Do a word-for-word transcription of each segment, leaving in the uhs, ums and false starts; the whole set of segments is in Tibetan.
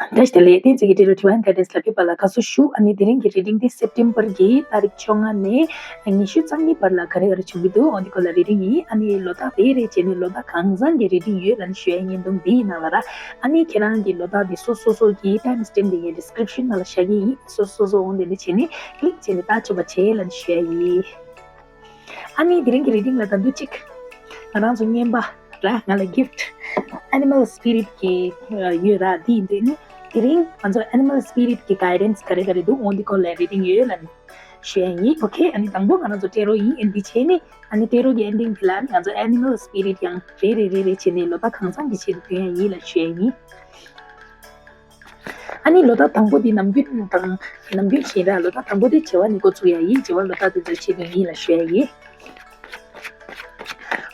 བཀྲ་ཤིས་བདེ་ལེགས། བསྟན་འཛིན་གྱི་འབྲི་རུ་Divine Guidance་ལ་ཕེབས་པ་ལ་དགའ་བསུ་ཞུ། ཨ་ནི་དེ་རིང་གི་རི་ཌིང་འདི་སེབ་ཊེམ་བར་གྱི་ཏ་རིག་བཅོ་ལྔ་ནས་ཉི་ཤུ་རྩ་གཉིས་བར་ལ་ག་རེ་ག་རེ་བྱུང་གི་འདུག་འོ་འདི་སྐོར་ལ་རི་ཌིང་ཡིན། ཨ་ནི་ལོ་རྟགས་རེ་རེ་བྱས་ནས་ལོ་རྟགས་གང་འཚམ་གྱི་རི་ཌིང་ཡོད་ལབ་ནས་ཞུ་ཡ་ཡིན། བརྙན་ཐུང་འདིའི་ནང་ལ་ར། ཨ་ནི་ཁྱེད་རང་གི་ལོ་རྟགས་འདི་སོ་སོ་སོ་གི་ཊའིམ་སི་ཊེམ་འདི་ངའི་ཌི་སི་ཀི་རིབ་ཤན་ནང་ལ་བཞག་གི་ཡིན། སོ་སོ་སོ་འོ་འདི་འདི་བྱས་ནས་ཀི་ལིག་བྱས་ནས་ལྟ་ཆོག་པ་བྱས་ལབ་ནས་ཞུ་ཡ་ཡིན། ཨ་ནི་དེ་རིང་གི་རི་ཌིང་ལ་ད་དུང་གཅིག་ང་རང་ཚོ་རྔན་པ་ར་ང་ལ་གིཕ་ཊི་ཨེ་ནི་མལ་སི་པི་རི་ཊི་གི་ཡོད་ར། འདི་ཡིན་དུས་ནི་དེ་རིང་ང་ཚོ་ཨེ་ནི་མལ་སི་པི་རི་ཊི་གི་གའི་ཌེན་སི་ག་རེ་ག་རེ་འདུག་འོ་འདི་སྐོར་ལ་རི་ཌིང་ཡོད་ལབ་ནས་ཞུ་ཡ་ཡིན། ཨོ་ཁེ། ཨ་ནི་དང་པོ་ང་རང་ཚོ་ཊེ་རོ་ཡིན། ཨ་ནི་འདི་བྱས་ནི་ཨ་ནི་ཊེ་རོ་གི་ཨེན་ཌིང་དེ་ལ་ནི་ང་ཚོ་ཨེ་ནི་མལ་སི་པི་རི་ཊི་ཡང་རེ་རེ་རེ་རེ་བྱས་ནས་ལོ་རྟགས་གང་འཚམ་གྱི་ཆེད་དུ་སྟོན་ཡ་ཡིན་ལབ་ཞུ་ཡ་ཡིན། ཨ་ནི་ལོ་རྟགས་དང་པོ་དེ་ནམ་རྒྱུན་དང་ནམ་རྒྱུན་བཞིན་ར། ལོ་རྟགས་དང་པོ་དེ་བྱེ་བ་ནས་འགོ་ཚུགས་ཡ་ཡིན། བྱེ་བ་ལོ་རྟགས་དེ་ཚོའི་ཆེད་དུ་ཡིན་ལབ་ཞུ་ཡ་ཡིན།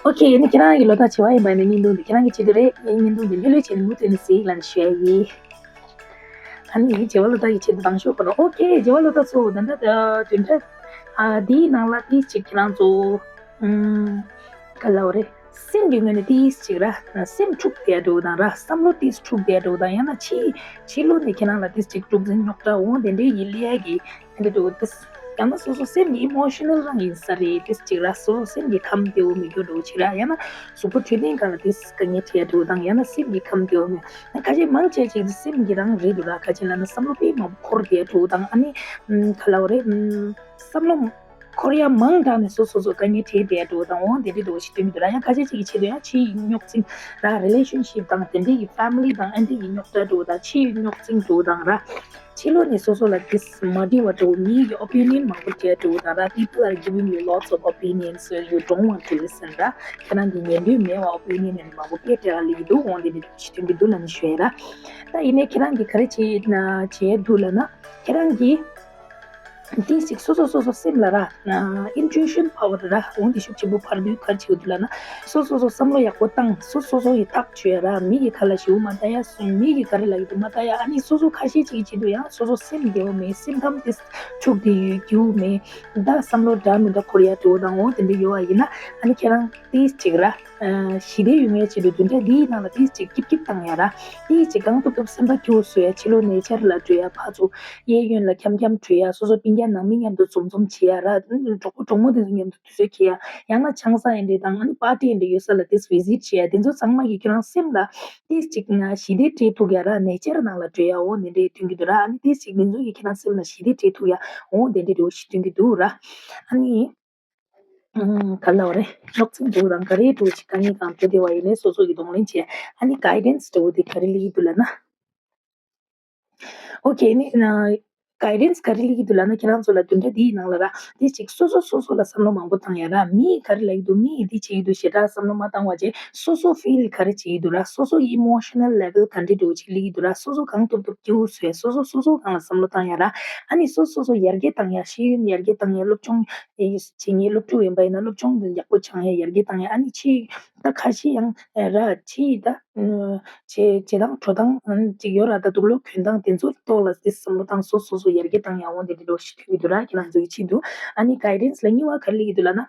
ཨོ་ཁེ། ཨ་ནི་ཁྱེད་རང་གི་ལོ་རྟགས་བྱེ་བ་ཡིན་པ་ནི་བརྙན་ཐུང་འདི་ཁྱེད་རང་གི་ཆེད་དུ་རེད། ཨེ་བརྙན་ཐུང་འདི་ལྷོད་ལྷོད་བྱས་ནས་མུ་མཐུད་ནས་གཟིགས་ལབ་ཞུ་ཡ་ཡིན། ཨ་ནི་བྱེ་བ་ལོ་རྟགས་ཀྱི་ཆེད་དུ་དང་ཤོག་གོ་ར། ཨོ་ཁེ། བྱེ་བ་ལོ་རྟགས་ཚོ་ད་ལྟ་བདུན་ཕྲག་ཨ་འདིའི་ནང་ལ་ཏིས་ཅིག་ཁྱེད་རང་ཚོ་ཨུམ་ག་ལབ་རེད། སེམས་ཀྱི་ངོས་ནས་ཏིས་ཅིག་ར། སེམས་འཁྲུག་བསྡད་འགྲོ་དང་ར། བསམ་བློ་ཏིས་འཁྲུག་བསྡད་འགྲོ་དང་། ཡང་ན་ཕྱི་ཕྱི་ལོགས་ནས་ཁྱེད་རང་ལ་ཏིས་ཅིག་འཁྲུག་འཛིང་རྙོག་དྲ་འོང་དེ་འདྲའི་ཡིན་ལས་ཀྱི་དེ་འདྲ་འགྲོ་ཏིས། ཡང་ན་སོ་སོ་སེམས་ཀྱི་ཨི་མོ་ཤི་ནལ་རང་ཡིན་ས་རེད། ཏིས་ཅིག་ར། སོ་སོ་སེམས་ཀྱི་ཁམས་བདེ་བོ་མི་འགྱུར་འགྲོ་ཅིག་ར། ཡང་ན་གཟུགས་པོ་འཕྲོད་བསྟེན་སྒང་ལ་ཏིས་དཀའ་ངལ་འཕྲད་འགྲོ་དང་། ཡང་ན་སེམས་ཀྱི་ཁམས་བདེ་བོ་མི། ཁ་ཤས་མང་ཆེ་ཅིག་སེམས་ཀྱི་རང་རེད་འདུག་ར། ཁ་ཅིག་ལ་ན་བསམ་བློ་དཔེ་མང་པོ་འཁོར་བསྡད་འགྲོ་དང་། ཨ་ནི་ཨམ་ག་ལབ་རེད། ཨམ་བསམ་བློ་འཁོར་ཡ་མང་དྲགས་ནས་སོ་སོ་སོ་དཀའ་ངལ་འཕྲད་བསྡད་འགྲོ་དང་། འོང་དེ་འདྲ་འགྲོ་ཞིག་སྟོན་གྱི་འདུག་ར། ཡང་ཁ་ཤས་ཅིག་གི་ཆེད་དུ་ཡང་ཕྱི་ཡི་རྙོག་འཛིང་ར། རི་ལེ་ཤན་ཤིབ་དང་དེ་འདྲའི་གི་ཕེ་མི་ལི་དང་ཨ་འདྲའི་གི་རྙོག་དྲ་འགྲོ་དང་། ཕྱི་ཡི་རྙོག་འཛིང་འགྲོ་དང་ར། ཕྱི་ལོགས་ནས་སོ་སོ་ལ་ཏིས་མ་འགྲིག་པ་འགྲོ། མི་ཡི་ཨོ་པི་ནི་ཡན་མང་པོ་སྤྲད་འགྲོ་དང་ར། People are giving you lots of opinions, so you don't want to listen ར། ཁྱེད་རང་གི་ཉན་འདོད་མེད་པ་ཨོ་པི་ནི་ཡན་མང་པོ་སྤྲད་སྤྲད་ལ་ཡི་འདུག་འོང་དེ་འདྲ་ཞིག་སྟོན་གྱི་འདུག་ལབ་ནས་ཞུ་ཡ་ར། ད་ཡིན་ནའི་ཁྱེད་རང་གིས་ག་རེ་བྱེད་ན་བྱེད་འདུག་ལབ་ན། ཁྱེད་རང་གིས་ཏིས་ཅིག་སོ་སོ་སོ་སོ་སེམས་ལ་ར། ཨ་intuition power ར། འོང་དེ་ཤུགས་ཆེན་པོ་འཕར་དུས་ག་རེ་བྱེད་དགོས་འདུག་ལབ་ན། སོ་སོ་སོ་བསམ་བློ་ཡག་པོ་བཏང་། སོ་སོ་སོ་ཡི་ཐག་ཆོད་ཡ་ར། མི་གི་ཁ་ལ་ཞེ་པོ་མ་ལྟ་ཡ། སོ་མི་གི་ག་རེ་ལབ་ཀྱི་འདུག་མ་ལྟ་ཡ། ཨ་ནི་སོ་སོ་ཁ་ཤས་ཅིག་གི་ཆེད་དུ་ཡང་སོ་སོ་སེམས་བདེ་བོ་མེད། སེམས་ཁམས་དེ་འཁྲུག་དེ་ཡོད་རྒྱུ་མེད། ད་བསམ་བློ་འདྲ་མི་འདྲ་འཁོར་ཡ་འགྲོ་དང་འོང་དེ་འདྲ་ཡོད་པ་ཡིན་ན། ཨ་ནི་ཁྱེད་རང་ཏིས་ཅིག་ར། ཨ་ཞི་བདེ་ཡོང་ཡ་ཆེད་དུ་བདུན་ཕྲག་འདིའི་ནང་ལ་ཏིས་ཅིག་སྐྱིབ་སྐྱིབ་བཏང་ཡ་ར། ཏིས་ཅིག་གང་ཐུབ་ཐུབ་སེམས་པ་སྐྱིད་པོ་བཟོ་ཡ། ཕྱི་ལོགས་ནེ་ཅར་ལ་འགྲོ་ཡ། ཕར་ཚུར་གཡས་གཡོན་ལ་འཁྱམ་འཁྱམ་འགྲོ་ཡ། སོ་སོ་སྤུན་ཀྱག་ནང་མི་མཉམ་དུ་འཛོམས་འཛོམས་བྱེད་ཡ་ར། གྲོགས་པོ་གྲོགས་མོ་དེ་ཚོ་མཉམ་དུ་དུས་ཚོད་འཁྱེར་ཡ། ཡང་ན་ཆང་ས་ཨེ་འདྲ་དང་ཨ་ནི་པར་ཊི་ཨེ་འདྲ་ཡོད་ས་ལ་ཏིས་བི་ཟིཊ་བྱེད་ཡ། དེ་ཚོ་ཚང་མ་གིས་ཁྱེད་རང་སེམས་ལ་ཏིས་ཅིག་ཞི་བདེ་སྤྲད་ཐུབ་ཡ་ར། ནེ་ཅར་ནང་ལ་འགྲོ་ཡ་འོ་དེ་འདྲས་སྟོན་གྱི་འདུག་ར། ཨ་ནི་ཏིས་ཅིག་དེ་ཚོ་གིས་ཁྱེད་རང་སེམས་ལ་ཞི་བདེ་སྤྲད་ཐུབ་ཡ་འོ་དེ་འདྲས་འགྲོ་ཞིག་སྟོན་གྱི་འདུག་ར། ཨ་ནི་ཨམ་ག་ལབ་རེད། རྙོག་འཛིང་འདུག་དང་ག་རེ་འགྲོ་ཞིག་དཀའ་ངལ་གང་འཕྲད་བསྡད་པ་ཡིན་ནའི་སོ་སོ་གིས་གདོང་ལེན་བྱས། ཨ་ནི་གའི་ཌེན་སི་འདྲ་བོ་དེ་ག་རེ་སླེབས་ཀྱི་འདུག་ལབ་ན། ཨོ་ཁེ། ནི་ན་གའི་ཌེན་སི་ག་རེ་སླེབས་ཀྱི་འདུག་ལབ་ན། ཁྱེད་རང་ཚོ་ལ་བདུན་ཕྲག་འདིའི་ནང་ལ་ར། དེ་ཅིག་སོ་སོ་སོ་སོ་ལ་བསམ་བློ་མང་པོ་བཏང་ཡ་ར། མིས་ག་རེ་ལབ་ཀྱི་འདུག་མིས་འདི་བྱེད་ཀྱི་འདུག་ཞེ་དྲག་བསམ་བློ་མ་བཏང་བ་བྱས། སོ་སོ་ཕིལ་ག་རེ་བྱེད་ཀྱི་འདུག་ར། སོ་སོ་ཨི་མོ་ཤི་ནལ་ལེ་ཝལ་ག་འདྲ་འདྲ་བོ་ཅིག་སླེབས་ཀྱི་འདུག་ར། སོ་སོ་གང་ཐུབ་ཐུབ་སྐྱིད་པོ་བཟོས། སོ་སོ་སོ་སོ་སྒང་ལ་བསམ་བློ་བཏང་ཡ་ར། ཨ་ནི་སོ་སོ་སོ་ཡར་རྒྱས་བཏང་ཡ། ཤེས་ཡོན་ཡར་རྒྱས་བཏང་ཡ། སློབ་སྦྱོང་བྱེད་མཁན་སློབ་ཕྲུག་ཡིན་པ་ཡིན་ན་སློབ་སྦྱོང་ཡག་པོ་སྦྱང་ཡ། ཡར་རྒྱས་བཏང་ཡ། ཨ་ནི་ཕྱི་ད་ཁ་ཤས་ཡང་ར་ཕྱི་ད། བྱེད་བྱེད་སྟངས་འགྲོ་སྟངས་ཅིག་ཡོད་ར། ད་དུག་ལོག་གྱོན་སྟངས་དེ་ཚོའི་ཐོག་ལ་དེ་བསམ་བློ་བཏང་། སོ་སོ་སོ་ཡར་རྒྱས་བཏང་ཡ་འོང་དེ་འདྲ་འདྲ་བོ་ཞིག་ཐོན་གྱི་འདུག་ར། ཁྱེད་རང་ཚོ་གི་ཆེད་དུ། ཨ་ནི་གའི་ཌེན་སི་ལ་གཉིས་པ་ག་རེ་སླེབས་ཀྱི་འདུག་ལབ་ན།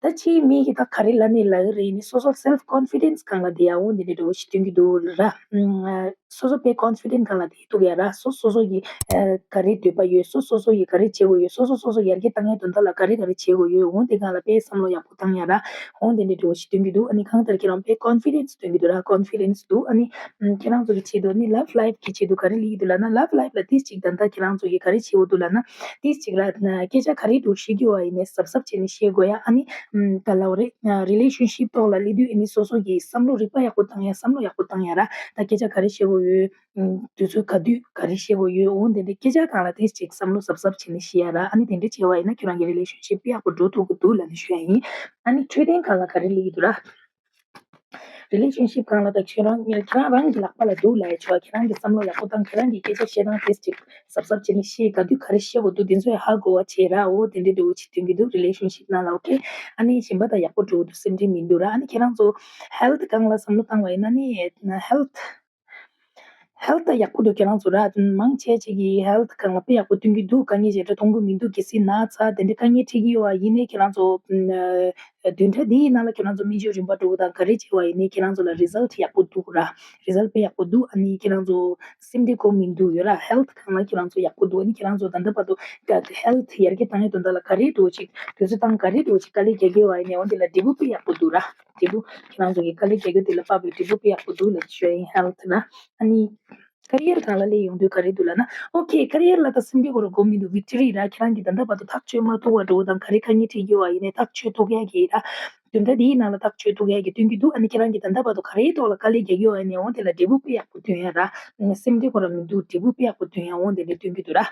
ད་ཕྱིའི་མི་གིས་ད་ག་རེ་ལབ་ནའི་ལབ་ཀྱི་རེད། ནི་སོ་སོ་སེལ་ཕི་ཀོན་ཕི་ཌེན་སི་སྒང་ལ་བསྡད་ཡ་འོང་དེ་འདྲ་འདྲ་བོ་ཞིག་ཐོན་གྱི་འདུག་ར། སོ་སོ་དཔེ་ཀོན་ཕི་ཌེན་སི་སྒང་ལ་བསྡད་ཐུབ་ཡ་ར། སོ་སོ་སོ་གི་ག་རེ་འདོད་པ་ཡོད། སོ་སོ་སོ་གི་ག་རེ་བྱེད་དགོས་ཡོད། སོ་སོ་སོ་སོ་ཡར་རྒྱས་བཏང་ཡ་དོན་དག་ལ་ག་རེ་ག་རེ་བྱེད་དགོས་ཡོད། འོང་དེ་སྒང་ལ་དཔེ་བསམ་བློ་ཡག་པོ་བཏང་ཡ་ར། འོང་དེ་འདྲ་འདྲ་བོ་ཞིག་སྟོན་གྱི་འདུག་ཨ་ནི་གང་ལྟར་ཁྱེད་རང་དཔེ་ཀོན་ཕི་ཌེན་སི་སྟོན་གྱི་འདུག་ར། ཀོན་ཕི་ཌེན་སི་འདུག་ཨ་ནི་ཁྱེད་རང་ཚོ་གི་ཆེད་དུ། ཨ་ནི་ལབ་ལའིཕ་གི་ཆེད་དུ་ག་རེ་སླེབས་ཀྱི་འདུག་ལབ་ན། ལབ་ལའིཕ་ལ་ཏིས་ཅིག་ད་ལྟ་ཁྱེད་རང་ཚོ་གི་ག་རེ་བྱེད་དགོས་འདུག་ལབ་ན། ཏིས་ཅིག་ར། སྐད་ཆ་ག་རེ་འདྲ་བཤད་ཀྱི་ཡོད་པ་ཡིན་ནའི་གཟབ་གཟབ་བྱས་ནས་བཤད་དགོས་ཡ། ཨ་ནི་ག་ལབ་རེད། རི་ལེ་ཤན་ཤིབ་ཐོག་ལ་སླེབས་དུས་ཨ་ནི་སོ་སོ་གི་བསམ་བློ་རིག་པ་ཡག་པོ་བཏང་ཡ། བསམ་བློ་ཡག་པོ་བཏང་ཡ་ར། ད་སྐད་ཆ་ག་རེ་བཤད་དགོས་ཡོད། དུས་ཚོད་ག་དུས་ག་རེ་བཤད་དགོས་ཡོད། འོང་དེ་འདྲའི་སྐད་ཆ་སྒང་ལ་ཏིས་ཅིག་བསམ་བློ་གཟབ་གཟབ་བྱས་ནས་བཤད་ཡ་ར། ཨ་ནི་དེ་འདྲ་བྱས་པ་ཡིན་ན་ཁྱོད་རང་གི་རི་ལེ་ཤན་ཤིབ་ཡག་པོ་འགྲོ་ཐུབ་ཀྱི་འདུག་ལབ་ནས་ཞུ་ཡ་ཡིན། ཨ་ནི་འཕྲོད་བསྟེན་སྒང་ལ་ག་རེ་སླེབས་ཀྱི་འདུག་ར། རི་ལེ་ཤན་ཤིབ་སྒང་ལ་ད་ཁྱོད་རང་ཁྱེད་རང་རང་གི་ལག་པ་ལ་འདུག་ལབ་ཡ་ཆོག་ཁྱེད་རང་གི་བསམ་བློ་ཡག་པོ་བཏང་། ཁྱེད་རང་གི་སྐད་ཆ་བཤད་སྟངས་ཏིས་ཅིག་གཟབ་གཟབ་བྱས་ནས་བཤད། ག་དུས་ག་རེ་བཤད་དགོས་འདུག་དེ་ཚོ་ཧ་གོ་བ་བྱས་ར། འོ་དེ་འདྲ་འདྲ་བོ་ཅིག་སྟོན་གྱི་འདུག་རི་ལེ་ཤན་ཤིབ་ནང་ལ། ཨོ་ཁེ། ཨ་ནི་གཞན་པ་ད་ཡག་པོ་འགྲོ་གི་འདུག་སེམས་ཁྲལ་མི་འདུག་ར། ཨ་ནི་ཁྱེད་རང་ཚོ་ཧེལ་ཐི་སྒང་ལ་བསམ་བློ་བཏང་བ་ཡིན་ན་ནི་ཧེལ་ཐི་ཧེལ་ཐི་ཡག་པོ་འདུག་ཁྱེད་རང་ཚོ་ར། མང་ཆེ་ཅིག་གིས་ཧེལ་ཐི་སྒང་ལ་དཔེ་ཡག་པོ་སྟོན་གྱི་འདུག་དཀའ་ངལ་ཞེ་དྲག་མཐོང་གི་མི་འདུག་གལ་སྲིད་ན་ཚ་དེ་འདྲའི་དཀའ་ངལ་འཕྲད་ཀྱི་ཡོད་པ་ཡིན་ནའི་ཁྱེད་རང་ཚོ་ བདུན་ཕྲག་འདིའི་ནང་ལ་ཁྱེད་རང་ཚོ་སྨན་བཅོས་རིམ་པ་འགྲོ་དང་ག་རེ་བྱས་པ་ཡིན་ནའི་ཁྱེད་རང་ཚོ་ལ་result་ཡག་པོ་འདུག་ར། result་དཔེ་ཡག་པོ་འདུག་ཨ་ནི་ཁྱེད་རང་ཚོ་སེམས་བདེ་གོ་མི་འདུག་ཡོད་ར། health་སྒང་ལ་ཁྱེད་རང་ཚོ་ཡག་པོ་འདུག་ཨ་ནི་ཁྱེད་རང་ཚོ་ད་ལྟ་བར་དུ་ཀ- health་ཡར་རྒྱས་བཏང་ཡས་དོན་དག་ལ་ག་རེ་འགྲོ་ཅིག་དུས་ཚོད་བཏང་ག་རེ་འགྲོ་ཅིག་དཀའ་ལས་རྒྱག་གི་ཡོད་པ་ཡིན་ནའི་འོན་ཏེ་ལ་འབྲས་བུ་དཔེ་ཡག་པོ་འདུག་ར། འབྲས་བུ་ཁྱེད་རང་ཚོ་གི་དཀའ་ལས་རྒྱག་རྒྱུ་དེ་ལ་དཔག་པའི་འབྲས་བུ་དཔེ་ཡག་པོ་འདུག་ལ་བཤད་ཡིན་health་ར། ཨ་ནི་career་སྒང་ལ་སླེབས་ཡོང་དུས་ག་རེ་འདུག་ལབ་ན། okay career་ལ་ད་སེམས་པའི་སྐོར་གོ་མི་འདུག victory་ར། ཁྱེད་རང་གིས་ད་ལྟ་བར་དུ་ཐག་གཅོད་མ་ཐུབ་པ་འགྲོ་དང་ག་རེ་དཀའ་ངལ་འཕྲད་ཀྱི་ཡོད་པ་ཡིན་ནའི་ཐག་གཅོད་ཐུབ་ཡ་གི་ར། བདུན་ཕྲག་འདིའི་ནང་ལ་ཐག་གཅོད་ཐུབ་ཡ་གི་སྟོན་གྱི་འདུག་ཨ་ནི་ཁྱེད་རང་གིས་ད་ལྟ་བར་དུ་ག་རེའི་ཐོག་ལ་དཀའ་ལས་རྒྱག་གི་ཡོད་པ་ཡིན་ནའི་འོན་ཏེ་ལ་འབྲས་བུ་དཔེ་ཡག་པོ་ཐོན་ཡ་ར། སེམས་པའི་སྐོར་མི་འདུག་འབྲས་བུ་དཔེ་ཡག་པོ་ཐོན་ཡ་འོན་ཏེ་ལ་སྟོན་གྱི་འདུག་ར།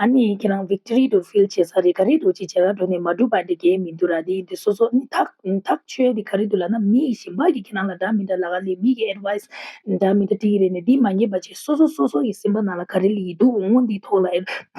ཨ་ནི་ཁྱེད་རང་victory་འདྲ་པོ་feel་བྱེད་ས་རེད། ག་རེ་འདྲ་པོ་ཅིག་བྱེད་ག་འགྲོ་ནས་མ་འགྲུབ་པ་འདྲ་གང་ཡང་མི་འདུག་ར། དེ་ཡིན་དུས་སོ་སོ་ནི་ཐག་ཐག་ཆོད་དེ་ག་རེ་འདུག་ལབ་ན་མི་གཞན་པ་གིས་ཁྱེད་རང་ལ་འདྲ་མི་འདྲ་ལབ་ག་ལས་མི་གི་advice་འདྲ་མི་འདྲ་སྤྲད་ཀྱི་རེད་ནས་འདི་མ་ཉན་པ་བྱས་སོ་སོ་སོ་སོ་ཡི་སེམས་པ་ནང་ལ་ག་རེ་སླེབས་ཀྱི་འདུག་འོ་འདིའི་ཐོག་ལ་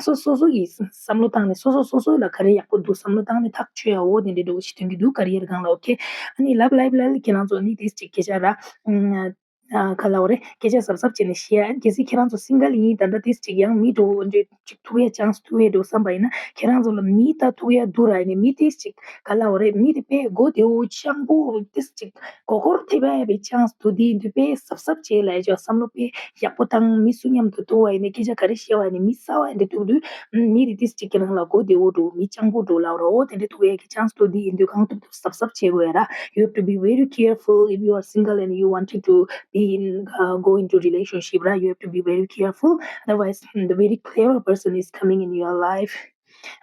སོ་སོ་སོ་ཡི་བསམ་བློ་བཏང་ནས་སོ་སོ་སོ་སོ་ལ་ག་རེ་ཡག་པོ་འདུག་བསམ་བློ་བཏང་ནས་ཐག་ཆོད་ཡ་འོ་དེ་འདྲ་འདྲ་པོ་ཞིག་སྟོན་གྱི་འདུག career་སྒང་ལ། okay ཨ་ནི་love life་ལ་ཁྱེད་རང་ཚོ་ནི་དེ་ཅིག་སྐད་ཆ་ར། ཨ་ག་ལབ་དགོས་རེད། སྐད་ཆ་གཟབ་གཟབ་བྱས་ནས་བཤད་ཡ། གལ་སྲིད་ཁྱེད་རང་ཚོ་single་ཡིན་ད་ལྟ་ཏིས་ཅིག་ཡང་མི་འགྲོ་འདྲ་ཅིག་ཐུག་ཡ་chance་ཐུག་ཡ་འགྲོ་བསམ་པ་ཡིན་ན་ཁྱེད་རང་ཚོ་ལ་མི་ད་ཐུག་ཡ་འདུག་ར། ཡིན་ནའི་མི་ཏིས་ཅིག་ག་ལབ་དགོས་རེད། མི་དེ་དཔེ་མགོ་བདེ་བོ་སྤྱང་པོ་ཏིས་ཅིག་མགོ་སྐོར་ཐེབས་ཡ་བའི་chance་འདུག་དེ་ཡིན་དུས་དཔེ་གཟབ་གཟབ་བྱས་ལབ་ཡ་ཅིག་བསམ་བློ་དཔེ་ཡག་པོ་བཏང་། མི་སུ་མཉམ་དུ་ཐུག་པ་ཡིན་ནའི་སྐད་ཆ་ག་རེ་བཤད་པ་ཡིན་ནའི་མི་གསར་པ་འདྲ་ཐུག་དུས་མི་དེ་ཏིས་ཅིག་ཁྱེད་རང་ལ་མགོ་བདེ་བོ་འགྲོ་མི་སྤྱང་པོ་འགྲོ་ལབ་དགོས་ར། འོ་དེ་འདྲ་ཐུག་ཡ་གི་chance་འདུག་དེ་ཡིན་དུས་གང་ཐུབ་ཐུབ་གཟབ་གཟབ་བྱེད་དགོས་ཡ་ར། You have to be very careful if you are single and you wanted to be in uh, go into relationship, right? You have to be very careful. Otherwise, mm, the very clever person is coming in your life.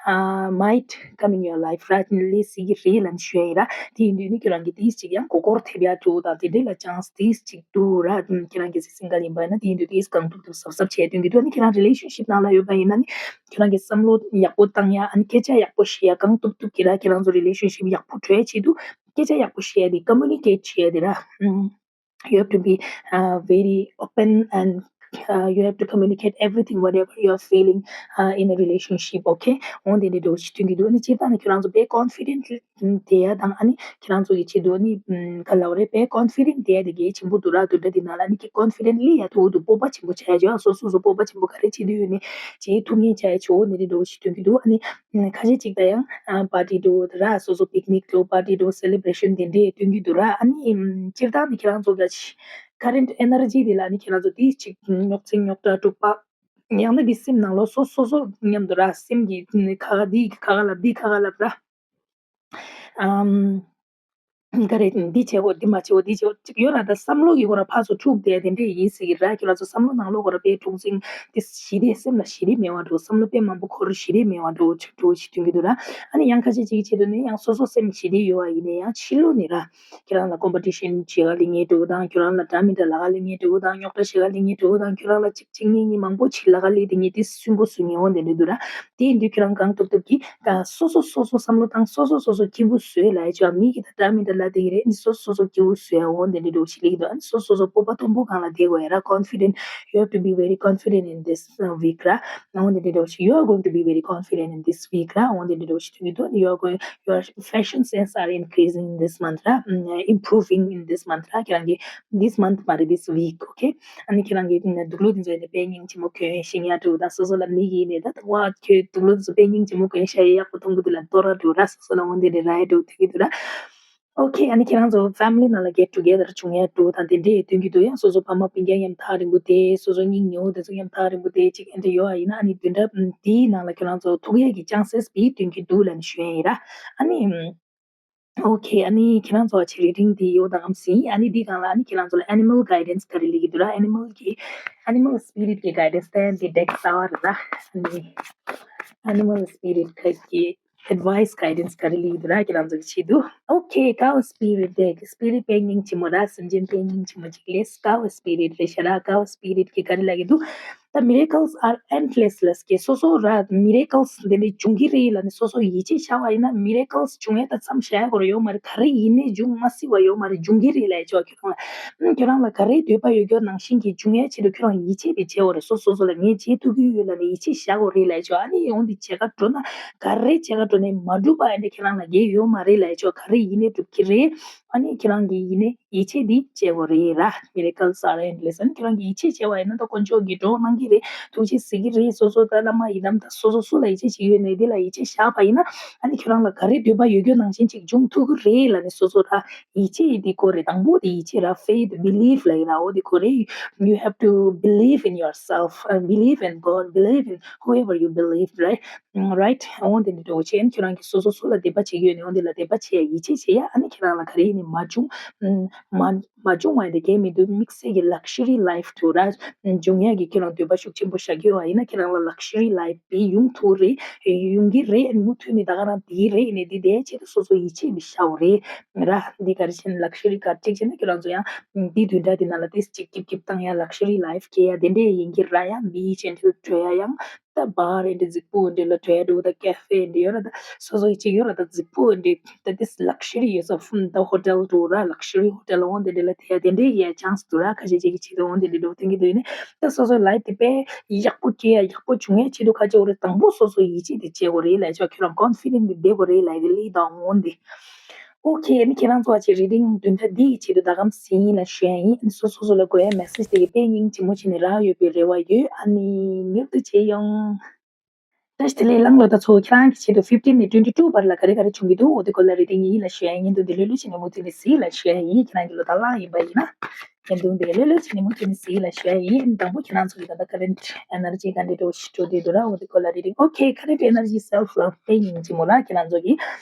Uh, might come in your life, right? ལས་སྲིད་ཀྱི་རེད་ལབ་ཞུ་ཡ་ཡིན་ར། དེ་ཡིན་དུས་ནི་ཁྱོད་རང་གིས་ཏིས་ཅིག་ཡང་མགོ་སྐོར་ཐེབས་ཡ་འགྲོ་དང་དེ་འདྲ་ལ་chance་ཏིས་ཅིག་འདུག་ར། ཁྱེད་རང་གལ་སྲིད་single་ཡིན་པ་ཡིན་ན་དེ་ཡིན་དུས་ཏིས་གང་ཐུབ་ཐུབ་གཟབ་གཟབ་བྱས་དོན་གྱི་འདུག་ཨ་ནི་ཁྱེད་རང་relationship་ནང་ལ་ཡོད་པ་ཡིན་ན་ནི་ཁྱེད་རང་གིས་བསམ་བློ་ཡག་པོ་བཏང་ཡ། ཨ་ནི་སྐད་ཆ་ཡག་པོ་བཤད་ཡ། གང་ཐུབ་ཐུབ་ཀྱིས་ར་ཁྱེད་རང་ཚོ་relationship་ཡག་པོ་འགྲོ་ཡ་ཆེད་དུ་སྐད་ཆ་ཡག་པོ་བཤད་ཡ་དེ་communicate་བྱེད་ཡ་དེ་ར། ཨུམ། You have to be uh, very open and uh, you have to communicate everything, whatever you are feeling uh, in a relationship, okay? འོ་དེ་འདྲ་འདྲ་པོ་ཞིག་སྟོན་གྱི་འདུག་ཨ་ནི་སྤྱིར་བཏང་ནི་ཁྱེད་རང་ཚོ་དཔེ་confident་བསྡད་ཡ་དང་ཨ་ནི་ཁྱེད་རང་ཚོ་གི་ཆེད་དུ་ཨ་ནི་ཨུམ་ག་ལབ་དགོས་རེད། དཔེ་confident་བསྡད་ཡ་དེ་གལ་ཆེན་པོ་འདུག་ར། དུས་འདྲ་དེ་ནང་ལ་ཨ་ནི་ཁྱེད་confident་སླེབས་ཡ་ཐུབ་འདུག་སྤོབས་པ་ཆེན་པོ་བྱ་ཡ་ཅིག་སོ་སོ་སོ་སོ་སྤོབས་པ་ཆེན་པོ་ག་རེ་བྱེད་འདོད་ཡོད་ནའི་བྱེད་ཐུབ་མཁན་བྱ་ཡ་ཅིག་འོ་དེ་འདྲ་འདྲ་པོ་ཞིག་སྟོན་གྱི་འདུག་ཨ་ནི་ཁ་ཤས་ཅིག་ད་ཡང་party་འདྲ་པོ་ར། སོ་སོ་picnic་འདྲ་པོ་party་འདྲ་པོ་celebration་དེ་འདྲས་སྟོན་གྱི་འདུག་ར། ཨ་ནི་སྤྱིར་བཏང་ནི་ཁྱེད་རང་ཚོ་གི་current energy་དེ་ལ་ནི་ཁྱེད་རང་ཚོ་དེ་ཅིག་རྙོག་འཛིང་རྙོག་དྲ་དཀྲུག་པ་ཡང་ན་དེ་སེམས་ནང་ལོགས་སོ་སོ་སོ་མཉམ་དུ་ར། སེམས་ཀྱི་ཁ་ཁ་འདི་ཁ་ཁ་ལབ་འདི་ཁ་ཁ་ལབ་ར། ཨམ། ག་རེ་འདི་བྱེད་དགོས་འདི་མ་བྱེད་དགོས་འདི་བྱེད་དགོས་ཅིག་ཡོད་ར། ད་བསམ་བློ་གི་སྒོ་ར་ཕར་ཚུར་འཁྲུག་བསྡད་དེ་འདྲས་ཡིན་སྲིད་ཀྱི་ར། ཁྱེད་རང་ཚོ་བསམ་བློ་ནང་ལོགས་སྒོ་ར་དཔེ་འཁྲུག་འཛིང་དེ་ཞི་བདེ་སེམས་ལ་ཞི་བདེ་མེད་པ་འདྲ་པོ། བསམ་བློ་དཔེ་མང་པོ་འཁོར་ཞི་བདེ་མེད་པ་འདྲ་པོ་ཅིག་འདྲ་པོ་ཅིག་སྟོན་གྱི་འདུག་ར། ཨ་ནི་ཡང་ཁ་ཤས་ཅིག་གི་ཆེད་དུ་ནི་ཡང་སོ་སོ་སེམས་ཞི་བདེ་ཡོད་པ་ཡིན་ནའི་ཡང་ཕྱི་ལོགས་ནས་ར་ཁྱེད་རང་ལ་competition་བྱེད་ག་སླེབས་མཁན་འདྲ་པོ་དང་ཁྱེད་རང་ལ་འདྲ་མི་འདྲ་ལབ་ག་སླེབས་མཁན་འདྲ་པོ་དང་རྙོག་དྲ་བྱེད་ག་སླེབས་མཁན་འདྲ་པོ་དང་ཁྱེད་རང་ལ་གཅིག་གཅིག་གཉིས་གཉིས་མང་པོ་ཅིག་ལབ་ག་སླེབས་དེ་ངས་དེ་སུན་པོ་སུན་ངེས་འོང་དེ་འདྲ་འདུག་ར། དེ་ཡིན་དུས་ཁྱེད་རང་གང་ཐུབ་ཐུབ་ཀྱིས་ད་སོ་སོ་སོ་སོ་བསམ་བློ་བཏང་། སོ་སོ་སོ་སོ་སྐྱིད་པོ་བཟོས་ལབ་ཡ་ཅིག་མི་གིས་ད་འདྲ་མི་འདྲ་ལབ་བསྡད་ཀྱི་རེད། ཨ་ནི་སོ་སོ་སོ་སོ་སྐྱིད་པོ་བཟོས་ཡ་འོ་དེ་འདྲ་འདྲ་པོ་ཞིག་སླེབས་ཀྱི་འདུག་ཨ་ནི་སོ་སོ་སོ་སོ་སྤོབས་པ་མཐོན་པོ་སྒང་ལ་བསྡད་དགོས་ཡ་ར། confident, you have to be very confident in this uh, week ར། འོ་དེ་འདྲ་འདྲ་པོ་ཞིག you are going to be very confident in this week ར། འོ་དེ་འདྲ་འདྲ་པོ་ཞིག་སྟོན་གྱི་འདུག you are going, you are fashion sense are increasing in this month ར། ཨམ། improving in this month ར། ཁྱེད་རང་གི་this month མ་རེད། this week, okay? ཨ་ནི་ཁྱེད་རང་གི་དུག་ལོག་དེ་ཚོ་ཡིན་ན་དཔེ་སྙིང་རྗེ་མོ་གྱོན་ཤེས་ཡ་འདྲ་པོ་དང་སོ་སོ་ལ་མི་གིས་ཡིན་ནའི་ད་ད་བ་ཁྱོད་དུག་ལོག་དེ་ཚོ་དཔེ་སྙིང་རྗེ་མོ་གྱོན་ཤེས་ཡ་ཡག་པོ་མཐོང་གི་འདུག་ལབ་ལྟོས་ར་འདྲ་པོ་ར། སོ་སོ་ལ་འོ་དེ་འདྲ་ར་ཡ་འདྲ་པོ་ཐུག་གི་འདུག་ར། okay ཨ་ནི་ཁྱེད་རང་ཚོ་family ནང་ལ་get together བྱུང་ཡ་འདྲ་པོ་དང་དེ་འདྲས་སྟོན་གྱི་འདུག་ཡང་སོ་སོ་ཕ་མ་སྤུན་ཀྱག་མཉམ་ཐག་རིང་པོ་བསྡད། སོ་སོ་སྙིང་ཉེ་བོ་དེ་ཚོ་མཉམ་ཐག་རིང་པོ་བསྡད་ཅིག་ཨེ་འདྲ་ཡོད་པ་ཡིན་ན་ཨ་ནི་བདུན་ཕྲག་དེའི་ནང་ལ་ཁྱེད་རང་ཚོ་ཐུག་ཡས་ཀྱི་chances དེ་སྟོན་གྱི་འདུག་ལབ་ནས་ཞུ་ཡ་ཡིན་ར། ཨ་ནི། okay ཨ་ནི་ཁྱེད་རང་ཚོ་ཕྱི་reading འདི་ཡོད་དམ་ཟིན། ཨ་ནི་འདི་སྒང་ལ་ཨ་ནི་ཁྱེད་རང་ཚོ་ལ་animal guidance ག་རེ་སླེབས་ཀྱི་འདུག་ར། animal གི་animal spirit གི་guidance དེ་འདི་deck གསར་པ་རེད་ར། ཨ་ནི་animal spirit གི་advice guidance ག་རེ་སླེབས་ཀྱི་འདུག་ར། ཁྱེད་རང་ཚོ་གི་ཆེད་དུ། okay cow spirit deck spirit དཔེ་སྙིང་རྗེ་མོ་ར། སེམས་ཅན་དཔེ་སྙིང་རྗེ་མོ་ཅིག་ལས་cow spirit རེད་ཤག་ར། cow spirit གི་ག་རེ་ལབ་ཀྱི་འདུག་ད་miracles are endless ལབ་ཀྱི་སོ་སོ་ར་miracles འདི་འདྲ་འབྱུང་གི་རེད་ལབ་ནས་སོ་སོ་ཡིད་ཆེས་བྱས་པ་ཡིན་ན་miracles འབྱུང་ཡས་ད་མཚམས་བཞག་ཡས་ཁོ་རང་ཡོད་མ་རེད། ག་རེ་ཡིན་ནའི་འབྱུང་མ་སྲིད་པ་ཡོད་མ་རེད། འབྱུང་གི་རེད་ལབ་ཡས་ཆོག་ཁྱོད་རང་ལ། ཁྱོད་རང་ལ་ག་རེ་འདོད་པ་ཡོད་ཁྱོད་ནང་བཞིན་གྱི་འབྱུང་ཡས་ཆེད་དུ་ཁྱོད་རང་ཡིད་ཆེས་དེ་བྱས་པ་རེད། སོ་སོ་སོ་ལ་ངས་བྱེད་ཐུབ་ཀྱི་ཡོད་ལབ་ནས་ཡིད་ཆེས་བཞག་དགོས་རེད་ལབ་ཡས་ཆོག་ཨ་ནི་ཡོང་འདི་བྱེད་ག་འགྲོ་ན་ག་རེ་བྱེད་ག་འགྲོ་ནའི་མ་འགྲུབ་པ་ཨ་ནི་ཁྱེད་རང་ལ་འགན་ཡོད་མ་རེད་ལབ་ཡས་ཆོག་ག་རེ་ཡིན་ནའི་འགྲུབ་ཀྱི་རེད། ཨ་ནི་ཁྱེད་རང་གི་ཡིན་ནའི་ཡིད་ཆེས་འདི་བྱེད་དགོས་རེད་ར། miracles are endless ཨ་ནི་ཁྱེད་རང་གི་ཡིད་ཆེས་བྱས་པ་ཡིན་ན་ད་དཀོན་མཆོག་གིས་གྲོགས་གནང་གི་རེད། ཐུགས་རྗེ་གཟིགས་ཀྱི་རེད། སོ་སོ་ད་བླ་མ་ཡི་དམ་དང་སོ་སོ་སུ་ལ་ཡིད་ཆེས་བྱེད་ཡོད་ནས་དེ་ལ་ཡིད་ཆེས་བཞག་པ་ཡིན་ན། ཨ་ནི་ཁྱོད་རང་ལ་ག་རེ་འདོད་པ་ཡོད་རྒྱུ་ནང་བཞིན་ཅིག་འབྱུང་ཐུབ་ཀྱི་རེད་ལབ་ནས། སོ་སོ་ད་ཡིད་ཆེས་ཡིན་དེ་ཁོ་རེད། དང་པོ་དེ་ཡིད་ཆེས་ར། Faith, belief ལབ་ཡིན་ར། འོ་དེ་ཁོ་རེད། You have to believe in yourself, uh, believe in God, believe in whoever you believe, right? Mm, right? འོ་དེ་འདྲ་འདྲ་བྱས་ནས་ཁྱོད་རང་གིས་སོ་སོ་སུ་ལ་འདོད་པ་བྱེད་ཀྱི་ཡོད་ནས། འོ་དེ་ལ་འདོད་པ་བྱེད་ཡ་ཡིད་ཆེས་བྱེད་ཡ། ཨ་ནི་ཁྱེད་རང་ལ་ག་རེ་ཡིན་ནི་མ་བྱུང་། ཨམ། མ་མ་བྱུང་བ་ཡིན་དེ་གལ་མི་འདུག་དམིགས་བསལ་གྱི་luxury life དུ་ར་འབྱུང་ཡ་གི་ཁྱེད་རང་འདོད་པ་ཤུགས་ཆེན་པོ་བཞག་གི་ཡོད་པ་ཡིན་ན། ཁྱེད་རང་ལ་luxury life དེ་ཡོང་ཐུབ་རེད། ཡོང་གི་རེད། མུ་མཐུད་ནས་ད་ག་རང་དེའི་རེད་ནས་དེ་དེའི་ཆེད་དུ་སོ་སོ་ཡིད་ཆེས་མི་བྱའོ་རེད་ར། འདི་ག་རེ་བྱས་ན་luxury car གཅིག་བྱས་ན་ཁྱེད་རང་ཚོ་ཡང་འདི་བདུན་ཕྲག་འདི་ནང་ལ་ཏིས་གཅིག་སྐྱིབ་སྐྱིབ་བཏང་ཡ། luxury life སྐྱེལ་ཡ་དེ་འདྲས་ཡིན་གྱི་ར། ཡང་མི་ཡི་ཆེད་དུ་བྲོས་ཡ། ཡང་ད་bar འདྲ་རྫིག་པོ་འདྲ་ལ་བྲོས་ཡ་འདྲ་བོ་དང་cafe འདྲ་ཡོད་ར། ད་སོ་སོ་ཡི་གཅིག་ཡོད་ར། ད་རྫིག་པོ་འདྲ་ད་ཏིས་luxury ཡོད་ས་ཕུམ་ད་hotel འདྲ་བོ་ར། luxury hotel འོང་དེ་འདྲ་ལ་ཐེ་ཡ་དེ་འདྲས་ཡ་chance འདུག་ར། ཁ་ཤས་ཅིག་གི་ཆེད་དུ་འོང་དེ་འདྲ་འདྲ་བོ་ཐོན་གྱི་འདུག་ཡིན་ནའི་ད་སོ་སོའི་life དེ་དཔེ་ཡག་པོ་སྐྱེལ་ཡ་ཡག་པོ་བྱུང་ཡ་ཆེད་དུ་ཁ་ཆེ་བོ་རེད། དང་པོ་སོ་སོ་ཡིད་ཆེས་དེ་བྱེད་དགོས་རེད་ལབ་ཆོག་ཁྱོད་རང་confident དེ་བསྡད་དགོས་རེད་ལབ་དེ་ལས་དང་འོང་དེ། Okay ཨ་ནི་ཁྱེད་རང་ཚོ་བ་ཆེ་reading བདུན་ཕྲག་འདི་ཡི་ཆེད་དུ་ད་གམ་ཟིན་ལ་ཞུ་ཡ་ཡིན། ཨ་ནི་སོ་སོ་སོ་ལ་དགོས་ཡ་message དེ་གི་དཔེ་སྙིང་རྗེ་མོ་བྱས་ནས་རག་ཡོད་པའི་རེ་བ་ཡོད། ཨ་ནི་མྱུར་དུ་བྱེད་ཡོང་། བཀྲ་ཤིས་བདེ་ལེགས་གླང་ལོ། ད་ཚོ་ཁྱེད་རང་གི་ཆེད་དུ་fifteen ནས twenty two བར་ལ་ག་རེ་ག་རེ་བྱུང་གི་འདུག་འོ་དེ་སྐོར་ལ་reading ཡིན་ལ་ཞུ་ཡ་ཡིན། བརྙན་ཐུང་འདི་ལྷོད་ལྷོད་བྱས་ནས་མུ་མཐུད་ནས་གཟིགས་ལ་ཞུ་ཡ་ཡིན། ཁྱེད་རང་གི་ལོ་ཟླ་གླང་ཡིན་པ་ཡིན་ན། བརྙན་ཐུང་འདི་ལྷོད་ལྷོད་བྱས་ནས་མུ་མཐུད་ནས་གཟིགས་ལ་ཞུ་ཡ་ཡིན། དང་པོ་ཁྱེད་རང་ཚོ་གི་ད་ལྟ་current energy ག་འདྲ་འགྲོ་ཞིག་འགྲོ་བསྡད་འདུག་ར། འོ་དེ་སྐོར་ལ་reading okay current energy self love དཔེ་སྙིང་རྗེ་མོ་ར། ཁྱེད་རང་ཚོ་གི་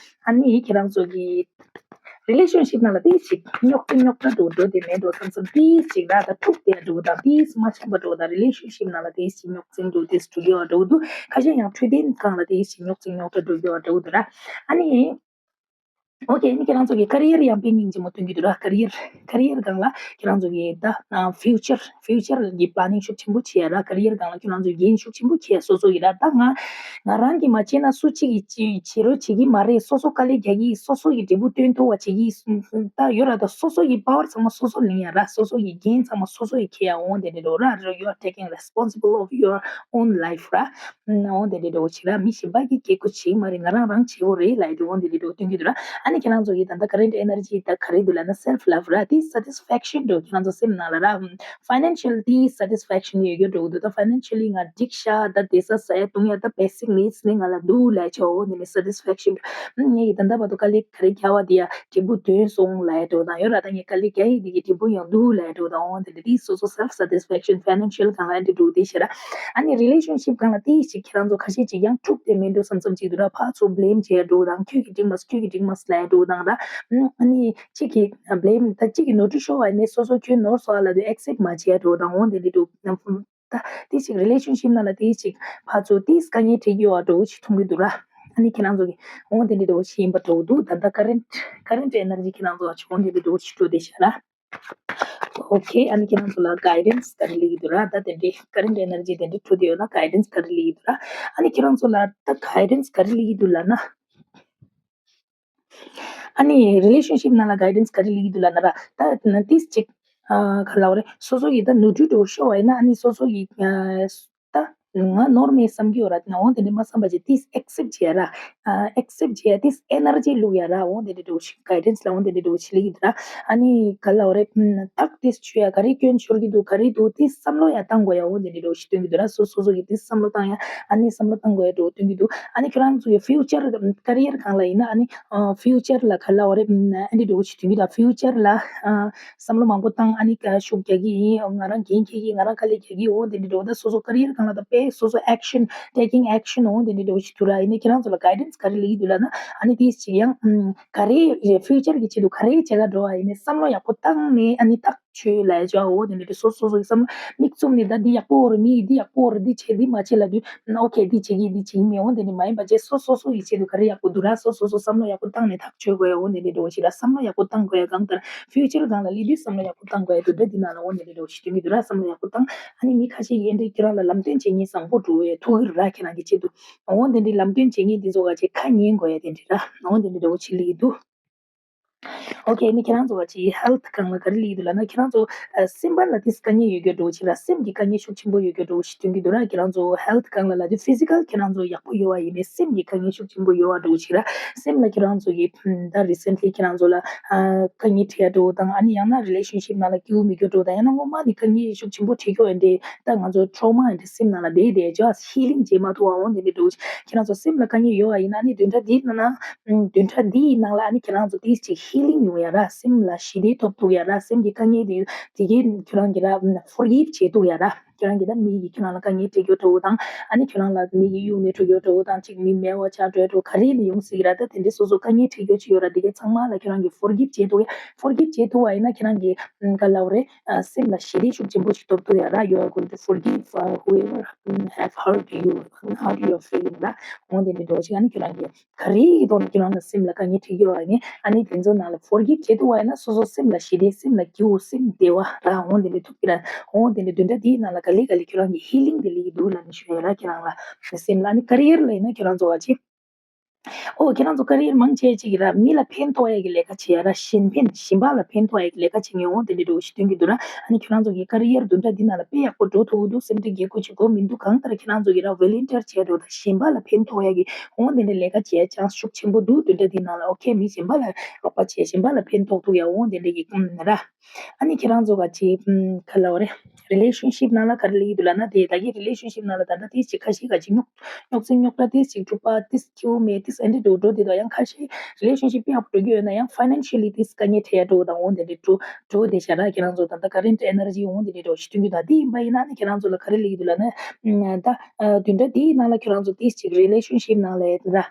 ཨ་ནི་ཁྱེད་རང་ཚོ་གི་relationship ནང་ལ་ཏིས་ཅིག་རྙོག་དྲ་རྙོག་དྲ་འགྲོ་འགྲོ་དེ་མེད་འགྲོ་བསམ་བསམ་ཏིས་ཅིག་ར། ད་འཁྲུག་དེ་འགྲོ་དང་ཏིས་མ་འཆམ་པ་འགྲོ་དང་relationship ནང་ལ་ཏིས་ཅིག་རྙོག་འཛིང་འགྲོ་ཏིས་འགྲོ་གི་ཡོད་འགྲོ་འདུག་ཁ་ཤས་ཡང་འཕྲོད་བསྟེན་སྒང་ལ་ཏིས་ཅིག་རྙོག་འཛིང་རྙོག་དྲ་འགྲོ་གི་ཡོད་འགྲོ་འདུག་ར། ཨ་ནི། Okay ཨ་ནི་ཁྱེད་རང་ཚོ་གི་career ཡང་དཔེ་སྙིང་རྗེ་མོ་སྟོན་གྱི་འདུག་ར། career career སྒང་ལ་ཁྱེད་རང་ཚོ་གི་ད་future future གི་planning ཤུགས་ཆེན་པོ་བྱེད་ཡ་ར། career སྒང་ལ་ཁྱེད་རང་ཚོ་འགན་ཤུགས་ཆེན་པོ་བྱེད་ཡ། སོ་སོ་གི་ར། ད་ང་ང་རང་གིས་མ་བྱས་ན་སུ་གཅིག་གིས་བྱེད་རོགས་བྱེད་ཀྱི་མ་རེད། སོ་སོ་དཀའ་ལས་རྒྱག་གི། སོ་སོ་གི་འབྲས་བུ་སྟོན་ཐུབ་པ་བྱེད་ཀྱི། ད་ཡོད་ར། ད་སོ་སོ་གི་power ཚང་མ་སོ་སོ་ལེན་ཡ་ར། སོ་སོ་གི་འགན་ཚང་མ་སོ་སོ་གི་འཁྱེར་ཡ། འོང་དེ་འདྲ་འགྲོ་ར། You are taking responsible of your own life ར། འོང་དེ་འདྲ་འགྲོ་བྱེད་ར། མི་གཞན་པ་གི་སྐད་ཁུ་བྱེད་མ་རེད། ང་རང་རང་བྱེད་དགོས་རེད་ལབ་དེ་འོང་དེ་འདྲ་འགྲོ་སྟོན་གྱི་འདུག་ར། ཨ་ནི་ཁྱེད་རང་ཚོ་གི་ད་ལྟ་current energy ད་ག་རེ་འདུག་ལབ་ན་self love ར། དེ་satisfaction འགྲོ་ཁྱེད་རང་ཚོ་སེམས་ནང་ལ་ར། financial དེ་satisfaction ཡོད་རྒྱུ་འགྲོ་འདུག་ད་financially ང་འགྲིག་ཤག་ད་བསྡད་ས་ཟ་ཡ་བཏུང་ཡ་ད་basic needs ནི་ང་ལ་འདུག་ལབ་ཆོག་འོ་དེ་ནི་satisfaction འགྲོ། ངས་ཀྱི་ད་ལྟ་བར་དུ་དཀའ་ལས་ག་རེ་རྒྱག་པ་དེ་ཡ་འབྲས་བུ་ཐོན་སོང་ལབ་ཡ་འགྲོ་དང་། ཡོད་ར། ད་ངས་དཀའ་ལས་རྒྱག་ཡི་དེ་གི་འབྲས་བུ་ཡང་འདུག་ལབ་ཡ་འགྲོ་དང་། འོ་དེ་འདྲ་དེ་སོ་སོ་self satisfaction financial གང་ལ་འདྲ་འགྲོ་དེ་ཤེས་ར། ཨ་ནི་relationship གང་ལ་དེ་ཞིག་ཁྱེད་རང་ཚོ་ཁ་ཤས་ཅིག་ཡང་འཁྲུག་དེ་མི་འགྲོ་བསམ་བསམ་ཅིག་འདུག་ར། ཕར་ཚུར་blame བྱས་འགྲོ་དང་། ཁྱོད་ཀྱི་འགྲིག་མ་སོང་། ཁྱོད་ཀྱི་འགྲིག་མ་སོང་ལབ་འགྲོ་དང་ར། ཨ་ནི་གཅིག་གི་blame ད་གཅིག་གི་ནོར་འཁྲུལ་ཤོར་བ་ནས་སོ་སོ་ཁྱོད་ནོར་སོང་ལབ་དུས་accept མ་བྱས་འགྲོ་དང་། འོ་དེ་འདྲ་འགྲོ། ད་དེ་ཞིག་relationship ནང་ལ་དེ་ཞིག་ཕར་ཚུར་དེ་དཀའ་ངལ་འཕྲད་ཀྱི་ཡོད་པ་འདྲ་བོ་ཞིག་མཐོང་གི་འདུག་ར། ཨ་ནི་ཁྱེད་རང་ཚོ་གི་འོ་དེ་འདྲ་འདྲ་བོ་ཞིག་ཡིན་པ་འདྲ་བོ་འདུག་ད་ལྟ་current current energy ཁྱེད་རང་ཚོ་ལ་འོ་དེ་འདྲ་འདྲ་བོ་ཞིག་འགྲོ་བསྡད་ཤག་ར། Okay ཨ་ནི་ཁྱེད་རང་ཚོ་ལ་guidance ག་རེ་སླེབས་ཀྱི་འདུག་ར། ད་དེ་འདྲའི་current energy དེ་འདྲ་འཕྲོད་དེ་ཡོད་ན་guidance ག་རེ་སླེབས་ཀྱི་འདུག་ར། ཨ་ནི་ཁྱེད་རང་ཚོ་ལ་ད་guidance ག་རེ་སླེབས་ཀྱི་འདུག་ལབ་ན། ཨ་ནི་relationship ནང་ལ་guidance ག་རེ་སླེབས་ཀྱི་འདུག་ལབ་ན་ར། ད་ན་ཏིས་ཅིག་ཨ་ག་ལབ་རེད། སོ་སོ་ཡི་ད་ནོར་འཁྲུལ་འདྲ་བོ་ཤོར་བ་ཡིན་ན། ཨ་ནི་སོ་སོ་ཡི་ཨ་ད་ང་ནོར་མེད་བསམ་གྱི་ཡོད་ར། འོ་དེ་འདྲ་མ་བསམ་པ་བྱས་ཏིས་accept བྱས་ར། ཨ་accept བྱས་ཏིས་energy བླུག་ཡ་ར། འོ་དེ་འདྲ་འདྲ་བོ་ཞིག་guidance ལ་འོ་དེ་འདྲ་འདྲ་བོ་ཞིག་སླེབས་ཀྱི་འདུག་ར། ཨ་ནི་ག་ལབ་རེད། ཐག་ཏིས་ཆོད་ཡ། ག་རེ་སྐྱོན་ཤོར་གྱི་འདུག་ག་རེ་འདུག་ཏིས་བསམ་བློ་ཡ་བཏང་དགོས་ཡ། འོ་དེ་འདྲ་འདྲ་བོ་ཞིག་སྟོན་གྱི་འདུག་ར། སོ་སོ་སོ་གི་ཏིས་བསམ་བློ་བཏང་ཡ། ཨ་ནི་བསམ་བློ་བཏང་དགོས་ཡ་འདྲ་བོ་སྟོན་གྱི་འདུག་ཨ་ནི་ཁྱོད་རང་ཚོ་གི་future career སྒང་ལ་ཡིན་ན། ཨ་ནི་future ལ་ག་ལབ་རེད། ཨ་འདི་འདྲ་བོ་ཞིག་སྟོན་གྱི་འདུག future ལ་བསམ་བློ་མང་པོ་བཏང་། ཨ་ནི་ཤུགས་རྒྱག་གི་ཡིན། ང་རང་འགན་འཁྱེར་གྱི། ང་རང་དཀའ་ལས་རྒྱག་གི། འོ་དེ་འདྲ་འདྲ་བོ། ད་སོ་སོ་career སྒང་ལ་ད་དཔེ་སོ་སོ་action taking action འོ་དེ་འདྲ་འདྲ་བོ་ཞིག་འདུག་ར། ཡིན་ནའི་ཁྱེད་རང་ཚོ་ལ་guidance ག་རེ་སླེབས་ཀྱི་འདུག་ལབ་ན། ཨ་ནི་དེ་ཅིག་ཡང་ག་རེ་future གི་ཆེད་དུ་ག་རེ་བྱེད་ག་འགྲོ་བ་ཡིན་ནའི་བསམ་བློ་ཡག་པོ་བཏང་ནས། ཨ་ནི་ཐག་ཆོད་ལབ་ཡ་ཅིག་འོ་དེ་འདྲ་འདྲ་སོ་སོ་སོ་སོ་གི་བསམ་བློ་མིག་བཙུམ་ནས། ད་འདི་ཡག་པོ་རེད། མི་འདི་ཡག་པོ་རེད། འདི་བྱེད། འདི་མ་བྱེད་ལབ་དུས་okay འདི་བྱེད་ཀྱི་འདི་བྱེད་ཀྱི་མེད། འོ་དེ་འདྲ་མ་ཡིན་པ་བྱས་སོ་སོ་སོ་སོ་ཡི་ཆེད་དུ་ག་རེ་ཡག་པོ་འདུག་ར། སོ་སོ་སོ་བསམ་བློ་ཡག་པོ་བཏང་ནས་ཐག་ཆོད་དགོས་ཡ། འོ་དེ་འདྲ་འདྲ་བོ་ཞིག་ར། བསམ་བློ་ཡག་པོ་བཏང་དགོས་ཡ། གང་ལྟར་future སྒང་ལ་སླེབས་དུས་བསམ་བློ་ཡག་པོ་བཏང་དགོས་ཡ་འདུག་ད་འདི་ནང་ལ་འོ་དེ་འདྲ་འདྲ་བོ་ཞིག་སྟོན་གྱི་འདུག་ར། བསམ་བློ་ཡག་པོ་བཏང་། ཨ་ནི་མི་ཁ་ཤས་ཀྱིས་འདི་ཁྱེད་རང་ལ་ལམ་སྟོན་བྱེད་མཁན་བཟང་པོ་འདྲ་བོ་ཡ་ཐུག་གི་རེད་ར། ཁྱེད་རང་གི་ཆེད་དུ་འོ་དེ་འདྲའི་ལམ་སྟོན་བྱེད་མཁན་འདི་ཚོ་ག་ཅིག་ཁ་ཉན་དགོས་ཡ་དེ་འདྲ་ར། འོ་དེ་འདྲ་འདྲ་བོ་ཞིག་སླེབས་ཀྱི་འདུག་ཨོ་ཁེ། ནི་ཁྱེད་རང་ཚོ་བ་ཅི་ཧེལ་ཐི་སྒང་ལ་ག་རེ་ལབ་ཀྱི་འདུག་ལབ་ན། ཁྱེད་རང་ཚོ་ཨ་སེམས་པ་ལ་ཏིས་དཀའ་ངལ་ཡོད་རྒྱུ་འདྲ་བོ་ཅིག་ར། སེམས་ཀྱི་དཀའ་ངལ་ཤུགས་ཆེན་པོ་ཡོད་རྒྱུ་འདྲ་བོ་ཞིག་སྟོན་གྱི་འདུག་ར། ཁྱེད་རང་ཚོ་ཧེལ་ཐི་སྒང་ལ་ལབ་དུས་ཕི་ཟི་ཀལ་ཁྱེད་རང་ཚོ་ཡག་པོ་ཡོད་པ་ཡིན་ནའི་སེམས་ཀྱི་དཀའ་ངལ་ཤུགས་ཆེན་པོ་ཡོད་པ་འདྲ་བོ་ཅིག་ར། སེམས་ལ་ཁྱེད་རང་ཚོ་གི་ད་རི་སེན་ལི་ཁྱེད་རང་ཚོ་ལ་ཨ་དཀའ་ངལ་འཕྲད་ཡ་འདྲ་བོ་དང་། ཨ་ནི་ཡང་ན་རི་ལེ་ཤན་ཤིབ་ནང་ལ་སྐྱིད་པོ་མེད་རྒྱུ་འདྲ་བོ་དང་། ཡང་ན་སྔོན་མ་ནས་དཀའ་ངལ་ཤུགས་ཆེན་པོ་འཕྲད་ཀྱི་ཡོད་པ་འདྲ། ད་ང་ཚོ་ཊོ་མ་ཡིན་འདྲ་སེམས་ནང་ལ་བསྡད་བསྡད་བྱས་ཧི་ལིང་བྱེད་མ་ཐུབ་པ་འོ་དེ་འདྲ་འདྲ་བོ་ཅིག་ཁྱེད་རང་ཚོ་སེམས་ལ་དཀའ་ངལ་ཡོད་པ་ཡིན་ན། ཨ་ནི་བདུན་ཕྲག་འདིའི་ནང་ན། ཨམ། བདུན་ཕྲག་འདིའི་ནང་ལ་ཨ་ནི་ཁྱེད་རང་ཚོ་ཏིས་ཅིག་ཧི་ལིང་ཡོང་ཡ་ར། སེམས་ལ་ཞི་བདེ་ཐོབ་ཐུབ་ཡ་ར། སེམས་ཀྱི་དཀའ་ངལ་དེ་དེ་གའི་ཁྱོད་རང་གི་ར་ཕོར་གིབ་བྱེད་ཐུབ་ཡ་ར། ཁྱོད་རང་གི་ད་མི་གིས་ཁྱོད་རང་ལ་དཀའ་ངལ་སྤྲད་རྒྱུ་འདྲ་བོ་དང་། ཨ་ནི་ཁྱོད་རང་ལ་མི་གིས་གཡུག་ནས་འགྲོ་རྒྱུ་འདྲ་བོ་དང་། ཅིག་མི་མེད་པ་ཆགས་འགྲོ་ཡ་འདྲ་བོ་ག་རེ་ནས་ཡོང་སྲིད་ཀྱི་ར། ད་དེ་འདྲའི་སོ་སོ་དཀའ་ངལ་འཕྲད་རྒྱུ་ཅིག་ཡོད་ར། དེ་གའི་ཚང་མ་ལ་ཁྱོད་རང་གིས་ཕོར་གིབ་བྱེད་ཐུབ་ཡ། ཕོར་གིབ་བྱེད་ཐུབ་པ་ཡིན་ན་ཁྱོད་རང་གི་ཨམ། ག་ལབ་རེད། ཨ། སེམས་ལ་ཞི་བདེ་ཤུགས་ཆེན་པོ་ཞིག་ཐོབ་ཐུབ་ཡ་ར། You are going to forgive, uh, whoever, um, have hurt you, hurt your feeling ར། འོ་དེ་འདྲ་འདྲ་བོ་ཞིག་ཨ་ནི་ཁྱོད་རང་གིས་ག་རེ་གི་ཐོག་ནས་ཁྱོད་རང་ལ་སེམས་ལ་དཀའ་ངལ་འཕྲད་ཀྱི་ཡོད་པ་ཡིན་ནའི། ཨ་ནི་དེ་ཚོ་ནང་ལ་ཕོར་གིབ་བྱེད་ཐུབ་པ་ཡིན་ན་སོ་སོ་སེམས་ལ་ཞི་བདེ། སེམས་ལ་སྐྱིད་པོ། སེམས་བདེ་བ་ར། འོ་དེ་འདྲ་ཐོབ་ཀྱི་ར། འོ་དེ་འདྲ་བདུན་ཕྲག་འདིའི་ནང་ལ་ག་ལེ་ག་ལེ་ཁྱོད་རང་གི་ཧི་ལིང་དེ་སླེབས་ཀྱི་འདུག་ལབ་ནས་ཞུ་ཡ་ར། ཁྱོད་རང་ལ་སེམས་ལ། ཨ་ནི་ཀ་རི་ཡར་ལ་ཡིན་ན་ཁྱོད་རང་ཚོ་བ་ཅི། ཨོ། ཁྱེད་རང་ཚོ་ཀ་རི་ཡར་མང་ཆེ་ཅིག་གིས་ར་མི་ལ་ཕན་ཐོགས་ཡ་གི་ལས་ཀ་བྱེད་ཡ་ར། གཞན་ཕན། གཞན་པ་ལ་ཕན་ཐོགས་ཡ་གི་ལས་ཀ་བྱེད་མཁན་འོ་དེ་འདྲ་འདྲ་བོ་ཞིག་སྟོན་གྱི་འདུག་ར། ཨ་ནི་ཁྱོད་རང་ཚོ་གི་ཀ་རི་ཡར་བདུན་ཕྲག་འདི་ནང་ལ་དཔེ་ཡག་པོ་འགྲོ་ཐུབ་ཀྱི་འདུག་སེམས་ཁྲལ་རྒྱག་དགོས་ཅིག་དགོས་མི་འདུག་གང་ལྟར་ཁྱེད་རང་ཚོ་གིས་ར་ཝོ་ལན་ཊིར་བྱས་འགྲོ་དང་། གཞན་པ་ལ་ཕན་ཐོགས་ཡ་གི་འོ་དེ་འདྲ་ལས་ཀ་བྱེད་ཡ་ཅང་ཤུགས་ཆེན་པོ་འདུག་བདུན་ཕྲག་འདི་ནང་ལ། ཨོ་ཁེ། མི་གཞན་པ་ལ་རོགས་པ་བྱས། གཞན་པ་ལ་ཕན་ཐོགས་ཐུབ་ཡ་འོ་དེ་འདྲ་གི་ཨུམ་ར། ཨ་ནི་ཁྱེད་རང་ཚོ་ག་ཅིག་ཨུམ། ག་ལབ་རེད། རི་ལེ་ཤན་ཤིབ་ནང་ལ་ག་རེ་ལབ་ཀྱི་འདུག་ལབ་ན། དེ་ད་གི་རི་ལེ་ཤན་ཤིབ་ནང་ལ་ད་ལྟ་དེ་ཅིག་ཁ་ཤས་ག་ཅིག་རྙོག་རྙོག་ཟིང་རྙོག་དྲ་དེ་ཅིག་འཁྲུག་པ་དེ་ཁྱེའུ་མེད་དེ་ཨེ་འདྲ་འགྲོ་འགྲོ་དེ་དང་། ཡང་ཁ་ཤས་རི་ལེ་ཤན་ཤིབ་དཔེ་ཡག་པོ་འགྲོ་གི་ཡོད་ན་ཡང་ཕའི་ནན་ཤལ་ལི་དེ་དཀའ་ངལ་འཕྲད་ཡ་འགྲོ་དང་འོ་དེ་འདྲ་འགྲོ་འགྲོ་དེ་ཤ་ར། ཁྱེད་རང་ཚོ་ད་ལྟ་ཀ་རེན་ཊི་ཨེ་ནར་ཇི་འོ་དེ་འདྲ་འགྲོ་ཞིག་སྟོན་གྱི་འདུག་ད་དེ་ཡིན་པ་ཡིན་ན་ནི་ཁྱེད་རང་ཚོ་ལ་ག་རེ་ལབ་ཀྱི་འདུག་ལབ་ན། ད་བདུན་ཕྲག་དེའི་ནང་ལ་ཁྱེད་རང་ཚོ་དེ་ཅིག་རི་ལེ་ཤན་ཤིབ་ནང་ལ་ཡ་ར།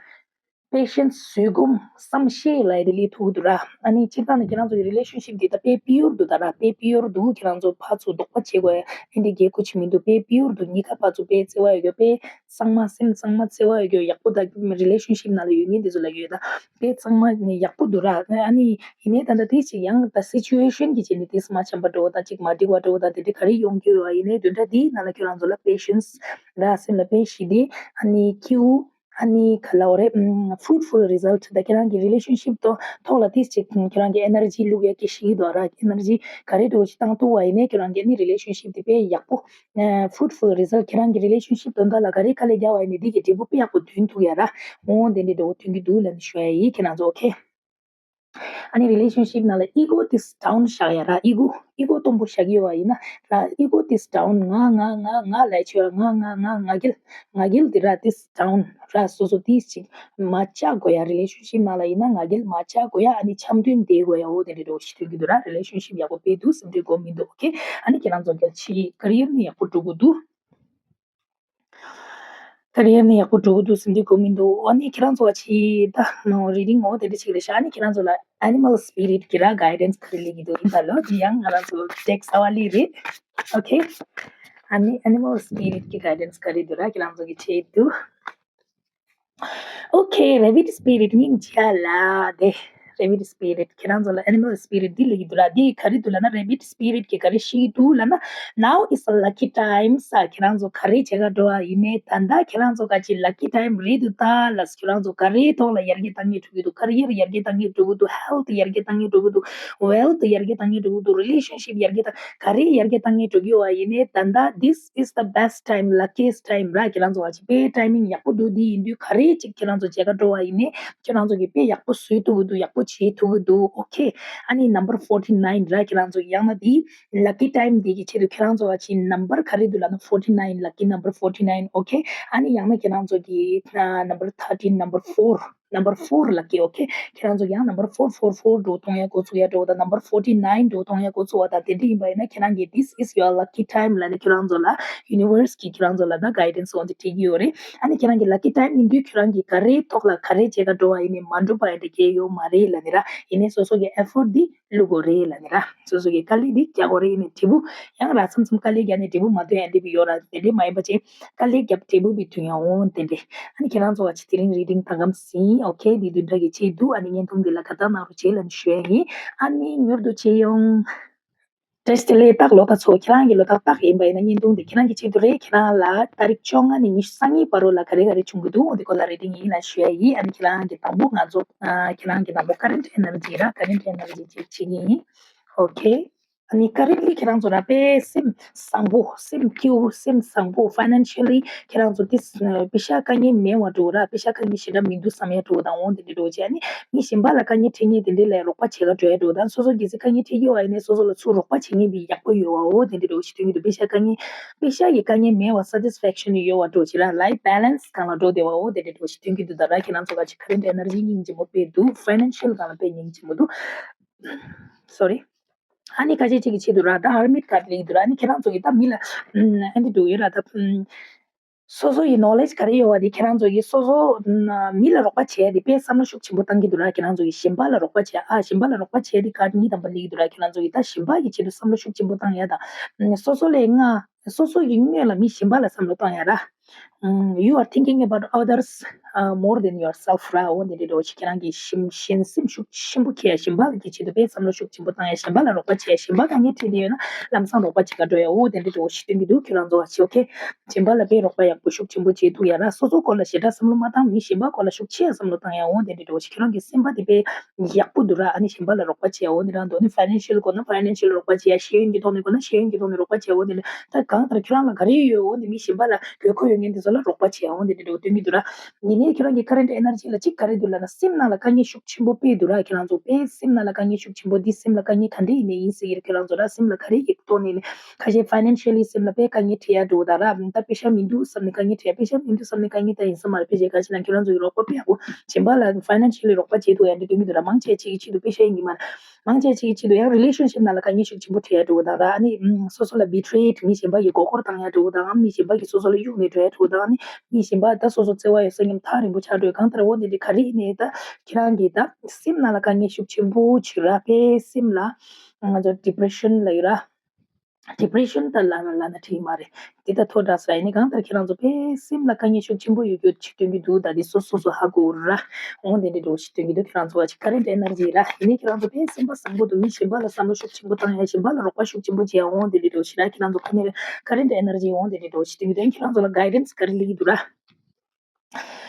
པེ་ཤན་སི། བཟོད་སྒོམ། བསམ་ཤེས་ལབ་ཡ་དེ་སླེབས་ཐུབ་ཀྱི་འདུག་ར། ཨ་ནི་སྤྱིར་བཏང་ནས་ཁྱེད་རང་ཚོ་གི་རི་ལེ་ཤན་ཤིབ་འདི་ད་དཔེ་པིའུར་འདུག་ད་ར། དཔེ་པིའུར་འདུག་ཁྱེད་རང་ཚོ་ཕར་ཚུར་དོགས་པ་བྱེད་དགོས་ཡ་ཨེ་འདྲ་རྒྱག་དགོས་ཅིག་མི་འདུག་དཔེ་པིའུར་འདུག་གཉིས་ཀ་ཕར་ཚུར་དཔེ་བརྩེ་བ་ཡོད་རྒྱུ། དཔེ་གཙང་མ། སེམས་གཙང་མ་བརྩེ་བ་ཡོད་རྒྱུ་ཡག་པོ། ད་རི་ལེ་ཤན་ཤིབ་ནང་ལ་ཡོད་མཁན་དེ་ཚོ་ལ་ཡོད་ད། དཔེ་གཙང་མ་ནས་ཡག་པོ་འདུག་ར། ཨ་ནི་ཡིན་ནའི་ད་ལྟ་དེ་ཅིག་ཡང་ད་སི་ཅུ་ཨེ་ཤན་གྱི་རྗེས་ནས་དེ་མ་འཆམ་པ་འདྲ་བོ་དང་། ཅིག་མ་འགྲིག་པ་འདྲ་བོ་དང་། དེ་འདྲ་ག་རེ་ཡོང་གི་ཡོད་པ་ཡིན་ནའི་བདུན་ཕྲག་འདིའི་ནང་ལ་ཁྱེད་རང་ཚོ་ལ་པེ་ཤན་སི་ར། སེམས་ལ་དཔེ་ཞི་བདེ། ཨ་ནི་སྐྱིད་པོ། ཨ་ནི་ག་ལབ་རེད། ཨམ། ཕུ་རུ་ཊི་ཕུལ་རི་ཛལ་ཊི། ད་ཁྱེད་རང་གི་རི་ལེ་ཤན་ཤིབ་ཐོག་ཐོག་ལ་ཏིས་ཅིག་ཁྱེད་རང་གི་ཨེ་ནར་ཇི་བླུག་ཡ་གི་ཤེས་ཀྱི་འདུག་ར། ཨེ་ནར་ཇི་ག་རེ་འདྲ་བོ་ཞིག་བཏང་ཐུབ་པ་ཡིན་ནའི་ཁྱེད་རང་གི་ནི་རི་ལེ་ཤན་ཤིབ་དེ་དཔེ་ཡག་པོ། ཕུ་རུ་ཊི་ཕུལ་རི་ཛལ་ཊི། ཁྱེད་རང་གི་རི་ལེ་ཤན་ཤིབ་དོན་དག་ལ་ག་རེ་དཀའ་ལས་རྒྱག་པ་ཡིན་ནའི་འདི་གི་འབྲས་བུ་དཔེ་ཡག་པོ་ཐོན་ཐུབ་ཡ་ར། འོ་དེ་འདྲ་འདྲ་བོ་ཐོན་གྱི་འདུག་ལབ་ནས་ཞུ་ཡ་ཡིན་ཁྱེད་རང་ཚོ། ཨོ་ཁེ། ཨ་ནི་རི་ལེ་ཤན་ཤིབ་ནང་ལ་ཨི་གོ་ཏིས་ཌའུན་བཞག་ཡ་ར། ཨི་གོ་ཨི་གོ་སྟོང་པོ་བཞག་གི་ཡོད་པ་ཡིན་ན་ར། ཨི་གོ་ཏིས་ཌའུན། ང་ང་ང་ང་ལབ་ཆོག་ཡ། ང་ང་ང་ང་རྒྱལ། ང་རྒྱལ་དེ་ར་ཏིས་ཌའུན་ར། སོ་སོ་ཏིས་ཅིག་མར་བཅག་དགོས་ཡ། རི་ལེ་ཤན་ཤིབ་ནང་ལ་ཡིན་ན་ང་རྒྱལ་མར་བཅག་དགོས་ཡ། ཨ་ནི་འཆམ་མཐུན་བསྡད་དགོས་ཡ། འོ་དེ་འདྲ་འདྲ་བོ་ཞིག་ཐོན་གྱི་འདུག་ར། རི་ལེ་ཤན་ཤིབ་ཡག་པོ་སྤེལ་འདུག་སེམས་ཁྲལ་དགོས་མི་འདུག་ཨོ་ཁེ། ཨ་ནི་ཁྱེད་རང་ཚོ་རྒྱལ་ཕྱི་ཀེ་རི་ཡར་ནི་ཡག་པོ་འགྲོ་གི་འདུག་ཀེ་རི་ཡར་ནི་ཡག་པོ་འགྲོ་གི་འདུག་སེམས་ཁྲལ་དགོས་མི་འདུག་ཨ་ནི་ཁྱེད་རང་ཚོ་བ་ཆི་ད་ནོ་རི་ཌིང་འོ་དེ་འདྲ་ཞིག་རེད་ཤག་ཨ་ནི་ཁྱེད་རང་ཚོ་ལ་ཨེ་ནི་མལ་སི་པི་རིཊ་གི་ར་གའི་ཌན་སི་ག་རེ་སླེབས་ཀྱི་འདུག་ཡིན་ད་ལོ། དེ་ཡང་ང་རང་ཚོ་ཊེག་སི་ཨ་བ་ལི་རེད། ཨོ་ཁེ། ཨ་ནི་ཨེ་ནི་མལ་སི་པི་རིཊ་གི་གའི་ཌན་སི་ག་རེ་འདུག་ར་ཁྱེད་རང་ཚོ་གི་ཆེད་དུ། ཨོ་ཁེ། རེ་བིཊ་སི་པི་རིཊ་སྙིང་རྗེ་ལ་དེ། རེ་བིཊ་སི་པི་རིཊ་ཁྱེད་རང་ཚོ་ལ་ཨེ་ནི་མལ་སི་པི་རིཊ་འདི་སླེབས་ཀྱི་འདུག་ར། འདི་ག་རེ་འདུག་ལབ་ན་རེ་བིཊ་སི་པི་རིཊ་གི་ག་རེ་བཤད་ཀྱི་འདུག་ལབ་ན། Now is a lucky time ས། ཁྱེད་རང་ཚོ་ག་རེ་བྱེད་ག་འགྲོ་བ་ཡིན་ནའི་ད་ལྟ་ཁྱེད་རང་ཚོ་ག་ཅིག་ལ་ཀི་ཊའིམ་རེད་འདུག་ད་ལ། ཁྱེད་རང་ཚོ་ག་རེའི་ཐོག་ལ་ཡར་རྒྱས་གཏང་གི་འགྲོ་གི་འདུག་ཀེ་རི་ཡར་ཡར་རྒྱས་གཏང་གི་འགྲོ་གི་འདུག་ཧེལ་ཐི་ཡར་རྒྱས་གཏང་གི་འགྲོ་གི་འདུག་ཝེལ་ཐི་ཡར་རྒྱས་གཏང་གི་འགྲོ་གི་འདུག་རི་ལེ་ཤན་ཤིབ་ཡར་རྒྱས་གཏང་ག་རེ་ཡར་རྒྱས་གཏང་གི་འགྲོ་གི་ཡོད་པ་ཡིན་ནའི་ད་ལྟ་this is the best time, luckiest time ར། ཁྱེད་རང་ཚོ་བ་ཅིག་དཔེ་ཊའི་མིང་ཡག་པོ་འདུག་འདི་ཡིན་དུས་ག་རེ་ཅིག་ཁྱེད་རང་ཚོ་བྱེད་ག་འགྲོ་བ་ཡིན་ནའི་ཁྱེད་རང་ཚོ་གི་དཔེ་ཡག་པོ་བཟོས་ཐུབ་གི་འདུག་ཡག་པོ་བྱེད་ཐུབ་གི་འདུག་ཨོ་ཁེ། ཨ་ནི་number forty nine ར། ཁྱེད་རང་ཚོ་ཡང་ན་འདི་lucky time འདི་གི་ཆེད་དུ་ཁྱེད་རང་ཚོ་བ་ཅིག་ནམ་བར་ག་རེ་འདུག་ལབ་ན་forty nine, lucky number forty nine ཨོ་ཁེ། ཨ་ནི་ཡང་ན་ཁྱེད་རང་ཚོ་གི་ཨ་number thirteen, number four, number four lucky ཨོ་ཁེ། ཁྱེད་རང་ཚོ་ཡང་number four four four འགྲོ་གཏོང་ཡ་འགོ་ཚུགས་ཡ་འགྲོ་དང་number forty nine འགྲོ་གཏོང་ཡ་འགོ་ཚུགས་པ་དང་དེ་འདྲ་ཡིན་པ་ཡིན་ན་ཁྱེད་རང་གི་this is your lucky time ལབ་ནས་ཁྱེད་རང་ཚོ་ལ་ཡུ་ནི་ཝར་སི་གིས་ཁྱེད་རང་ཚོ་ལ་ད་གའི་ཌན་སི་འོ་འདི་སྤྲད་ཀྱི་ཡོད་རེད། ཨ་ནི་ཁྱེད་རང་གི་lucky time ཡིན་དུས་ཁྱེད་རང་གི་ག་རེའི་ཐོག་ལ་ག་རེ་བྱེད་ག་འགྲོ་བ་ཡིན་ནའི་མ་འགྲུབ་པ་ཡིན་དེ་གལ་ཡོད་མ་རེད་ལབ་ནི་ར། ཡིན་ནའི་སོ་སོ་གི་ཨེ་ཕོར་ཊི་འདི་བླུག་དགོས་རེད་ལབ་ནི་ར། སོ་སོ་གི་དཀའ་ལས་འདི་རྒྱག་དགོས་རེད། ཡིན་ནའི་འབྲས་བུ་ཡང་རག་མཚམས་མཚམས་དཀའ་ལས་རྒྱག་ནས་འབྲས་བུ་མ་ཐོན་ཡ་འདྲ་པོ་ཡོད་ར། དེ་འདྲ་མ་ཡིན་པ་བྱས་དཀའ་ལས་རྒྱབ་འབྲས་བུ་བི་ཐོན་ཡ་འོང་དེ་འདྲ། ཨ་ནི་ཁྱེད་རང་ཚོ་བ་ཅིག་དེ་རིང་རི་ཌིང་ད་གམ་ཟིན་ཨོ་ཁེ། འདི་བདུན་ཕྲག་གི་ཆེད་དུ་ཨ་ནི་བརྙན་ཐུང་འདི་ལ་དགའ་རྟགས་གནང་རོགས་བྱེད་ལབ་ནས་ཞུ་ཡ་ཡིན། ཨ་ནི་མྱུར་དུ་མཇལ་ཡོང་། བཀྲ་ཤིས་བདེ་ལེགས། རྟགས་ལོ་རྟགས་ཚོ། ཁྱེད་རང་གི་ལོ་རྟགས་རྟགས་ཡིན་པ་ཡིན་ན་བརྙན་ཐུང་དེ་ཁྱེད་རང་གི་ཆེད་དུ་རེད། ཁྱེད་རང་ལ་ཏ་རིག་བཅོ་ལྔ་ནས་ཉི་ཤུ་རྩ་གཉིས་བར་དུ་ལ་ག་རེ་ག་རེ་བྱུང་གི་འདུག་འོ་དེ་སྐོར་ལ་རེ་ཏིང་ཡིན་ལ་ཞུ་ཡ་ཡིན། ཨ་ནི་ཁྱེད་རང་གི་དང་པོ་ང་ཚོ་ཨ་ཁྱེད་རང་གི་དང་པོ་ཀ་རེན་ཊི་ཨེ་ནར་ཇི་ར། ཀ་རེན་ཊི་ཨེ་ནར་ཇི་ཅེག་བྱེད་ཀྱི་ཡིན། ཨོ་ཁེ། ཨ་ནི་ཀ་རེན་ཊི་ལི་ཁྱེད་རང་ཚོ་ར་དཔེ་སེམས་བཟང་པོ། སེམས་སྐྱིད་པོ། སེམས་བཟང་པོ། ཕའི་ནན་ཤལ་ལི་ཁྱེད་རང་ཚོ་ཏིས་པེ་ཤ་དཀའ་ངལ་མེད་པ་འགྲོ་ར། པེ་ཤ་དཀའ་ངལ་ཞེ་དྲག་མི་འདུག་བསམ་ཡ་འགྲོ་དང་འོང་དེ་འདྲ་འགྲོ་བྱས། ཨ་ནི་མི་གཞན་པ་ལ་དཀའ་ངལ་འཕྲད་མཁན་དེ་འདྲ་ལ་རོགས་པ་བྱེད་ག་འགྲོ་ཡ་འགྲོ་དང་། སོ་སོ་གལ་སྲིད་དཀའ་ངལ་འཕྲད་ཀྱི་ཡོད་པ་ཡིན་ན་སོ་སོ་ལ་ཚུར་རོགས་པ་བྱེད་མཁན་པའི་ཡག་པོ་ཡོད་པ་འོ་དེ་འདྲ་འགྲོ་ཞིག་སྟོན་གྱི་འདུག་པེ་ཤ་དཀའ་ངལ་པེ་ཤ་གི་དཀའ་ངལ་མེད་པ་སེ་ཊིས་ཕེག་ཤན་ཡོད་པ་འགྲོ་བྱེད་ར། ལའིཕ་བེ་ལེན་སི་སྒང་ལ་འགྲོ་བདེ་བ་འོ་དེ་འདྲ་འགྲོ་ཞིག་སྟོན་གྱི་འདུག་ད་ར་ཁྱེད་རང་ཚོ་ག་ཅིག་ཀ་རེན་ཊི་ཨེ་ནར་ཇི་སྙིང་རྗེ་མོ་དཔེ་འདུག་ཕའི་ནན་ཤལ་སྒང་ལ་དཔེ་སྙིང་རྗེ་མོ་འདུག་སོ་རི། ཨ་ནི་ཁ་ཤས་ཅིག་གི་ཆེད་དུ་ར་ད་ཧར་མིཊ་ཀ་ཌི་ལེགས་འདུག་ར། ཨ་ནི་ཁྱེད་རང་ཚོ་གི་ད་མི་ལ་ཨ་འདི་འདུག་ཡོད་ར། ད་སོ་སོ་ཡི་ནོ་ལེཇ་ག་རེ་ཡོད་པ་དེ་ཁྱེད་རང་ཚོ་གི་སོ་སོ་མི་ལ་རོགས་པ་བྱས་ཏེ་དཔེ་བསམ་བློ་ཤུགས་ཆེན་པོ་བཏང་གི་འདུག་ར། ཁྱེད་རང་ཚོ་གི་གཞན་པ་ལ་རོགས་པ་བྱས། ཨ་གཞན་པ་ལ་རོགས་པ་བྱས་ཏེ་ཀ་ཌི་གཉིས་དང་པོ་ལེགས་འདུག་ར། ཁྱེད་རང་ཚོ་གི་ད་གཞན་པ་གི་ཆེད་དུ་བསམ་བློ་ཤུགས་ཆེན་པོ་བཏང་ཡ་དང་། སོ་སོ་ལས་སྔ་སོ་སོ་ཡི་སྔོན་ལ་མི་གཞན་པ་ལ་བསམ་བློ་བཏང་ཡ་ར། ཨམ། You are thinking about others, uh, more than yourself ར། འོ་འདི་འདྲ་འགྲོ་ཞིག་ཁྱེད་རང་གི་གཞན་གཞན་སེམས་ཤུགས་ཆེན་པོ་འཁྱེར་ཡ། གཞན་པ་གི་ཆེད་དུ་དཔེ་བསམ་བློ་ཤུགས་ཆེན་པོ་བཏང་ཡ། གཞན་པ་ལ་རོགས་པ་བྱེད་ཡ། གཞན་པ་དཀའ་ངལ་འཕྲད་བསྡད་ཡོད་ན་ལམ་སང་རོགས་པ་བྱེད་ག་འགྲོ་ཡ། འོ་དེ་འདྲ་འགྲོ་ཞིག་སྟོན་གྱི་འདུག་ཁྱེད་རང་ཚོ་བ་ཆེ། ཨོ་ཁེ། གཞན་པ་ལ་དཔེ་རོགས་པ་ཡག་པོ་ཤུགས་ཆེན་པོ་བྱེད་ཐུབ་ཡ་ར། སོ་སོ་སྐོར་ལ་ཞེ་དྲག་བསམ་བློ་མ་བཏང་། མི་གཞན་པ་སྐོར་ལ་ཤུགས་ཆེ་བསམ་བློ་བཏང་ཡ། འོ་དེ་འདྲ་འགྲོ་ཞིག་ཁྱེད་རང་གི་སེམས་པ་དེ་དཔེ་ཡག་པོ་འདུག་ར། ཨ་ནི་གཞན་པ་ལ་རོགས་པ་བྱེད་ཡ། འོ་འདི་རང་འདུག་ཨ་ནི་ཕའི་ནན་ཤལ་དགོས་ན་ཕའི་ནན་ཤལ་རོགས་པ་བྱེད་ཡ། ཤེས་ཡོན་གྱི་ཐོག་ནས་དགོས་ན་ཤེས་ཡོན་གྱི་ཐོག་ནས་རོགས་པ་བྱེད་ཡ། འོ་འདི་འདྲ། ད་གང་ལྟར་ཁྱོད་རང་ལ་ག་རེ་ཡོད་འོ་འདི་མི་གཞན་པ་ལ་དགོས་མཁོ་ཡོད་མཁན་དེ་ཚོ་ལ་རོགས་པ་བྱེད་ཡ། འོ་འདི་འདྲ་འགྲོ་སྟོན་གྱི་འདུག་ར། ཡིན་ནའི་ཁྱོད་རང་གི་ཀ་རེན་ཊི་ཨེ་ནར་ཇི་ལ་གཅིག་ག་རེ་འདུག་ལབ་ན་སེམས་ནང་ལ་དཀའ་ངལ་ཤུགས་ཆེན་པོ་དཔེ་འདུག་ར། ཁྱེད་རང་ཚོ་དཔེ་སེམས་ནང་ལ་དཀའ་ངལ་ཤུགས་ཆེན་པོ། འདི་སེམས་ལ་དཀའ་ངལ་ག་འདྲ་ཡིན་ནའི་ཡིན་ཟེར་གྱི་རེད། ཁྱེད་རང་ཚོ་ར་སེམས་ལ་ག་རེ་ཡི་ཐོག་ནས་ནས་ཁ་ཤས་ཕའི་ནན་ཤལ་ལི་སེམས་ལ་དཔེ་དཀའ་ངལ་འཕྲད་ཡ་འགྲོ་ད་ར། ད་པེ་ཤ་མི་འདུག་བསམ་ནས་དཀའ་ངལ་འཕྲད་ཡ། པེ་ཤ་མི་འདུག་བསམ་ནས་དཀའ་ངལ་ད་ཡིན་ས་མ་རེད། ཕལ་ཆེར་ག་ཅི་ལ་ཁྱེད་རང་ཚོ་གི་རོགས་པ་དཔེ་ཡག་པོ་གཞན་པ་ལ་ཕའི་ནན་ཤལ་ལི་རོགས་པ་བྱེད་ཐུབ་ཡ་འདི་སྟོན་གྱི་འདུག་ར། མང་ཆེ་ཅིག་གི་ཆེད་དུ་པེ་ཤ་ཡིན་གྱི་མ་རེད། མང་ཆེ་ཅིག་གི་ཆེད་དུ་ཡང་རི་ལེ་ཤན་ཤིབ་ནང་ལ་དཀའ་ངལ་ཤུགས་ཆེན་པོ་འཕྲད་ཡ་འགྲོ་གི་དང་ར། ཨ་ནི་ཨམ། སོ་སོ་ལ་བི་ཊི་རེ་ཡེ། མི་གཞན་པ་གིས་མགོ་སྐོར་བཏང་ཡ་འགྲོ་གི་དང་། མི་གཞན་པ་གིས་སོ་སོ་ལ་གཡུག་ནས་འགྲོ་ཡ་འགྲོ་གི་དང་། ཨ་ནི་མི་གཞན་པ་ད་སོ་སོ་བརྩེ་བ་ཡོད་ས་མཉམ་ཐག་རིང་པོ་ཆགས་འགྲོ་ཡ། གང་ལྟར་འོ་འདི་འདི་ག་རེ་ཡིན་ནའི་ད་ཁྱེད་རང་གི་ད་སེམས་ནང་ལ་དཀའ་ངལ་ཤུགས་ཆེན་པོ་ཅིག་ར། དཔེ་སེམས་ལ་ང་ཚོ་ཌི་པི་རེ་ཤན་ལབ་ཡོད་ར། ཌི་པི་རེ་ཤན་ད་ལབ་ན་ལབ་ན་འགྲིག་མ་རེད། འདི་ད་ཐོ་འདྲ་ས་ཡིན་ནའི་གང་ལྟར་ཁྱེད་རང་ཚོ་དཔེ་སེམས་ལ་དཀའ་ངལ་ཤུགས་ཆེན་པོ་ཡོད་རྒྱུ་ཅིག་སྟོན་གྱི་འདུག་ད་འདི་སོ་སོ་སོ་ཧ་གོ་ར། འོང་དེ་འདྲ་འགྲོ་ཞིག་སྟོན་གྱི་འདུག་ཁྱེད་རང་ཚོ་བ་ཅིག་ཀ་རེན་ཊི་ཨེ་ནར་ཇི་ར། ཡིན་ནའི་ཁྱེད་རང་ཚོ་དཔེ་སེམས་པ་བཟང་པོ་འདུག་མི་གཞན་པ་ལ་བསམ་བློ་ཤུགས་ཆེན་པོ་བཏང་ཡ། གཞན་པ་ལ་རོགས་པ་ཤུགས་ཆེན་པོ་བྱེད་ཡ། འོང་དེ་འདྲ་འགྲོ་ཞིག་ར། ཁྱེད་རང་ཚོ་ཀ་ནས་ཀ་རེན་ཊི་ཨེ་ནར་ཇི་འོང་དེ་འདྲ་འགྲོ་ཞིག་སྟོན་གྱི་འདུག་ཁྱེད་རང་ཚོ་ལ་གའི་ཌེན་སི་ག་རེ་སླེབས་ཀྱི་འདུག་ར།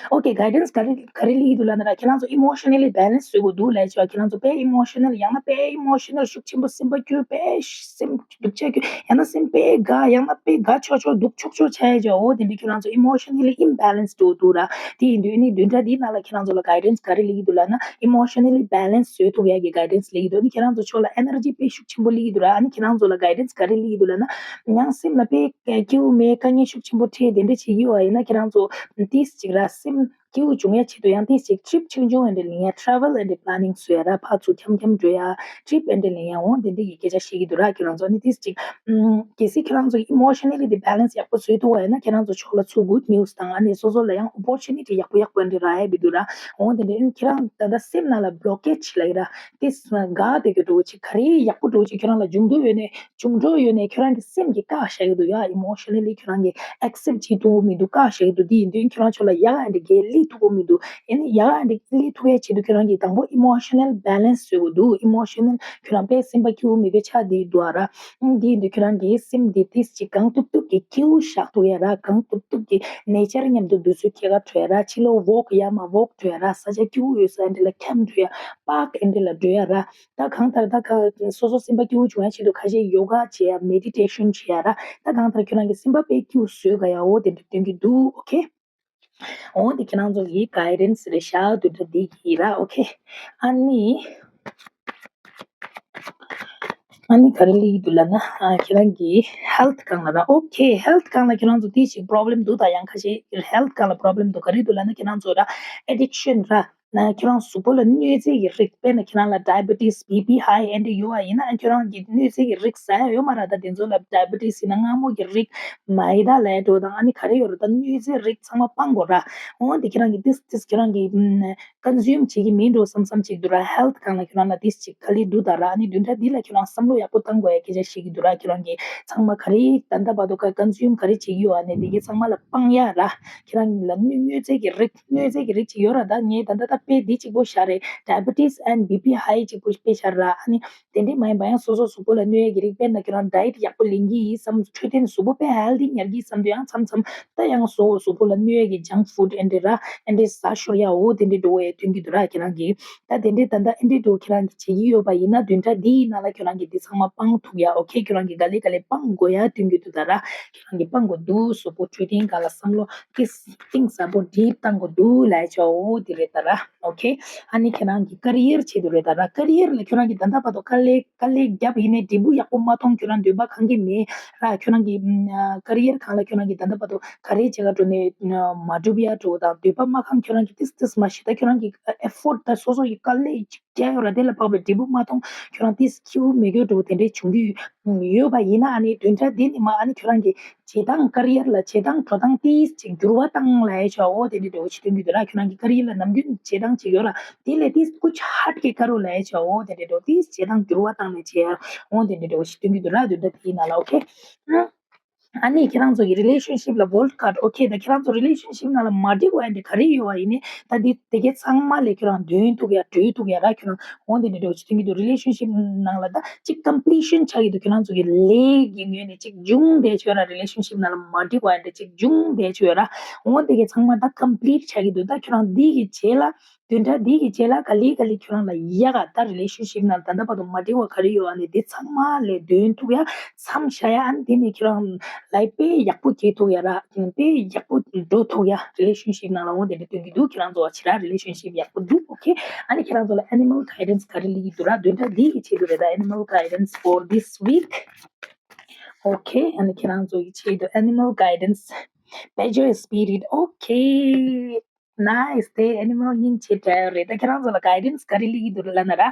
ཨོ་ཁེ། གའི་ཌེན་སི་ག་རེ་ག་རེ་སླེབས་ཀྱི་འདུག་ལབ་ན་ར། ཁྱེད་རང་ཚོ་ཨི་མོ་ཤ་ནལ་ལི་བེ་ལེན་སི་བཟོ་དགོས་འདུག་ལབ་ཆོག་ཁྱེད་རང་ཚོ་དཔེ་ཨི་མོ་ཤ་ནལ་ཡང་ན་དཔེ་ཨི་མོ་ཤ་ནལ་ཤུགས་ཆེན་པོ། སེམས་པ་སྐྱོ། དཔེ་སེམས་སྡུག་ཅག་སྐྱོ། ཡང་ན་སེམས་དཔེ་དགའ། ཡང་ན་དཔེ་དགའ་ཆོག་ཆོག་སྡུག་ཆོག་ཆོག་ཆགས་ཡ་ཆོག་འོ་དེ་འདྲ་ཁྱེད་རང་ཚོ་ཨི་མོ་ཤ་ནལ་ལི་ཨིམ་བེ་ལེན་སི་འགྲོ་འདུག་ར། དེ་ཡིན་དུས་ཨ་ནི་བདུན་ཕྲག་འདིའི་ནང་ལ་ཁྱེད་རང་ཚོ་ལ་གའི་ཌེན་སི་ག་རེ་སླེབས་ཀྱི་འདུག་ལབ་ན་ཨི་མོ་ཤ་ནལ་ལི་བེ་ལེན་སི་བཟོ་ཐུབ་ཡ་གི་གའི་ཌེན་སི་སླེབས་ཀྱི་འདུག་ཨ་ནི་ཁྱེད་རང་ཚོ་ཕྱོགས་ལ་ཨེ་ནར་ཇི་དཔེ་ཤུགས་ཆེན་པོ་སླེབས་ཀྱི་འདུག་ར། ཨ་ནི་ཁྱེད་རང་ཚོ་ལ་གའི་ཌེན་སི་ག་རེ་སླེབས་ཀྱི་འདུག་ལབ་ན་ཡང་སེམས་ལ་དཔེ་སྐྱིད་པོ་མེད། དཀའ་ངལ་ཤུགས་ཆེན་པོ་འཕྲད་དེ་འདྲ་བྱེད་ཀྱི་ཡོད་པ་ཡིན་ན་ཁྱེད་རང་ཚོ་ཏིས་ཅིག་ར་སེམས་སྐྱིད་པོ་བྱུང་ཡ་ཆེད་དུ་ཡང་ཏིས་ཅིག་ཊི་རིབ་ཆུང་ཆུང་འདྲ་ལེན་ཡ། ཊེ་རེ་ཝེལ་ཨེན་ཌི་པི་ལེ་ནིང་བཟོ་ཡ་ར། ཕར་ཚུར་འཁྱམ་འཁྱམ་འགྲོ་ཡ། ཊི་རིབ་ཨེ་འདྲ་ལེན་ཡ། འོང་དེ་འདྲ་གི་སྐད་ཆ་བཤད་ཀྱི་འདུག་ར། ཁྱེད་རང་ཚོ་ནི་ཏིས་ཅིག་ཨམ། གལ་སྲིད་ཁྱེད་རང་ཚོ་ཨི་མོ་ཤ་ནལ་ལི་དེ་བེ་ལེན་སི་ཡག་པོ་བཟོས་ཐུབ་པ་ཡིན་ན་ཁྱེད་རང་ཚོ་ཕྱོགས་ལ་ཚུར་གུཌ་ནིའུ་སི་དང་ཨ་ནི་སོ་སོ་ལ་ཡང་ཨོ་པོར་ཅུ་ནི་ཊི་ཡག་པོ་ཡག་པོ་འདྲ་རག་ཡ་བི་འདུག་ར། འོང་དེ་འདྲ་ཁྱེད་རང་ད་ལྟ་སེམས་ནང་ལ་བྷི་ལོ་ཀེ་ཇི་ལབ་ཀྱི་ར། ཏིས་དགའ་དེ་གི་འགྲོ་ཅིག་ག་རེ་ཡག་པོ་འགྲོ་ཅིག་ཁྱེད་རང་ལ་འབྱུང་འགྱུར་ཡོད་ནས། བྱུང་འགྲོ་ཡོད་ནས་ཁྱོད་རང་གི་སེམས་ཀྱིས་བཀག་བཞག་གི་འདུག་ཡ། ཨི་མོ་ཤ་ནལ་ལི་ཁྱོད་རང་གིས་ཨེག་སེབ་བྱེད་ཐུབ་ཀྱི་མི་འདུག་བཀག་བཞག་གི་འདུག་དེ་ཡིན་དུས་ཁྱོད་རང་ཕྱོགས་ལ་ཡག་ག་འདྲ་གི་སླེབས་ཐུབ་ཀྱི་མི་འདུག་ཨེ་ནི་ཡག་ག་འདྲ་སླེབས་ཐུབ་ཡ་ཆེད་དུ་ཁྱོད་རང་གིས་དང་པོ་ཨི་མོ་ཤ་ནལ་བེ་ལེན་སི་བཟོ་དགོས་འདུག་ཨི་མོ་ཤ་ནལ་ཁྱོད་རང་དཔེ་སེམས་པ་སྐྱིད་པོ་མེད་པའི་ཆ་དེ་འདུག་ཨ་ར། ཨང་དེ་ཡིན་དུས་ཁྱོད་རང་གིས་སེམས་དེ་ཏིས་ཅིག་གང་ཐུབ་ཐུབ་ཀྱིས་སྐྱིད་པོ་བཞག་ཐུབ་ཡ་ར། གང་ཐུབ་ཐུབ་ཀྱིས་ནེ་ཅར་མཉམ་དུ་དུས་ཚོད་སྐྱེལ་ག་འགྲོ་ཡ་ར། ཕྱི་ལོགས་ཝོག་ཡར་མར་ཝོག་འགྲོ་ཡ་ར། ས་ཆ་སྐྱིད་པོ་ཡོད་ས་འདི་ལ་འཁྱམ་འགྲོ་ཡ། པཱག་ཨེ་འདྲ་ལ་འགྲོ་ཡ་ར། ད་གང་ལྟར་ད་ག་སོ་སོ་སེམས་པ་སྐྱིད་པོ་བྱུང་ཡ་ཆེད་དུ་ཁ་ཤས་ཡོ་ག་བྱེད་ཡ། མེ་ཌི་ཊེ་ཤན་བྱེད་ཡ་ར། ད་གང་ལྟར་ཁྱོད་རང་གི་སེམས་པ་དཔེ་སྐྱིད་པོ་བཟོ་དགའ་ཡ་འོ་དེ་འདྲ་སྟོན་གྱི་འདུག་ཨོ་ཁེ། འོ་དེ་ཁྱེད་རང་ཚོ་གི་གའི་ཌེན་སི་རེད་ཤག་དུ་འདྲ་འདི་གི་ར། ཨོ་ཁེ། ཨ་ནི་ཨ་ནི་ག་རེ་སླེབས་ཀྱི་འདུག་ལབ་ན་ཨ་ཁྱེད་རང་གི་ཧེལ་ཐི་སྒང་ལ་ར། ཨོ་ཁེ། ཧེལ་ཐི་སྒང་ལ་ཁྱེད་རང་ཚོ་དེ་ཞིག་པོ་རོབ་ལེམ་འདུག་ད་ཡང་ཁ་ཤས་ཧེལ་ཐི་སྒང་ལ་པོ་རོབ་ལེམ་འདུག་ག་རེ་འདུག་ལབ་ན་ཁྱེད་རང་ཚོ་ར་ཨེ་ཌིག་ཤན་ར། ན་ཁྱེད་རང་གཟུགས་པོ་ལ་གནོད་འཚེ་གི་རིགས། དཔེར་ན་ཁྱེད་རང་ལ་ཌའི་བེ་ཊིས། བི་པི་ཧའི་ཨེ་འདྲ་ཡོད་པ་ཡིན་ན་ཁྱེད་རང་གི་གནོད་འཚེ་གི་རིགས་ཟ་ཡ་ཡོད་མ་རེད། ད་དེ་ཚོ་ལ་ཌའི་བེ་ཊིས་ཡིན་ན་མངར་མོ་གི་རིགས། མའི་ད་ལབ་ཡ་འདྲ་དང་ཨ་ནི་ག་རེ་ཡོད་རེད། ད་གནོད་འཚེ་རིགས་ཚང་མ་སྤང་དགོས་ར། འོ་དེ་ཁྱེད་རང་གི་ཏིས་ཏིས་ཁྱེད་རང་གི་ཀོན་སིའུམ་བྱེད་ཀྱི་མིན་འགྲོ་བསམ་བསམ་ཅིག་འདུག་ར། ཧེལ་ཐི་སྒང་ལ་ཁྱེད་རང་ལ་ཏིས་ཅིག་དཀའ་ལས་འདུག་ད་ར། ཨ་ནི་བདུན་ཕྲག་འདི་ལ་ཁྱེད་རང་བསམ་བློ་ཡག་པོ་བཏང་དགོས་ཡ་སྐད་ཆ་བཤད་ཀྱི་འདུག་ར། ཁྱེད་རང་གི་ཚང་མ་ག་རེ་ད་ལྟ་བར་དུ་ཀ་ཀོན་སིའུམ་ག་རེ་བྱེད་ཀྱི་ཡོད་ཨ་ནི་དེ་གི་ཚང་མ་ལ་སྤང་ཡ་ར། ཁྱེད་རང་ལ་གནོད་གནོད་འཚེ་གི་རིགས། གནོད་འཚེ་གི་རིགས་ཅིག་ཡོད་ར། ད་ངས་ད་ལྟ་ད་ དཔེ་འདི་གཅིག་པོ་ཤ་རེད། diabetes and B P high གཅིག་པོ་དཔེ་ཤ་ར། ཨ་ནི་དེ་འདྲས་མ་ཡིན་པ་ཡང་སོ་སོ་གཟུགས་པོ་ལ་གནོད་ཡ་གི་རིགས། དཔེར་ན་ཁྱོད་རང་diet ཡག་པོ་ལེན་གྱི་ཡིན་བསམ། འཕྲོད་བསྟེན་གཟུགས་པོ་དཔེ་healthy ཉར་གྱི་ཡིན་བསམ་དུས་ཡང་མཚམས་མཚམས་ད་ཡང་སོ་གཟུགས་པོ་ལ་གནོད་ཡ་གི་junk food ཨེ་འདྲས་ར་ཨེ་འདྲས་ཟ་ཤོར་ཡའོ། དེ་འདྲས་འགྲོ་བའི་དོན་གྱི་འདུག་ར། ཁྱེད་རང་གིས་ད་དེ་འདྲས་ད་ལྟ་ཨེ་འདྲས་འགྲོ་ཁྱེད་རང་གིས་བྱེད་ཀྱི་ཡོད་པ་ཡིན་ན། བདུན་ཕྲག་འདིའི་ནང་ལ་ཁྱོད་རང་གིས་འདི་ཚང་མ་སྤང་ཐུབ་ཡ། okay ཁྱོད་རང་གིས་ག་ལེ་ག་ལེ་སྤང་དགོས་ཡ་དོན་གྱི་འདུག་ད་ར། ཁྱེད་རང་གིས་སྤང་དགོས་འདུག་གཟུགས་པོ་འཕྲོད་བསྟེན་སྒང་ལ་བསམ་བློ་ཏིས་གཏིང་ཟབ་པོ་deep བཏང་དགོས་འདུག་ལབ་ཡ་ཆོ་འོ་དེ་རེད་ད་ར། okay ཨ་ནི་ཁྱེད་རང་གི་career ཆེད་དུ་རེད་ད་ར། career ལ་ཁྱོད་རང་གིས་ད་ལྟ་བར་དུ་དཀའ་ལས་དཀའ་ལས་བརྒྱབ་ཡིན་ནའི་འབྲས་བུ་ཡག་པོ་མ་མཐོང་། ཁྱོད་རང་འདོད་པ་ཁེངས་ཀྱི་མེད་ར། ཁྱོད་རང་གི་ཨམ་career སྒང་ལ་ཁྱོད་རང་གིས་ད་ལྟ་བར་དུ་ག་རེ་བྱེད་ག་འགྲོ་ནའི་ཨ་མ་འགྲུབ་ཡ་འགྲོ་དང་འདོད་པ་མ་ཁེངས། ཁྱོད་རང་གིས་ཏིས་ཏིས་མ་ཤེས་ད་ཁྱོད་རང་གིས་effort ད་སོ་སོ་ཡི་དཀའ་ལས་ཅིག་བརྒྱབ་ཡོད་ར། དེ་ལ་དཔག་པའི་འབྲས་བུ་མ་མཐོང་། ཁྱོད་རང་ཏིས་ཁྱིའུ་མེ་སྒྱོགས་འགྲོ་དེ་འདྲས་བྱུང་གི་ཡོད་པ་ཡིན་ན། ཨ་ནི་བདུན་ཕྲག་འདི་ནས་མ་ཨ་ནི་ཁྱོད་རང་གི་བྱེད་སྟངས་career ལ་བྱེད་སྟངས་འགྲོ་སྟངས་ཏིས་ཅིག་འགྱུར་བ་བཏང་ལབ་ཡ་ཆོ་འོ་དེ་འདྲས་འགྲོ་ཅིག་སྟོན་གྱི་འདུག་ར། ཁྱོད་རང་གི་career ལ་ནམ་རྒྱུན་བྱེད་སྟངས་ཅིག་ཡོད་ར། དེ་ལས་ཏིས་ཀུ་ཆ་ཧཊ་ཀེ་ཀ་རོ་ལབ་ཡ་ཆོ་འོ་དེ་འདྲས་འགྲོ་ཏིས་བྱེད་སྟངས་འགྱུར་བ་བཏང་ནས་བྱེད་ཡ་འོ་དེ་འདྲས་འགྲོ་ཅིག་སྟོན་གྱི་འདུག་ར། བདུན་ཕྲག་འདིའི་ནང་ལ། okay ཨ་ནི་ཁྱེད་རང་ཚོ་གི་relationship ལ་wild card okay ད་ཁྱེད་རང་ཚོ་relationship ནང་ལ་མ་འགྲིག་པ་ཡིན་ཏེ་ག་རེ་ཡོད་པ་ཡིན་ནའི་ད་འདི་དེ་གའི་ཚང་མ་ལས་ཁྱོད་རང་འདོན་ཐུབ་ཡ་གྲོལ་ཐུབ་ཡ་ར། ཁྱོད་རང་འོ་དེ་འདྲས་འགྲོ་ཅིག་སྟོན་གྱི་འདུག relationship ནང་ལ་ད་ཅིག་completion ཆགས་ཀྱི་འདུག་ཁྱོད་རང་ཚོ་གི་ལས་ཀྱི་ངོས་ནས་ཅིག་འབྱུང་བསྡད་ཆོག་ར། relationship ནང་ལ་མ་འགྲིག་པ་ཡིན་ཏེ་ཅིག་འབྱུང་བསྡད་ཆོག་ར། འོ་དེ་གའི་ཚང་མ་ད་complete ཆགས་ཀྱི་འདུག་ད་ཁྱོད་རང་འདི་གི་རྗེས་ལ་བདུན་ཕྲག་འདི་གི་རྗེས་ལ་ག་ལེ་ག་ལེ་ཁྱོད་རང་ལ་ཡག་ག་ད་relationship ནང་ད་ལྟ་བར་དུ་མ་འགྲིག་པ་ག་རེ་ཡོད་ཨ་ནི་འདི་ཚང་མ་ལས་འདོན་ཐུབ་ཡ་མཚམས་བཞག་ཡ། ཨ་ནི་དེ་ནས་ཁྱོད་རང་life དཔེ་ཡག་པོ་སྐྱེལ་ཐུབ་ཡ་ར། དཔེ་ཡག་པོ་འགྲོ་ཐུབ་ཡ་relationship ནང་ལ་འོ་དེ་འདྲ་སྟོན་གྱི་འདུག་ཁྱེད་རང་ཚོ་བ་ཕྱི་ར་relationship ཡག་པོ་འདུག okay ཨ་ནི་ཁྱེད་རང་ཚོ་ལ་animal guidance ག་རེ་སླེབས་ཀྱི་འདུག་ར། བདུན་ཕྲག་འདི་གི་ཆེད་དུ་རེད་ད། animal guidance for this week okay ཨ་ནི་ཁྱེད་རང་ཚོ་གི་ཆེད་དུ་animal guidance བེ་ཇོ་spirit okay nice དེ་animal སྙིང་རྗེ་འདྲ་རེད་ད། ཁྱེད་རང་ཚོ་ལ་guidance ག་རེ་སླེབས་ཀྱི་འདུག་ལབ་ན་ར།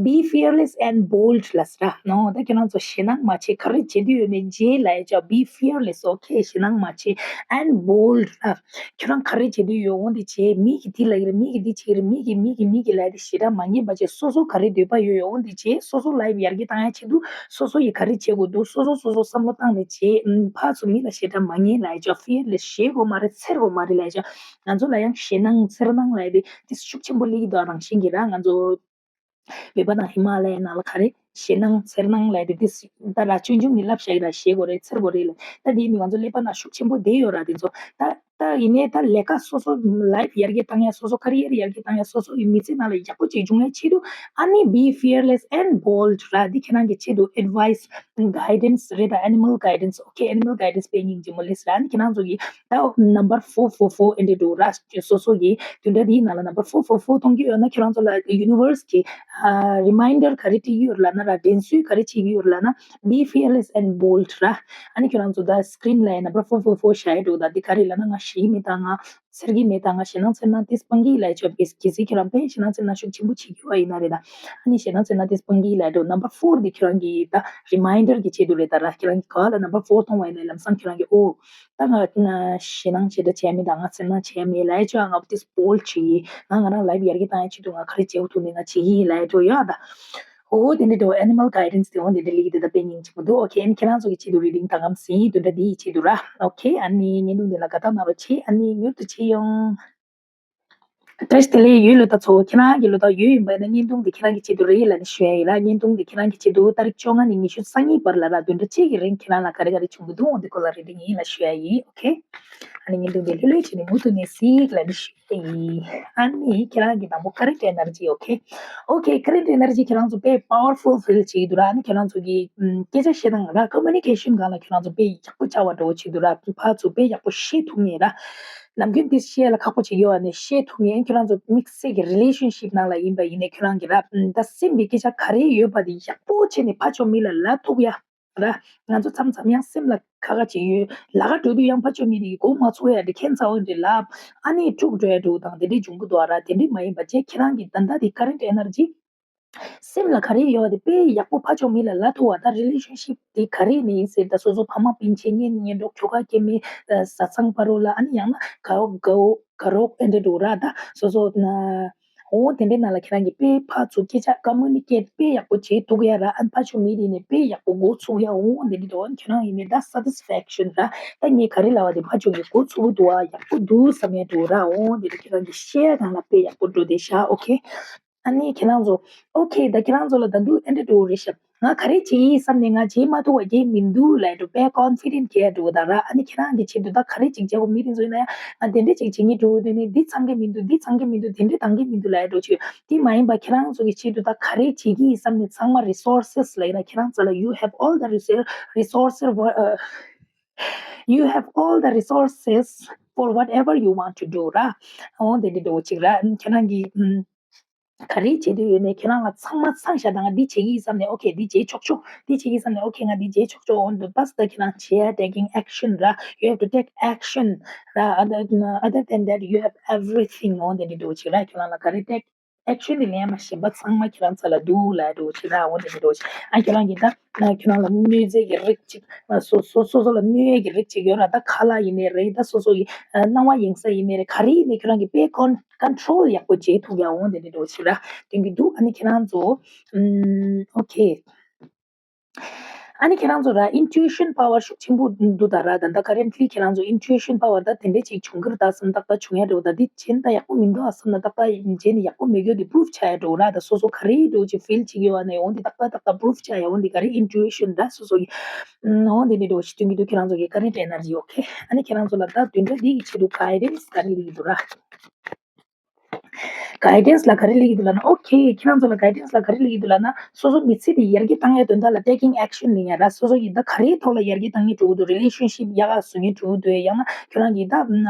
be fearless and bold ལབ་ཟེར་ར། ནོ་ད་ཁྱེད་རང་ཚོ་ཞེད་སྣང་མ་བྱེད། ག་རེ་བྱེད་འདོད་ཡོད་ནའི་བྱེད་ལབ་ཡ་ཅོ། be fearless okay ཞེད་སྣང་མ་བྱེད། and bold ར། ཁྱེད་རང་ག་རེ་བྱེད་འདོད་ཡོད་འོ་འདི་བྱེད། མི་གིས་འདི་ལབ་ཀྱི་རེད། མི་གིས་འདི་བྱེད་ཀྱི་རེད། མི་གིས་མི་གིས་མི་གིས་ལབ་ཡ་དེ་ཞེ་དྲག་མ་ཉན་པ་བྱེད། སོ་སོ་ག་རེ་འདོད་པ་ཡོད་ཡོད་འོ་འདི་བྱེད། སོ་སོ་life ཡར་རྒྱས་བཏང་ཡ་ཆེད་དུ་སོ་སོ་ཡིས་ག་རེ་བྱེད་དགོས་འདུག་སོ་སོ་སོ་སོ་བསམ་བློ་བཏང་ནས་བྱེད། ཕར་ཚུར་མི་ལ་ཞེ་དྲག་མ་ཉན་ལབ་ཡ་ཅོ། fearless ཞེད་དགོས་མ་རེད། འཚེར་དགོས་མ་རེད་ལབ་ཡ་ཅོ། ང་ཚོ་ལ་ཡང་ཞེད་སྣང་འཚེར་སྣང་ལབ་ཡ་དེ་དེ་ཤུགས་ཆེན་པོ་སླེབས་ཀྱི་འདུག་རང་བཞིན་གྱིས་ར། ང་ཚོ་བོད་པ་དང་ཧི་མ་ལ་ཡའི་ནང་ལ་ག་རེ་ཞེད་སྣང་འཚེར་སྣང་ལབ་ཡ་དེ་དེ་ད་ར་ཆུང་ཆུང་ནས་བསླབ་བཞག་གི་ར། ཞེད་དགོས་རེད། འཚེར་དགོས་རེད་ལ། ད་དེ་ནི་ང་ཚོ་ཀླད་པ་ནང་ཤུགས་ཆེན་པོ་བསྡད་ཡོད་ར། དེ་ཚོ་ད་ད་ཡིན་ནའི་ད་ལས་ཀ་སོ་སོ་life ཡར་རྒྱས་བཏང་ཡ་སོ་སོ་career ཡར་རྒྱས་བཏང་ཡ་སོ་སོ་ཡི་མི་ཚེ་ནང་ལ་ཡག་པོ་ཅིག་འབྱུང་ཡ་ཆེད་དུ་ཨ་ནི་be fearless and bold ར། འདི་ཁྱེད་རང་གི་ཆེད་དུ་advice guidance རེད་ད། animal guidance okay animal guidance དཔེ་སྙིང་རྗེ་མོ་ལེས་ར། ཨ་ནི་ཁྱེད་རང་ཚོ་གི་ད་number four four four ཨེ་འདྲ་འདུག་ར། སོ་སོ་གི་དུས་འདྲ་འདིའི་ནང་ལ་number four four four མཐོང་གི་ཡོད་ན་ཁྱེད་རང་ཚོ་ལ་universe གི་ཨ་reminder ག་རེ་སྤྲད་ཀྱི་ཡོད་ལབ་ན་ར། དྲན་གསོ་ག་རེ་བྱེད་ཀྱི་ཡོད་ལབ་ན་be fearless and bold ར། ཨ་ནི་ཁྱེད་རང་ཚོ་ད་screen ལ་number four four four བཞག་ཡ་འདུག་ད་འདི་ག་རེ་ལབ་ན་ང་ཞེད་ཀྱི་མེད་ད། ང་འཚེར་གྱི་མེད་ད། ང་ཞེད་སྣང་འཚེར་སྣང་དེ་སྤང་གི་ལབ་ཡ་ཅོ། གལ་སྲིད་ཁྱེད་རང་དཔེ་ཞེད་སྣང་འཚེར་སྣང་ཤུགས་ཆེན་པོ་བྱེད་ཀྱི་ཡོད་པ་ཡིན་ན་རེད་ད། ཨ་ནི་ཞེད་སྣང་འཚེར་སྣང་དེ་སྤང་གི་ལབ་ཡ་འདུག number four འདི་ཁྱེད་རང་གི་ད་reminder གི་ཆེད་དུ་རེད་ད་ར། ཁྱེད་རང་གི་ག་ལ་number four མཐོང་བ་ཡིན་ན་ལམ་སང་ཁྱེད་རང་གི་ཨོ། ད་ང་ཞེད་སྣང་བྱེད་འདྲ་བྱས་མེད་ད། ང་འཚེར་སྣང་བྱས་མེད་ལབ་ཡ་ཅོ། ང་དེ་སྤོལ་བྱེད་ཡིན། ང་ང་རང་life ཡར་རྒྱས་བཏང་ཡ་ཆེད་དུ་ང་ག་རེ་བྱེད་དགོས་ཐུག་ནས་ང་བྱེད་ཀྱི་ཡིན་ལབ་ཡ་ཅོ་ཡོད་ད། ཨོ་དེ་འདྲ་འདྲ་བོ་animal guidance དེ་འོ་འདི་འདྲ་ལིག་དེ་ད་དཔེ་སྙིང་རྗེ་མོ་འདུག okay ཨ་ནི་ཁྱེད་རང་ཚོ་གི་ཆེད་དུ་reading ད་གམ་ཟིན་དུ་འདྲ་འདི་ཡི་ཆེད་དུ་ར། okay ཨ་ནི་བརྙན་ཐུང་འདི་ལ་དགའ་རྟགས་གནང་རོགས་བྱེད། ཨ་ནི་མྱུར་དུ་མཇལ་ཡོང་། བཀྲ་ཤིས་བདེ་ལེགས། ཡོད་ལོ་ད་ཚོ་ཁྱེད་རང་གི་ལོ་ད་ཡོད་ཡིན་པ་ན་བརྙན་ཐུང་འདི་ཁྱེད་རང་གི་ཆེད་དུ་རེད་ལབ་ནས་ཞུ་ཡ་ཡིན་ར། བརྙན་ཐུང་འདི་ཁྱེད་རང་གི་ཆེད་དུ་ཏ་རིག་བཅོ་ལྔ་ནས་ཉི་ཤུ་རྩ་གཉིས་བར་ལ་ར་བདུན་ཕྲག་གཅིག་གི་རིང་ཁྱེད་རང་ལ་ག་རེ་ག་རེ་བྱུང་གི་འདུག་འོ་འདི་སྐོར་ལ་reading ཡིན་ལ་ཞུ་ཡ་ཡིན། okay ཨ་ནི་བརྙན་ཐུང་འདི་ལྷོད་ལྷོད་བྱས་ནས་མུ་མཐུད་ནས་གཟིགས་ལབ་ནས་ཞུ་ཡ་ཡིན། ཨ་ནི་ཁྱེད་རང་གི་དང་པོ་current energy okay okay current energy ཁྱེད་རང་ཚོ་དཔེ་powerful feel བྱེད་ཀྱི་འདུག་ར། ཨ་ནི་ཁྱེད་རང་ཚོ་གི་ཨམ་སྐད་ཆ་བཤད་སྟངས་ར་communication སྒང་ལ་ཁྱེད་རང་ཚོ་དཔེ་ཡག་པོ་ཆགས་པ་འདྲ་བོ་བྱེད་འདུག་ར། ཕར་ཚུར་དཔེ་ཡག་པོ་བཤད་ཐུབ་ངེས་ར། ནམ་རྒྱུན་དེ་བཤད་ལ་ཁག་པོ་བྱེད་ཀྱི་ཡོད་ནས་བཤད་ཐུབ་ངེས། ཁྱེད་རང་ཚོ་དམིགས་བསལ་གྱི་relationship ནང་ལ་ཡིན་པ་ཡིན་ནའི་ཁྱེད་རང་གི་ར་ཨམ་ད་སེམས་པའི་སྐད་ཆ་ག་རེ་ཡོད་པ་དེ་ཡག་པོ་བྱས་ནས་ཕར་ཕྱོགས་མི་ལ་ལབ་ཐུབ་ཡ། ར། ང་ཚོ་མཚམས་མཚམས་ཡང་སེམས་ལ་ཁ་ཁ་ཅིག་ཡོད། ལ་ཁ་འགྲོ་དུས་ཡང་ཕར་ཕྱོགས་མི་དེ་གིས་མགོ་མ་ཚོས་ཡ་འདྲ་ཁྱད་མཚར་བོ་འདྲ་ལབ། ཨ་ནི་འཁྲུག་འགྲོ་ཡ་འདྲ་བོ་དང་དེ་འདྲས་འབྱུང་གི་འདུག་ཨ་ར། དེ་འདྲས་མ་ཡིན་པ་བྱས་ཁྱེད་རང་གི་ད་ལྟ་དེ་current energy སེམས་ལ་ག་རེ་ཡོད་པ་དེ་དཔེ་ཡག་པོ་ཕར་ཕྱོགས་མི་ལ་ལབ་ཐུབ་པ། ད་relationship དེ་ག་རེ་ནས་ཡིན་ཟེར་ད་སོ་སོ་ཕ་མ་སྤུན་མཆེད་གཉེན་ཉེ་གྲོགས་ཁྱོ་ག་སྐྱེ་དམན་བཟའ་ཚང་བར་ལ་ཨ་ནི་ཡང་ན་དགའ་བོ་དགའ་བོ་དགའ་རོགས་ཨེ་འདྲས་འདྲ་བོ་ར། ད་སོ་སོ་ན། འོ་དེ་འདྲའི་ནང་ལ་ཁྱེད་རང་གིས་དཔེ་ཕར་ཚུར་སྐད་ཆ་communicate་དཔེ་ཡག་པོ་བྱེད་ཐུབ་ཡ་ར། ཨ་ཕར་ཕྱོགས་མི་དེ་ནས་དཔེ་ཡག་པོ་འགོ་ཚུགས་ཡ། འོ་དེ་འདྲ་འདུག་ཁྱེད་རང་ཡིན་ནས་ད་satisfaction་ར། ད་ངས་ག་རེ་ལབ་པ་དེ་ཕར་ཕྱོགས་ཀྱི་འགོ་ཚུགས་འདུག་ཨ་ཡག་པོ་འདུག་བསམ་ཡ་འདུག་ར། འོ་དེ་འདྲ་ཁྱེད་རང་གིས་བཤད་ཡ་སྒང་ལ་དཔེ་ཡག་པོ་འགྲོ་བསྡད་ཤག okay། ཨ་ནི་ཁྱེད་རང་ཚོ་okay། ད་ཁྱེད་རང་ཚོ་ལ་ད་དུང་ཨེ་འདྲ་འགྲོ་རེད་ཤག་ང་ག་རེ་བྱེད་ཀྱི་ཡིན་བསམ་ནས་ང་བྱེད་མ་ཐུབ་པ་གང་མི་འདུག་ལབ་འགྲོ། དཔེ་confident་ག་འགྲོ་ད་ར། ཨ་ནི་ཁྱེད་རང་གི་ཆེད་དུ་ད་ག་རེ་ཅིག་བྱེད་དགོས། མི་དེ་ཚོ་ཡིན་ན་ཡང་ང་དེ་འདྲ་ཅིག་བྱེད་ཀྱི་འགྲོ་འདུག་ནི་འདི་ཚང་གི་མི་འདུག་འདི་ཚང་གི་མི་འདུག་དེ་འདྲ་གཏང་གི་མི་འདུག་ལབ་འགྲོ་ཆོས་དེ་མ་ཡིན་པ། ཁྱེད་རང་ཚོ་གི་ཆེད་དུ་ད་ག་རེ་བྱེད་ཀྱི་ཡིན་བསམ་ནས་ཚང་མ་resources་ལབ་ཡིན་ན་ཁྱེད་རང་ཚོ་ལ་you have all the resources, resources, uh, you have all the resources for whatever you want to do་ར། འོ་དེ་འདྲ་འགྲོ་ཅིག་ར། ཁྱེད་རང་གི་ཨམ། ག་རེ་བྱེད་འདོད་ཡོད་ནས་ཁྱེད་རང་ལ་ཚང་མ་ཚང་ཤག་ད་ང་འདི་བྱེད་ཀྱི་ཡིན་བསམ་ནས། okay། འདི་བྱེད་ཆོག་ཆོག་འདི་བྱེད་ཀྱི་ཡིན་བསམ་ནས། okay། ང་འདི་བྱེད་ཆོག་ཆོག་འོ་འདུག་པ་སི་ད་ཁྱེད་རང་བྱེད་ཡ་taking action་ར། you have to take action་ར། other other than that you have everything འོ་དེ་འདྲ་འགྲོ་ཅིག་ར། ཁྱེད་རང་ལ་ག་རེ་take action་དེ་ལེན་མ་ཤེས་པ་ཚང་མ་ཁྱེད་རང་ཚོ་ལ་འདུག་ལབ་འགྲོ་ཅིག་ར། འོ་དེ་འདྲ་འགྲོ་ཅིག་ཨ་ཁྱེད་རང་གིས་ད་ཁྱེད་རང་ལ་གནོད་འཚེ་གི་རིགས་ཅིག་སོ་སོ་སོ་སོ་ལ་གནོད་ཡས་ཀྱི་རིགས་ཅིག་ཡོད་ར། ད་ཁ་ལག་ཡིན་ནའི་རེད། ད་སོ་སོ་གི་སྣང་བ་ཡེངས་ས་ཡིན་ནའི་རེད། ག་རེ་ཡིན་ནའི་ཁྱེད་རང་གིས་དཔེ་ཁོ་control་ཡག་པོ་བྱེད་ཐུབ་ཡ་འོང་དེ་འདྲ་འགྲོ་ཞིག་ར་སྟོན་གྱི་འདུག་ཨ་ནི་ཁྱེད་རང་ཚོ་ཨམ། okay། ཨ་ནི་ཁྱེད་རང་ཚོ་ར་intuition power་ཤུགས་ཆེན་པོ་འདུག་ད་ར། ད་ད་currently་ཁྱེད་རང་ཚོ་intuition power་ད་དེ་འདྲ་ཅིག་བྱུང་གི་རེད་ད་བསམ་ཏག་ཏག་བྱུང་ཡ་འགྲོ། ད་འདི་བྱས་ན་ད་ཡག་པོ་མི་འདུག་ཨ་བསམ་ན་ཏག་ཏག་བྱས་ནས་ཡག་པོ་མེད་རྒྱུ་དེ་proof་བྱ་ཡ་འགྲོ་ར། ད་སོ་སོ་ག་རེ་འགྲོ་ཅིག་feel་བྱེད་ཀྱི་ཡོད་ཨ་ནི་འོང་དེ་ཏག་ཏག་ཏག་ཏག་proof་བྱ་ཡ་འོང་དེ་ག་རེ་intuition་ད་སོ་སོ་གི་འོང་དེ་འདྲ་འགྲོ་ཞིག་སྟོན་གྱི་འདུག་ཁྱེད་རང་ཚོ་གི་current energy okay། ཨ་ནི་ཁྱེད་རང་ཚོ་ལ་ད་དོན་དག་འདི་གི་ཆེད་དུ་guidance་ག་རེ་སླེབས་ཀྱི་འདུག་ར། guidance་ལ་ག་རེ་སླེབས་ཀྱི་འདུག་ལབ་ན། okay། ཁྱེད་རང་ཚོ་ལ་guidance་ལ་ག་རེ་སླེབས་ཀྱི་འདུག་ལབ་ན། སོ་སོ་མི་ཚེ་འདི་ཡར་རྒྱས་བཏང་ཡའི་དོན་དག་ལ་taking action་ལེན་ཡ་ར། སོ་སོ་ཡི་ད་ག་རེའི་ཐོག་ལ་ཡར་རྒྱས་བཏང་མཁན་འགྲོ་གི་འདུག relationship་ཡག་ག་བཟོ་མཁན་འགྲོ་གི་འདུག་ཡང་ན་ཁྱོད་རང་གི་ད་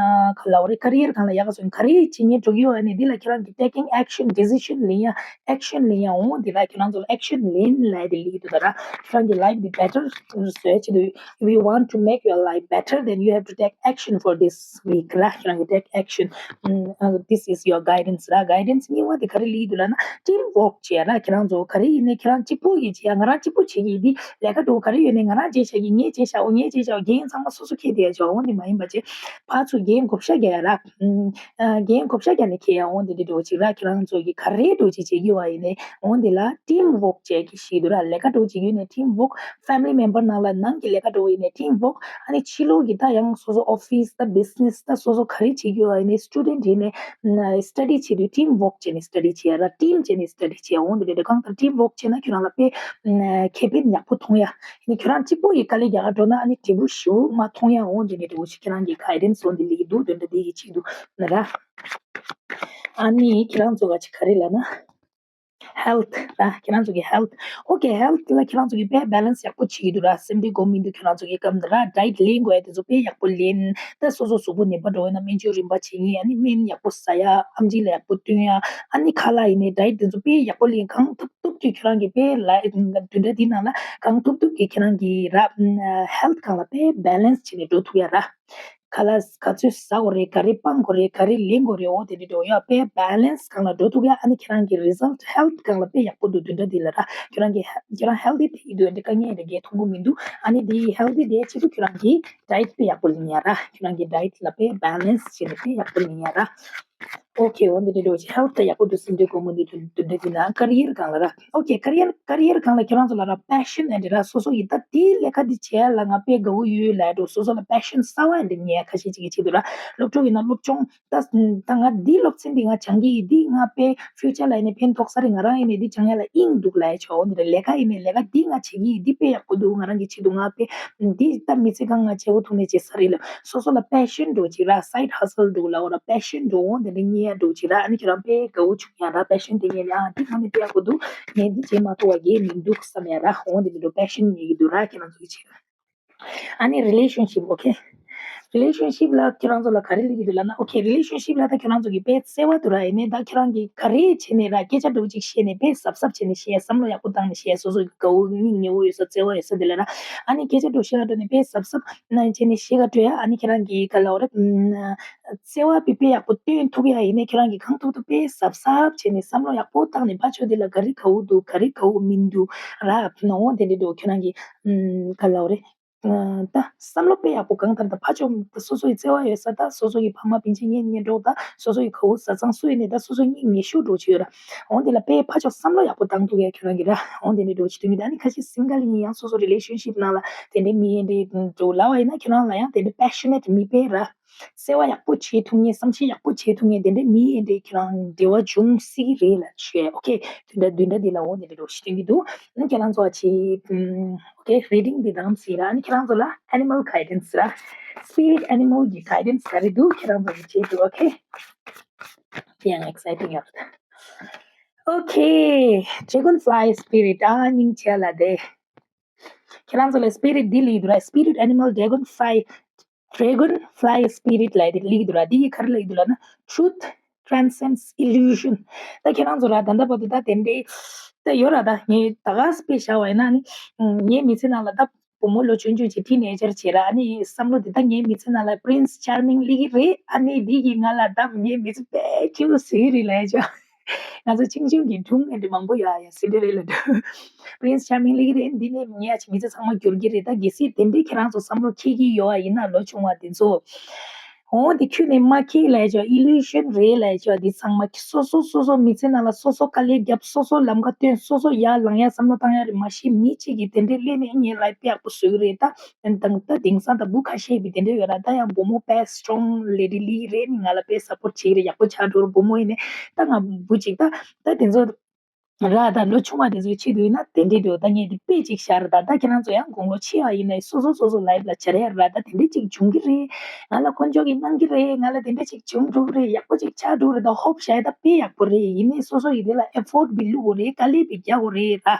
ག་ལབ་རེད། career་སྒང་ལ་ཡག་ག་བཟོ་མཁན་ག་རེ་བྱེད་མཁན་འགྲོ་གི་ཡོད་ཨ་ནི་འདི་ལ་ཁྱོད་རང་གི་taking action decision་ལེན་ཡ་action་ལེན་ཡ་འོང་འདི་ལ་ཁྱོད་རང་ཚོ་ལ་action་ལེན་ལབ་དེ་སླེབས་ཀྱི་འདུག་ད་ར། ཁྱོད་རང་གི་life་འདི་better་བཟོ་ཡ་ཆེད་དུ། If you want to make your life better, then you have to take action for this week. ར་ཁྱེད་རང་གི་take action. ཨམ། uh, this is your guidance. ར་guidance་གཉིས་པ་དེ་ག་རེ་སླེབས་ཀྱི་འདུག་ལབ་ན་team work་བྱེད་ར། ཁྱེད་རང་ཚོ་ག་རེ་ཡིན་ནའི་ཁྱེད་རང་གཅིག་པོ་གིས་བྱེད་ཡ། ང་རང་གཅིག་པོ་བྱེད་ཀྱི་འདི་ལས་ཀ་འགྲོ་ག་རེ་ཡོད་ནའི་ང་རང་བྱས་བཞག་གི་ངས་བྱས་བཞག་འོ་ངས་བྱས་བཞག་འོ་འགན་ཚང་མ་སོ་སོ་འཁྱེར་བསྡད་ཡ་བྱ་འོ་འདི་མ་ཡིན་པ་བྱས་ཕར་ཚུར་འགན་བགོ་བཤའ་རྒྱག་ཡ་ར། ཨམ། འགན་བགོ་བཤའ་རྒྱག་ནས་འཁྱེར་ཡ་འོང་དེ་འདྲ་འགྲོ་ཅིག་ར། ཁྱེད་རང་ཚོ་གི་ག་རེ་འགྲོ་ཅིག་བྱེད་ཀྱི་བ་ཡིན་ནའི་འོང་དེ་ལ་team work་བྱེད་ཀྱི་ཞིག་འདུག་ར། ལས་ཀ་འགྲོ་ཅིག་ཡོད་ནའི་team work family member་ནང་ལ་ནང་གི་ལས་ཀ་འགྲོ་ཡིན་ནའི་team work ཨ་ནི་ཕྱི་ལོགས་ཀྱི་ད་ཡང་སོ་སོ་office་ད་business་ད་སོ་སོ་ག་རེ་བྱེད་ཀྱི་བ་ཡིན་ནའི་student་ཡིན་ནའི་study་བྱེད་དུས་team work་བྱས་ནས་study་བྱེད་ཡ་ར། team་བྱས་ནས་study་བྱེད་ཡ་འོང་དེ་འདྲ་འགྲོ། གང་ལྟར་team work་བྱས་ན་ཁྱེད་རང་ལ་དཔེ་ཁེ་ཕན་ཡག་པོ་མཐོང་ཡ། ཨ་ནི་ཁྱོད་རང་གཅིག་པོ་ཡི་དཀའ་ལས་རྒྱག་ག་འགྲོ་ན་ཨ་ནི་འབྲས་བུ་ཞེ་པོ་མ་མཐོང་ཡ་འོང་དེ་འདྲ་འགྲོ་ཞིག་ཁྱེད་རང་གི་guidance་འོང་དེ་ལེགས་འདུག་དོན་དག་དེ་ཡི་ཆེད་དུ་ན་ར། ཨ་ནི་ཁྱེད་རང་ཚོ་ག་ཅིག་ག་རེ་ལབ་ན། health་ར་ཁྱེད་རང་ཚོ་གི་health okay health་ལ་ཁྱེད་རང་ཚོ་གི་དཔེ་balance་ཡག་པོ་བྱེད་ཀྱི་འདུག་ར། སེམས་ཁྲལ་དགོས་མི་འདུག་ཁྱེད་རང་ཚོ་གི་སྐབས་འདི་ར་diet་ལེན་དགོས་ཡ་དེ་ཚོ་དཔེ་ཡག་པོ་ལེན། ད་སོ་སོ་གཟུགས་པོ་ནད་པ་འགྲོ་བ་ན་སྨན་བཅོས་རིམ་པ་བྱེད་ཉེན་ཨ་ནི་སྨན་ཡག་པོ་ཟ་ཡ་ཨམ་ཆི་ལ་ཡག་པོ་བསྟུན་ཡ་ཨ་ནི་ཁ་ལག་ཡིན་ནའི་diet་དེ་ཚོ་དཔེ་ཡག་པོ་ལེན། གང་ཐུབ་ཐུབ་ཀྱིས་ཁྱོད་རང་གི་དཔེ་ལ་བདུན་ཕྲག་འདི་ནང་ལ་གང་ཐུབ་ཐུབ་ཀྱིས་ཁྱེད་རང་གི་ར་health་སྒང་ལ་དཔེ་balance་བྱས་ནས་འགྲོ་ཐུབ་ཡ་ར། ཁ་ལག་ག་ཚོད་ཟ་དགོས་རེད། ག་རེ་སྤང་དགོས་རེད། ག་རེ་ལེན་དགོས་རེད། འོ་དེ་འདྲ་འགྲོ་ཡ་དཔེ་balance་སྒང་ལ་འགྲོ་ཐུབ་ཡ། ཨ་ནི་ཁྱེད་རང་གི་result health་སྒང་ལ་དཔེ་ཡག་པོ་འདུག་བདུན་ཕྲག་འདི་ལ་ར་ཁྱོད་རང་གི་ཁྱོད་རང་healthy་དེ་ཡིན་དུས་འདི་དཀའ་ངལ་རེ་འགའི་མཐོང་གི་མི་འདུག་ཨ་ནི་འདི་healthy་དེ་ཆེད་དུ་ཁྱོད་རང་གི་diet་དཔེ་ཡག་པོ་ལེན་ཡ་ར། ཁྱོད་རང་གི་diet་ལ་དཔེ་balance་བྱས་ནས་དཔེ་ཡག་པོ་ལེན་ཡ་ར། okay འོ་འདི་འདྲ་འགྲོ་ཅིག health་ད་ཡག་པོ་འདུག་སེམས་ཁྲལ་དགོས་མི་འདུག་དུ་དུ་འདྲ་དུ་ན་career་སྒང་ལ་ར། okay career career་སྒང་ལ་ཁྱེད་རང་ཚོ་ལ་ར་passion་ཨེ་འདྲ་ར་སོ་སོ་ཡི་ད་དེའི་ལས་ཀ་འདི་བྱེད་ཡ་ལ་ང་དཔེ་དགའ་བོ་ཡོད་ལབ་འགྲོ་སོ་སོ་ལ་passion་གསར་བ་ཨེ་འདྲ་རྙེད་ཡ་ཁ་ཤས་ཅིག་གི་ཆེད་དུ་ར་སློབ་ཕྲུག་ཡིན་ན་སློབ་སྦྱོང་ད་ད་ང་འདི་སློབ་ཚན་འདི་ང་སྦྱང་གི་ཡིན་འདི་ང་དཔེ་future་ལ་ཡིན་ནའི་ཕན་ཐོགས་ས་རེད། ང་རང་ཡིན་ནའི་འདི་སྦྱང་ཡ་ལ་དབྱིངས་འདུག་ལབ་ཡ་ཆོག་འོ་འདི་ར་ལས་ཀ་ཡིན་ནའི་ལས་ཀ་འདི་ང་བྱེད་ཀྱི་ཡིན་འདི་དཔེ་ཡག་པོ་འདུག་ང་རང་གི་ཆེད་དུ་ང་དཔེ་འདི་ད་མི་ཚེ་གང་ང་བྱེད་དགོས་ཐུག་ནས་བྱེད་ས་རེད་ལབ། སོ་སོ་ལ་passion་འགྲོ་ཅིག་ར་side hustle་འགྲོ་ལ་འོ་ར་passion་འགྲོ་འོང་དེ་འདྲ་རྙེད་ཡ་འགྲོ་ཅིག་ར་ཨ་ནི་ཁྱོད་རང་དཔེ་དགའ་བོ་བྱུང་ཡ་ར་passion་དེ་རྙེད་ནས་ཨ་འདི་གང་ནས་སྤེལ་ཡག་པོ་འདུག་ངས་འདི་བྱེད་མ་ཐུབ་པ་རྒྱས་མི་འདུག་བསམ་ཡ་ར་འོང་དེ་འདྲ་འགྲོ་passion་རྙེད་ཀྱི་འདུག་ར་ཁྱེད་རང་ཚོ་གི་ཆེད་དུ། ཨ་ནི་relationship okay relationship་ལ་ཁྱོད་རང་ཚོ་ལ་ག་རེ་སླེབས་ཀྱི་འདུག་ལབ་ན། okay relationship་ལ་ད་ཁྱོད་རང་ཚོ་གི་དཔེ་བརྩེ་བ་འདུག་ར་ཡིན་ནའི་ད་ཁྱོད་རང་གི་ག་རེ་བྱས་ནས་ར་སྐད་ཆ་འདྲ་བོ་ཅིག་བཤད་ནས་དཔེ་གཟབ་གཟབ་བྱས་ནས་བཤད་ཡ་བསམ་བློ་ཡག་པོ་བཏང་ནས་བཤད་ཡ་སོ་སོ་གི་དགའ་བོ་སྙིང་ཉེ་བོ་ཡོད་ས་བརྩེ་བ་ཡོད་ས་དེ་ལ་ར་ཨ་ནི་སྐད་ཆ་འདྲ་བོ་བཤད་ཡ་འདྲ་ནས་དཔེ་གཟབ་གཟབ། ནང་བྱས་ནས་ཤེས་ག་སྤྲོད་ཡ། ཨ་ནི་ཁྱེད་རང་གིས་ག་ལབ་རེད། བརྩེ་བ་དཔེ་དཔེ་ཡག་པོ་སྟོན་ཐུབ་ཡ་ཡིན་ནའི་ཁྱེད་རང་གིས་གང་ཐུབ་ཐུབ་དཔེ་གཟབ་གཟབ་བྱས་ནས་བསམ་བློ་ཡག་པོ་བཏང་ནས་ཕར་ཕྱོགས་དེ་ལ་ག་རེ་དགའ་བོ་འདུག་ག་རེ་དགའ་བོ་མི་འདུག་ར་ནོ་དེ་འདྲ་འདུག་ཁྱེད་རང་གིས་ག་ལབ་རེད། ད་བསམ་བློ་དཔེ་ཡག་པོ་གང་ལྟར་ད་ཕར་ཕྱོགས་ད་སོ་སོ་ཡི་བརྩེ་བ་ཡོད་ས་ད་སོ་སོ་ཡི་ཕ་མ་སྤུན་མཆེད་གཉེན་ཉེ་གྲོགས་ད་སོ་སོ་ཡི་ག་བུ་བཟའ་ཚང་སུ་ཡིན་ནའི་ད་སོ་སོ་གཉིད་ཉེ་ཤོས་འགྲོ་ཆོད་ར། འོན་ཏེ་ལ་དཔེ་ཕར་ཕྱོགས་བསམ་བློ་ཡག་པོ་བཏང་ཐུབ་ཡ་ཁྱོད་རང་གི་ར། འོན་ཏེ་ནི་འགྲོ་ཆོད་དུས་མི་ད་ནི་ཁ་ཤས་སིང་གལ་ཡིན་ཡང་སོ་སོ་རི་ལེ་ཤན་ཤིབ་ནང་ལ་དེ་འདྲའི་མི་ཡིན་འདྲའི་འགྲོ་ལ་བ་ཡིན་ན་ཁྱོད་རང་ལ་ཡང་དེ་འདྲའི་པེ་ཤ་ནེ་ཊི་མི་དཔེ་ར། བརྩེ་བ་ཡག་པོ་བྱེད་ཐུབ་མཁན་བསམ་ཤེས་ཡག་པོ་བྱེད་ཐུབ་མཁན་དེ་འདྲའི་མི་ཡིན་འདྲའི་ཁྱེད་རང་འབྲེལ་བ་འབྱུང་སྲིད་ཀྱི་རེད་ལབ་བྱས། ཨོ་ཁེ། དེ་འདྲ་དེ་འདྲ་འདི་ལ་འོ་དེ་འདྲ་འགྲོ་ཞིག་སྟོན་གྱི་འདུག་ཨ་ཁྱེད་རང་ཚོ་ཨ་ཆེ། ཨོ་ཁེ། རི་ཌིང་འདི་དང་ཟེར་ར། ཨ་ནི་ཁྱེད་རང་ཚོ་ལ་ཨེ་ནི་མལ་གའི་ཌེན་སི་ར། སི་པི་རི་ཊི་ཨེ་ནི་མལ་གྱི་གའི་ཌེན་སི་ག་རེ་འདུག་ཁྱེད་རང་ཚོ་གི་ཆེད་དུ། ཨོ་ཁེ། དེ་ཡང་ཨེག་སའི་ཊིང་ཡོད། ཨོ་ཁེ། ཌེ་གོན་ཕ་ལའི་སི་པི་རི་ཊི། ཨ་སྙིང་རྗེ་ལ་དེ། ཁྱེད་རང་ཚོ་ལ་སི་པི་རི་ཊི་འདི་ལི་འདུག་ར། སི་པི་རི་ཊི་ཨེ་ནི་མལ་ཌེ་གོན་ཕ་ལའི། ཌེ་གོན་ཕ་ལའི་སི་པི་རི་ཊི་ལབ་དེ་ལི་འདུག་ར། འདི་ཡི་ག་རེ་ལབ་ཀྱི་འདུག་ལབ་ན། Truth transcends illusion། ད་ཁྱེད་རང་ཚོ་ར་ད་ལྟ་བར་དུ་ད་དེ་འདྲའི་ད་ཡོད་ར། ད་ངས་ད་ག་སྤེ་བཞག་པ་ཡིན་ན་ནི་ངའི་མི་ཚེ་ནང་ལ་ད་བུ་མོ་ལོ་ཆུང་ཆུང་ཅིག་ཊིན་ཨེ་ཇར་བྱེད་ར། ཨ་ནི་བསམ་བློ་འདི་ད་ངའི་མི་ཚེ་ནང་ལ་པི་རིན་སི་ཆར་མིང་སླེབས་ཀྱི་རེད། ཨ་ནི་འདི་གིས་ང་ལ་ད་ངའི་མི་ཚེ་དཔེ་སྐྱིད་པོ་བཟོས་ཀྱི་རེད་ལབ་ཡ་ཅོ། ང་ཚོ་ཆུང་ཆུང་གི་སྒྲུང་ཨེ་འདྲ་མང་པོ་ཡོད་ཨ་ཡ། སིན་ཌི་རེ་ལ་འདྲ། པི་རིན་སི་ཆར་མིང་སླེབས་ཀྱི་རེད། འདི་ནས་ངའི་ཨ་ཅེ་མི་ཚེ་ཚང་མ་འགྱུར་གྱི་རེད། ད་གལ་སྲིད་དེ་འདྲའི་ཁྱེད་རང་ཚོ་བསམ་བློ་འཁྱེར་གྱི་ཡོད་ཨ་ཡིན་ན་ལོ་ཆུང་བ་དེ་ཚོ། འོ་འདི་ཁྱོད་ནས་མ་འཁྱེར་ལབ་ཡ་ཅོ། ཨི་ལུ་ཤན་རེད་ལབ་ཡ་ཅོ། འདི་ཚང་མ་སོ་སོ་སོ་སོ་མི་ཚེ་ནང་ལ་སོ་སོ་དཀའ་ལས་བརྒྱབ། སོ་སོ་ལམ་ཁ་སྟོན། སོ་སོ་ཡར་ལངས་ཡ་བསམ་བློ་བཏང་ཡ་རེད། མ་གཞི་མི་གཅིག་གིས་དེ་འདྲའི་སླེབས་ནས་ངའི་ལའིཕ་དཔེ་ཡག་པོ་བཟོས་ཀྱི་རེད་ད། དང་ད་དེང་སང་ད་བུ་ཁ་ཤས་ཀྱིས་དེ་འདྲ་ཡོད་ར། ད་ཡང་བུ་མོ་དཔེ་སི་ཊོང་ལེ་ཌི་ལི་རེད། ནི་ང་ལ་དཔེ་སབ་པོར་བྱེད་ཀྱི་རེད། ཡག་པོ་ཆགས་འགྲོ་ར། བུ་མོ་ཡིན་ནི་ད་ང་བུ་གཅིག་ད་ད་དེ་ཚོ་ར་ད་ལོ་ཆུང་བ་དེ་ཚོའི་ཆེད་དུ་ཡིན་ན་དེ་འདྲའི་འདྲ་ད་ངས་དེ་དཔེ་གཅིག་བཞག་ར། ད་ད་ཁྱེད་རང་ཚོ་ཡང་དགུང་ལོ་ཆེ་བ་ཡིན་ནའི་སོ་སོ་སོ་སོ་ལའིཕ་ལ་བྱ་ར་ཡ་ར། ད་དེ་འདྲ་གཅིག་བྱུང་གི་རེད། ང་ལ་ཁོང་ཚོ་གིས་གནང་གི་རེད། ང་ལ་དེ་འདྲ་གཅིག་བྱུང་འགྲོ་གི་རེད། ཡག་པོ་གཅིག་ཆགས་འགྲོ་གི་རེད། ད་ཧོབ་བཞག་ཡ་ད་དཔེ་ཡག་པོ་རེད། ཡིན་ནའི་སོ་སོ་ཡིས་དེ་ལ་ཨེ་ཕོར་ཌི་བི་ལི་བླུག་དགོས་རེད། དཀའ་ལས་དཔེ་རྒྱག་དགོས་རེད་ར།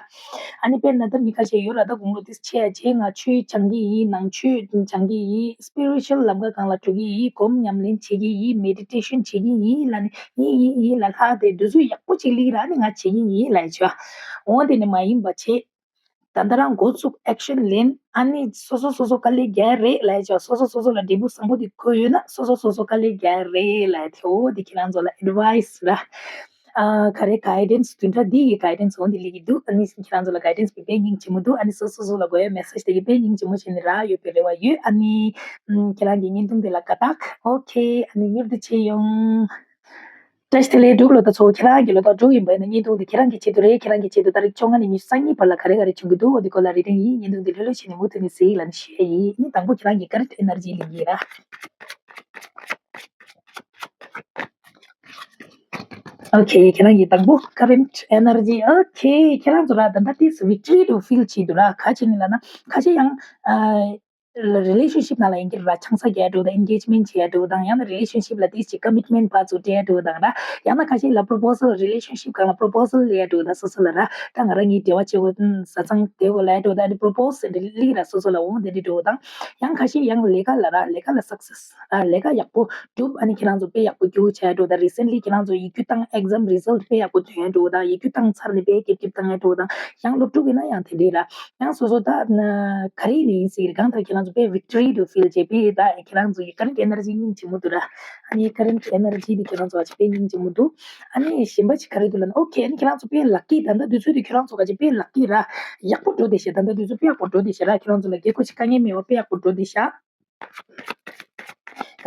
ཨ་ནི་དཔེར་ན་ད་མི་ཁ་ཤས་ཡོད་ར། ད་དགུང་ལོ་དེ་ཆེ་ཡ་བྱས་ང་ཆོས་སྦྱང་གི་ཡིན། ནང་ཆོས་སྦྱང་གི་ཡིན། སི་པི་རི་ཅུ་ཨལ་ལམ་ཁ་སྒང་ལ་འགྲོ་གི་ཡིན། སྒོམ་ཉམས་ལེན་བྱེད་ཀྱི་ཡིན། མེ་ཌི་ཊེ་ཤན་བྱེད་ཀྱི་ཡིན་ལབ་ནས་ཡིན་ཡིན་ཡིན་ལ་ལྷག་དེ་དུས་ཚོད་ཡག་པོ་ཅིག་སླེབས་ར་ནི་ང་བྱེད་ཀྱི་ཡིན་ལབ་ཡ་ཅོ། འོ་དེ་ནི་མ་ཡིན་པ་བྱེད། ད་ལྟ་རང་འགོ་བཙུགས། ཨེག་ཤན་ལེན། ཨ་ནི་སོ་སོ་སོ་སོ་དཀའ་ལས་རྒྱག་རེད་ལབ་ཡ་ཅོ། སོ་སོ་སོ་སོ་ལ་འབྲས་བུ་བཟང་པོ་དེ་དགོས་ཡོད་ན་སོ་སོ་སོ་སོ་དཀའ་ལས་རྒྱག་རེད་ལབ་ཡ་དེ། འོ་དེ་ཁྱེད་རང་ཚོ་ལ་ཨེ་ཌི་ཝའི་སི་ར། ཨ་ག་རེ་གའི་ཌེན་སི་བདུན་ཕྲག་འདི་ཡི་གའི་ཌེན་སི་འོ་འདི་སླེབས་ཀྱི་འདུག་ཨ་ནི་ཁྱེད་རང་ཚོ་ལ་གའི་ཌེན་སི་དེ་དཔེ་སྙིང་རྗེ་མོ་འདུག་ཨ་ནི་སོ་སོ་སོ་ལ་དགོས་ཡ་མེ་སེ་ཇི་དེ་གི་དཔེ་སྙིང་རྗེ་མོ་བྱས་ནས་རག་ཡོད་པའི་རེ་བ་ཡོད། ཨ་ནི་ཁྱེད་རང་གི་བརྙན་ཐུང་དེ་ལ་དགའ་རྟགས། ཨོ་ཁེ། ཨ་ནི་མྱུར་དུ་མཇལ་ཡོང་། བཀྲ་ཤིས་བདེ་ལེགས། འབྲུག་ལོ་ད་ཚོ་ཁྱེད་རང་གི་ལོ་ད་འབྲུག་ཡིན་པ་ཡིན་ན་བརྙན་ཐུང་དེ་ཁྱེད་རང་གི་ཆེད་དུ་རེད། ཁྱེད་རང་གི་ཆེད་དུ་ཏ་རིག་བཅོ་ལྔ་ནས་ཉི་ཤུ་རྩ་གཉིས་བར་ལ་ག་རེ་ག་རེ་བྱུང་གི་འདུག་འོ་དེ་སྐོར་ལ་རེ་ཏན་ཡིན། བརྙན་ཐུང་དེ་ལྷོད་ལྷོད་བྱས་ནས་མུ་མཐུད་ནས་གཟིགས་ལབ་ནས་ཞུ་ཡ་ཡིན། ཨ་ནི་དང་པོ་ཁྱེད་རང་གི་ཀ་རེན་ཊི་ཨེ་ནར་ཇི་ལེན་གྱི་ཡིན་ར། ཨོ་ཁེ། ཁྱེད་རང་གི་དང་པོ་ཀ་རེན་ཊི་ཨེ་ནར་ཇི། ཨོ་ཁེ། ཁྱེད་རང་ཚོ་ར་ད་ལྟ་ཏིས་ཝིག་ཊོ་རི་ཏུ་ཕིལ་བྱེད་འདུག་ར། ག་བྱས་ནས་ལབ་ན་ཁ་ཤས་ཡང་ཨ་རི་ལེ་ཤན་ཤིབ་ནང་ལ་ཡིན་གྱི་ར། ཆང་ས་རྒྱག་འགྲོ་དང་ཨེན་གེཇ་མེན་ཊི་བྱེད་འགྲོ་དང་ཡང་ན་རི་ལེ་ཤན་ཤིབ་ལ་ཏིས་ཅིག་ཀ་མིཊ་མེན་ཊི་ཕར་ཚུར་སྤྲད་འགྲོ་དང་ར། ཡང་ན་ཁ་ཤས་ལ་པོ་རོ་པོ་སལ། རི་ལེ་ཤན་ཤིབ་སྒང་ལ་པོ་རོ་པོ་སལ་སླེབས་འགྲོ་དང་སོ་སོ་ལ་ར། ད་ང་རང་གཉིས་འབྲེལ་བ་བྱེད་དགོས། བཟའ་ཚང་བསྡད་དགོས་ལབ་འགྲོ་དང་ཨ་ནི་པོ་རོ་པོ་སལ་དེ་འདྲ་སླེབས་ར། སོ་སོ་ལ་འོང་དེ་འདྲ་འགྲོ་དང་། ཡང་ཁ་ཤས་ཡང་ལས་ཀ་ལ་ར། ལས་ཀ་ལ་སག་སེ་སི། ཨ་ལས་ཀ་ཡག་པོ་སྒྲུབ། ཨ་ནི་ཁྱེད་རང་ཚོ་དཔེ་ཡག་པོ་རྒྱུགས་བྱས་འགྲོ་དང་། རི་སེན་ལི་ཁྱེད་རང་ཚོ་ཡིག་རྒྱུགས་བཏང་། ཨེག་ཛམ་རི་ཛལ་ཊི་དཔེ་ཡག་པོ་ཐོན་འགྲོ་དང་། ཡིག་རྒྱུགས་བཏང་ཚར་ནས་དཔེ་སྐྱིད་སྐྱིད་བཏང་འགྲོ་དང་། ཡང་སློབ་ཕྲུག་ཡིན་ན་ཡང་དེ་འདྲས་ར། ཡང་སོ་སོ་ད་ག་རེ་ཡིན་ཟེར་གང་ལྟར་ཁྱེད་རང་ཚོ་དཔེ་ཝིག་ཊོ་རི་ཏུ་ཕིལ་བྱེད། དཔེ་ད་ཁྱེད་རང་ཚོ་ཡི་ཀ་རེན་ཊི་ཨེ་ནར་ཇི་སྙིང་རྗེ་མོ་འདུག་ར། ཨ་ནི་ཀ་རེན་ཊི་ཨེ་ནར་ཇི་དེ་ཁྱེད་རང་ཚོ་ཨ་ཅེ་དཔེ་སྙིང་རྗེ་མོ་འདུག་ཨ་ནི་གཞན་པ་ཅིག་ག་རེ་འདུག་ལབ་ན། ཨོ་ཁེ། ཨ་ནི་ཁྱེད་རང་ཚོ་དཔེ་ལག་ཀི་ད་ལྟ་དུས་ཚོད་དེ་ཁྱེད་རང་ཚོ་ག་ཅིག་དཔེ་ལག་ཀི་ར། ཡག་པོ་འགྲོ་བསྡད་ཤག་ད་ལྟ་དུས་ཚོད་དཔེ་ཡག་པོ་འགྲོ་བསྡད་ཤག་ར། ཁྱེད་རང་ཚོ་ལ་སྒེར་ཁོ་ཅིག་དཀའ་ངལ་མེད་པ་དཔེ་ཡག་པོ་འགྲོ་བསྡད་ཤག་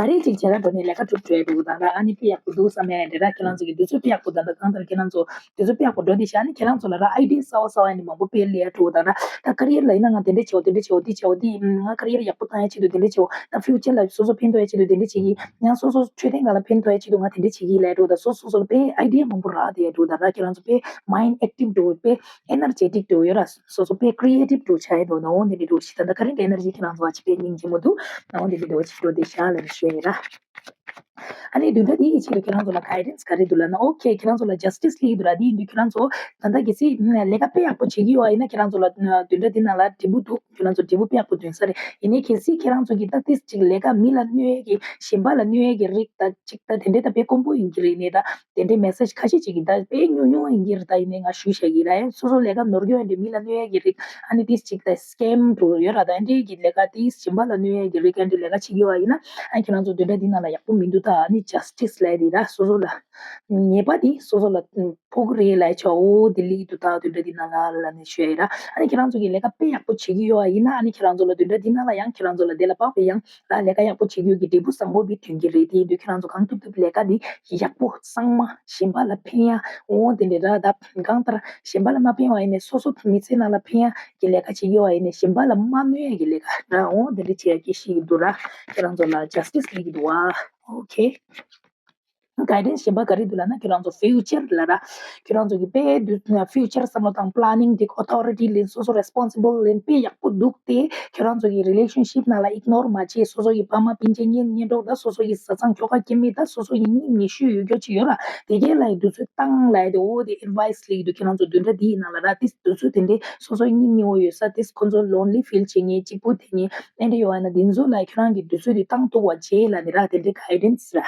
ག་རེ་ཅིག་བྱེད་ག་འགྲོ་ནས་ལས་ཀ་སྒྲུབ་འགྲོ་ཡ་འདུག་དང་ར། ཨ་ནི་དཔེ་ཡག་པོ་འདུག་བསམ་ཡ་འདྲ་ར། ཁྱེད་རང་ཚོ་གི་དུས་ཚོད་དཔེ་ཡག་པོ་དང་། ད་གང་ལྟར་ཁྱེད་རང་ཚོ་དུས་ཚོད་དཔེ་ཡག་པོ་འགྲོ་བསྡད་ཤག་ཨ་ནི་ཁྱེད་རང་ཚོ་ལ་ར་ཨའི་ཌི་ཡ་གསར་བ་གསར་བ་ཡིན་ནི་མང་པོ་དཔེ་སླེབས་ཡ་འགྲོ་དང་ར། ད་ཀ་རི་ཡར་ལ་ཡིན་ན་ང་དེ་འདྲ་བྱེད་འོ། དེ་འདྲ་བྱེད་འོ། འདི་བྱེད་འོ། འདི་ང་ཀ་རི་ཡར་ཡག་པོ་བཏང་ཡ་ཆེད་དུ་དེ་འདྲ་བྱེད་འོ། ད་ཕིའུ་ཅར་ལ་སོ་སོ་ཕན་ཐོགས་ཡ་ཆེད་དུ་དེ་འདྲ་བྱེད་ཀྱི། ཡང་སོ་སོ་འཕྲོད་བསྟེན་སྒང་ལ་ཕན་ཐོགས་ཡ་ཆེད་དུ་ང་དེ་འདྲ་བྱེད་ཀྱི་ལབ་འགྲོ་དང་། སོ་སོ་སོ་ལ་དཔེ་ཨའི་ཌི་ཡ་མང་པོ་རག་བསྡད་ཡ་འགྲོ་དང་ར། ཁྱེད་རང་ཚོ་དཔེ་མའིན་ཌི་ཨེག་ཊིབ་འགྲོ། དཔེ་ཨེ་ནར་ཇེ་ཊིག་འགྲོ་ཡོད་ར། སོ་སོ་དཔེ་ཀི་རི་ཨེ་ཊིབ་འགྲོ་ཆགས་ཡ་འགྲོ་དང་། འོ་འདི་འདྲ་འགྲོ་ཞིག་ད་ལྟ་ཀ་རེན་ཊི་ཨེ་ནར་ཇི་ཁྱེད་རང་ཚོ་ཨ་ཅེ་དཔེ་སྙིང་རྗེ་མོ་འདུག་འོ་འདི་འདྲ་འགྲོ་ཞིག་འགྲོ་བསྡད་ཤག་ལབ་ནས་ཞུ་ཡ་ཡིན་ར། ཨ་ནི་བདུན་ཕྲག་འདི་གི་ཆེད་དུ་ཁྱེད་རང་ཚོ་ལ་གའི་ཌེན་སི་ག་རེ་འདུག་ལབ་ན། ཨོ་ཁེ། ཁྱེད་རང་ཚོ་ལ་ཇ་སི་ཊི་སི་སླེབས་ཀྱི་འདུག་ར། འདི་ཡིན་དུས་ཁྱེད་རང་ཚོ་ད་ལྟ་གལ་སྲིད་ལས་ཀ་དཔེ་ཡག་པོ་བྱེད་ཀྱི་ཡོད་པ་ཡིན་ན་ཁྱེད་རང་ཚོ་ལ་བདུན་ཕྲག་འདི་ནང་ལ་འབྲས་བུ་འདུག་ཁྱེད་རང་ཚོ་འབྲས་བུ་དཔེ་ཡག་པོ་ཐོན་ས་རེད། ཡིན་ནའི་གལ་སྲིད་ཁྱེད་རང་ཚོ་གིས་ད་ཏིས་ཅིག་ལས་ཀ་མི་ལ་གནོད་ཡས་ཀྱི་གཞན་པ་ལ་གནོད་ཡས་ཀྱི་རིགས་ད་ཅིག་ད་དེ་འདྲའི་ད་དཔེ་དཀོན་པོ་ཡིན་གྱི་རེད། ནས་ད་དེ་འདྲའི་མེ་སེ་ཇི་ཁ་ཤས་ཅིག་གིས་ད་དཔེ་ཉུང་ཉུང་ཡིན་གྱི་རེད། ད་ཡིན་ནའི་ང་ཞུ་བཞག་གི་ར། ཡང་སོ་སོ་ལས་ཀ་ནོར་སྐྱོན་འདྲ་མི་ལ་གནོད་ཡས་ཀྱི་རིགས། ཨ་ནི་ཏིས་ཅིག་ད་སི་ཀེམ་འགྲོ་ཡོད་ར། ད་འདྲའི་གི་ལས་ཀ་ཏིས་གཞན་པ་ལ་གནོད་ཡས་ཀྱི་རིགས་འདྲ་ལས་ཀ་བྱེད་ཀྱི་ཡོད་པ་ཡིན་ན། ཨ་ཁྱེད་རང་ཚོ་བདུན་ཕྲག་འདི་ནང་ལ་ཡག་པོ་མི་འདུག་ད། ཨ་ནི་ཇ་སི་ཊི་སི་ལབ་དེ་ར་སོ་སོ་ལ་ཉེས་པ་དེ་སོ་སོ་ལ་ཕོག་གི་རེད་ལབ་ཆོག་འོ་དེ་ལི་དུ་ད་དུ་འདྲ་དེ་ན་ལ་ལ་ནི་ཤོད་ཡ་ར། ཨ་ནི་ཁྱེད་རང་ཚོ་གི་ལས་ཀ་དཔེ་ཡག་པོ་བྱེད་ཀྱི་ཡོད་ཨ་ཡིན་ན། ཨ་ནི་ཁྱེད་རང་ཚོ་ལ་དུ་འདྲ་དེ་ན་ལ་ཡང་ཁྱེད་རང་ཚོ་ལ་དེ་ལ་དཔག་པའི་ཡང་ལ་ལས་ཀ་ཡག་པོ་བྱེད་རྒྱུ་གི་འབྲས་བུ་བཟང་པོ་བི་ཐོན་གྱི་རེད། དེ་ཡིན་དུས་ཁྱེད་རང་ཚོ་གང་ཐུབ་ཐུབ་ལས་ཀ་འདི་ཡག་པོ་གཙང་མ་གཞན་པ་ལ་ཕན་ཡ་འོ་དེ་འདྲ་ར། ད་གང་ལྟར་གཞན་པ་ལ་མ་ཕན་པ་ཡིན་ནས་སོ་སོ་མི་ཚེ་ནང་ལ་ཕན་ཡ་གི་ལས་ཀ་བྱེད་ཀྱི་ཡོད་པ་ཡིན་ནས་གཞན་པ་ལ་མ་གནོད་ཡ་གི་ལས་ཀ་ར་འོ་དེ་འདྲ་བྱེད་ཡ་གི་ཤེས་ཀྱི་འདུག་ར། ཁྱེད་རང་ཚོ་ལ་ཇ་སི་ཊི་སི་ལས་ཀྱི་འདུག་བ། ཨོ་ཁེ། གའི་ཌེན་སི་གཞན་པ་ག་རེ་འདུག་ལབ་ན་ཁྱོད་རང་ཚོ་ཕིའུ་ཅར་ལ་ར། ཁྱོད་རང་ཚོ་གི་དཔེ་འདུག་ན་ཕིའུ་ཅར་བསམ་བློ་བཏང་། པི་ལེ་ནིང་འགྲིག་ཨོ་ཐོ་རི་ཊི་ལེན། སོ་སོ་རེ་སི་པོན་སི་བལ་ལེན། དཔེ་ཡག་པོ་འདུག་སྟེ། ཁྱོད་རང་ཚོ་གི་རི་ལེ་ཤན་ཤིབ་ནང་ལ་ཨིག་ནོར་མ་བྱེད། སོ་སོ་གི་ཕ་མ་སྤུན་མཆེད་གཉེན་ཉེ་གྲོགས་དང་སོ་སོ་གི་བཟའ་ཚང་ཁྱོ་ག་སྐྱེ་དམན་དང་སོ་སོ་གི་སྙིང་ཉེ་ཤོས་ཡོད་རྒྱུ་ཅིག་ཡོད་ར། དེ་གའི་ལ་ཡི་དུས་ཚོད་བཏང་ལ་ཡི་དེ་འོ་དེ་ཨེ་ཌི་ཝའི་སི་ལ་ཡི་དུ་ཁྱོད་རང་ཚོ་བདུན་ཕྲག་འདིའི་ནང་ལ་ར། དེ་དུས་ཚོད་དེ་འདྲའི་སོ་སོའི་སྙིང་ཉེ་བོ་ཡོད་ས་དེ་ཁོ་ཚོ་ལོན་ལི་ཕིལ་བྱེད་མཁན་གཅིག་པུ་དེ་ནི་ཨེ་འདྲ་ཡོད་ཨ་ན་དེ་ཚོ་ལ་ཁྱོད་རང་གི་དུས་ཚོད་དེ་བཏང་ཐུབ་པ་བྱེད་ལ་ནི་ར། དེ་འདྲའི་གའི་ཌེན་སི་ར།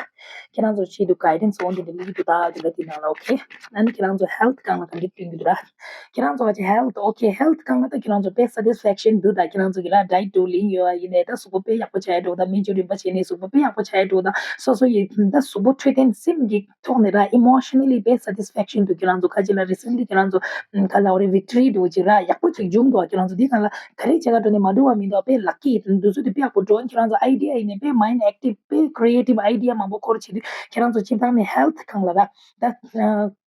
ཁྱེད་རང་ཚོ་ཆེད་དུ་གའི་ཌེན་སི་འོང་དེ་འདྲ་མི་གི་འདུག་ད་དེ་འདྲ་དེ་ནང་ལ་ཨོ་ཁེ། ཨ་ནི་ཁྱེད་རང་ཚོ་ཧེལ་ཐི་སྒང་ལ་ག་འདྲ་སྟོན་གི་འདུག་ར། ཁྱེད་རང་ཚོ་བ་ཆ་ཧེལ་ཐི་ཨོ་ཁེ། ཧེལ་ཐི་སྒང་ལ་ད་ཁྱེད་རང་ཚོ་དཔེ་སེ་ཊིས་ཕེག་ཤན་འདུག་ད་ཁྱེད་རང་ཚོ་གི་ར་ཌའེ་ཊི་འགྲོ་ལིན་ཡོད་ཨ་ཡིན་ནས་ད་གཟུགས་པོ་དཔེ་ཡག་པོ་ཆགས་ཡ་འགྲོ། ད་སྨན་བཅོས་རིམ་པ་བྱས་ནས་གཟུགས་པོ་དཔེ་ཡག་པོ་ཆགས་ཡ་འགྲོ། ད་སོ་སོ་ཡི་ད་གཟུགས་པོ་འཕྲོད་བསྟེན་སེམས་ཀྱི་ཐོག་ནས་ར་ཨི་མོ་ཤ་ན་ལི་དཔེ་སེ་ཊིས་ཕེག་ཤན་འདུག་ཁྱེད་རང་ཚོ་ཁ་ཅིག་ལ་རི་སེན་ཊི་ལི་ཁྱེད་རང་ཚོ་ག་ལ་བ་རེ་ཝིག་ཊོ་རི་འདུག་ཅིག་ར་ཡག་པོ་ཅིག་བྱུང་འདུག་ཁྱེད་རང་ཚོ་འདི་སྒང་ལ་ག་རེ་བྱེད་ག་འགྲོ་ནས་མ་འགྲོ་བ་མི་འདུག་དཔེ་ལག་ཀི་དུས་ཚོད་དེ་དཔེ་ཡག་པོ་འགྲོ། ཁྱེད་རང་ཚོ་ཨའི་ཌི་ཡ་ཡིན་ནས་དཔེ་མའིན་ཌི་ཨེག་ཊིབ་དཔེ་ཁི་རི་ཨེ་ཊིབ་ཨའི་ཌི་ཡ་མང་པོ་འཁོར་བྱེད་དུས་ཁྱེད་རང་ཚོ་སྤྱིར་བཏང་ནས་ཧེལ་ཐི་སྒང་ལ་ར་ད་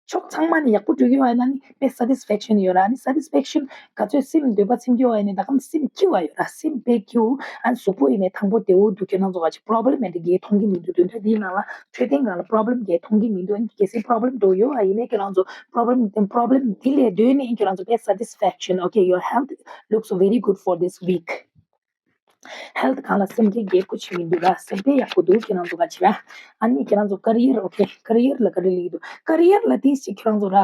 ཕྱོགས་ཚང་མ་ནས་ཡག་པོ་འགྲོ་གི་ཡོད་ཨ་ན་ནི་དཔེ་སེ་ཊིས་ཕེག་ཤན་ཡོད་ར། ཨ་ནི་སེ་ཊིས་ཕེག་ཤན་ག་ཚོད་སེམས་འདོད་པ་ཚིམ་གི་ཡོད་ཨ་ནི་ད་གམ་སེམས་སྐྱིད་པ་ཡོད་ར། སེམས་དཔེ་སྐྱིད། ཨ་ནི་གཟུགས་པོ་ཡིན་ནས་ཐང་པོ་བདེ་བོ་འདུག་ཁྱེད་རང་ཚོ་ག་ཅིག་པོ་རོ་བི་ལེམ་མེད་དེ་གས་མཐོང་གི་མི་འདུག་དོན་དག་འདིའི་ནང་ལ་འཕྲོད་བསྟེན་སྒང་ལ་པོ་རོ་བི་ལེམ་གས་མཐོང་གི་མི་འདུག་ཨ་ནི་གལ་སྲིད་པོ་རོ་བི་ལེམ་འགྲོ་ཡོད་ཨ་ཡིན་ནས་ཁྱེད་རང་ཚོ་པོ་རོ་བི་ལེམ་པོ་རོ་བི་ལེམ་འདི་ལས་སྡོད་ནས་ཁྱེད་རང་ཚོ་དཔེ་སེ་ཊིས་ཕེག་ཤན། Okay, your health looks very good for this week. ཧེལ་ཐི་སྒང་ལ་སེམས་ཁྲལ་རྒྱག་དགོས་ཆེ་མི་འདུག་ར། སེམས་ཁྲལ་ཡག་པོ་འདུག་ཁྱེད་རང་ཚོ་ག་ཅི་ར། ཨ་ནི་ཁྱེད་རང་ཚོ་ཀེ་རི་ཡར། ཨོ་ཁེ། ཀེ་རི་ཡར་ལ་ག་རེ་ལེགས་འདུག་ཀེ་རི་ཡར་ལ་དེ་ཞིག་ཁྱེད་རང་ཚོ་ར་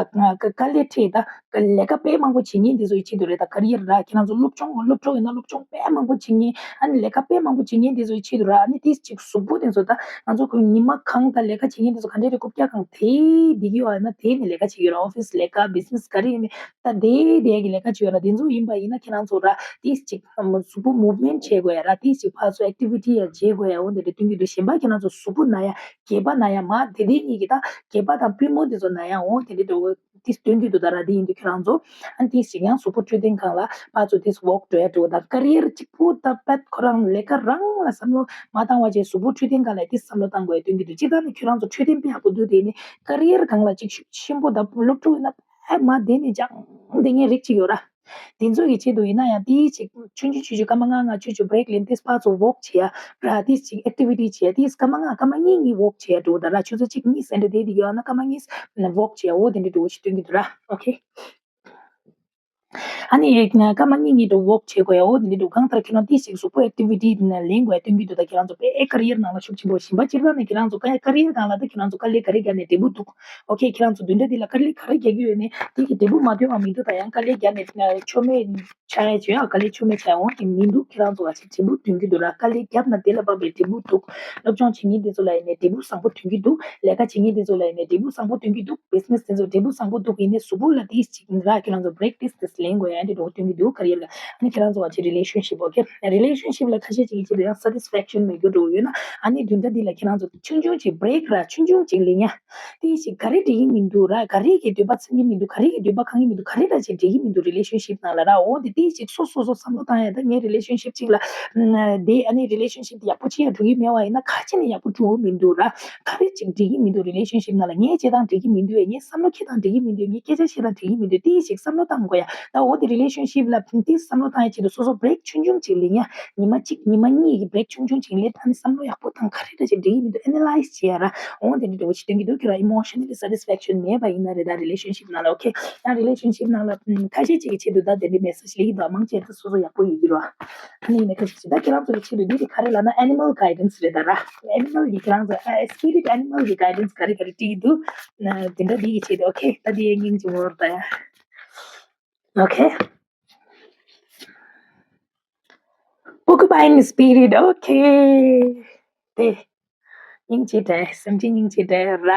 དཀའ་ལས་འཕྲད་ད་ལས་ཀ་དཔེ་མང་པོ་བྱེད་མཁན་དེ་ཚོ་ཡི་ཆེད་དུ་རེད། ད་ཀེ་རི་ཡར་ར་ཁྱེད་རང་ཚོ་སློབ་སྦྱོང་སློབ་ཕྲུག་ཡིན་ན་སློབ་སྦྱོང་དཔེ་མང་པོ་བྱེད་མཁན། ཨ་ནི་ལས་ཀ་དཔེ་མང་པོ་བྱེད་མཁན་དེ་ཚོ་ཡི་ཆེད་དུ་ར། ཨ་ནི་དེ་ཞིག་གཟུགས་པོ་དེ་ཚོ་ད་ང་ཚོ་ཁོ་ཉི་མ་གང་ད་ལས་ཀ་བྱེད་མཁན་དེ་ཚོ་ག་འདྲས་རེད། རྐུབ་བཀྱག་གང་དེ་བསྡད་ཀྱི་ཡོད་ཨ་ན་དེ་ནས་ལས་ཀ་བྱེད་ཀྱི་ཡོད་ར། ཨོ་ཕི་སི་ལས་ཀ་བི་ཛི་ནེ་སི་ག་རེ་ཡིན་ནས་ད་དེ་དེ་གི་ལས་ཀ་བྱེད་ཡོད་ར། དེ་ཚོ་ཡིན་པ་ཡིན་ན་ཁྱེད་རང་ཚོ་ར་དེ་ཞིག་གཟུགས་པོ་མུབ་མེན་ཊི་བྱེད་དགོས་ཡ་ར། དེ་ཞིག་ཕར་ཚུར་ཨེག་ཊི་ཝི་ཊི་ཡ་བྱེད་དགོས་ཡ། འོ་དེ་འདྲ་སྟོན་གྱི་འདུག་གཞན་པ་ཁྱེད་རང་ཚོ་གཟུགས་པོ་ན་ཡ་སྐེད་པ་ན་ཡ་མ་དེ་དེ་གཉིས་ཀྱི་ད་སྐེད་པ་དང་པུས་མོ་དེ་ཚོ་ན་ཡ་འོ་དེ་འདྲ་འདྲ་བོ་དེ་སྟོན་གྱི་འདུག་ད་ར་དེ་ཡིན་དུས་ཁྱེད་རང་ཚོ་ཨ་དེ་ཞིག་ཡང་གཟུགས་པོ་འཕྲོད་བསྟེན་སྒང་ལ་ཕར་ཚུར་དེ་ཝོག་འགྲོ་ཡ་འགྲོ་ད་ཀེ་རི་ཡར་གཅིག་པུ་ད་པད་ཁོ་རང་ལས་ཀ་རང་ལ་བསམ་བློ་མ་བཏང་བ་བྱས་གཟུགས་པོ་འཕྲོད་བསྟེན་སྒང་ལ་དེ་བསམ་བློ་བཏང་དགོས་ཡ་སྟོན་གྱི་འདུག་སྤྱིར་བཏང་ནས་ཁྱེད་རང་ཚོ་འཕྲོད་བསྟེན་དཔེ་ཡག་པོ་འདུག་དེ་ནི་ཀེ་རི་ཡར་སྒང་ལ་གཅིག་ཤུགས་ཆེན་པོ་ད་སློབ་ཕྲུག་ཡིན་ན། ཨ་མ་དེ་ནི་སྦྱང་དེ་ངའི་རིགས་གཅིག་ཡོད་ར། དེ་ཚོ་གི་ཆེད་དུ་ཡིན་ན་ཡང་དེའི་ཅིག་ཆུང་ཆུང་ཆུང་ཆུང་སྐར་མ་ལྔ་ལྔ་ཆུང་ཆུང་བྷི་རེག་ལེན་ཏེ་ཕར་ཚུར་ཝོག་བྱེད་ཡ་ར། དེའི་ཅིག་ཨེག་ཊི་ཝི་ཊི་བྱེད་ཡ་དེའི་སྐར་མ་ལྔ་སྐར་མ་གཉིས་གཉིས་ཝོག་བྱེད་ཡ་འགྲོ་ད་ར། ཆུ་ཚོད་གཅིག་གཉིས་ཟེར་འདྲ་དེ་དེ་ཡོད་ན་སྐར་མ་གཉིས་ཝོག་བྱེད་ཡ་འོ་དེ་འདྲ་འགྲོ་ཞིག་སྟོན་གྱི་འདུག་ར། ཨོ་ཁེ། ཨ་ནི་སྐར་མ་གཉིས་གཉིས་འགྲོ་ཝོག་བྱེད་དགོས་ཡ་འོ་དེ་འདྲ་འགྲོ། གང་ལྟར་ཁྱེད་རང་དེ་ཞིག་གཟུགས་པོ་ཨེག་ཊི་ཝི་ཊི་ལེན་དགོས་ཡ་སྟོན་གྱི་འདུག་ད་ཁྱེད་རང་ཚོ་དཔེ་ཀེ་རི་ཡར་ནང་ལ་ཤུགས་ཆེན་པོ་བཞིན་པ་སྤྱིར་བཏང་ནས་ཁྱེད་རང་ཚོ་ཀེ་རི་ཡར་སྒང་ལ་ད་ཁྱེད་རང་ཚོ་དཀའ་ལས་ག་རེ་རྒྱག་ནས་འབྲས་བུ་འདུག་ཨོ་ཁེ། ཁྱེད་རང་ཚོ་བདུན་ཕྲག་འདི་ལ་དཀའ་ལས་ག་རེ་རྒྱག་གི་ཡོད་ནས་དེ་གི་འབྲས་བུ་མ་ཐོན་པ་མི་འདུག་ད་ཡང་དཀའ་ལས་བརྒྱབ་ནས་ཆོ་མེད་ཆགས་ཡ་བྱོས་ཡ། དཀའ་ལས་ཆོ་མེད་ཆགས་ཡ་འོང་གི་མི་འདུག་ཁྱེད་རང་ཚོ་ག་ཅིག་འབྲས་བུ་ཐོན་གྱི་འདུག་ར། དཀའ་ལས་བརྒྱབ་ན་དེ་ལ་དཔག་པའི་འབྲས་བུ་འདུག་སློབ་སྦྱོང་བྱེད་མཁན་དེ་ཚོ་ལ་ཡིན་ནས་འབྲས་བུ་བཟང་པོ་ཐོན་གྱི་འདུག་ལས་ཀ་བྱེད་མཁན་དེ་ཚོ་ལ་ཡིན་ནས་འབྲས་བུ་བཟང་པོ་ཐོན་གྱི་འདུག་བི་ཛི་ནེ་སི་དེ་ཚོ་འབྲས་བུ་བཟང་པོ་འདུག་ཡིན་ནས་གཟུགས་པོ་ལ་དེ་ཅིག་ར་ཁྱེད་རང་ཚོ་བྷི་རེག་དེ་ལེན་དགོས་ཡ་འདི་འགྲོ་ཐོན་གྱི་འདུག་ཀེ་རི་ཡར་ལ། ཨ་ནི་ཁྱེད་རང་ཚོ་ག་ཅིག་རི་ལེ་ཤན་ཤིབ། ཨོ་ཁེ། རི་ལེ་ཤན་ཤིབ་ལ་ཁ་ཤས་ཅིག་གི་ཆེད་དུ་ཡང་སེ་ཊིས་ཕེག་ཤན་མེད་རྒྱུ་འགྲོ་ཡོད་ན། ཨ་ནི་བདུན་ཕྲག་འདི་ལ་ཁྱེད་རང་ཚོ་ཆུང་ཆུང་ཅིག་བྷི་རེག་ར་ཆུང་ཆུང་ཅིག་ལེན་ཡ། དེ་ཞིག་ག་རེ་འགྲིག་གི་མི་འདུག་ར། ག་རེ་གི་འདོད་པ་ཚིམ་གི་མི་འདུག་ག་རེ་གི་འདོད་པ་ཁེངས་གི་མི་འདུག་ག་རེ་འདྲ་ཅིག་འགྲིག་གི་མི་འདུག་རི་ལེ་ཤན་ཤིབ་ནང་ལ་ར། འོ་དེ་དེ་ཞིག་སོ་སོ་སོ་བསམ་བློ་བཏང་ཡ། ད་ངའི་རི་ལེ་ཤན་ཤིབ་ཅིག་ལ་ཨམ་དེ་ཨ་ནི་རི་ལེ་ཤན་ཤིབ་དེ་ཡག་པོ་ཅི་ཡང་འགྲོ་གི་མེད་པ་ཡིན་ན་ག་ཅི་ནས་ཡག་པོ་འགྲོ་གི་མི་འདུག་ར། ག་རེ་ཅིག་འགྲིག་གི་མི་འདུག་རི་ལེ་ཤན་ཤིབ་ནང་ལ་ངས་བྱེད་སྟངས་འགྲིག་གི་མི་འདུག་ངའི་བསམ་བློ་འཁྱེར་སྟངས་འགྲིག་གི་མི་འདུག་ངའི་སྐད་ཆ་བཤད་སྟངས་འགྲིག་གི་མི་འདུག་དེ་ཞིག་བསམ་བློ་བཏང་དགོས་ཡ། ད་འོ་དེ་རི་ལེ་ཤན་ཤིབ་ལ་དེ་བསམ་བློ་བཏང་ཡ་ཆེད་དུ་སོ་སོ་བྷི་རེག་ཆུང་ཆུང་ཅིག་ལེན་ཡ། ཉི་མ་གཅིག་ཉི་མ་གཉིས་ཀྱི་བྷི་རེག་ཆུང་ཆུང་ཅིག་ལེན། ཨ་ནི་བསམ་བློ་ཡག་པོ་བཏང་། ག་རེ་འདྲ་ཅིག་འགྲིག་གི་མི་འདུག་ཨེ་ན་ལའིཛ་བྱེད་ཡ་ར། འོ་དེ་འདྲ་འདྲ་བོ་ཞིག་སྟོན་གྱི་འདུག་ཁྱོད་རང་ཨི་མོ་ཤ་ན་ལི་སེ་ཊིས་ཕེག་ཤན་མེད་པ་ཡིན་ན་རེད། ད་རི་ལེ་ཤན་ཤིབ་ནང་ལ། ཨོ་ཁེ། ད་རི་ལེ་ཤན་ཤིབ་ནང་ལ་ཁ་ཤས་ཅིག་གི་ཆེད་དུ་ད་དེ་འདྲའི་མེ་སེ་ཇི་ལེགས་འདུག་མང་ཆེ་ད་སོ་སོ་ཡག་པོ་ཡོད་ཀྱི་རེད་བ། ཨ་ནི་ཡིན་ན་ཁ་ཤས་ཅིག་ད་ཁྱེད་རང་ཚོ་གི་ཆེད་དུ་འདི་དེ་ག་རེ་ལབ་ན་ཨེ་ནི་མལ་གའི་ཌེན་སི་རེད་ད་ར། ཨེ་ནི་མལ་གྱི་ཁྱེད་རང་ཚོ་ཨ་སི་པི་རི་ཊི་ཨེ་ནི་མལ་གྱི་གའི་ཌེན་སི་ག་རེ་ག་རེ་བྲིས་ཀྱི་འདུག་དེ་འདྲ་འདི་གི་ཆེད་དུ། ཨོ་ཁེ། ད་དེ་སྙིང་རྗེ་བོ་རེད་ད་ཡ། ཨོ་ཁེ། Porcupine spirit. Okay. དེ། སྙིང་རྗེ་དྲན། སེམས་ཅན་སྙིང་རྗེ་དྲན་ར།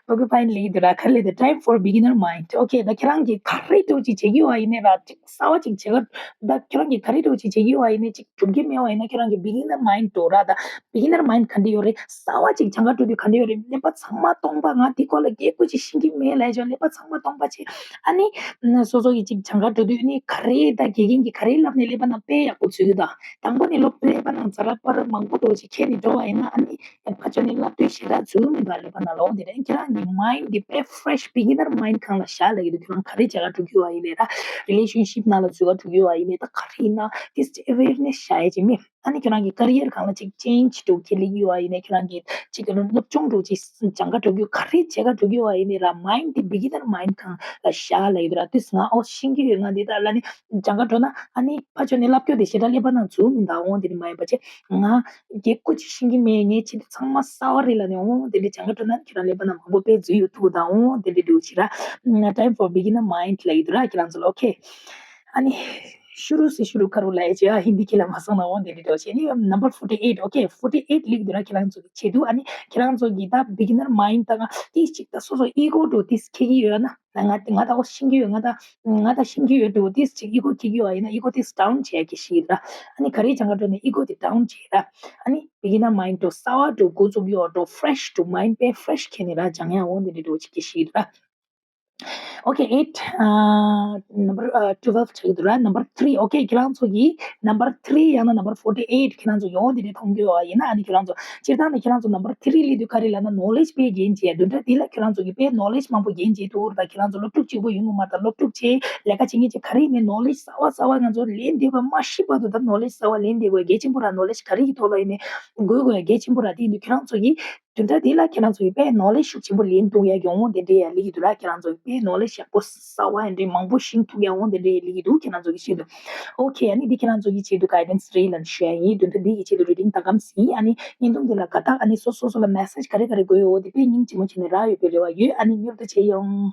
ཨོ་ཀེ་ཕའིན་ལེགས་འདུག་ར། ག་རེ་ལབ་དེ། Time for beginner mind. Okay, ད་ཁྱེད་རང་གིས་ག་རེ་འདྲ་བོ་ཅིག་བྱེད་ཀྱི་ཡོད་པ་ཡིན་ནའི་ར། ཅིག་གསར་པ་ཅིག་བྱེད་ག་ད་ཁྱེད་རང་གིས་ག་རེ་འདྲ་བོ་ཅིག་བྱེད་ཀྱི་ཡོད་པ་ཡིན་ནའི་ཅིག་སྒྲུབ་ཀྱི་མེད་པ་ཡིན་ན། ཁྱེད་རང་གིས་beginner mind འདྲ་བོ་ར། ད་beginner mind ག་འདྲ་ཡོད་རེད། གསར་པ་ཅིག་སྦྱང་ག་འགྲོ་དུས་ག་འདྲ་ཡོད་རེད། ཀླད་པ་ཚང་མ་སྟོང་པ། ང་འདི་སྐོར་ལ་རྒྱུས་ཁ་ཅིག་ཤེས་ཀྱི་མེད་ལབ་བྱས། ཀླད་པ་ཚང་མ་སྟོང་པ་བྱས། ཨ་ནི་སོ་སོ་གིས་ཅིག་སྦྱང་ག་འགྲོ་དུས་ནི་ག་རེ་ད་དགེ་རྒན་གྱིས་ག་རེ་ལབ་ནའི་ཀླད་པ་ནང་དཔེ་ཡག་པོ་འཛུལ་གྱི་འདུག་དང་པོ་ནས་སློབ་ཀླད་པ་ནང་ཛ་དྲག་པར་མང་པོ་འདྲ་བོ་ཅིག་ཁྱེར་ནས་འགྲོ་བ་ཡིན་ན། ཨ་ནི་ཕར་ཕྱོགས་ནས་བསླབ་དུས་ཞེ་དྲག་འཛུལ་མི་འདུག་ཀླད་པ་ནང་ལ། འོ་དེ་རེད། ཁྱེད་རང་གི་mind འདི་དཔེ་fresh beginner mind གང་ལ་བཞག་ལབ་ཀྱི་འདུག་ཁྱེད་རང་ག་རེ་བྱེད་ག་འགྲོ་གི་ཡོད་པ་ཡིན་ནའི་ར། Relationship ནང་ལ་འཛུལ་ག་འགྲོ་གི་ཡོད་པ་ཡིན་ནའི། ད་ག་རེ་ཡིན་ན། this awareness བྱ་ཡ་ཅིག་མེད། ཨ་ནི་ཁྱེད་རང་གི་career གང་ལ་ཅིག་change འདྲ་བོ་ཁྱེར་ལེ་ཡོད་པ་ཡིན་ནའི། ཁྱེད་རང་གི་ཅིག་གི་སློབ་སྦྱོང་འདྲ་བོ་ཅིག་སྦྱང་ག་འགྲོ་གི་ཡོད། ག་རེ་བྱེད་ག་འགྲོ་གི་ཡོད་པ་ཡིན་ནའི་ར། mind འདི་beginner mind གང་ལ་བཞག་ལབ་ཀྱི་འདུག་ར། དུས་ང་ཨོ་ཤེས་ཀྱི་ཡོད། ང་འདི་ལྟར་ལ་ནི་སྦྱང་ག་འགྲོ་ན། ཨ་ནི་ཕར་ཕྱོགས་ནས་བསླབ་རྒྱུ་དེ་ཞེ་དྲག་ཀླད་པ་ནང་འཛུལ་མི་འདུག་འོ་དེ་ནི་མ་ཡིན་པ་བྱས། ང་རྒྱུས་ཁ་ཅིག་ཤེས་ཀྱི་མེད། ངའི་ཆེད་དུ་ཚང་མ་གསར་པ་རེད་ལབ་ནས། འོ་དེ་འདྲ་སྦྱང་ག་འགྲོ་ན་ཁྱེད་རང་ཀླད་པ་ནང་མང་པོ་དཔེ་འཛུལ་ཡོང་ཐུག་དང་། འོ་དེ་འདྲ་འདྲ་བོ་ཅིག་ར། Time for beginner mind ལབ་ཀྱི་འདུག་ར། ཁྱེད་རང་ཚོ་ལ། Okay, ཨ་ནི། ཤུ་རུ་སེ་ཤུ་རུ་ཁ་རུ་ལབ་ཡ་ཅིག་ཨ། ཧིན་དི་སྐད་ལ་མ་སོང་ན། འོ་དེ་འདྲ་འདྲ་བོ་བྱས་ནི། Number forty eight. Okay, forty eight ལབ་ཀྱི་འདུག་ར། ཁྱེད་རང་ཚོ་གི་ཆེད་དུ། ཨ་ནི་ཁྱེད་རང་ཚོ་གི་ད་beginner mind དང་ཏིས་ཅིག་ད་སོ་སོ་ego འདྲ་བོ་ཏིས་ཁེལ་གྱི་ཡོད་ན། ང་ང་ད་འོ་ཤེས་ཀྱི་ཡོད། ང་ད་ང་ད་ཤེས་ཀྱི་ཡོད་འདྲ་བོ་ཏིས་ཅིག་ego ཁེལ་གྱི་ཡོད་པ་ཡིན་ན། ego ཏིས་down བྱེད་ཡ་གི་ཞིག་ར། ཨ་ནི་ག་རེ་སྦྱང་ག་འགྲོ་ནའི་ego དེ་down བྱེད་ར། ཨ་ནི་beginner mind འདྲ་བོ་གསར་པ་འདྲ་བོ་འགོ་བཙུགས་ཡོད་འདྲ་བོ། fresh འདྲ་བོ། mind དཔེ་fresh ཁེལ་ནས་ར་སྦྱང་ཡ། འོ་དེ་འདྲ་འདྲ་བོ་ཅིག་གི་ཞིག་ར། Okay, eight, uh, number, uh, twelve ཆགས་འདུག་ར། Number three. Okay, ཁྱེད་རང་ཚོ་གི་number three ཡང་ན་number forty eight ཁྱེད་རང་ཚོ་ཡོང་དེ་འདྲ་མཐོང་གི་ཡོད་པ་ཡིན་ན། ཨ་ནི་ཁྱེད་རང་ཚོ་སྤྱིར་བཏང་ནས་ཁྱེད་རང་ཚོ་number three ལབ་དུས་ག་རེ་ལབ་ན། knowledge དཔེ་རྒྱན་བྱེད་ཡ། བདུན་ཕྲག་འདི་ལ་ཁྱེད་རང་ཚོ་གི་དཔེ་knowledge མང་པོ་རྒྱན་བྱེད་ཐུབ་ར། ད་ཁྱེད་རང་ཚོ་སློབ་ཕྲུག་གཅིག་པོ་ཡོང་གི་མ་རེད། ད་སློབ་ཕྲུག་བྱས། ལས་ཀ་བྱེད་མཁན་བྱས། ག་རེ་ཡིན་ནའི་knowledge གསར་པ་གསར་པ་ང་ཚོ་ལེན་བསྡད་དགོས། མ་ཤི་བར་དུ་ད་knowledge གསར་པ་ལེན་བསྡད་དགོས། གལ་ཆེན་པོ་ར། knowledge ག་རེ་ཡིན་ཐོག་ལ་ཡིན་ནའི་དགོས་དགོས་གལ་ཆེན་པོ་ར། དེ་ཡིན་དུས་ཁྱེད་རང་ཚོ་གི་བདུན་ཕྲག་འདི་ལ་ཁྱེད་རང་ཚོ་གི་དཔེ་knowledge ཤུགས་ཆེན་པོ་ལེན་ཐུབ་ཡ་གི་འོང་དེ་འདྲ་ཡ་ལབ་ཀྱི་འདུག་ར། ཁྱེད་རང་ཚོ་གི་དཔེ་knowledge ཡག་པོ་གསར་པ་ཡ་འདྲ་མང་པོ་ཤེས་ཐུབ་ཡ་འོང་དེ་འདྲ་ཡ་ལབ་ཀྱི་འདུག་ཁྱེད་རང་ཚོ་གི་ཆེད་དུ། Okay, ཨ་ནི་འདི་ཁྱེད་རང་ཚོ་གི་ཆེད་དུ་guidance རེད་ལབ་ཞུ་ཡ་ཡིན། བདུན་ཕྲག་འདི་གི་ཆེད་དུ་reading ད་གམ་ཟིན། ཨ་ནི་བརྙན་ཐུང་འདི་ལ་དགའ་རྟགས། ཨ་ནི་སོ་སོ་སོ་ལ་message ག་རེ་ག་རེ་དགོས་ཡོད་འོ་དེ་དཔེ་སྙིང་རྗེ་མོ་བྱས་ནས་རག་ཡོད་པའི་རེ་བ་ཡོད། ཨ་ནི་མྱུར་དུ་མཇལ་ཡོང་།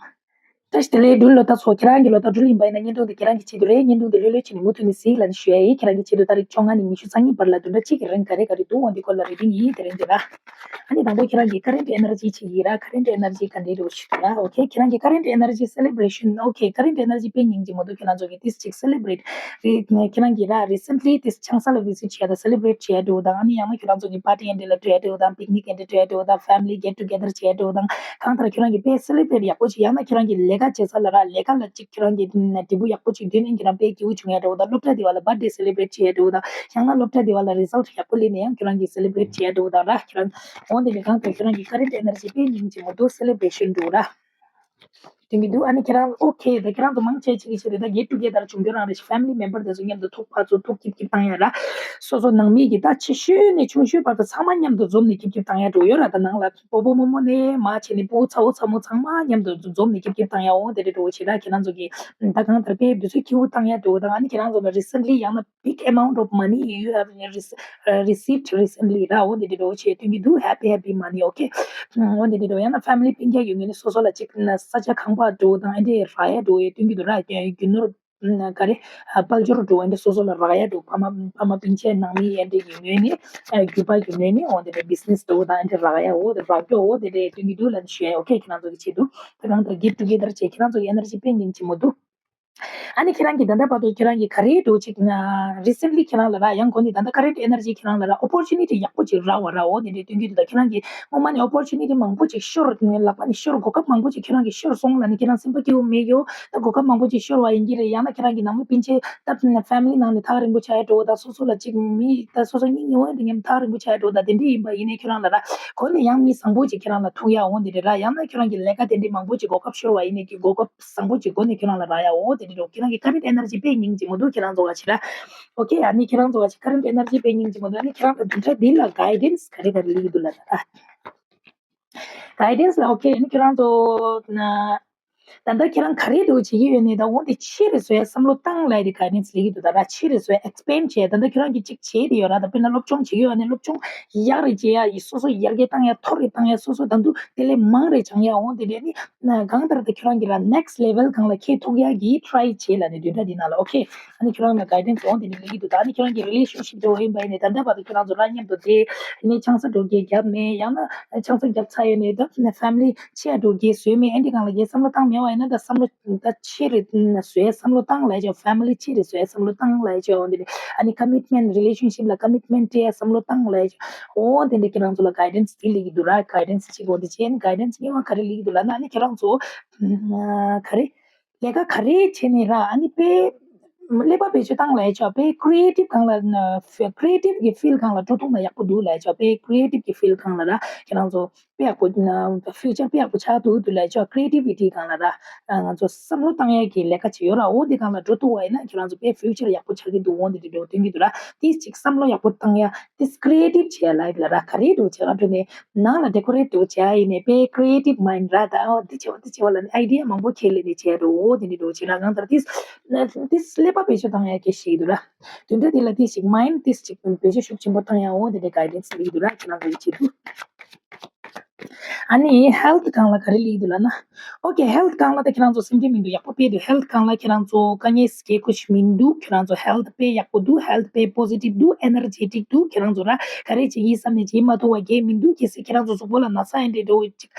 བཀྲ་ཤིས་བདེ་ལེགས་འབྲུག་ལོ་ལྟར་ཚོ། ཁྱེད་རང་གི་ལོ་ལྟར་འབྲུག་ལ་ཡིན་པ་ཡིན་ན་བརྙན་ཐུང་འདི་ཁྱེད་རང་གི་ཆེད་དུ་རེད། བརྙན་ཐུང་འདི་ལྷོད་ལྷོད་བྱས་ནས་མུ་མཐུད་ནས་གཟིགས་ལབ་ནས་ཞུ་ཡ་ཡིན། ཁྱེད་རང་གི་ཆེད་དུ་ཏ་རིག་བཅོ་ལྔ་ནས་ཉི་ཤུ་རྩ་གཉིས་བར་ལ་བདུན་ཕྲག་གཅིག་གི་རིང་ག་རེ་ག་རེ་འདུག་འོ་འདི་སྐོར་ལ་reading ཡིན། དེ་རིང་འདི་ལ། ཨ་ནི་དང་པོ་ཁྱེད་རང་གི་current energy བྱེད་ཀྱི་ར། current energy ག་འདྲ་འདུག་ཞུ་དང་། Okay, ཁྱེད་རང་གི་current energy celebration. Okay, current energy དཔེ་སྙིང་རྗེ་མོ་འདུག་ཁྱེད་རང་ཚོ་གི་ཏིས་ཅིག་celebrate རེད། ཁྱེད་རང་གི་ར་recently ཏིས་ཆང་ས་ལ་visit བྱས་དང་celebrate བྱས་འདྲ་བོ་དང་། ཨ་ནི་ཡང་ན་ཁྱེད་རང་ཚོ་གི་party ཨེ་འདྲ་ལ་འགྲོ་ཡ་འདྲ་བོ་དང་། picnic ཨེ་འདྲ་འགྲོ་ཡ་འདྲ་བོ་དང་། family get together བྱས་འདྲ་བོ་དང་། གང་ལྟར་ཁྱེད་རང་གི་དཔེ་celebrate ཡག་པོ་ཅིག་ཡང་ན་ཁྱེད་རང་གི་ལས་ཀ་བྱེད་ས་ལ་ར། ལས་ཀ་ལ་ཅིག་ཁྱེད་རང་གི་འབྲས་བུ་ཡག་པོ་ཅིག་ཐོན་ནས་ཁྱེད་རང་དཔེ་སྐྱིད་པོ་བྱུང་ཡ་འདྲ་བོ་དང་། སློབ་གྲྭ་དེ་བ་ལ་birthday celebrate བྱེད་ཡ་འདྲ་བོ་དང་། ཡང་ན་སློབ་གྲྭ་དེ་བ་ལ་result ཡག་པོ་སླེབས་ནས་ཡང་ཁྱེད་རང་གི་celebrate བྱེད་ཡ་འདྲ་བོ་དང་ར། ཁྱེད་རང་འོ་དེ་ནས་གང་ལྟར་ཁྱེད་རང་གི་current energy དཔེ་སྙིང་རྗེ་མོ་འདུག celebration འདྲ་བོ་ར། དེ་འདྲ་འདུག་ཨ་ནི་ཁྱེད་རང་okay ད་ཁྱེད་རང་ཚོ་མང་ཆེ་ཆེ་གི་ཆེ་རེད། ད་get together བྱུང་རྒྱུ་རང་རེད། family member དེ་ཚོ་མཉམ་དུ་ཐུག་ཕར་ཚུར་ཐུག་སྐྱིད་སྐྱིད་བཏང་ཡ་ར། སོ་སོ་ནང་མི་གི་ད་ཆེ་ཤོས་ནས་ཆུང་ཤོས་བར་དུ་ཚང་མ་མཉམ་དུ་འཛོམས་ནས་སྐྱིད་སྐྱིད་བཏང་ཡ་འགྲོ་ཡོད་ར། ད་ནང་ལ་སྤོ་བོ་རྨོ་མོ་ནས་མ་བྱས་ནས་སྤོ་བོ་ཚ་བོ་ཚ་མོ་ཚང་མ་མཉམ་དུ་འཛོམས་ནས་སྐྱིད་སྐྱིད་བཏང་ཡ་འོ་དེ་འདྲ་འགྲོ་བྱེད་ར། ཁྱེད་རང་ཚོ་གི་ད་གང་ལྟར་དཔེ་དུས་ཚོད་སྐྱིད་པོ་བཏང་ཡ་འགྲོ་དང་། ཨ་ནི་ཁྱེད་རང་ཚོ་ལ་recently ཡང་ན big amount of money you have rece- uh, received recently ར། འོ་དེ་འདྲ་འགྲོ་བྱེད་སྟོན་གྱི་འདུག happy happy money okay འོ་དེ་འདྲ་འགྲོ། ཡང་ན་family སྤུན་ཀྱག་ཡོད་ངེས་ནས་སོ་སོ་ལ་ཅིག་ས་ཆ་ཁང་པ་འགྲོ་དང་ཨེ་འདྲ་རག་ཡ་འགྲོ་ཡ་སྟོན་གྱི་འདུག་ར། རྒྱུ་ནོར་ག་རེ་དཔལ་འབྱོར་འགྲོ་ཨེ་འདྲ་སོ་སོ་ལ་རག་ཡ་འགྲོ། ཕ་མ་ཕ་མ་སྤུན་མཆེད་ནང་མི་ཨེ་འདྲ་ཡོད་ངེས་ནས་རྒྱུད་པ་ཡོད་ངེས་ནས་འོ་དེ་འདྲ་business འགྲོ་དང་ཨེ་འདྲ་རག་ཡ་འོ་དེ་རག་རྒྱུ་འོ་དེ་འདྲ་སྟོན་གྱི་འདུག་ལབ་ནས་ཞུ་ཡ། okay ཁྱེད་རང་ཚོ་གི་ཆེད་དུ་ད་གང་ལྟར་get together བྱེད། ཁྱེད་རང་ཚོ་གི་energy དཔེ་སྙིང་རྗེ་མོ་འདུག་ཨ་ནི་ཁྱེད་རང་གིས་ད་ལྟ་བར་དུ་ཁྱེད་རང་གིས་ག་རེ་འགྲོ་ཅིག་ན་recently ཁྱེད་རང་ལ་ར་ཡང་གོ་ནི་ད་ལྟ་current energy ཁྱེད་རང་ལ་ར་opportunity ཡག་པོ་ཅིག་རག་པ་ར། འོ་དེ་འདྲའི་སྟོན་གྱི་འདུག་ད་ཁྱེད་རང་གིས་སྔོན་མ་ནས་opportunity མང་པོ་ཅིག་ཤོར་ནས་ལག་པ་ནས་ཤོར། གོ་སྐབས་མང་པོ་ཅིག་ཁྱེད་རང་གིས་ཤོར་སོང་ལབ་ནས་ཁྱེད་རང་སེམས་པ་སྐྱིད་པོ་མེད་ཡོད། ད་གོ་སྐབས་མང་པོ་ཅིག་ཤོར་བ་ཡིན་གྱི་རེད། ཡང་ན་ཁྱེད་རང་གི་ནང་མི་སྤུན་མཆེད་ད་family ནང་ནས་ཐག་རིང་པོ་ཆགས་ཡ་འགྲོ་ད་སོ་སོ་ལ་ཅིག་མི་ད་སོ་སོ་སྙིང་ཉེ་བོ་དེ་མཉམ་ཐག་རིང་པོ་ཆགས་ཡ་འགྲོ་ད་དེ་འདྲ་ཡིན་པ་ཡིན་ནས་ཁྱེད་རང་ལ་ར་གོ་ནས་ཡང་མི་བཟང་པོ་ཅིག་ཁྱེད་རང་ལ་ཐུག་ཡ་འོང་དེ་རེད་ར། ཡང་ན་ཁྱེད་རང་གི་ལས་ཀ་དེ་འདྲའི་མང་པོ་ཅིག་གོ་སྐབས་ཤོར་བ་ཡིན་ནས་ཀྱི་གོ་སྐབས་བཟང་པོ་ཅིག་སྒོ་ནས་ཁྱེད་རང་ལ་རག་ཡ་འོ་དེ་འདྲ་འགྲོ། ཁྱེད་རང་གི་current energy དཔེ་སྙིང་རྗེ་མོ་འདུག་ཁྱེད་རང་ཚོ་ག་ཆེ་ར། okay ཨ་ནི་ཁྱེད་རང་ཚོ་ག་ཆེ་current energy དཔེ་སྙིང་རྗེ་མོ་འདུག་ཨ་ནི་ཁྱེད་རང་ལ་བདུན་ཕྲག་འདི་ལ་guidance ག་རེ་ག་རེ་སླེབས་ཀྱི་འདུག་ལབ་ན་ར། guidance ལ་okay ཨ་ནི་ཁྱེད་རང་ཚོ་ན་ ད་ལྟ་ཁྱེད་རང་ག་རེ་འདུག་བྱེད་ཀྱི་ཡོད་ནས་ད་འོ་འདི་ཆེ་རུ་བཟོ་ཡ་བསམ་བློ་བཏང་ལབ་དེ་ག་ནས་ལེགས་ཀྱི་འདུག་ད་ར་ཆེ་རུ་བཟོ་ཡ་ཨེག་སི་པེན་ཌི་བྱས་ད་ལྟ་ཁྱེད་རང་གིས་གཅིག་བྱས་དེ་ཡོད་ར་ད་དཔེར་ན་སློབ་སྦྱོང་བྱེད་ཀྱི་ཡོད་ནས་སློབ་སྦྱོང་ཡག་རེ་བྱེད་ཡ་ཡི་སོ་སོ་ཡར་རྒྱས་བཏང་ཡ་མཐོ་རུ་བཏང་ཡ་སོ་སོ་ད་དུང་དེ་ལས་མང་རེ་སྦྱང་ཡ་འོ་དེ་འདྲས་ནི་གང་ལྟར་ད་ཁྱེད་རང་གིས་ར་ནེག་སི་ལེ་ཝལ་སྒང་ལ་འཁྱེར་ཐུབ་ཡ་གི་ཊ་རའི་བྱེད་ལབ་ནས་བདུན་ཕྲག་འདི་ནང་ལ་ཨོ་ཁེ། ཨ་ནི་ཁྱེད་རང་ལ་གའི་ཌེན་སི་འོ་དེ་འདྲས་ལེགས་ཀྱི་འདུག་ད་ནི་ཁྱེད་རང་གི་རི་ལེ་ཤན་ཤིབ་འདྲ་བོ་ཡིན་པ་ཡིན་ནས་ད་ལྟ་བར་དུ་ཁྱེད་རང་ཚོ་ར་མཉམ་དུ་བསྡད་ནས་ཆང་ས་འགྲོ་རྒྱུ་བརྒྱབ་མེད་ཡང་ན་ཆང་ས་བརྒྱབ་ཚར་ཡོད་ནས་ད་ཕེ་མི་ལི་ཆེ་ཡ་འགྲོ་རྒྱུ་བཟོས་མེད་ཨེ་འདྲས་སྒང་ལ་གའི་བསམ་བློ་བཏང་མེད་པ་ཡིན་ན་ད་བསམ་བློ་ད་ཆེ་རེ་བཟོས་བསམ་བློ་བཏང་ལབ་ཡ་ཆོག་ཕེ་མི་ལི་ཆེ་རེ་བཟོས་བསམ་བློ་བཏང་ལབ་ཡ་ཆོག་འོ་དེ་འདྲས་ཨ་ནི་ཀ་མིཊ་མེན་ཊི་རི་ལེ་ཤན་ཤིབ་ལ་ཀ་མིཊ་མེན་ཊི་སྤྲད་ཡ་བསམ་བློ་བཏང་ལབ་ཡ་ཆོག་འོ་དེ་འདྲས་ཁྱེད་རང་ཚོ་ལ་གའི་ཌེན་སི་དེ་ལེགས་ཀྱི་འདུག་ར། གའི་ཌེན་སི་གཅིག་འོ་དེ་བྱས་ནས་གའི་ཌེན་སི་གཉིས་པ་ག་རེ་ལེགས་ཀྱི་འདུག་ལབ་ན་ཨ་ནི་ཁྱེད་རང་ཚོ་ག་རེ། ལས་ཀ་ག་རེ་བྱས་ནས་ར་ཨ་ནི་དཔེ་ཀླད་པ་བེད་སྤྱོད་བཏང་ལབ་ཡ་ཆོག་དཔེ་ཀི་རི་ཨེ་ཊིབ་སྒང་ལ་ཀི་རི་ཨེ་ཊིབ་ཀྱི་ཕིལ་སྒང་ལ་འགྲོ་ཐུབ་ན་ཡག་པོ་འདུག་ལབ་ཡ་ཆོག་དཔེ་ཀི་རི་ཨེ་ཊིབ་ཀྱི་ཕིལ་སྒང་ལ་ར་ཁྱེད་རང་ཚོ་དཔེ་ཡག་པོ་ཕིའུ་ཅར་དཔེ་ཡག་པོ་ཆགས་ཐུབ་འདུག་ལབ་ཡ་ཆོག་ཀི་རི་ཨེ་ཊི་ཝི་ཊི་སྒང་ལ་ར་ང་ཚོ་བསམ་བློ་བཏང་ཡ་གི་ལས་ཀ་ཅིག་ཡོད་ར། འོ་དེ་སྒང་ལ་འགྲོ་ཐུབ་པ་ཡིན་ན་ཁྱེད་རང་ཚོ་དཔེ་ཕིའུ་ཅར་ཡག་པོ་ཆགས་ཀྱི་འདུག་འོ་དེ་འདྲ་འདྲ་བོ་སྟོན་གྱི་འདུག་ར། དེ་ཅིག་བསམ་བློ་ཡག་པོ་བཏང་ཡ་དེ་ཀི་རི་ཨེ་ཊིབ་བྱེད་ཡ་ལའིབ་ལ་ར་ག་རེ་འདུག་བྱེད་ག་འགྲོ་ནས། ནང་ལ་ཌེ་ཀོ་རེ་ཊི་འདྲ་བོ་བྱེད་ཡ་ཡིན་ནའི་དཔེ་ཀི་རི་ཨེ་ཊིབ་མའིན་ཌི་ར་ད་ཨོ་འདི་བྱེད་པ་འདི་བྱེད་པ་ལ་ནི་ཨའི་ཌི་ཡ་མང་པོ་ཁྱེར་ལེན་ནས་བྱས་འགྲོ་འོ་དེ་འདྲ་འདྲ་བོ་བྱེད་ན་གང་ལྟར་ཏིས་ཏིས་ཀླད་པ་བེད་སྤྱོད་བཏང་ཡ་གི་ཞིག་འདུག་ར། དེ་འདྲ་དེ་ལ་ཏིས་ཅིག་མའིན་ཌི་ཏིས་ཅིག་བེད་སྤྱོད་ཤུགས་ཆེན་པོ་བཏང་ཡ་འོ་དེ་འདྲའི་གའི་ཌེན་སི་ལེགས་འདུག་ར་ཁྱེད་རང་ཚོ་ཡི་ཆེད་དུ། ཨ་ནི་ཧེལ་ཐི་སྒང་ལ་ག་རེ་ལེགས་འདུག་ལབ་ན། ཨོ་ཁེ། ཧེལ་ཐི་སྒང་ལ་ད་ཁྱེད་རང་ཚོ་སེམས་ཁྲལ་མི་འདུག་ཡག་པོ་དཔེ་འདུག་ཧེལ་ཐི་སྒང་ལ་ཁྱེད་རང་ཚོ་དཀའ་ངལ་སྐྱེ་དགོས་ཤིག་མི་འདུག་ཁྱེད་རང་ཚོ་ཧེལ་ཐི་དཔེ་ཡག་པོ་འདུག་ཧེལ་ཐི་དཔེ་པོ་སི་ཊིབ་འདུག་ཨེ་ནར་ཇེ་ཊིག་འདུག་ཁྱེད་རང་ཚོ་ར་ག་རེ་བྱེད་ཀྱི་བསམ་ནས་བྱེད་མ་ཐུབ་པ་གས་མི་འདུག་གལ་སྲིད་ཁྱེད་རང་ཚོ་གཟུགས་པོ་ལ་ན་ཚ་ཡིན་འདྲ་འདྲ་བོ་ཅིག་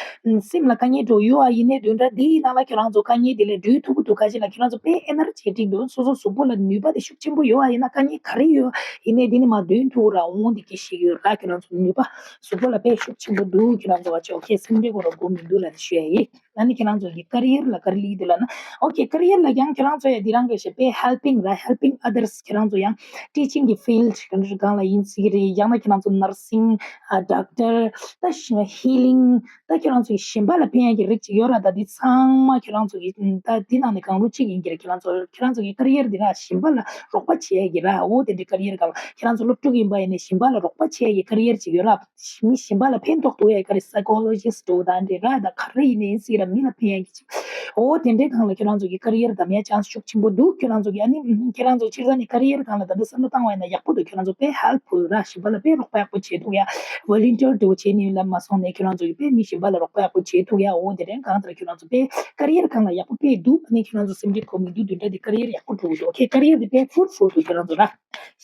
སེམས་ལ་དཀའ་ངལ་འདྲ་བོ་ཡོད་པ་ཡིན་ནའི་བདུན་ཕྲག་འདིའི་ནང་ལ་ཁྱེད་རང་ཚོ་དཀའ་ངལ་དེ་ལས་སྒྲོལ་ཐུབ་ཀྱི་འདུག་ག་ཅི་ལ་ཁྱེད་རང་ཚོ་དཔེ་ཨེ་ནར་ཇེ་ཊིག་འདུག་སོ་སོ་གཟུགས་པོ་ལ་ནུས་པ་དེ་ཤུགས་ཆེན་པོ་ཡོད་པ་ཡིན་ན་དཀའ་ངལ་ག་རེ་ཡོད་ཡིན་ནའི་དེ་ནི་མར་འདོན་ཐུབ་ར་འོང་དེ་སྐད་ཤེས་ཡོད་ར། ཁྱེད་རང་ཚོ་ནུས་པ་གཟུགས་པོ་ལ་དཔེ་ཤུགས་ཆེན་པོ་འདུག་ཁྱེད་རང་ཚོ་བ་ཆོག་ཁྱེད་སེམས་ཁྲལ་དགོས་ར་དགོས་མི་འདུག་ལབ་ནས་ཞུ་ཡ་ཡིན། ཨ་ནི་ཁྱེད་རང་ཚོ་གི་ཀེ་རི་ཡར་ལ་ག་རེ་ལེགས་འདུག་ལབ་ན། ཨོ་ཁེ། ཀེ་རི་ཡར་ལ་ཡང་ཁྱེད་རང་ཚོ་ཡ་འདི་རང་གི་ཞེ་དཔེ་ཧེལ་པིང་ར་ཧེལ་པིང་ཨ་དར་སི་ཁྱེད་རང་ཚོ་ཡང་ཊི་ཅིང་གི་ཕིལ་ཌི་གང་ལ་ཡིན་སྲིད་ཀྱི་རེད། ཡང་ན་ཁྱེད་རང་ཚོ་ནར་སིང་ཨ་ཌོག་ཊར་ད་ཧི་ལིང་ད་ཁྱེད་རང་ཚོ་གི་གཞན་པ་ལ་ཕན་ཡ་གི་རིགས་ཅིག་ཡོད་ར། ད་འདི་ཚང་མ་ཁྱེད་རང་ཚོ་གི་ད་འདི་ནང་ནས་གང་རུང་གཅིག་ཡིན་གྱི་རེད། ཁྱེད་རང་ཚོ་ཁྱེད་རང་ཚོ་གི་ཀེ་རི་ཡར་འདི་ར་གཞན་པ་ལ་རོགས་པ་བྱེད་ཡ་གི་ར། འོ་དེ་འདྲའི་ཀེ་རི་ཡར་གང་ལ་ཁྱེད་རང་ཚོ་སློབ་ཕྲུག་ཡིན་པ་ཡིན་ནའི་གཞན་པ་ལ་རོགས་པ་བྱེད་ཡ་གི་ཀེ་རི་ཡར་ཅིག་ཡོད་ར། མི་གཞན་པ་ལ་ཕན་ཐོགས་ཐུབ་ཡ་ག་རེ་སའི་ཀོ་ལོ་ཇི་སི་འདྲ་བོ་དང་འདྲ་ར་ད་ག་རེ་ཡིན་ནའི་ཡིན་སྲིད་ར་མི་ལ་ཕན་ཡ་གི་ཅིག་འོ་དེ་འདྲའི་སྒང་ལ་ཁྱེད་རང་ཚོ་གི་ཀེ་རི་ཡར་བདམས་ཡ་ཅན་སི་ཤུགས་ཆེན་པོ་འདུག་ཁྱེད་རང་ཚོ་གི་ཨ་ནི་ཁྱེད་རང་ཚོ་སྤྱིར་བཏང་ནས་ཀེ་རི་ཡར་སྒང་ལ་ད་ལྟ་བསམ་བློ་བཏང་བ་ཡིན་ན་ཡག་པོ་འདུག་ཁྱེད་རང་ཚོ་དཔེ་ཧེལ་ཕུལ་ར་གཞན་པ་ལ་དཔེ་རོགས་པ་ཡག་པོ་བྱེད་ཐུབ་ཡ་ཝོ་ལན་ཊིར་འདྲ་བོ་བྱེད་ནས་ལ་མ་སོང་ནས་ཁྱེད་རང་ཚོ་གི་དཔེ་མི་གཞན་པ་ལ་རོགས་པ་ཡག་པོ་བྱེད་ཐུབ་ཡ་འོ་དེ་འདྲའི་གང་ལྟར་ཁྱེད་རང་ཚོ་དཔེ་ཀེ་རི་ཡར་སྒང་ལ་ཡག་པོ་དཔེ་འདུག་ཨ་ནི་ཁྱེད་རང་ཚོ་སེམས་ཁྲལ་དགོས་མི་འདུག་དེ་འདྲ་དེ་ཀེ་རི་ཡར་ཡག་པོ་འགྲོ་གི་འདུག་ཨོ་ཁེ། ཀེ་རི་ཡར་དེ་དཔེ་ཕུ་རུ་ཕུལ་འདུག་ཁྱེད་རང་ཚོ་ར།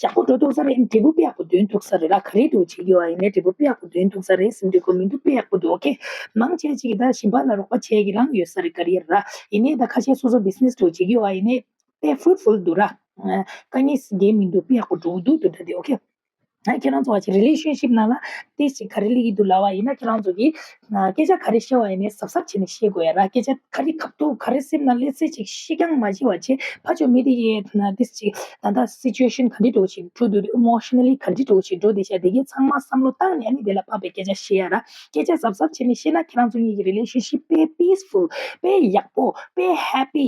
ཡག་པོ་འགྲོ་ཐུབ་ས་རེད། འབྲས་བུ་དཔེ་ཡག་པོ་འདོན་ཐུབ་ས་རེད་ར། ག་རེ་འདྲ་བོ་བྱེད་ཀྱི་ཡོད་ཡིན་ནའི་འབྲས་བུ་དཔེ་ཡག་པོ་འདོན་ཐུབ་ས་རེད། སེམས་ཁྲལ་དགོས་མི་འདུག་དཔེ་ཡག་པོ་འདུག་ཨོ་ཁེ། མང་ཆེ་ཅིག་གིས་ད་གཞན་པ་ལ་རོགས་པ་བྱེད་ཀྱི་རང་ཡོད་ས་རེད་ཀེ་རི་ཡར་ར། ཡིན་ནའི་ད་ཁ་ཤས་སོ་སོ་བི་ཛི་ནེ་སི་འདྲ་བོ་བྱེད་ཀྱི་ཡོད་ཡིན་ནའི་དཔེ་ཕུ་རུ་ཕུལ་འདུག་ར། དཀའ་ངལ་སེ་འགན་མི་འདུག་དཔེ་ཡག་པོ་འགྲོ་གི་འདུག་དེ་འདྲ་དེ་ཨོ་ཁེ། ཨ་ཁྱེད་རང་ཚོ་བ་ཅིག་རི་ལེ་ཤན་ཤིབ་ནང་ལ་ཏིས་ཅིག་ག་རེ་ལེགས་ཀྱི་འདུག་ལབ་པ་ཡིན་ན་ཁྱེད་རང་ཚོ་གིས་སྐད་ཆ་ག་རེ་བཤད་པ་ཡིན་ནའི་གཟབ་གཟབ་བྱས་ནས་བཤད་དགོས་ཡ་ར། སྐད་ཆ་ག་རེ་ཁ་ཐུག་ག་རེ་སེམས་ནང་སླེབས་ཚད་ཅིག་བཤད་རྐྱང་མ་བྱེད་པ་བྱས་ཕར་ཕྱོགས་མི་དེ་ཡས་ན་ཏིས་ཅིག་ད་ལྟ་སི་ཅུ་ཨེ་ཤན་ག་འདྲ་འདྲ་བོ་ཞིག་འགྲོ་འདུག་ཨི་མོ་ཤི་ན་ལི་ག་འདྲ་འདྲ་བོ་ཞིག་འགྲོ་བསྡད་ཤག་དེ་གའི་ཚང་མ་བསམ་བློ་བཏང་ནས་ཨ་ནི་དེ་ལ་དཔག་པའི་སྐད་ཆ་བཤད་ཡ་ར། སྐད་ཆ་གཟབ་གཟབ་བྱས་ནས་བཤད་ན་ཁྱེད་རང་ཚོ་གཉིས་ཀྱི་རི་ལེ་ཤན་ཤིབ་དཔེ་པིས་ཕུལ་དཔེ་ཡག་པོ་དཔེ་ཧེ་པི་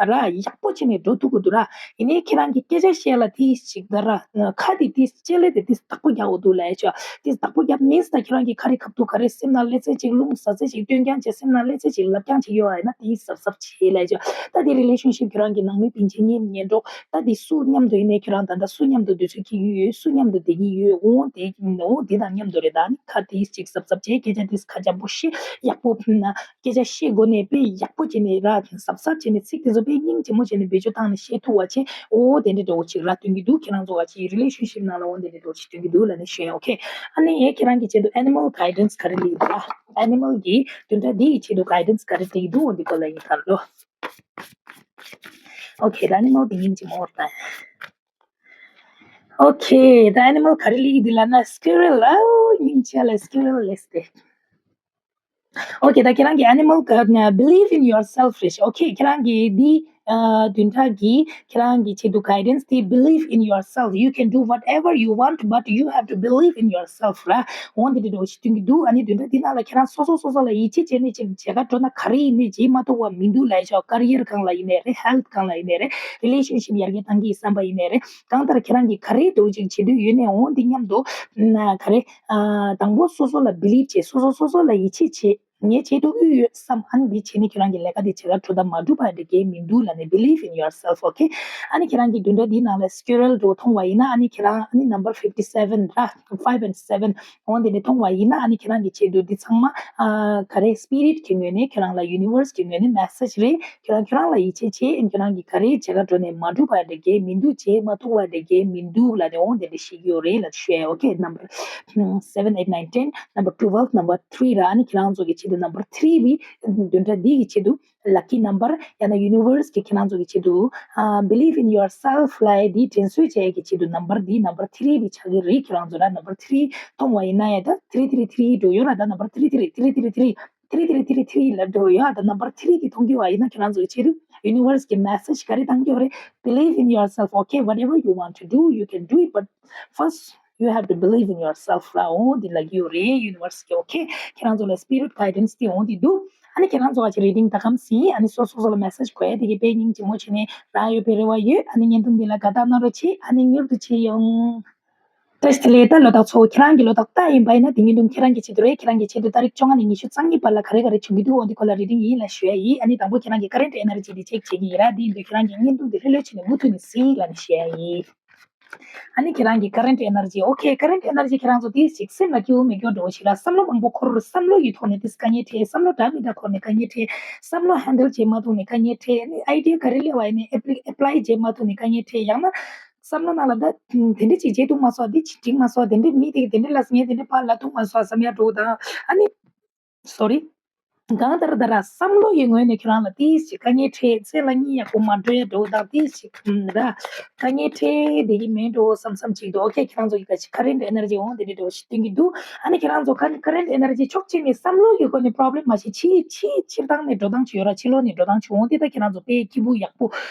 ར་ཡག་པོ་བྱས་ནས་འགྲོ་ཐུབ་ཀྱི་འདུག་ར། ཡིན་ནའི་ཁྱེད་རང་གི་སྐད་ཆ་བཤད་ལ་དེ་ཞིག་ད་ར། ཁ་དེ་དེ་ལྕེ་ལེ་དེ་དེ་བདག་པོ་རྒྱག་དགོས་འདུག་ལབ་ཡ་ཆོག་དེ་བདག་པོ་རྒྱབ་མིན་ད་ཁྱེད་རང་གི་ཁ་རི་ཁ་ཐུག་ག་རེ་སེམས་ནང་སླེབས་ཚད་ཅིག་རླུང་ཟ་ཚད་ཅིག་སྟོན་རྐྱང་བྱེད་སེམས་ནང་སླེབས་ཚད་ཅིག་ལབ་རྐྱང་བྱེད་ཡོད་ཨ་ཡིན་ན་དེ་གཟབ་གཟབ་བྱེད་ལབ་ཡ་ཆོག་ད་དེ་རི་ལེ་ཤན་ཤིབ་ཁྱེད་རང་གི་ནང་མི་སྤུན་མཆེད་གཉེན་ཉེ་གྲོགས་ད་དེ་སུ་མཉམ་དུ་ཡིན་ནའི་ཁྱེད་རང་ད་ལྟ་སུ་མཉམ་དུ་དུས་ཚོད་འཁྱེར་གྱི་ཡོད་སུ་མཉམ་དུ་བསྡད་ཀྱི་ཡོད་འོ་དེ་འོ་དེ་དང་མཉམ་དུ་རེད། ད་ནི་ཁ་དེ་ཅིག་གཟབ་གཟབ་བྱེད་སྐད་ཆ་དེ་ཁ་འཇམ་པོ་བཤད་ཡག་པོ་ཕུལ་ན། སྐད་ཆ་བཤད་དགོས་ནས་དཔེ་ཡག་པོ་བྱས་ནས་ར་གཟབ་གཟབ་བྱས་ནས་ཚིག་དེ་ཚོ་དཔེ་སྙིང་རྗེ་མོ་བྱས་ནས་བེད་སྤྱོད་བཏང་ནས་བཤད་ཐུབ་པ་བྱས་འོ་དེ་འདྲ་འདྲ་བོ་ཅིག་ར་སྟོན་གྱི་འདུག་ཁྱེད་རང་ཚོ་བ་ཅིག་རི་ལེ་ཤན་ཤིབ་ནང་ལ་འོ་དེ་འདྲ་འདྲ་བོ་ཅིག་སྟོན་གྱི་འདུག་ལབ་ནས་ཞུ་ཡ། ཨོ་ཁེ། ཨ་ནི་ངས་ཁྱེད་རང་གི་ཆེད་དུ་ཨེ་ནི་མལ་གའི་ཌེན་སི་ག་རེ་ལེགས་འདུག་ཨ། ཨེ་ནི་མལ་གྱི་བདུན་ཕྲག་འདི་ཡི་ཆེད་དུ་གའི་ཌེན་སི་ག་རེ་ལེགས་འདུག་འོ་འདི་སྐོར་ལ་ཡིན་ཁ་ལོ། ཨོ་ཁེ། ད་ཨེ་ནི་མལ་འདི་སྙིང་རྗེ་མོ་བ་དང་། ཨོ་ཁེ། ད་ཨེ་ནི་མལ་ག་རེ་ལེགས་འདུག་ལབ་ན་སི་ཀུ་རེལ། ཨོ་སྙིང་རྗེ་ལ་སི་ཀུ་རེལ་ལེགས་ཏེ། ཨོ་ཁེ། ད་ཁྱེད་རང་གི་ཨེ་ནི་མལ་ག་ན་believe in yourself རེད་ཤག་ཨོ་ཁེ། ཁྱེད་རང་གི་འདི་ཨ་བདུན་ཕྲག་གི་ཁྱེད་རང་གི་ཆེད་དུ་གའི་ཌེན་སི་དེ་believe in yourself. You can do whatever you want, but you have to believe in yourself ར། འོ་འདི་འདྲ་འདྲ་བོ་ཞིག་སྟོན་གྱི་འདུག་ཨ་ནི་བདུན་ཕྲག་འདི་ནང་ལ་ཁྱེད་རང་སོ་སོ་སོ་སོ་ལ་ཡིད་ཆེས་བྱས་ནས་ཅིག་བྱེད་ག་འགྲོ་ན་ག་རེ་ཡིན་ནའི་བྱེད་མ་ཐུབ་པ་མི་འདུག་ལབ་ཤག་ཀེ་རི་ཡར་སྒང་ལ་ཡིན་ནའི་རེད། ཧེལ་ཐི་སྒང་ལ་ཡིན་ནའི་རེད། རི་ལེ་ཤན་ཤིབ་ཡར་རྒྱས་གཏང་གི་བསམ་པ་ཡིན་ནའི་རེད། གང་ལྟར་ཁྱེད་རང་གིས་ག་རེ་འདྲ་བོ་ཅིག་བྱེད་འདོད་ཡོད་ནའི་འོ་འདི་མཉམ་དུ་ན་ག་རེ་ཨ་དང་པོ་སོ་སོ་ལ་བི་ལིབ་བྱེད། སོ་སོ་སོ་སོ་ལ་ཡིད་ཆེས་བྱེད། ངས་བྱེད་ཐུབ་ཀྱི་ཡོད་བསམ། ཨ་ནི་འདི་བྱས་ནས་ཁྱེད་རང་གི་ལས་ཀ་འདི་བྱེད་ག་འགྲོ་དང་མ་འགྲོ་བ་འདྲ་གི་མི་འདུག་ལབ་ནས། Believe in yourself, okay? ཨ་ནི་ཁྱེད་རང་གི་བདུན་ཕྲག་འདིའི་ནང་ལ་squirrel འགྲོ་མཐོང་བ་ཡིན་ན། ཨ་ནི་ཁྱེད་རང་ཨ་ནི་number fifty seven ར། five and seven འོ་འདི་ནས་མཐོང་བ་ཡིན་ན། ཨ་ནི་ཁྱེད་རང་གི་ཆེད་དུ་འདི་ཚང་མ་ཨ་ག་རེ་spirit གི་ངོས་ནས་ཁྱེད་རང་ལ་universe གི་ངོས་ནས་message རེད། ཁྱེད་རང་ཁྱེད་རང་ལ་ཡིད་ཆེས་བྱེད། ཁྱེད་རང་གི་ག་རེ་བྱེད་ག་འགྲོ་ནས་མ་འགྲུབ་པ་འདྲ་གི་མི་འདུག་བྱེད་མ་ཐུབ་པ་འདྲ་གི་མི་འདུག་ལབ་ནས་འོ་འདི་འདྲ་ཤེས་ཀྱི་ཡོད་རེད་ལབ་ཞུ་ཡ། Okay, number seven, eight, nine, ten, number twelve, number three ར། ཨ་ནི་ཁྱེད་རང་ཚོ་གི་ཆེད་དུ་number three བི་བདུན་ཕྲག་འདི་གི་ཆེད་དུ་lucky number ཡང་ན་universe གི་ཁྱེད་རང་ཚོ་གི་ཆེད་དུ་ཨ་believe in yourself ལབ་ཡ་འདི་དྲན་གསོ་བྱེད་ཡ་གི་ཆེད་དུ་number འདི་number three བི་ཆགས་ཀྱི་རེད། ཁྱེད་རང་ཚོ་ར་number three མཐོང་བ་ཡིན་ན་ཡ། ད་three three three འགྲོ་ཡོད་ར། ད་number three three three three three three three three three three ལབ་འགྲོ་ཡོད། ད་number three འདི་མཐོང་གི་བ་ཡིན་ན་ཁྱེད་རང་ཚོ་གི་ཆེད་དུ་universe གི་message ག་རེ་བཏང་གི་ཡོད་རེད། Believe in yourself, okay? Whatever you want to do, you can do it, but first you have to believe in yourself ར། འོ་འདི་ལབ་ཀྱི་ཡོད་རེད་universe གི། Okay, ཁྱེད་རང་ཚོ་ལ་spirit guidance དེ་འོ་འདི་འདུག་ཨ་ནི་ཁྱེད་རང་ཚོ་ཨ་ཅེ་reading ད་གམ་ཟིན། ཨ་ནི་སོ་སོ་སོ་ལ་message གོ་ཡ་དེ་གི་དཔེ་སྙིང་རྗེ་མོ་བྱས་ནས་རག་ཡོད་པའི་རེ་བ་ཡོད། ཨ་ནི་བརྙན་ཐུང་འདི་ལ་དགའ་རྟགས་གནང་རོགས་བྱེད། ཨ་ནི་མྱུར་དུ་མཇལ་ཡོང་། བཀྲ་ཤིས་བདེ་ལེགས། ད་ལོ་རྟགས་ཚོ་ཁྱེད་རང་གི་ལོ་རྟགས་རྟགས་ཡིན་པ་ཡིན་ན་དེ་ཉིན་དུང་ཁྱེད་རང་གི་ཆེད་དུ་རེད། ཁྱེད་རང་གི་ཆེད་དུ་ཏ་རིག་བཅོ་ལྔ་ནས་ཉི་ཤུ་རྩ་གཉིས་བར་ལ་ག་རེ་ག་རེ་བྱུང་གི་འདུག་འོ་འདི་སྐོར་ལ་reading ཡིན་ལ་ཞུ་ཡ་ཡིན། ཨ་ནི་དང་པོ་ཁྱེད་རང་གི་current energy འདི་check བྱེད་ཀྱི་ཡིན་ར། འདི་ཡིན་དུས་ཁྱེད་རང་གི་བརྙན་ཐུང་འདི་ལྷོད་ལྷོད་བྱས་ནས་མུ་མཐུད་ནས་གཟིགས་ལབ་ནས་ཞུ་ཡ་ཡིན། ཨ་ནི་ཁྱེད་རང་གི་current energy, okay, current energy ཁྱེད་རང་ཚོ་དེ་ཞིག་སེམས་ལ་སྐྱིད་པོ་མེད་སྐྱོ་འགྲོ་ཞིག་ལ་བསམ་བློ་མང་པོ་འཁོར། བསམ་བློ་ཡི་ཐོག་ནས་དེ་དཀའ་ངལ་འཕྲད། བསམ་བློ་འདྲ་མི་འདྲ་འཁོར་ནས་དཀའ་ངལ་འཕྲད། བསམ་བློ་handle བྱེད་མ་ཐུབ་ནས་དཀའ་ངལ་འཕྲད། ཨ་ནི་idea ག་རེ་སླེབས་པ་ཡིན་ནའི་apply apply བྱེད་མ་ཐུབ་ནས་དཀའ་ངལ་འཕྲད། ཡང་ན་བསམ་བློ་ནང་ལ་ད་དེ་འདྲ་ཅིག་བྱེད་ཐུབ་མ་སོང་། འདི་ཅིག་འགྲིག་མ་སོང་། དེ་འདྲ་མི་དེ་དེ་འདྲ་ལ་ངས་དེ་འདྲ་ཕར་ལ་ཐུབ་མ་སོང་བསམ་ཡ་འགྲོ་དང་། ཨ་ནི་sorry གང་ལྟར་ད་ར་བསམ་བློ་ཡི་ངོས་ནས་ཁྱེད་རང་ལ་ཏིས་ཅིག་དཀའ་ངལ་འཕྲད། སེམས་ལ་གཉིད་ཡག་པོ་མ་འགྲོ་ཡ་འགྲོ་དང་། ཏིས་ཅིག་ར་དཀའ་ངལ་འཕྲད་བསྡད་ཀྱི་མེད་འགྲོ་བསམ་བསམ་ཅིག་འདུག Okay, ཁྱེད་རང་ཚོ་གི་ཁ་ཅིག་current energy འོང་དེ་འདྲ་འགྲོ་ཞིག་སྟོན་གྱི་འདུག་ཨ་ནི་ཁྱེད་རང་ཚོ་ཁ་current energy ཕྱོགས་གཅིག་ནས་བསམ་བློ་ཡི་སྒོ་ནས་problem མ་ཤེས། ཕྱི་ཕྱི་ཕྱིར་བཏང་ནས་འགྲོ་སྟངས་ཅིག་ཡོད་ར། ཕྱི་ལོགས་ནས་འགྲོ་སྟངས་ཅིག་འོང་དེ་ད་ཁྱེད་རང་ཚོ་དཔེ་སྐྱིད་པོ་ཡག་པོ་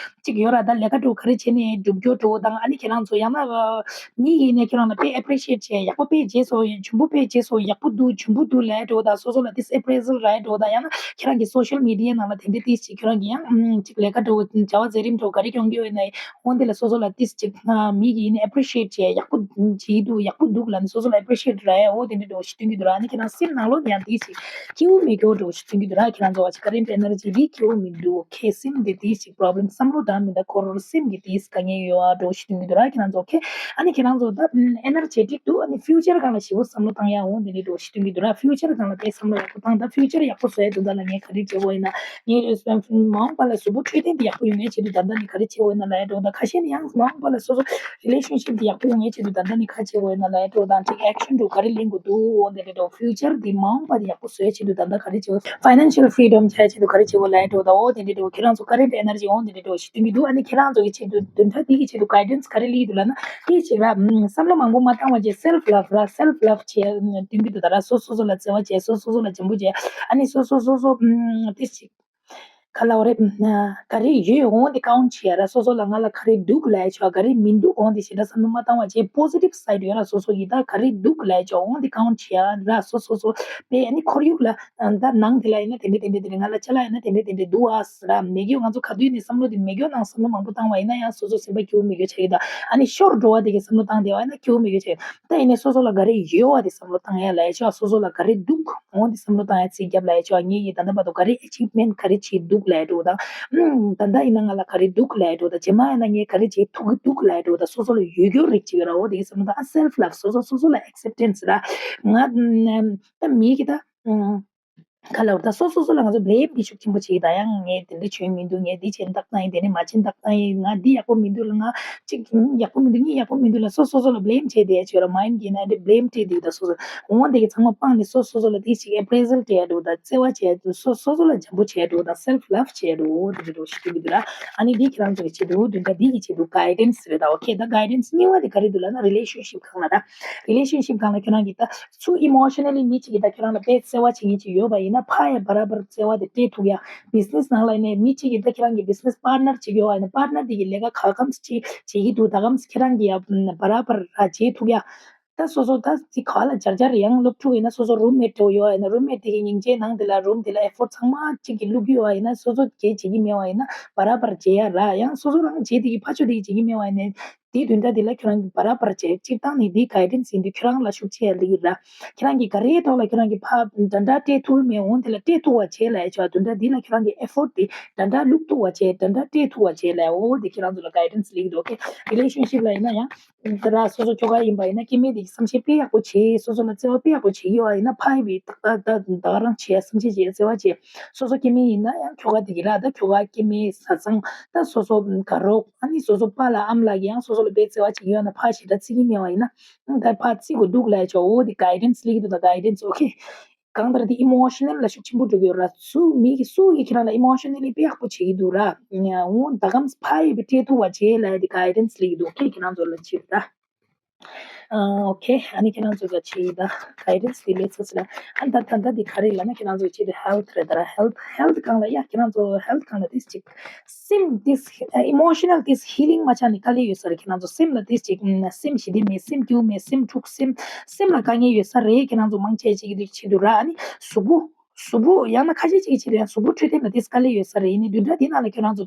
ཅིག་ཡོད་ར། ད་ལས་ཀ་འགྲོ་ག་རེ་བྱས་ནས་སྒྲུབ་སྐྱོར་འགྲོ་དང་། ཨ་ནི་ཁྱེད་རང་ཚོ་ཡང་ན་མི་ཡིན་ནས་ཁྱེད་རང་ལ་དཔེ་appreciate བྱས། ཡག་པོ་དཔེ་བྱས་སོང་། ཡང་ཆུང་པོ་དཔེ་བྱས་སོང་། ཡག་པོ་འདུག་ཆུང་པོ་འདུག་ལབ་འགྲོ་དང་། སོ་སོ་ལ་ཏིས་appraisal རག་འགྲོ་དང་། ཡང་ན་ཁྱེད་རང་གི་social media ནང་ལ་དེ་འདྲ་ཏིས་ཅིག་ཁྱེད་རང་གི་ཡང་ཅིག་ལས་ཀ་འགྲོ་བྱ་བ་མཛད་རིམ་འགྲོ་ག་རེ་སྐྱོང་གི་ཡོད་ན། འོ་འདི་ལ་སོ་སོ་ལ་ཏིས་ཅིག་མི་གིས་ཡིན་ནས་appreciate བྱས། ཡག་པོ་བྱས་འདུག་ཡག་པོ་འདུག་ལབ་ནས་སོ་སོ་ལ་appreciate རག་ཡ། འོ་དེ་འདྲ་འགྲོ་ཞིག་སྟོན་གྱི་འདུག་ར། ཨ་ནི་ཁྱེད་རང་སེམས་ནང་ལོགས་ནས་ཡང་ཏིས་ཅིག་སྐྱིད་པོ་མེད་སྐྱོ་འགྲོ་ཞིག་སྟོན་གྱི་འདུག་ར། ཁྱེད་རང་ཚོ་བ་ཅིག་current energy འདི་སྐྱིད་པོ་མི་འདུག Okay, སེམས་འདི་ཏིས་ཅིག་problem བསམ་བློ་འདྲ་མི་འདྲ་འཁོར། སེམས་ཀྱི་ཏིས་དཀའ་ངལ་ཡོད་ཨ་འགྲོ་ཞིག་སྟོན་གྱི་འདུག་ར། ཁྱེད་རང་ཚོ་okay, ཨ་ནི་ཁྱེད་རང་ཚོ་ད་energetic འདུག་ཨ་ནི་future སྒང་ལ་ཞེ་པོ་བསམ་བློ་བཏང་ཡ། འོ་འདི་འདྲ་འགྲོ་ཞིག་སྟོན་གྱི་འདུག་ར། future སྒང་ལ་དཔེ་བསམ་བློ་ཡག་པོ་བཏང་། ད་future ཡག་པོ་བཟོ་ཡ་འདུག་ད་ལ་ངས་ག་རེ་བྱེད་དགོས་ཡིན་ན། ངས་མ་འོངས་པ་ལ་གཟུགས་པོ་འཕྲོད་བསྟེན་འདི་ཡག་པོ་ཡོང་ཡའི་ཆེད་དུ་ད་ལྟ་ནས་ག་རེ་བྱེད་དགོས་ཡིན་ན་ལབ་ཡ་འགྲོ་དང་། ཁ་ཤས་ནི་ཡང་མ་འོངས་པ་ལ་སོ་སོ་relationship འདི་ཡག་པོ་ཡོང་ཡའི་ཆེད་དུ་ད་ལྟ་ནས་ག་བྱེད་དགོས་ཡིན་ན་ལབ་ཡ་འགྲོ་དང་། ཅིག་action འགྲོ་ག་རེ་ལེན་དགོས་འདུག་འོ་འདི་འདྲ་འགྲོ། future འདི་མ་འོངས་པ་འདི་ཡག་པོ་བཟོ་ཡའི་ཆེད་དུ་ད་ལྟ་ག་རེ་བྱེད་དགོས། financial freedom བྱ་ཡའི་ཆེད་དུ་ག་རེ་བྱེད་དགོས་ལབ་ཡ་འགྲོ་དང་། འོ་འདི་འདྲ་འགྲོ། ཁྱེད་རང་ཚོ་current energy འོ་འདི་འདྲ་འགྲོ་ཞིག་སྟོན་གྱི་འདུག་ཨ་ནི་ཁྱེད་རང་ཚོ་གི་ཆེད་དུ་བདུན་ཕྲག་འདི་གི་ཆེད་དུ་guidance ག་རེ་སླེབས་འདུག་ལབ་ན། དེ་ཞིག་ལ་བསམ་བློ་མང་པོ་མ་བཏང་བ་བྱས། self love ར། self love བྱས་སྟོན་གྱི་འདུག་ད་ར། སོ་སོ་སོ་ལ་བརྩེ་བ་བྱས། སོ་སོ་སོ་ལ་འཇམ་པོ་བྱས། ཨ་ནི་སོ་སོ་སོ་སོ་དེ་ཞིག་ག་ལ་བ་རེད། ག་རེ་ཡོད་འོང་དེ་count བྱེད་ཡ་ར། སོ་སོ་ལ་ང་ལ་ག་རེ་འདུག་ལབ་ཡ་ཆོག་ག་རེ་མི་འདུག་འོང་དེ་ཞེ་དྲག་བསམ་བློ་མ་བཏང་བ་བྱས། positive side ཡོད་ར། སོ་སོ་ཡི་ད་ག་རེ་འདུག་ལབ་ཡ་ཆོག་འོང་དེ་count བྱེད་ཡ་ར། སོ་སོ་སོ་པས་ཨ་ནི་ཁོར་ཡུག་ལ་ད་ནང་དེ་ལ་ཡིན་ན་དེ་འདྲ་དེ་འདྲ་དེ་འདྲ། ང་ལ་ཅ་ལག་ཡིན་ན་དེ་འདྲ་དེ་འདྲ་འདུག་ཨ་ཟེར་ར། མེད་རྒྱུ་ང་ཚོ་ག་དུས་ནས་བསམ་བློ་དེ་མེད་རྒྱུ་ནང་བསམ་བློ་མང་པོ་བཏང་བ་ཡིན་ན་ཡང་སོ་སོ་སེམས་པ་སྐྱིད་པོ་མེད་རྒྱུ་ཆགས་ཀྱི་ད། ཨ་ནི་ཤོར་འགྲོ་བ་དེ་གི་བསམ་བློ་བཏང་བསྡད་པ་ཡིན་ན་སྐྱིད་པོ་མེད་རྒྱུ་ཆགས་ཀྱི། ད་ཡིན་ནའི་སོ་སོ་ལ་ག་རེ་ཡོད་བ་དེ་བསམ་བློ་བཏང་ཡ་ལབ་ཡ་ཆོག་སོ་སོ་ལ་ག་རེ་འདུག་འོང་དེ་བསམ་བློ་བཏང་ཡ་ཚིག་རྒྱབ་ལབ་ཡ་ཆོག་ངས་ཡིན་ད་ལྟ་བར་དུ་ག་རེ་achievement ག་རེ་བྱས་འདུག་ལབ་ཡ་འགྲོ་དང་། ད་ལྟ་ཡིན་ན་ང་ལ་ག་རེ་འདུག་ལབ་ཡ་འགྲོ་དང་། རྗེས་མ་ཡིན་ན་ངས་ག་རེ་བྱེད་ཐུབ་ཀྱི་འདུག་ལབ་ཡ་འགྲོ་དང་། སོ་སོ་ལ་ཡོད་རྒྱུ་རིགས་ཅིག་ཡོད་ར། འོ་དེ་གི་བསམ་བློ་བཏང་། self love སོ་སོ་སོ་སོ་ལ་acceptance ར། ང་ད་མི་གི་ད་ག་ལ་བར་ད་སོ་སོ་སོ་ལ་ང་ཚོ་blame འདི་ཤུགས་ཆེན་པོ་བྱེད་ཀྱི་ད། ཡང་ངས་དེ་འདྲ་བྱས་མི་འདུག་ངས་འདི་བྱས་ན་ཏག་ཏག་ཡིན། དེ་ནས་མ་བྱས་ན་ཏག་ཏག་ཡིན། ང་འདི་ཡག་པོ་མི་འདུག་ལ། ང་གཅིག་ཡག་པོ་མི་འདུག་གཉིས་ཡག་པོ་མི་འདུག་ལ། སོ་སོ་སོ་ལ་blame བྱས་བསྡད་ཡ་ཆོག་ར། མ་ཡིན་གྱི་ན་འདི་blame སྤྲད་བསྡད་ད་སོ་སོ། འོ་འདི་གི་ཚང་མ་སྤངས་ནས་སོ་སོ་སོ་ལ་དེ་ཞིག་appraisal སྤྲད་ཡ་འགྲོ་ད། བརྩེ་བ་བྱས་འགྲོ། སོ་སོ་སོ་ལ་འཇམ་པོ་བྱས་འགྲོ་ད། self love བྱས་འགྲོ། འོ་འདི་འདྲ་འགྲོ་ཞིག་འགྲོ་གི་འདུག་ར། ཨ་ནི་འདི་ཁྱེད་རང་ཚོ་གི་ཆེད་དུ་བདུན་ཕྲག་འདི་གི་ཆེད་དུ་guidance རེད་ད། okay ད་guidance གཉིས་པ་དེ་ག་རེ་འདུག་ལབ་ན་relationship སྒང་ལ་ད། relationship སྒང་ལ་ཁྱེད་རང་གི་ད་སུ་emotionally མི་གཅིག་གིས་ད་ཁྱོད་རང་ལ་དཔེ་བརྩེ་བ་བྱེད་མཁན་ཅིག་ཡོད་པ་ཡིན་ན་ཕར་ཡང་བར་བར་བརྩེ་བ་དེ་སྤྲད་ཐུབ་ཡ། business ནང་ལ་ཡིན་ནའི་མི་གཅིག་གིས་ད་ཁྱེད་རང་གི་business partner ཅིག་ཡོད་པ་ཡིན་ན་partner དེ་གི་ལས་ཀ་ག་གམ་ཅིག་བྱེད་ཀྱི་འདུག་ད་གམ་ཁྱེད་རང་གི་ཡ་བར་བར་ར་བྱེད་ཐུབ་ཡ། ད་སོ་སོ་ད་ཅིག་ག་ལ་སྦྱར་སྦྱར་ཡང་སློབ་ཕྲུག་ཡིན་ན་སོ་སོ་roommate འདྲ་བོ་ཡོད་པ་ཡིན་ན་roommate དེ་གི་སྙིང་རྗེའི་ནང་དེ་ལ་room དེ་ལ་effort ཚང་མ་གཅིག་གིས་བླུག་གི་ཡོད་པ་ཡིན་ན་སོ་སོ་གིས་བྱེད་ཀྱི་མེད་པ་ཡིན་ན་བར་བར་བྱེད་ཡ་ར། ཡང་སོ་སོ་རང་བྱེད་དེ་གི་ཕར་ཕྱོགས་དེ་གི་བྱེད་ཀྱི་མེད་པ་ཡིན་ན། དེའི་བདུན་ཕྲག་འདི་ལ་ཁྱོད་རང་གིས་བར་བར་བྱས། སྤྱིར་བཏང་ནས་འདི་གའི་ཌེན་སི་ཡིན་དུས་ཁྱོད་རང་ལ་ཤུགས་ཆེ་ཡ་ལེགས་ར། ཁྱེད་རང་གིས་ག་རེའི་ཐོག་ལ་ཁྱོད་རང་གིས་ཕ་འདྲ་འདྲ་སྤྲད་ཐུབ་མེད་འོང་དེ་ལ་སྤྲད་ཐུབ་པ་བྱེད་ལབ་ཡ་ཆོག་བདུན་ཕྲག་འདི་ལ་ཁྱོད་རང་གིས་ཨེ་ཕོར་ཊི་དེ་འདྲ་འདྲ་བླུག་ཐུབ་པ་བྱེད། འདྲ་འདྲ་སྤྲད་ཐུབ་པ་བྱེད་ལབ་ཡ། འོ་དེ་ཁྱེད་རང་ཚོ་ལ་གའི་ཌེན་སི་ལེགས་འདུག་ཨོ་ཁེ། རི་ལེ་ཤན་ཤིབ་ལ་ཡིན་ན་ཡང་དེ་ར་སོ་སོ་ཁྱོ་ག་ཡིན་པ་ཡིན་ན་སྐྱེ་དམན་དེ་གིས་བསམ་ཤེས་དཔེ་ཡག་པོ་བྱེད། སོ་སོ་ལ་བརྩེ་བ་དཔེ་ཡག་པོ་བྱེད་ཀྱི་ཡོད་པ་ཡིན་ན་ཕ་ཡིན་པའི་ད་ད་ད་ག་རང་བྱེད་ཡ་བསམ་ཤེས་བྱེད་ཡ་བརྩེ་བ་བྱེད། སོ་སོ་སྐྱེ་དམན་ཡིན་ན་ཡང་ཁྱོ་ག་དེ་གིས་ར་ད་ཁྱོ་ག་སྐྱེ་དམན་བཟའ་ཚང་ད་སོ་སོ་དགའ་རོགས་ཨ་ནི་སོ་སོ་པཱ་ལགས་ཨ་མ་ལགས་ཀྱིས་ཡང་སོ་སོ་ལ་དཔེ་བརྩེ་བ་བྱེད་ཀྱི་ཡོད་ན་ཕ་ཞེ་དྲག་བརྩི་གི་མེད་པ་ཡིན་ན་ད་ཕ་བརྩི་དགོས་འདུག་ལབ་ཡ་ཆོག་འོ་དེ་གའི་ཌེན་སི་ལེགས་འདུག་ད་གའི་ཌེན་སི་ཨོ་ཁེ། གང་ལྟར་དེ་ཨི་མོ་ཤ་ནལ་ལ་ཤུགས་ཆེན་པོ་འགྲོ་གི་ཡོད་ར། སུ་མི་གི་སུ་གིས་ཁྱེད་རང་ལ་ཨི་མོ་ཤ་ནལ་ལི་དཔེ་ཡག་པོ་བྱེད་ཀྱི་འདུག་ར། འོ་ད་གམ་ཕ་ཡིས་དཔེ་སྤྲད་ཐུབ་པ་བྱེད་ལབ་ཡ་དེ་གའི་ཌེན་སི་ལེགས་འདུག་ཨོ་ཁེ། ཁྱེད་རང་ཚོ་ལ་བྱེད་ད། ཨ་ཨོ་ཁེ། ཨ་ནི་ཁྱེད་རང་ཚོ་ལ་བྱེད་ད། གའི་ཌེན་སི་དེ་ལས་ཚོད་ལ། ཨ་ད་ད་ད་དེ་ག་རེ་ལབ་ན་ཁྱེད་རང་ཚོ་བྱེད་དེ་ཧེལ་ཐི་རེད་ད་ར། ཧེལ་ཐི་ཧེལ་ཐི་སྒང་ལ་ཡ་ཁྱེད་རང་ཚོ་ཧེལ་ཐི་སྒང་ལ་ཏིས་ཅིག་སེམས་ཏིས་ཨི་མོ་ཤ་ནལ་ཏིས་ཧི་ལིང་མ་ཆགས་ནས་དཀའ་ལས་ཡོད་ས་རེད། ཁྱེད་རང་ཚོ་སེམས་ལ་ཏིས་ཅིག་སེམས་ཞི་བདེ་མེད། སེམས་སྐྱིད་པོ་མེད། སེམས་འཁྲུག་སེམས་སེམས་ལ་དཀའ་ངལ་ཡོད་ས་རེད། ཁྱེད་རང་ཚོ་མང་ཆེ་ཅིག་གི་ཆེད་དུ་ར། ཨ་ནི་གཟུགས་པོ་གཟུགས་པོ་ཡང་ན་ཁ་ཤས་ཅིག་གི་ཆེད་དུ་ཡང་གཟུགས་པོ་འཕྲོད་བསྟེན་ལ་ཏིས་དཀའ་ལས་ཡོད་ས་རེད། ཡིན་ནའི་བདུན་ཕྲག་འདི་ནང་ལ་ཁྱེད་རང་ཚོ་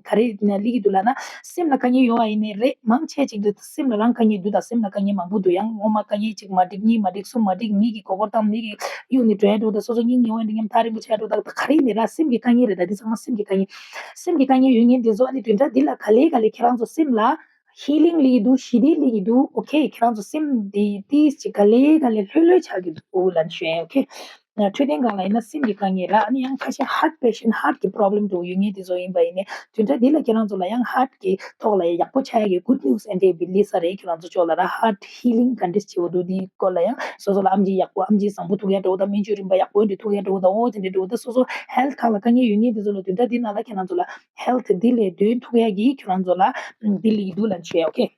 ག་རེ་སླེབས་ཀྱི་འདུག་ལབ་ན་སེམས་ལ་དཀའ་ངལ་ཡོད་པ་ཡིན་ནའི་རེད། མང་ཆེ་ཅིག་ཏུ་སེམས་ལ་རང་དཀའ་ངལ་འདུག་ད་སེམས་ལ་དཀའ་ངལ་མང་པོ་འདུག་ཡང་སྔོན་མ་དཀའ་ངལ་གཅིག་མ་འགྲིག་གཉིས་མ་འགྲིག་གསུམ་མ་འགྲིག་མི་གི་མགོ་སྐོར་བཏང་མི་གི་གཡུག་ནས་འགྲོ་ཡ་འགྲོ་ད་སོ་སོ་སྙིང་ཉེ་བ་འདི་ཉམ་ཐག་རིང་པོ་ཆགས་འགྲོ་ད་ད་ག་རེ་ཡིན་ནའི་ར་སེམས་ཀྱི་དཀའ་ངལ་རེད། ད་འདི་ཚང་མ་སེམས་ཀྱི་དཀའ་ངལ། སེམས་ཀྱི་དཀའ་ངལ་ཡོད་མཁན་འདི་ཚོ་ཨ་ནི་བདུན་ཕྲག་འདི་ལ་ག་ལེ་ག་ལེ་ཁྱེད་རང་ཚོ་སེམས་ལ་ཧི་ལིང་སླེབས་ཀྱི་འདུག་ཞི་བདེ་སླེབས་ཀྱི་འདུག་ཨོ་ཁེ། ཁྱེད་རང་ཚོ་སེམས་འདི་ཏིས་ཅིག་ག་ལེ་ག་ལེ་ལྷོད་ལྷོད་ཆགས་ཀྱི་འདུག་ལབ་ནས་ཞུ་ཡ། ཨོ་ཁེ། འཕྲོད་བསྟེན་སྒང་ལ་ཡིན་ན་སེམས་ཀྱི་དཀའ་ངལ་ར། ཨ་ནི་ཡང་ཁ་ཤས་ཧར་ཊི་པེ་ཤན་ཧར་ཊི་གི་པོ་རོབ་ལེམ་འདྲ་བོ་ཡོད་མཁན་དེ་ཚོ་ཡིན་པ་ཡིན་ནའི་བདུན་ཕྲག་འདི་ལ་ཁྱེད་རང་ཚོ་ལ་ཡང་ཧར་ཊི་གི་ཐོག་ལ་ཡག་པོ་ཆགས་ཡ་གི་གུཌ་ནིའུ་སི་ཨེ་འདྲ་བི་ལི་ས་རེད། ཁྱེད་རང་ཚོ་ཕྱོགས་ལ་ར་ཧར་ཊི་ཧི་ལིང་ག་འདྲས་བྱེད་དགོས་འདུག་འདིའི་སྐོར་ལ་ཡང་སོ་སོ་ལ་ཨེམ་ཆི་ཡག་པོ་ཨེམ་ཆི་བཟང་པོ་ཐུག་ཡ་འདྲ་བོ་དང་སྨན་བཅོས་རིམ་པ་ཡག་པོ་འདྲ་ཐུག་ཡ་འདྲ་བོ་དང་འོ་དེ་འདྲ་འདྲ་བོ་དང་སོ་སོ་ཧེལ་ཐི་སྒང་ལ་དཀའ་ངལ་ཡོད་མཁན་དེ་ཚོ་ལ་བདུན་ཕྲག་འདི་ནང་ལ་ཁྱེད་རང་ཚོ་ལ་ཧེལ་ཐི་འདི་ལས་དོན་ཐུག་ཡ་གི་ཁྱེད་རང་ཚོ་ལ་འདི་ལེགས་འདུག་ལབ་ཞུ་ཡ། ཨོ་ཁེ།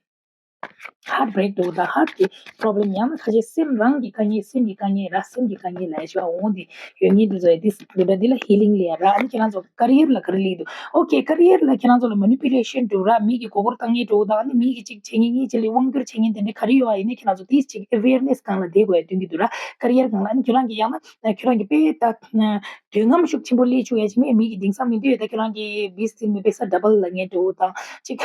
ཧར་ཊི་བྷི་རེག་འདྲ་བོ་དང་ཧར་ཊི་གི་པོ་རོབ་ལེམ་ཡང་ན་ཁ་ཤས་སེམས་རང་གི་དཀའ་ངལ་སེམས་ཀྱི་དཀའ་ངལ་ར་སེམས་ཀྱི་དཀའ་ངལ་ལབ་ཡ་ཞུ་བ་འོ་འདི་ཡོད་མཁན་དེ་ཚོ་ཡ་ཏིས་འདི་འདྲ་འདི་ལ་ཧི་ལིང་ལབ་ཡ་ར། ཨ་ནི་ཁྱེད་རང་ཚོ་ཀེ་རི་ཡར་ལ་ག་རེ་ལེགས་འདུག་ཨོ་ཁེ། ཀེ་རི་ཡར་ལ་ཁྱེད་རང་ཚོ་ལ་མེ་ནི་པུ་ལེ་ཤན་འདྲ་བོ་ར་མི་གི་མགོ་སྐོར་བཏང་མཁན་འདྲ་བོ་དང་ཨ་ནི་མི་གི་ཅིག་བྱེད་མཁན་གཉིས་ཅིག་ལ་དབང་བསྒྱུར་བྱེད་མཁན་དེ་འདྲ་ག་རེ་ཡོད་པ་ཡིན་ནའི་ཁྱེད་རང་ཚོ་ཏིས་ཅིག་ཨེ་ཝེར་ནེ་སི་སྒང་ལ་བསྡད་དགོས་ཡ་སྟོན་གྱི་འདུག་ར། ཀེ་རི་ཡར་སྒང་ལ་ཨ་ནི་ཁྱེད་རང་གི་ཡང་ན་ཁྱེད་རང་གི་དཔེ་ད། འདོད་རྔམ་ཤུགས་ཆེན་པོ་སླེབས་བཅུག་ཡ་ཅིག་མེད། མི་གི་དེང་སང་མི་འདོད་ད་ཁྱོད་རང་གི་བིས་ཏིང་མི་པེ་ས་ཌ་བལ་ལ་ངས་འགྲོ་དང་ཅིག་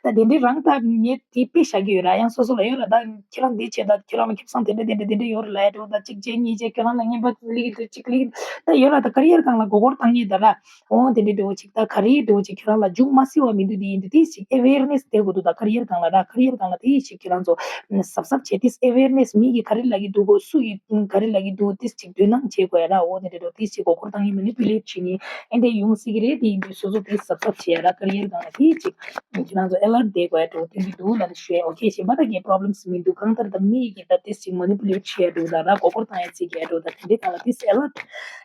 ད་དེ་འདྲའི་རང་ད་ངས་དེ་དཔེ་བཞག་གི་ཡོད་ར། ཡང་སོ་སོ་ལ་ཡོད་ར། ད་ཁྱེད་རང་འདི་བྱེད་ད་ཁྱོད་རང་ལ་ཁེ་བཟང་དེ་འདྲ་དེ་འདྲ་དེ་འདྲ་ཡོད་ར་ལབ་ཡ་འགྲོ་ད་ཅིག་བྱས་གཉིས་བྱས་ཁྱོད་རང་ལ་རྔན་པ་སླེབས་ཀྱི་འདུག་ཅིག་སླེབས་ཀྱི་འདུག་ད་ཡོད་ར། ད་ཀེ་རི་ཡར་སྒང་ལ་མགོ་སྐོར་བཏང་ངེས་ད་ར། འོང་དེ་འདྲའི་འགྲོ་ཅིག་ད་ག་རེའི་འགྲོ་ཅིག་ཁྱོད་རང་ལ་མཇུག་མ་སེལ་བ་མི་འདུག་དེ་ཡིན་དུས་དེ་ཞིག་ཨེ་ཝེར་ནེ་སི་དེ་དགོས་འདུག་ད་ཀེ་རི་ཡར་སྒང་ལ་ར་ཀེ་རི་ཡར་སྒང་ལ་དེ་ཞིག་ཁྱོད་རང་ཚོ་གཟབ་གཟབ་བྱས་ཏེ་ཨེ་ཝེར་ནེ་སི་མི་གིས་ག་རེ་ལབ་ཀྱི་འདུག་གོ་སུ་ཡིས་ག་རེ་ལབ་ཀྱི་འདུག་ཏིས་ཅིག་དོ་སྣང་བྱེད་དགོས་ཡ་ར། འོ་དེ་འདྲ་འགྲོ་ཏིས་ཅིག་མགོ་སྐོར་བཏང་ཡིན་མ་ནི་པུ་ལེ་ཊི་བྱེད་ཡིན་ཨེ་འདྲ་ཡོང་སྲིད་ཀྱི་རེད། དེ་ཡིན་དུས་སོ་སོ་དེ་གཟབ་གཟབ་བྱེད་ཡ་ར་ཀེ་རི་ཡར་སྒང་ལ་དེ་ཅིག་ཁྱེད་རང་ཚོ་ཨེ་ལར་ཊི་བསྡད་དགོས་ཡ་འགྲོ་དེ་འདྲ་འདུག་ལབ་ནས་ཞུ་ཡ། ཨོ་ཁེ་གཞན་པ་དག་གི་པོ་རོབ་ལེམ་སི་མི་འདུག་གང་ལྟར་ད་མི་གིས་ད་ཏིས་ཅིག་མ་ནི་པུ་ལེ་ཊི་བྱེད་ཡ་འགྲོ་ད་ར་མགོ་སྐོར་བཏང་ཡ་བྱེད་ཀྱི་ཡ་འགྲོ་ད་དེ་འདྲའི་སྒང་ལ་ཏིས་ཨེ་ལར་ཊི་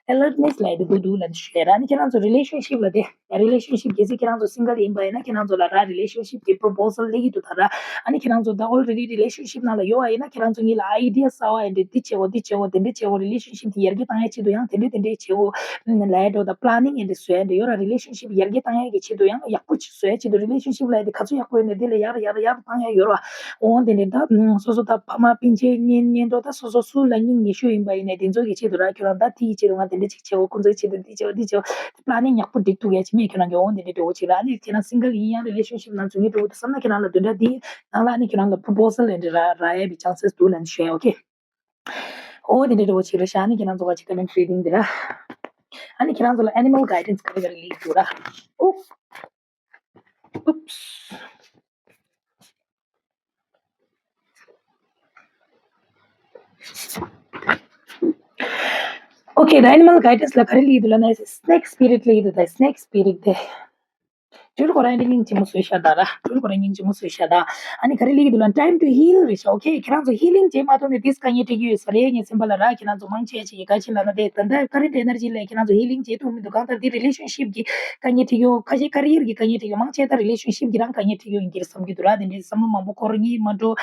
ཨེ་ལར་ནེ་སི་ལབ་ཡ་དེ་དགོས་འདུག་ལབ་ནས་ཞུ་ཡ་ར། ཨ་ནི་ཁྱེད་རང་ཚོ་རི་ལེ་ཤན་ཤིབ་ལ་དེ། རི་ལེ་ཤན་ཤིབ་གལ་སྲིད་ཁྱེད་རང་ཚོ་སིང་གལ་ཡིན་པ་ཡིན་ན་ཁྱེད་རང་ཚོ་ལ་ར་རི་ལེ་ཤན་ཤིབ་ཀྱི་པོ་རོ་པོ་སལ་སླེབས་ཀྱི་འདུག་ད་ར། ཨ་ནི་ཁྱེད་རང་ཚོ་ད་ཨོལ་རེ་ཌི་རི་ལེ་ཤན་ཤིབ་ནང་ལ་ཡོད་པ་ཡིན་ན་ཁྱེད་རང་ཚོ་ངེད་ལ་ཨའི་ཌི་ཡ་གསར་པ་ཡིན་དེ་འདི་བྱེད་འོ་འདི་བྱེད་འོ་དེ་འདྲ་བྱེད་འོ་རི་ལེ་ཤན་ཤིབ་དེ་ཡར་རྒྱས་བཏང་ཡ་ཆེད་དུ་ཡང་དེ་འདྲ་དེ་འདྲ་བྱེད་འོ་ལབ་ཡ་འདྲ་བོ་ད་པ་ལ་ནིང་ཡིན་དེ་བཟོ་ཡ་འདྲ་ཡོད་ར། རི་ལེ་ཤན་ཤིབ་ཡར་རྒྱས་བཏང་ཡ་གི་ཆེད་དུ་ཡང་ཡག་པོ་ཅིག་བཟོ་ཡ་ཆེད་དུ་རི་ལེ་ཤན་ཤིབ་ལ་ཡ་དེ་ག་ཚོད་ཡག་པོ་ཡོད་ན་དེ་ལ་ཡར་ཡར་ཡར་བཏང་ཡ་ཡོད་ར། འོ་དེ་འདྲ་ད་སོ་སོ་ད་ཕ་མ་སྤུན་མཆེད་གཉེན་ཉེ་འགྲོ་ད་སོ་སོ་སུ་ལ་སྙིང་ཉེ་ཤོས་ཡིན་པ་ཡིན་ནའི་དེ་ཚོ་གི་ཆེད་དུ་ར་ཁྱོད་རང་ད་དེ་ཡི་ཆེད་དུ་ང་དེ་འདྲ་ཅིག་བྱེད་འོ་ཁོ་ཚོའི་ཆེད་དུ་འདི་བྱེད་འོ་འདི་བྱེད་འོ། པ་ལ་ནིང་ཡག་པོ་སྒྲིག་ཐུབ་ཡ་ཅིག་མེད་ཁྱོད་རང་གི་འོ་འདི་འདྲ་འདྲ་བོ་ཅིག་ར། ཨ་ནི་ཁྱེད་རང་སིང་གལ་ཡིན་ཡང་རི་ལེ་ཤན་ཤིབ་ནང་འཛུལ་ངེས་འདྲ་བོ་དང་བསམ་ན་ཁྱེད་རང་ལ་དོན་དག་འདི་ནང་ལ་ཨ་ནི་ཁྱེད་རང་ལ་པོ་རོ་པོ་སལ་ལ་འདྲ་ར་རག་ཡ་བའི་ཅང་སེས་འདུག་ལབ་ནས་ཞུ་ཡ། ཨོ་ཁེ། འོ་འདི་འདྲ་འདྲ་བོ་ཅིག་རེད་ཤག་ཨ་ནི་ཁྱེད་རང་ཚོ་ག་ཅིག་ཀོ་མེན་ཊི་རི་ཌིང་འདི་ར། ཨ་ནི་ཁྱེད་རང་ཚོ་ལ་ཨེ་ནི་མལ་གའི་ཌེན་སི་ག་རེ་ག་རེ་ལེགས་འདུག་ར། ཨུབ། ཨུབས། ཨོ་ཁེ། ད་ཨེ་ནི་མལ་གའི་ཌེན་སི་ལ་ག་རེ་ལེགས་འདུག་ལབ་ན་སི་ནེག་སི་པི་རི་ཊི་ལེགས་འདུག་ད་སི་ནེག་སི་པི་རི་ཊི་དེ། སྤྲུལ་སྐུ་རང་ཨེ་འདྲ་སྙིང་རྗེ་མོ་བཟོས་ཤག་ད་ར། སྤྲུལ་སྐུ་རང་སྙིང་རྗེ་མོ་བཟོས་ཤག་ད། ཨ་ནི་ག་རེ་ལེགས་འདུག་ལབ་ན་time to heal རེད་ཤག་ཨོ་ཁེ། ཁྱེད་རང་ཚོ་ཧི་ལིང་བྱེད་མ་ཐུབ་ནས་ཏིས་དཀའ་ངལ་འཕྲད་ཀྱི་ཡོད་ས་རེད། ངའི་སེམས་པ་ལ་ར་ཁྱེད་རང་ཚོ་མང་ཆེ་ཅིག་གིས་ག་ཅི་ལབ་ན་དེ་ད་ལྟ་ཀ་རེན་ཊི་ཨེ་ནར་ཇི་ལས་ཁྱེད་རང་ཚོ་ཧི་ལིང་བྱེད་ཐུབ་མི་འདུག་གང་ལྟར་དེ་རི་ལེ་ཤན་ཤིབ་ཀྱི་དཀའ་ངལ་འཕྲད་ཀྱི་ཡོད། ཁ་ཤས་ཀ་རི་ཡར་གྱི་དཀའ་ངལ་འཕྲད་ཀྱི་ཡོད། མང་ཆེ་ད་རི་ལེ་ཤན་ཤིབ་ཀྱི་རང་དཀའ་ངལ་འཕྲད་ཀྱི་ཡོད་ཡིན་གྱི་རེད་བསམ་གྱི་འདུག་ར། དེ་འདྲའི་བསམ་བློ་མང་པོ་འཁོར་ངེས་མ་འགྲོ།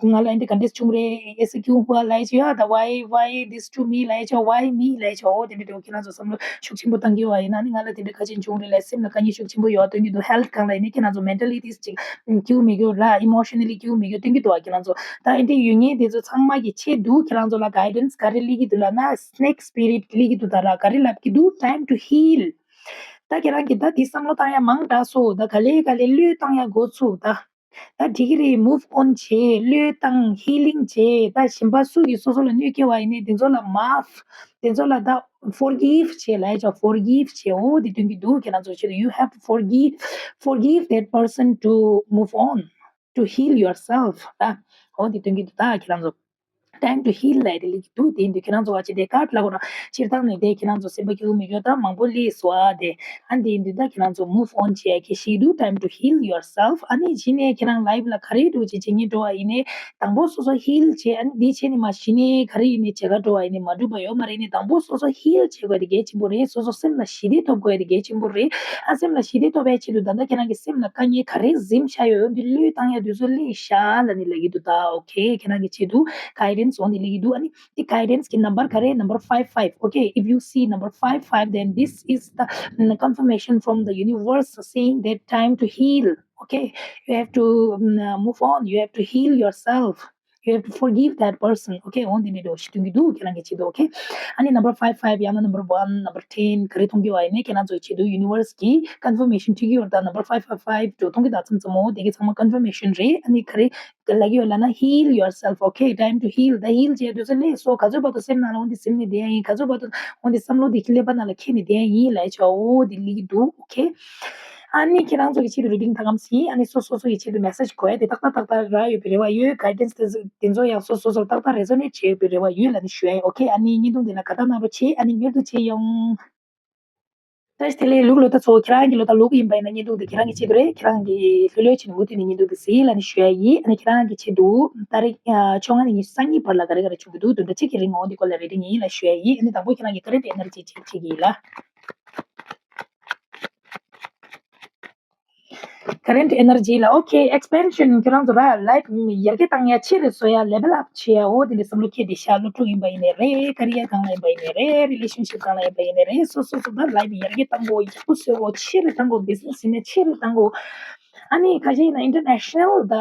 ང་ལ་ཨེ་འདྲ་ག་འདྲས་བྱུང་རེད། ཨེ་སི་ཀྱུ་བ་ལབ་ཡ་ཅིག་ཡོད་ད། Why why this to me ལབ་ཡ་ཅིག why me ལབ་ཡ་ཅིག་འོ་དེ་འདྲ་འདྲ་བོ་ཁྱེད་རང་ཚོ་བསམ་བློ་ཤུགས་ཆེན་པོ་བཏང་གི་ཡོད་ཡིན་ན་ནི་ང་ལ་དེ་འདྲ་ག་ཅིག་བྱུང་རེད་ལབ་སེམས་ལ་དཀའ་ངལ་ཤུགས་ཆེན་པོ་ཡོད་སྟོན་གྱི་འདུག་ཧེལ་ཐི་སྒང་ལ་ཡིན་ན་ཁྱེད་རང་ཚོ་མེན་ཊལ་ལི་ཏིས་ཅིག་སྐྱིད་པོ་མེད་གི་ར། ཨི་མོ་ཤ་ནལ་ལི་སྐྱིད་པོ་མེད་གི་སྟོན་གྱི་འདུག་ཨ་ཁྱེད་རང་ཚོ་ད་ཨེ་འདྲ་ཡོད་ངེས་དེ་ཚོ་ཚང་མ་གི་ཆེད་དུ་ཁྱེད་རང་ཚོ་ལ་གའི་ཌེན་སི་ག་རེ་སླེབས་ཀྱི་འདུག་ལབ་ན་སི་ནེག་སི་པི་རི་ཊི་སླེབས་ཀྱི་འདུག་ད་ར། ག་རེ་ལབ་ཀྱི་འདུག time to heal ད་ཁྱེད་རང་གི་ད་དེ་བསམ་བློ་བཏང་ཡ་མང་དྲགས་སོང་། ད་ག་ལེ་ག་ལེ་བློས་བཏང་ཡ་འགོ་ཚུགས་ད། ད་འགྲིག་གི་རེད། move on བྱེད། བློས་བཏང་། healing བྱེད། ད་གཞན་པ་སུ་ཡིས་སོ་སོ་ལ་གནོད་སྐྱེལ་བ་ཡིན་ནའི་དེ་ཚོ་ལ་མཱཕ། དེ་ཚོ་ལ་ད་forgive བྱེད་ལབ་ཡ་ཅིག forgive བྱེད། འོ་དེ་སྟོན་གྱི་འདུག་ཁྱེད་རང་ཚོ་ཆེད་དུ། you have to forgive, forgive that person to move on, to heal yourself. ད་འོ་དེ་སྟོན་གྱི་འདུག་ད་ཁྱེད་རང་ཚོ། time to heal ལབ་དེ་སླེབས་ཀྱི་འདུག་དེ་ཡིན་དུས་ཁྱེད་རང་ཚོ་བ་ཅི་དེ་ཀར་ལ་གོ་ར་སྤྱིར་བཏང་ནས་དེ་ཁྱེད་རང་ཚོ་སེམས་པ་སྐྱིད་པོ་མི་འགྱུར་ད་མང་པོ་སླེབས་སོང་ཨ་དེ། ཨ་དེ་ཡིན་དུས་ད་ཁྱེད་རང་ཚོ་move on བྱེད་ཡ་གི་ཞིག་འདུག time to heal yourself. ཨ་ནི་གཞི་ནས་ཁྱེད་རང་life ལ་ག་རེ་འགྲོ་བྱེད་བྱེད་ངེས་འགྲོ་བ་ཡིན་ནའི་དང་པོ་སོ་སོ་heal བྱེད། ཨ་ནི་དེ་བྱས་ནས་མ་གཞི་ནས་ག་རེ་ཡིན་ནའི་བྱེད་ག་འགྲོ་བ་ཡིན་ནའི་མ་འགྲུབ་པ་ཡོད་མ་རེད། ནི་དང་པོ་སོ་སོ་heal བྱེད་དགོས་དེ་གལ་ཆེན་པོ་རེད། སོ་སོ་སེམས་ལ་ཞི་བདེ་ཐོབ་དགོས་དེ་གལ་ཆེན་པོ་རེད། ཨ་སེམས་ལ་ཞི་བདེ་ཐོབ་པའི་ཆེད་དུ་ད་ལྟ་ཁྱེད་རང་གི་སེམས་ལ་དཀའ་ངལ་ག་རེ་འཛིམ་བཞག་ཡོད་ཡོད་འདི་བློས་བཏང་ཡ་དུས་ཚོད་སླེབས་ཤག་ལབ་ནི་ལབ་ཀྱི་འདུག་ད་okay ཁྱེད་རང་གི་ཆེད་དུ་guidance འོང་དེ་སླེབས་ཀྱི་འདུག་ཨ་ནི་འདི་guidance གི་number ག་རེ། number five five. Okay, if you see number five five, then this is the, mm, confirmation from the universe saying that time to heal. Okay, you have to, mm, uh, move on. You have to heal yourself. You have to forgive that person. Okay, འོང་དེ་ནི་འགྲོ་ཞིག་སྟོན་གྱི་འདུག་ཁྱེད་རང་གི་ཆེད་དུ། Okay, ཨ་ནི་number five five ཡང་ན་number one, number ten ག་རེ་མཐོང་གི་བ་ཡིན་ནའི་ཁྱེད་རང་ཚོའི་ཆེད་དུ་universe གི་confirmation ཐེབས་ཀྱི་ཡོད་རེད། ད་number five five འགྲོ་མཐོང་གི་ད་ཙམ་ཙམ་འོ་དེ་གི་ཚང་མ་confirmation རེད། ཨ་ནི་ག་རེ་ལབ་ཀྱི་ཡོད་ལབ་ན། heal yourself. Okay, time to heal. ད་heal བྱས་དུས་ཚོད་སླེབས་སོང་། ག་ཚོད་བར་དུ་སེམས་ནང་ལ་འོ་འདི་འཛིམ་ནས་བསྡད་ཡ་ཡིན། ག་ཚོད་བར་དུ་འོ་འདི་བསམ་བློ་འདི་ཀླད་པ་ནང་ལ་འཁྱེར་ནས་བསྡད་ཡ་ཡིན་ལབ་ཡ་ཆོག་འོ་འདི་སླེབས་ཀྱི་འདུག Okay, ཨ་ནི་ཁྱེད་རང་ཚོ་གི་ཆེད་དུ་reading ད་གམ་ཟིན། ཨ་ནི་སོ་སོ་སོ་གི་ཆེད་དུ་message གོ་ཡ་དེ་ཏག་ཏག་ཏག་ཏག་རག་ཡོད་པའི་རེ་བ་ཡོད། guidance དེ་ཚོ་དེ་ཚོ་ཡང་སོ་སོ་སོར་ཏག་ཏག་resonate བྱས་ཡོད་པའི་རེ་བ་ཡོད་ལབ་ནས་ཞུ་ཡ་ཡིན། Okay, ཨ་ནི་བརྙན་ཐུང་འདི་ལ་དགའ་རྟགས་གནང་རོགས་བྱེད། ཨ་ནི་མྱུར་དུ་མཇལ་ཡོང་། བཀྲ་ཤིས་བདེ་ལེགས་ལུག་ལོ་ད་ཚོ། ཁྱེད་རང་གི་ལོ་ད་ལུག་ཡིན་པ་ཡིན་ན་བརྙན་ཐུང་དེ་ཁྱེད་རང་གི་ཆེད་དུ་རེད། ཁྱེད་རང་གི་ལྷོད་ལྷོད་བྱས་ནས་མུ་མཐུད་ནས་བརྙན་ཐུང་དེ་གཟིགས་ལབ་ནས་ཞུ་ཡ་ཡིན། ཨ་ནི་ཁྱེད་རང་གི་ཆེད་དུ་ཏ་རིག་བཅོ་ལྔ་ནས་ཉི་ཤུ་རྩ་གཉིས་བར་ལ་ག་རེ་ག་རེ་བྱུང་གི་འདུག་བདུན་ཕྲག་གཅིག་གི་རིང་འོ་འདི་སྐོར་ལ་reading ཡིན་ལབ་ཞུ་ཡ་ཡིན། ཨ་ནི་དང་པོ་ཁྱེད་རང་གི་current energy check བྱེད་ཀྱི་ཡིན་ལ། current energy ལ། Okay, expansion ཁྱེད་རང་ཚོ་ར་life ཡར་རྒྱས་བཏང་ཡ་ཆེ་རུ་བཟོ་ཡ་level up བྱེད་ཡ་འོ་དེ་འདྲའི་བསམ་བློ་འཁྱེར་བསྡད་ཤག་སློབ་ཕྲུག་ཡིན་པ་ཡིན་ནའི་རེད། career སྒང་ལ་ཡིན་པ་ཡིན་ནའི་རེད། relationship སྒང་ལ་ཡིན་པ་ཡིན་ནའི་རེད། སོ་སོ་སོ་ད་life ཡར་རྒྱས་བཏང་དགོས། ཡག་པོ་བཟོ་དགོས། ཆེ་རུ་བཏང་དགོས། business ཡིན་ནའི་ཆེ་རུ་བཏང་དགོས། ཨ་ནི་ཁ་ཤས་ཡིན་ན་international ད་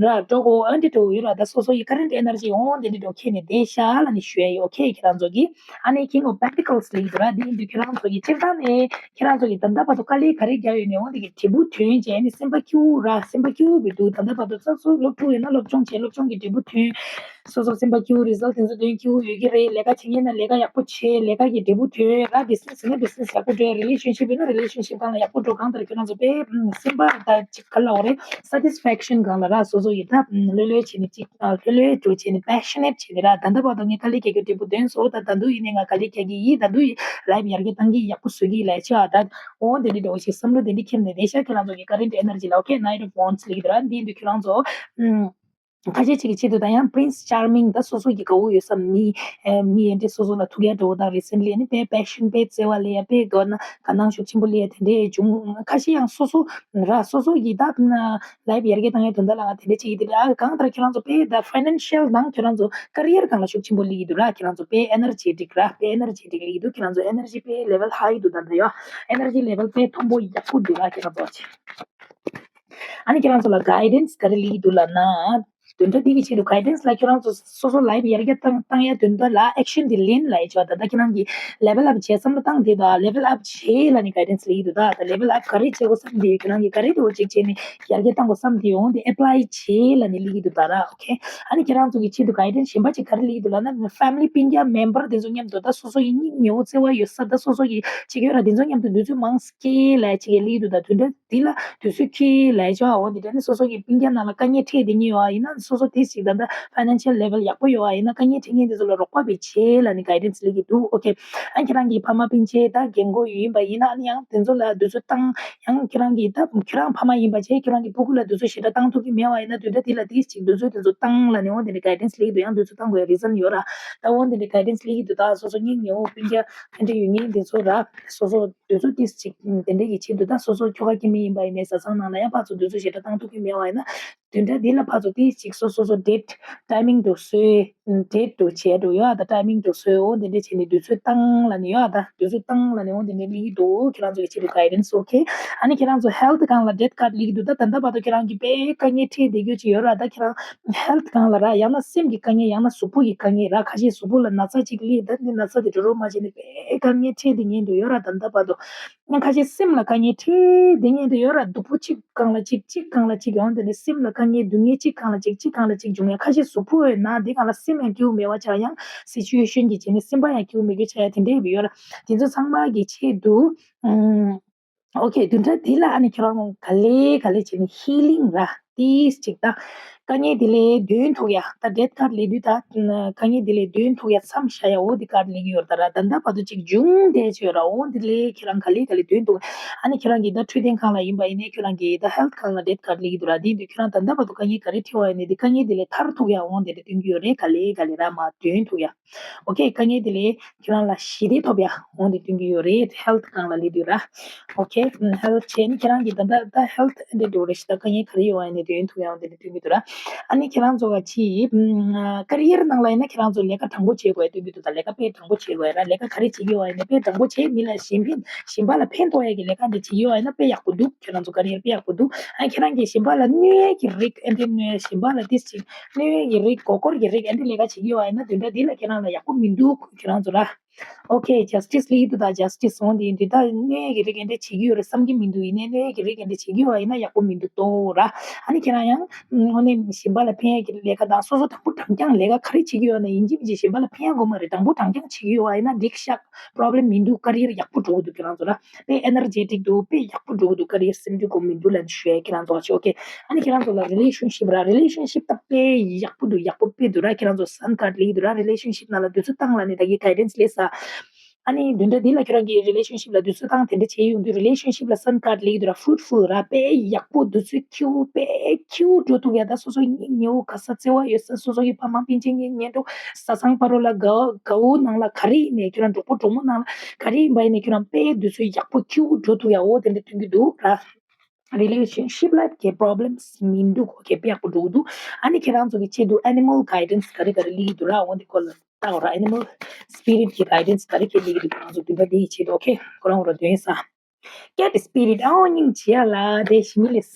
ར་འགྲོ་དགོས། ཨ་འདྲ་འགྲོ་ཡོད་ར། ད་སོ་སོ་ཡི་current energy འོ་དེ་འདྲ་འགྲོ་འཁྱེར་ནས་བསྡད་ཤག་ལབ་ནས་ཞུ་ཡ་ཡིན། Okay, ཁྱེད་རང་ཚོ་གི་ཨ་ནི་King of Pentacles ལ་ཡིན་འདུག་ར། འདི་ཡིན་དུས་ཁྱེད་རང་ཚོ་གི་སྤྱིར་བཏང་ནས་ཁྱེད་རང་ཚོ་གི་ད་ལྟ་བར་དུ་དཀའ་ལས་ག་རེ་བརྒྱབ་ཡོད་ནའི་འོ་འདི་གི་འབྲས་བུ་ཐོན་བྱས་ནས་སེམས་པ་སྐྱིད་པོ་ར། སེམས་པ་སྐྱིད་པོ་འདུག་ད་ལྟ་བར་དུ་ཚགས་ཚུད། སློབ་ཕྲུག་ཡིན་ན་སློབ་སྦྱོང་བྱས། སློབ་སྦྱོང་གི་འབྲས་བུ་ཐོན། སོ་སོ་སེམས་པ་སྐྱིད་པོ། result དེ་ཚོ་དོན་སྐྱིད་པོ་ཡོད་ཀྱི་རེད། ལས་ཀ་བྱེད་མཁན་ན་ལས་ཀ་ཡག་པོ་བྱས། ལས་ཀ་གི་འབྲས་བུ་ཐོན་ར། business ཡིན་ན་business ཡག་པོ་འགྲོ། relationship ཡིན་ན་relationship སྒང་ལ་ཡག་པོ་འགྲོ། གང་ལྟར་ཁྱོད་རང་ཚོ་དཔེ་སེམས་པ་ད་ཅིག་ག་ལ་འོ་རེད། satisfaction སྒང་ལ་ར། སོ་སོ་ཡི་ད་ལྷོད་ལྷོད་བྱས་ནས་ཅིག་ལྷོད་ལྷོད་འགྲོ་བྱས་ནས་passionate བྱས་ནས་ར། ད་ལྟ་བར་དུ་ངས་དཀའ་ལས་རྒྱག་རྒྱུ་འབྲས་བུ་ཐོན་སོང་། ད་ད་དུང་ཡིན་ནའི་ང་དཀའ་ལས་རྒྱག་གི་ཡིན། ད་དུང་life ཡར་རྒྱས་བཏང་གི་ཡག་པོ་བཟོ་གི་ལབ་བྱས་ཨ། ད་འོ་དེ་འདྲ་འདྲ་བོ་ཞིག་བསམ་བློ་དེ་འདྲ་འཁྱེར་ནས་བསྡད་ཤག་ཁྱེད་རང་ཚོ་གི་current energy ལ། Okay, Knight of Wands ལ་ཡིན་འདུག་ར། འདི་ཡིན་དུས་ཁྱེད་རང་ཚོ་ཨམ། ཁ་ཤས་ཅིག་གི་ཆེད་དུ་ད་ཡང་Prince Charming ད་སོ་སོ་གི་དགའ་བོ་ཡོད་ས་མི་ཨེ་མི་ཨེ་འདྲས་སོ་སོ་ལ་ཐུག་ཡ་འདྲ་བོ་དང་recently ཨ་ནི་དཔེ་passion དཔེ་བརྩེ་བ་ལས་ཡ་དཔེ་དགའ་ན་དགའ་སྣང་ཤུགས་ཆེན་པོ་སླེབས་ཡ་དེ་འདྲས་བྱུང་། ཁ་ཤས་ཡང་སོ་སོ་ར་སོ་སོ་གི་ད་life ཡར་རྒྱས་བཏང་ཡ་དོན་དག་ལ་ང་དེ་འདྲས་ཅིག་ཡིན་དེ་རེད། ཨ་གང་ལྟར་ཁྱེད་རང་ཚོ་དཔེ་ད་financial དང་ཁྱེད་རང་ཚོ་career སྒང་ལ་ཤུགས་ཆེན་པོ་སླེབས་ཀྱི་འདུག་ར། ཁྱེད་རང་ཚོ་དཔེ་energetic ར། དཔེ་energetic སླེབས་ཀྱི་འདུག་ཁྱེད་རང་ཚོ་energy དཔེ་level high འདུག་ད་ལྟ་ཡོད། energy level དཔེ་མཐོན་པོ་ཡག་པོ་འདུག་ར་ཁྱེད་རང་ཚོ་ཆེ། ཨ་ནི་ཁྱེད་རང་ཚོ་ལ་guidance ག་རེ་སླེབས་ཀྱི་འདུག་ལབ་ན། དོན་དག་འདི་གི་ཆེད་དུ་guidance ལ་ཁྱེད་རང་ཚོ་སོ་སོ་life ཡར་རྒྱས་བཏང་བཏང་ཡ་དོན་དག་ལ་action འདི་ལེན་ལབ་ཡ་ཆོག་ད་ལྟ་ཁྱེད་རང་གི་level up བྱས་བསམ་བློ་བཏང་དེ་དང་level up བྱས་ལབ་ནས་guidance སླེབས་ཀྱི་འདུག་ད་ད་level up ག་རེ་བྱེད་དགོས་བསམ་དེ་ཡོད། ཁྱེད་རང་གི་ག་རེ་འདྲ་བོ་ཅིག་བྱས་ནས་ཡར་རྒྱས་བཏང་དགོས་བསམ་དེ་ཡོང་དེ་apply བྱས་ལབ་ནས་སླེབས་ཀྱི་འདུག་ད་ར། Okay, ཨ་ནི་ཁྱེད་རང་ཚོ་གི་ཆེད་དུ་guidance གཞན་པ་ཅིག་ག་རེ་སླེབས་ཀྱི་འདུག་ལབ་ན། family སྤུན་ཀྱག་member དེ་ཚོ་མཉམ་དུ་ད་སོ་སོ་ཡི་སྙིང་ཉེ་བོ་བརྩེ་བ་ཡོད་ས་ད་སོ་སོ་གི་ཅིག་ཡོད་ར། དེ་ཚོ་མཉམ་དུ་དུས་ཚོད་མང་སྐྱེལ་ལབ་ཅིག་སླེབས་ཀྱི་འདུག་ད་དོན་དག་འདི་ལ་དུས་ཚོད་ཁྱེར་ལབ་ཡ་ཆོག་འོ་འདི་འདྲ་ནི་སོ་སོ་གི་སྤུན་ཀྱག་ནང་ལ་དཀའ་ངལ་འཕྲད་བསྡད་མཁན་ཡོད་པ་ཡིན་ན། སོ་སོ་དེ་ཞིག་ད་ལྟ་financial level ཡག་པོ་ཡོད་པ་ཡིན་ན་དཀའ་ངལ་འཕྲད་མཁན་དེ་ཚོ་ལ་རོགས་པ་བྱེད་ལབ་ནི་guidance སླེབས་ཀྱི་འདུག Okay, ཨ་ཁྱེད་རང་གི་ཕ་མ་སྤུན་མཆེད་ད་རྒན་གོག་ཡིན་པ་ཡིན་ན་ཨ་ནི་ཡང་དེ་ཚོ་ལ་དུས་ཚོད་བཏང་། ཡང་ཁྱེད་རང་གི་ད་ཁྱེད་རང་ཕ་མ་ཡིན་པ་བྱས་ཁྱེད་རང་གི་སྤུ་གུ་ལ་དུས་ཚོད་ཞེ་དྲག་བཏང་ཐུབ་ཀྱི་མེད་པ་ཡིན་ན་དུས་ཚོད་དེ་ལ་དེ་ཞིག་དུས་ཚོད་དེ་ཚོ་བཏང་ལབ་ནི་འོ་དེ་འདྲ་guidance སླེབས་ཀྱི་འདུག་ཡང་དུས་ཚོད་བཏང་དགོས་reason ཡོད་ར། ད་འོ་དེ་འདྲ་guidance སླེབས་ཀྱི་འདུག་ད་སོ་སོ་སྙིང་ཉེ་བོ་སྤུན་ཀྱག་དེ་འདྲ་ཡོད་མཁན་དེ་ཚོ་ར་སོ་སོ། དུས་ཚོད་ཏིས་ཅིག་དེ་འདྲ་གི་ཆེད་དུ་ད་སོ་སོ་ཁྱོ་ག་སྐྱེ་དམན་ཡིན་པ་ཡིན་ནའི་བཟའ་ཚང་ནང་ལ་ཡང་ཕར་ཚུར་དུས་ཚོད་ཞེ་དྲག་བཏང་ཐུབ་ཀྱི་མེད་པ་ཡིན་ན་ བདུན་ཕྲག་འདི་ལ་ཕར་ཚུར་ཏིས་ཅིག་སོ་སོ་སོ་date timing དུ་བཟོས། date དུ་བྱས་འགྲོ་ཡོད་ཨ། ད་timing དུ་བཟོས། འོ་འདི་འདྲ་བྱས་ནས་དུས་ཚོད་བཏང་ལ་ནི་ཡོད་ཨ། ད་དུས་ཚོད་བཏང་ལ་ནི་འོ་འདི་འདྲ་སླེབས་ཀྱི་འདུག་ཁྱེད་རང་ཚོ་ཆེད་དུ་guidance okay། ཨ་ནི་ཁྱེད་རང་ཚོ་health སྒང་ལ་date card སླེབས་ཀྱི་འདུག་ད་ད་ལྟ་བར་དུ་ཁྱེད་རང་གི་དཔེ་དཀའ་ངལ་འཕྲད་བསྡད་རྒྱུ་ཅིག་ཡོད་ར། ད་ཁྱེད་རང་health སྒང་ལ་ར་ཡང་ན་སེམས་ཀྱི་དཀའ་ངལ་ཡང་ན་གཟུགས་པོ་ཡི་དཀའ་ངལ་ར། ཁ་ཤས་གཟུགས་པོ་ལ་ན་ཚ་ཅིག་སླེབས། ད་འདི་ན་ཚ་དེ་འགྲོ་རོགས་མ་བྱས་ནས་དཔེ་དཀའ་ངལ་འཕྲད་བསྡད་མཁན་འདུག་ཡོད་ར། ད་ལྟ་བར་དུ། ཡང་ཁ་ཤས་སེམས་ལ་དཀའ་ངལ་འཕྲད་བསྡད་མཁན་དེ་ཡོད་ར། སྡུག་པོ་གཅིག་སྒང་ལ་གཅིག་གཅིག་སྒང་ལ་གཅིག་ཡོང་། དེ་ནས་སེམས་ལ་དཀའ་ངལ་སྡུག་བསྔལ་གཅིག་སྒང་ལ་གཅིག་གཅིག་སྒང་ལ་གཅིག་འབྱུང་ཡ། ཁ་ཤས་གཟུགས་པོ་ཡོད་ན་དེ་སྒང་ལ་སེམས་ཡང་སྐྱིད་པོ་མེད་པ་ཆགས། ཡང་situation གི་བྱས་ནས་སེམས་པ་ཡང་སྐྱིད་པོ་མེད་རྒྱུ་ཆགས་ཡ་དེ་འདྲས་ཡོད་ར། དེ་ཚོ་ཚང་མ་གི་ཆེད་དུ་ཨུམ། okay བདུན་ཕྲག་འདི་ལ་ཨ་ནི་ཁྱེད་རང་ག་ལེ་ག་ལེ་བྱས་ནས་healing ར་ཏིས་ཅིག་ད། དཀའ་ངལ་དེ་ལས་འདོན་ཐུབ་ཡ། ད་date card སླེབས་དུས་ད་དཀའ་ངལ་དེ་ལས་འདོན་ཐུབ་ཡ་མཚམས་བཞག་ཡ། འོ་དེ་card སླེབས་ཀྱི་ཡོད་རེད་ད་ར། ད་ལྟ་བར་དུ་ཅིག་འབྱུང་བསྡད་ཅིག་ཡོད་ར། འོ་དེ་ལས་ཁྱེད་རང་ག་ལེ་ག་ལེ་འདོན་ཐུབ། ཨ་ནི་ཁྱེད་རང་གི་ད་འཕྲོད་བསྟེན་ཁང་ལ་ཡིན་པ་ཡིན་ནའི་ཁྱེད་རང་གི་ད་health ཁང་ལ་date card སླེབས་ཀྱི་འདུག་ར། དེ་ཡིན་དུས་ཁྱེད་རང་ད་ལྟ་བར་དུ་དཀའ་ངལ་ག་རེ་འཕྲད་པ་ཡིན་ནའི་དེ་དཀའ་ངལ་དེ་ལས་ཐར་ཐུབ་ཡ་འོ་དེ་ལས་འདོན་གྱི་ཡོད་རེད། ག་ལེ་ག་ལེ་ར་མར་འདོན་ཐུབ་ཡ། okay དཀའ་ངལ་དེ་ལས་ཁྱེད་རང་ལ་ཞི་བདེ་ཐོབ་ཡ་འོ་དེ་སྟོན་གྱི་ཡོད་རེད། health སྒང་ལ་སླེབས་དུས་ར། okay health བྱས་ནས་ཁྱེད་རང་གི་ད་ལྟ་ད་health འདི་འགྲོ་རེད་ཤི། ད་དཀའ་ངལ་ག་རེ་ཡོད་ཨ་ནི་དེ་ཡོན་ཐུབ་ཡ་འོ་དེ་ནི་སྟོན་གྱི་འདུག་ར། ཨ་ནི་ཁྱེད་རང་ཚོ་ག་ཅི་career ནང་ལ་ཡིན་ན་ཁྱེད་རང་ཚོ་ལས་ཀ་དྲང་པོ་བྱེད་དགོས་སྟོན་གྱི་འདུག་ད་ལས་ཀ་དཔེ་དྲང་པོ་བྱེད་དགོས་ར། ལས་ཀ་ག་རེ་བྱེད་ཀྱི་ཡོད་ཨ་ནི་དཔེ་དྲང་པོ་བྱས་མི་ལ་གཞན་ཕན་གཞན་པ་ལ་ཕན་ཐོགས་ཡ་གི་ལས་ཀ་འདི་བྱེད་ཀྱི་ཡོད་ཨ་ནི་དཔེ་ཡག་པོ་འདུག་ཁྱེད་རང་ཚོ་career དཔེ་ཡག་པོ་འདུག་ཨ་ཁྱེད་རང་གི་གཞན་པ་ལ་གནོད་ཡ་གི་རིགས་ཨ་འདི་གནོད་གཞན་པ་ལ་ཏིས་ཅིག་གནོད་ཡ་གི་རིགས་མགོ་སྐོར་གྱི་རིགས་ཨ་འདི་ལས་ཀ་བྱེད་ཀྱི་ཡོད་ཨ་ནི་དོན་དག་འདི་ལ་ཁྱེད་རང་ལ་ཡག་པོ་མི་འདུག་ཁྱེད་རང་ཚོ་ར། okay justice སླེབས་ཀྱི་འདུག་ད་justice འོ་འདི་འདི་ད་གནོད་ཡ་གི་རིགས་ཨ་འདི་བྱེད་ཀྱི་ཡོད་རེད་བསམ་གྱི་མི་འདུག་ཡིན་ནའི་གནོད་ཡ་གི་རིགས་ཨ་འདི་བྱེད་ཀྱི་ཡོད་ཨ་ཡིན་ན་ཡག་པོ་མི་འདུག་ཏོ་ར། ཨ་ནི་ཁྱེད་རང་ཡང་འོ་ནི་གཞན་པ་ལ་ཕན་ཡ་གི་ལས་ཀ་དང་སོ་སོ་དང་པོ་དྲང་རྐྱང་ལས་ཀ་ག་རེ་བྱེད་ཀྱི་ཡོད་ན་ཡིན་གཅིག་མིན་གཅིག་གཞན་པ་ལ་ཕན་ཡ་དགོས་མ་རེད། དང་པོ་དྲང་རྐྱང་བྱེད་ཀྱི་ཡོད་ཨ་ཡིན་ན་འགྲིག་ཤག problem མི་འདུག career ཡག་པོ་འགྲོ་གི་འདུག་ཁྱེད་རང་ཚོ་ལ་དཔེ་energetic འདུག་དཔེ་ཡག་པོ་འགྲོ་གི་འདུག career སེམས་འགུལ་དགོས་མི་འདུག་ལབ་ནས་ཞུ་ཡ་ཁྱེད་རང་ཚོ་ལ་ཆོག okay ཨ་ནི་ཁྱེད་རང་ཚོ་ལ་relationship ར་relationship ད་དཔེ་ཡག་པོ་འདུག་ཡག་པོ་དཔེ་འདུག་ར། ཁྱེད་རང་ཚོ་sun card སླེབས་འདུག་ར། relationship ནང་ལ་དུས་ཚོད་བཏང་ལ་ནི་ད་གི་guidance སླེབས་ས། ཨ་ནི་བདུན་ཕྲག་འདི་ལ་ཁྱེད་རང་གི་relationship ལ་དུས་ཚོད་བཏང་དེ་འདྲ་བྱས་ཡོང་དུས་relationship ལ་sun card སླེབས་འདུག་ར། fruitful ར་དཔེ་ཡག་པོ་དུས་ཚོད་ཁྱིའུ་དཔེ་ཁྱིའུ་འགྲོ་ཐུབ་ཡ། ད་སོ་སོ་གཉེན་ཉེ་བོ་ག་ས་བརྩེ་བ་ཡོད་ས་སོ་སོ་གི་ཕ་མ་སྤུན་མཆེད་གཉེན་ཉེ་འགྲོ་ས་ཚང་ཕ་རོ་ལ་དགའ་དགའ་བོ་ནང་ལ་ག་རེ་ཡིན་ནའི་ཁྱོད་རང་གྲོགས་པོ་གྲོགས་མོ་ནང་ལ་ག་རེ་ཡིན་པ་ཡིན་ནའི་ཁྱོད་རང་དཔེ་དུས་ཚོད་ཡག་པོ་ཁྱིའུ་འགྲོ་ཐུབ་ཡ་འོ་དེ་འདྲ་སྟོན་གྱི་འདུག་ར། relationship ལ་གི་problems མི་འདུག okay དཔེ་ཡག་པོ་འགྲོ་གི་འདུག་ཨ་ནི་ཁྱེད་རང་ཚོ་གི་ཆེད་དུ་animal guidance ག་རེ་ག་རེ་སླེབས་ཀྱི་འདུག་ར། འོ་འདི་སྐོར་ལ་ལྟ་འོ་ར། animal spirit གི་guidance ག་རེ་ག་རེ་སླེབས་ཀྱི་འདུག་ཁྱེད་རང་ཚོ་བདུན་པ་འདི་ཡི་ཆེད་དུ okay ཁོ་རང་འོ་ར་འདོན་ས། cat spirit ཨའོ་སྙིང་རྗེ་ཡ་ལ་དེ་ཞི་མི་ལེས།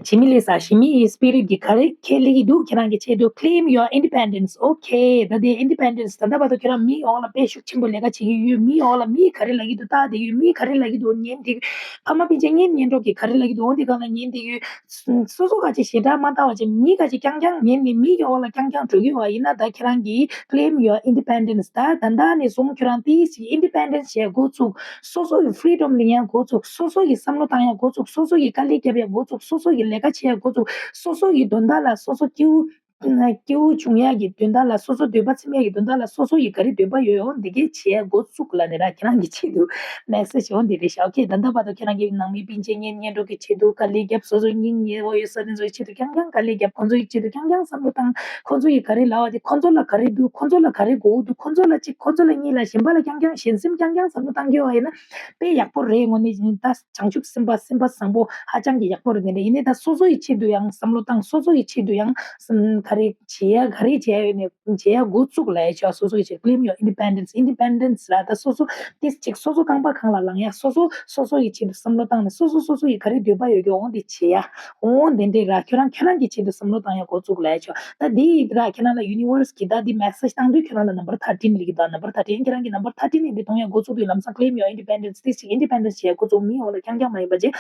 ཞི་མི་ལེས་ས་ཞི་མི་ཡི་spirit གི་ག་རེ་ཁས་ལེན་གྱི་འདུག་ཁྱེད་རང་གི་ཆེད་དུ་claim your independence okay ད་དེ་independence ད་ལྟ་བར་དུ་ཁྱེད་རང་མིའི་འོག་ལ་དཔེ་ཤུགས་ཆེན་པོ་ལས་ཀ་བྱེད་ཀྱི་ཡོད། མིའི་འོག་ལ་མིས་ག་རེ་ལབ་ཀྱི་འདུག་ལྟ་བསྡད་ཡོད། མིས་ག་རེ་ལབ་ཀྱི་འདུག་ཉན་བསྡད་ཡོད། ཕ་མ་སྤུན་མཆེད་གཉེན་ཉེ་གྲོགས་ཀྱིས་ག་རེ་ལབ་ཀྱི་འདུག་འོ་འདི་སྒང་ལ་ཉན་བསྡད་ཡོད། སོ་སོ་ག་ཅིག་ཞེ་དྲག་མ་ལྟ་བ་ཅིག་མི་ག་ཅིག་རྐྱང་རྐྱང་ཉན་ནས་མིའི་འོག་ལ་རྐྱང་རྐྱང་འགྲོ་གི་ཡོད་པ་ཡིན་ན་ད་ཁྱེད་རང་གིས་claim your independence ད་ད་ལྟ་ནས་བཟུང་ཁྱོད་རང་དེ་ཞིག་independence བྱེད་འགོ་ཚུགས། སོ་སོ་གི་freedom ལེན་ཡ་འགོ་ཚུགས། སོ་སོ་གི་བསམ་བློ་བཏང་ཡ་འགོ་ཚུགས། སོ་སོ་གི་དཀའ་ལས་རྒྱབ་ཡ་འགོ་ཚུགས། སོ་སོ་གི་ལས་ཀ་བྱེད་ཡ་འགོ་ཚུགས། སོ་སོ་གི་དོན་དག་ལ་སོ་སོ་སྐྱིད་པོ་སྐྱིད་པོ་བྱུང་ཡ་གི་དོན་དག་ལ་སོ་སོ་འདོད་པ་ཚིམ་ཡ་གི་དོན་དག་ལ་སོ་སོ་ཡི་ག་རེ་འདོད་པ་ཡོད་འོ་འདི་གས་བྱེད་ཡ་འགོ་བཙུགས་ལབ་ནས་ར་ཁྱེད་རང་གི་ཆེད་དུ་message འོ་འདི་རེད་ཤག okay ད་ལྟ་བར་དུ་ཁྱེད་རང་གི་ནང་མི་སྤུན་མཆེད་གཉེན་ཉེ་གྲོགས་ཀྱི་ཆེད་དུ་དཀའ་ལས་རྒྱབ། སོ་སོ་སྙིང་ཉེ་བོ་ཡོད་ས་དེ་ཚོའི་ཆེད་དུ་རྐྱང་རྐྱང་དཀའ་ལས་རྒྱབ། ཁོང་ཚོ་ཡི་ཆེད་དུ་རྐྱང་རྐྱང་བསམ་བློ་བཏང་། ཁོང་ཚོ་ཡི་ག་རེ་ལབ་པ་དེ་ཁོང་ཚོ་ལ་ག་རེ་འདུག་ཁོང་ཚོ་ལ་ག་རེ་དགོས་འདུག་ཁོང་ཚོ་ལ་གཅིག་ཁོང་ཚོ་ལ་གཉིས་ལ་གཞན་པ་ལ་རྐྱང་རྐྱང་ཞེན་སེམས་རྐྱང་རྐྱང་བསམ་བློ་བཏང་གི་ཡོད་པ་ཡིན་ན་དཔེ་ཡག་པོ་རེད། དངོས་གནས་ད་བྱང་ཆུབ་སེམས་དཔའ་སེམས་པ་བཟང་པོ་ཧ་ཅང་གི་ཡག་པོ་རེད། དེ་འདྲ་ཡིན་ནའི་ད་སོ་སོ་ཡི་ཆེད་དུ་ཡང་བསམ་བློ་བཏང་། སོ་སོ་ཡི་ཆེད་དུ་ཡང་ག་རེ་བྱེད་ཡ་ག་རེ་བྱེད་ཡ་ཡོད་ནས་བྱེད་ཡ་འགོ་བཙུགས་ལབ་ཡ་ཆོག་སོ་སོ་ཡི་ཆེད་claim your independence independence ལ་ད་སོ་སོ་ཏིས་ཅིག་སོ་སོ་རྐང་པ་གང་ལ་ལངས་ཡ། སོ་སོ་སོ་སོ་ཡི་ཆེད་དུ་བསམ་བློ་བཏང་ནས་སོ་སོ་སོ་སོ་ཡི་ག་རེ་འདོད་པ་ཡོད་ཀྱི་འོང་དེ་བྱེད་ཡ། འོང་དེ་འདྲས་ར་ཁྱོད་རང་ཁྱོད་རང་གི་ཆེད་དུ་བསམ་བློ་བཏང་ཡ་འགོ་བཙུགས་ལབ་ཡ་ཆོག་ད་དེ་ཡི་ར་ཁྱེད་རང་ལ་universe གི་ད་དེ་message བཏང་དུས་ཁྱོད་རང་ལ་number thirteen སླེབས་ཀྱི་འདུག number thirteen ཁྱེད་རང་གི་number thirteen ཡིན་དེ་མཐོང་ཡ་འགོ་བཙུགས་དུས་ལམ་སང་claim your independence ཏིས་ཅིག་independence བྱེད་ཡ་འགོ་བཙུགས། མིའི་འོག་ལ་རྐྱང་རྐྱང་མ་ཡིན་པ་བྱས།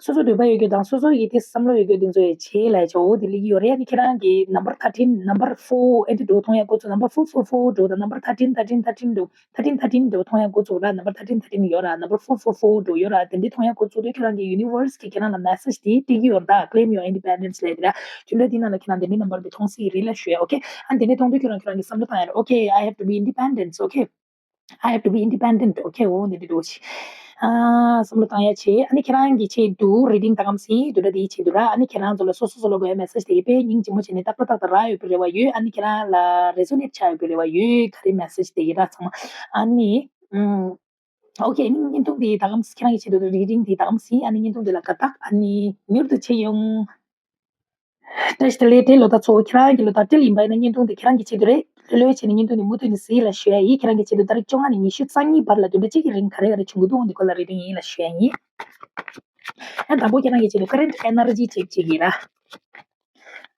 སོ་སོ་འདོད་པ་ཡོད་རྒྱུ་དང་སོ་སོ་ཡི་དེ་བསམ་བློ་ཡོད་རྒྱུ་དེ་ཚོ་ཡི་བྱེད་ལ་ཆོག་འོ་དེ་ལི་ཡོད་རེད། ཨ་ནི་ཁྱེད་རང་གི་number thirteen number four ཨེ་འདི་འགྲོ་མཐོང་ཡ་འགོ་ཚུགས། number four four four འགྲོ་དང་number thirteen thirteen thirteen འགྲོ་thirteen thirteen འགྲོ་མཐོང་ཡ་འགོ་ཚུགས་ར། number thirteen thirteen ཡོད་ར། number four four four འགྲོ་ཡོད་ར། དེ་འདི་མཐོང་ཡ་འགོ་ཚུགས་དུས་ཁྱེད་རང་གི་universe གི་ཁྱེད་རང་ལ་message དེ་སྤྲད་ཀྱི་ཡོད་ར། ད་claim your independence ལས་དེ་ར། དུས་འདྲ་དེ་ནང་ལ་ཁྱེད་རང་དེ་འདི་number དེ་མཐོང་སྲིད་རེད་ལ་ཞུ་ཡ། okay ཨ་ནི་དེ་འདི་མཐོང་དུས་ཁྱེད་རང་ཁྱེད་རང་གི་བསམ་བློ་བཏང་ཡ་ར། okay I have to be independent okay I have to be independent okay འོ་འདི་འདྲ་འདུག་ཅི། ཨ་བསམ་བློ་བཏང་ཡ་བྱེད། ཨ་ནི་ཁྱེད་རང་གི་ཆེད་དུ་reading ད་གམ་སྲིད་དུ་འདྲ་དེའི་ཆེད་དུ་ར། ཨ་ནི་ཁྱེད་རང་ཚོ་ལ་སོ་སོ་སོ་ལ་དགོས་ཡ་message དེ་དཔེ་སྙིང་རྗེ་མོ་བྱས་ནས་ཏག་ཏག་ཏག་ཏག་རག་ཡོད་པའི་རེ་བ་ཡོད། ཨ་ནི་ཁྱེད་རང་ལ་resonate ཆགས་ཡོད་པའི་རེ་བ་ཡོད། ག་རེ་message དེ་ཡི་ར་ཚང་མ་ཨ་ནི་ཨུམ། ཨོ་ཁེ། ཨ་ནི་བརྙན་ཐུང་དེ་ད་གམ་ཁྱེད་རང་གི་ཆེད་དུ་རི་ཌིང་དེ་ད་གམ་ཟིན། ཨ་ནི་བརྙན་ཐུང་དེ་ལ་དགའ་རྟགས། ཨ་ནི་མྱུར་དུ་མཇལ་ཡོང་། བཀྲ་ཤིས་བདེ་ལེགས། ཏྲེ་ལོ་ད་ཚོ་ཁྱེད་རང་གི་ལོ་ད་ཏྲེ་ཡིན་པ་ཡིན་ན་བརྙན་ཐུང་དེ་ཁྱེད་རང་གི་ཆེད་དུ་རེད། ལྷོད་ལྷོད་བྱས་ནས་བརྙན་ཐུང་དེ་མུ་མཐུད་ནས་གཟིགས་ལ་ཞུ་ཡ་ཡིན། ཁྱེད་རང་གི་ཆེད་དུ་ཏ་རིག་བཅོ་ལྔ་ནས་ཉི་ཤུ་རྩ་གཉིས་བར་ལ་བདུན་ཕྲག་གཅིག་གི་རིང་ག་རེ་ག་རེ་བྱུང་གི་འདུག་འོ་འདི་སྐོར་ལ་རི་ཌིང་ཡིན་ལ་ཞུ་ཡ་ཡིན། ཨ་དང་པོ་ཁྱེད་རང་གི་ཆེད་དུ་current energy check བྱེད་ཀྱི་ར།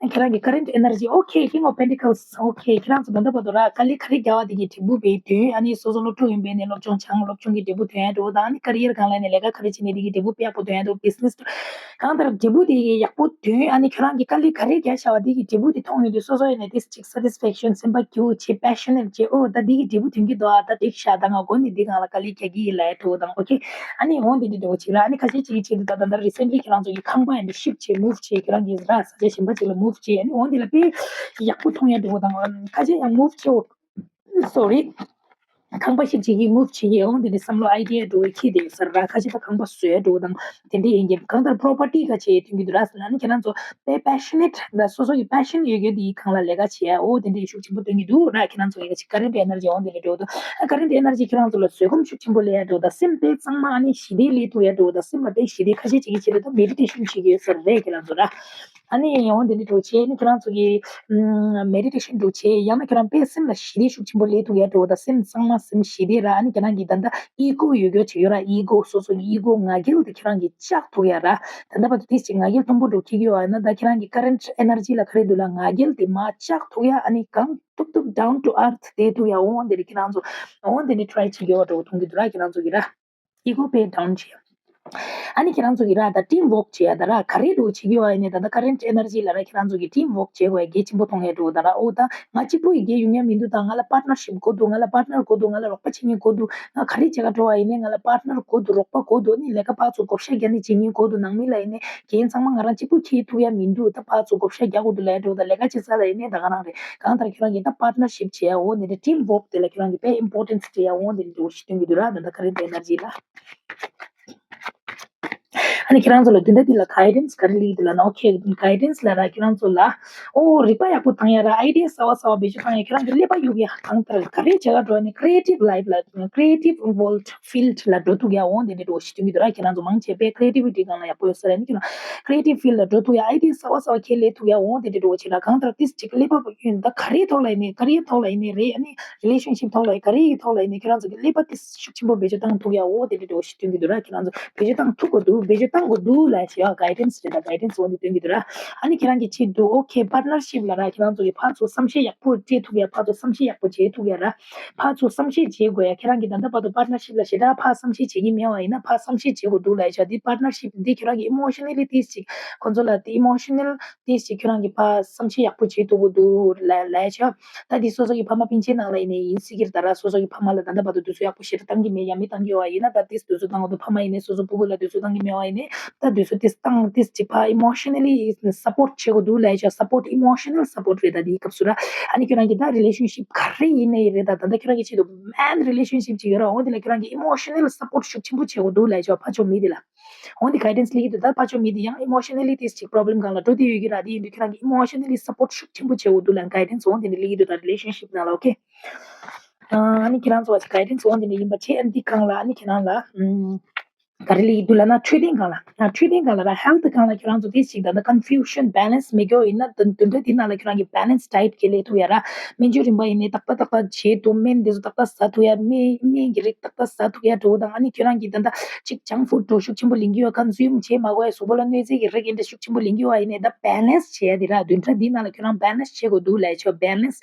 ཁྱེད་རང་གི་current energy, okay, King of Pentacles, okay, ཁྱེད་རང་ཚོ་ད་ལྟ་བར་དུ་ར་དཀའ་ལས་ག་རེ་བརྒྱབ་པ་དེ་གི་འབྲས་བུ་དཔེ་ཐོན། ཨ་ནི་སོ་སོ་སློབ་ཕྲུག་ཡིན་པས་ནས་སློབ་སྦྱོང་སྦྱང་སློབ་སྦྱོང་གི་འབྲས་བུ་ཐོན་ཡ་འགྲོ་དང་། ཨ་ནི་career སྒང་ལ་ནས་ལས་ཀ་ག་རེ་བྱེད་ནས་དེ་གི་འབྲས་བུ་དཔེ་ཡག་པོ་ཐོན་ཡ་འགྲོ། Business གང་ལྟར་འབྲས་བུ་དེ་གི་ཡག་པོ་ཐོན། ཨ་ནི་ཁྱེད་རང་གི་དཀའ་ལས་ག་རེ་བརྒྱབ་བཞག་པ་དེ་གི་འབྲས་བུ་དེ་མཐོང་ཡོང་དུས་སོ་སོ་ཡིན་ནས་དེ་ཅིག་satisfaction སེམས་པ་སྐྱིད་པོ་བྱེད། passionate བྱེད། ཨོ་ད་འདི་གི་འབྲས་བུ་ཐོན་གྱི་འདུག་ཨ་ད་འགྲིག་ཤག་ད་ང་འགོ་ནས་འདི་སྒང་ལ་དཀའ་ལས་རྒྱག་གི་ཡིན་ལབ་ཡ་འགྲོ་དང་། okay, ཨ་ནི་འོ་འདི་འདྲ་འགྲོ་བྱེད་ལ། ཨ་ནི་ཁ་ཤས་ཅིག་གི་ཆེད་དུ་ད་ད་ལྟ་recently ཁྱེད་རང་ཚོ་གི་ཁང་པ་ཡིན་ན་shift བྱེད། move བྱེད། ཁྱེད་རང་གི་ར་ས་ཆ་གཞན་པ་ཅིག་ལ་move བྱེད། ཨ་ནི་འོ་འདི་ལ་དཔེ་ཡག་པོ་མཐོང་ཡ་འགྲོ་དང་། ཁ་ཤས་ཡང་move བྱེད། sorry, ཁང་པ་shift བྱེད་ཀྱི་move བྱེད་ཀྱི་འོ་འདི་འདྲ་བསམ་བློ་idea འགྲོ་བའི་ཁྱི་དེ་ས་ར་ཁ་ཤས་ད་ཁང་པ་བཟོ་ཡ་འགྲོ་དང་། དེ་འདྲ་ཡིན་གྱི་གང་ལྟར་property ག་བྱེད་ཐོན་གྱི་འདུག་ར་ཟེར་ན། ཨ་ནི་ཁྱེད་རང་ཚོ་དཔེ་passionate ད་སོ་སོ་ཡི་passion ཡོད་རྒྱུ་དེའི་སྒང་ལ་ལས་ཀ་བྱེད་ཡ་འོ་དེ་འདྲའི་ཤུགས་ཆེན་པོ་སྟོན་གྱི་འདུག་ར། ཁྱེད་རང་ཚོ་ཡི་ཀ་ཅིག་current energy འོ་དེ་འདྲ་འགྲོ་འདུག་ཨ་current energy ཁྱེད་རང་ཚོ་ལ་བཟོད་སྒོམ་ཤུགས་ཆེན་པོ་སླེབས་ཡ་འགྲོ་དང་། སེམས་དཔེ་གཙང་མ་ཨ་ནི་ཞི་བདེ་སླེབས་ཐུབ་ཡ་འགྲོ་དང་། སེམས་ལ་དཔེ་ཞི་བདེ། ཁ་ཤས་ཅིག་གི་ཆེད་དུ་ད་meditation བྱེད་ཀྱི་ཡོད་ས་རེད་ཁྱེད་རང་ཚོ་ར། ཨ་ནི་འོ་དེ་འདྲ་འགྲོ་བྱེད། ཨ་ནི་ཁྱེད་རང་ཚོ་གི་ཨམ་meditation འགྲོ་བྱེད། ཡང་ན་ཁྱེད་རང་དཔེ་སེམས་ལ་ཞི་བདེ་ཤུགས་ཆེན་པོ་སླེབས་ཐུབ་ཡ་འགྲོ་དང་། སེམས་གཙང་མ་སེམས་ཞི་བདེ་ར། ཨ་ནི་ཁྱེད་རང་གི་ད་ལྟ་ego ཡོད་རྒྱུ་ཅིག་ཡོད་ར། ego སོ་སོ་གི་ego ང་རྒྱལ་དེ་ཁྱེད་རང་གི་བཅག་ཐུབ་ཡ་ར། ད་ལྟ་བར་དུ་དེ་ཅིག་ང་རྒྱལ་མཐོན་པོ་འགྲོ་ཁྱི་གི་ཡོད་ཨ་ན། ད་ཁྱེད་རང་གི་current energy ལ་ག་རེ་འདུག་ལ་ང་རྒྱལ་དེ་མར་བཅག་ཐུབ་ཡ། ཨ་ནི་གང་ཐུབ་ཐུབ་down to earth བསྡད་ཐུབ་ཡ་འོ་དེ་རེད། ཁྱེད་རང་ཚོ་འོ་དེ་ནི་try བྱེད་ཀྱི་ཡོད་འགྲོ་མཐོང་གི་འདུག་ར། ཁྱེད་རང་ཚོ་གི་ར་ego དཔེ་down བྱེད་ཡ། ཨ་ནི་ཁྱེད་རང་ཚོ་གི་ར་ད་team work བྱེད་ཡ་ད་ར་ག་རེ་འགྲོ་བྱེད་ཀྱི་ཡོད་ཨ་ནི་ད་ལྟ་current energy ལ་ར་ཁྱེད་རང་ཚོ་གི་team work བྱེད་དགོས་ཡ་གལ་ཆེན་པོ་མཐོང་ཡ་འགྲོ་ད་ར། ཨོ་ད་ང་གཅིག་པུ་ཡི་གེ་ཡོང་ཡ་མི་འདུག་ད་ང་ལ་partnership དགོས་འདུག་ང་ལ་partner དགོས་འདུག་ང་ལ་རོགས་པ་བྱེད་མཁན་དགོས་འདུག་ང་ག་རེ་བྱེད་ག་འགྲོ་བ་ཡིན་ནའི་ང་ལ་partner དགོས་འདུག་རོགས་པ་དགོས་འདུག་ཨ་ནི་ལས་ཀ་ཕར་ཚུར་བགོ་བཤའ་རྒྱག་ནི་བྱེད་མཁན་དགོས་འདུག་ནང་མི་ལ་ཡིན་ནའི་རྒན་ཚང་མ་ང་རང་གཅིག་པུ་འཁྱེར་ཐུབ་ཡ་མི་འདུག་ད་ཕར་ཚུར་བགོ་བཤའ་རྒྱག་དགོས་འདུག་ལབ་ཡ་འགྲོ་ད། ལས་ཀ་བྱེད་ས་ལ་ཡིན་ནའི་ད་ག་རང་རེད། གང་ལྟར་ཁྱེད་རང་གིས་ད་partnership བྱེད་ཡ་འོ་འདི་འདྲ་team work དེ་ལ་ཁྱེད་རང་གིས་དཔེ་importance སྤྲད་ཡ་འོ་འདི་འདྲ་འགྲོ་ཞིག་སྟོན་གྱི་འདུག་ར། ད་ལྟ་current energy ལ། ཨ་ནི་ཁྱེད་རང་ཚོ་ལ་དེ་འདྲ་འདི་ལ་guidance ག་རེ་སླེབས་འདུག་ལབ་ན། okay, guidance ལ་ར་ཁྱེད་རང་ཚོ་ལ་ཨོ་རིག་པ་ཡག་པོ་བཏང་ཡ་ར། idea གསར་བ་གསར་བ་བེད་སྤྱོད་བཏང་ཡ། ཁྱེད་རང་གི་ཀླད་པ་གཡུག་ཡ། གང་ལྟར་ག་རེ་བྱེད་ག་འགྲོ་ནི་creative life ལ་creative world field ལ་འགྲོ་ཐུབ་ཡ་འོ་འདི་འདྲ་འགྲོ་ཞིག་སྟོན་གྱི་འདུག་ར། ཁྱེད་རང་ཚོ་མང་ཆེ་བས་creativity སྒང་ལ་ཡག་པོ་ཡོད་ས་རེད། ཨ་ནི་ཁྱེད་རང་creative field ལ་འགྲོ་ཐུབ་ཡ། idea གསར་བ་གསར་བ་ཁྱེད་ལས་ཐུབ་ཡ་འོ་འདི་འདྲ་འགྲོ་བྱེད་ར། གང་ལྟར་ཏིས་ཅིག་ཀླད་པ་ཡོད་ད་ག་རེའི་ཐོག་ལ་ཡིན་ནའི་ག་རེའི་ཐོག་ལ་ཡིན་ནའི་རེད། ཨ་ནི་relationship ཐོག་ལ་ག་རེའི་ཐོག་ལ་ཡིན་ནའི་ཁྱེད་རང་ཚོ་གི་ཀླད་པ་ཏིས་ཤུགས་ཆེན་པོ་བེད་སྤྱོད་བཏང་ཐུབ་ཡ་འོ་དེ་འདྲ་འདྲ་བོ་ཞིག་སྟོན་གྱི་འདུག་ར། ཁྱེད་རང་ཚོ་བེད་སྤྱོད་བཏང་ཐུབ་དགོས་འདུག་བེད་སྤྱོད་བཏང་དགོས་འདུག་ལབ་བྱས་ཡ་guidance རེད། ད་guidance འོ་དེ་སྟོན་གྱི་འདུག་ར། ཨ་ནི་ཁྱེད་རང་གི་ཆེད་དུ་okay, partnership ལ་ར་ཁྱེད་རང་ཚོ་གི་ཕར་ཚུར་བསམ་ཤེས་ཡག་པོ་སྤྲད་ཐུབ་ཡ། ཕར་ཚུར་བསམ་ཤེས་ཡག་པོ་བྱེད་ཐུབ་ཡ་ར། ཕར་ཚུར་བསམ་ཤེས་བྱེད་དགོས་ཡ། ཁྱེད་རང་གི་ད་ལྟ་བར་དུ་partnership ལ་ཞེ་དྲག་ཕར་བསམ་ཤེས་བྱེད་ཀྱི་མེད་པ་ཡིན་ན་ཕར་བསམ་ཤེས་བྱེད་དགོས་འདུག་ལབ་བྱས། འདི་partnership འདི་ཁྱེད་རང་གི་emotionally ཏིས་ཅིག་ཁོང་ཚོ་ལ་དེ་emotional ཏིས་ཅིག་ཁྱེད་རང་གི་ཕར་བསམ་ཤེས་ཡག་པོ་བྱེད་ཐུབ་ཀྱི་འདུག་ལབ་ལབ་བྱས། ད་འདི་སོ་སོ་གི་ཕ་མ་སྤུན་མཆེད་ནང་ལ་ཡིན་ནའི་ཡིན་སྲིད་ཀྱི་རེད། ད་ར་སོ་སོ་གི་ཕ་མ་ལ་ད་ལྟ་བར་དུ་དུས་ཚོད་ཡག་པོ་ཞེ་དྲག་བཏང་གི་མེད། ཡང་མི་བཏང་གི་ཡོད་པ་ཡིན་ན་ད་ཏིས་དུས་ཚོད་བཏང་དགོས་འདུག་ཕ་མ་ཡིན་ནའི་སོ་སོ་སྤུ་གུ་ལ་དུས་ཚོད་བཏང་གི་མེད་པ་ཡིན་ནའི་ད་དུས་ཚོད་ཏིས་བཏང་ཏིས་ཅིག་ཕར་emotionally support བྱེད་དགོས་འདུག་ལབ་བྱས། support, emotional support རེད། ད་འདིའི་སྐབས་སུ་ར་ཨ་ནི་ཁྱོད་རང་གི་ད་relationship ག་རེ་ཡིན་ནའི་རེད། ད་ད་ལྟ་ཁྱོད་རང་གི་ཆེད་དུ་man relationship ཅིག་ཡོད་ར། འོ་དེ་ལ་ཁྱོད་རང་གི་emotional support ཤུགས་ཆེན་པོ་བྱེད་དགོས་འདུག་ལབ་བྱས། ཕར་ཕྱོགས་མི་དེ་ལ། འོ་འདི་guidance སླེབས་ཀྱི་འདུག་ད་ཕར་ཕྱོགས་མི་དེ་ཡང་emotionally ཏིས་ཅིག་problem སྒང་ལ་འགྲོ་བསྡད་ཡོད་ཀྱི་ར། དེ་ཡིན་དུས་ཁྱོད་རང་གི་emotionally support ཤུགས་ཆེན་པོ་བྱེད་དགོས་འདུག་ལབ་guidance འོ་དེ་འདྲ་སླེབས་ཀྱི་འདུག་ད་relationship ནང་ལ། okay, ཨ་ནི་ཁྱེད་རང་ཚོ་guidance འོ་དེ་འདྲ་ཡིན་པ་བྱས། ཨ་ནི་འདི་སྒང་ལ་ཨ་ནི་ཁྱེད་རང་ལ་ཨམ་ག་རེ་སླེབས་ཀྱི་འདུག་ལབ་ན་འཕྲོད་བསྟེན་སྒང་ལ། ཨ་འཕྲོད་བསྟེན་སྒང་ལ་ར་health སྒང་ལ་ཁྱེད་རང་ཚོ་ཏིས་ཅིག་ད་ལྟ་confusion balance མེད་ཀྱི་ཡོད་ཡིན་ན་ད་དུས་འདྲ་འདི་ནང་ལ་ཁྱེད་རང་གི་balance diet ག་ལས་ཐུབ་ཡ་ར། སྨན་བཅོས་རིམ་པ་ཡིན་ནའི་ཏག་ཏག་ཏག་ཏག་བྱེད་དུ། སྨན་དེ་ཚོ་ཏག་ཏག་ཟ་ཐུབ་ཡ། སྨན་སྨན་གྱི་རིགས་ཏག་ཏག་ཟ་ཐུབ་ཡ་འགྲོ་དང་། ཨ་ནི་ཁྱོད་རང་གིས་ད་ལྟ་གཅིག་junk food འགྲོ་ཤུགས་ཆེན་པོ་ལེན་གྱི་ཡོད། consume བྱེད་མ་དགོས་ཡ། གཟུགས་པོ་ལ་གནོད་འཚེ་གི་རིགས་ཡིན་འདྲ་ཤུགས་ཆེན་པོ་ལེན་གྱི་ཡོད་པ་ཡིན་ནའི་ད་balance བྱེད་ཡ་དེ་ར། བདུན་ཕྲག་འདི་ནང་ལ་ཁྱོད་རང་balance བྱེད་དགོས་འདུག་ལབ་ཆོག balance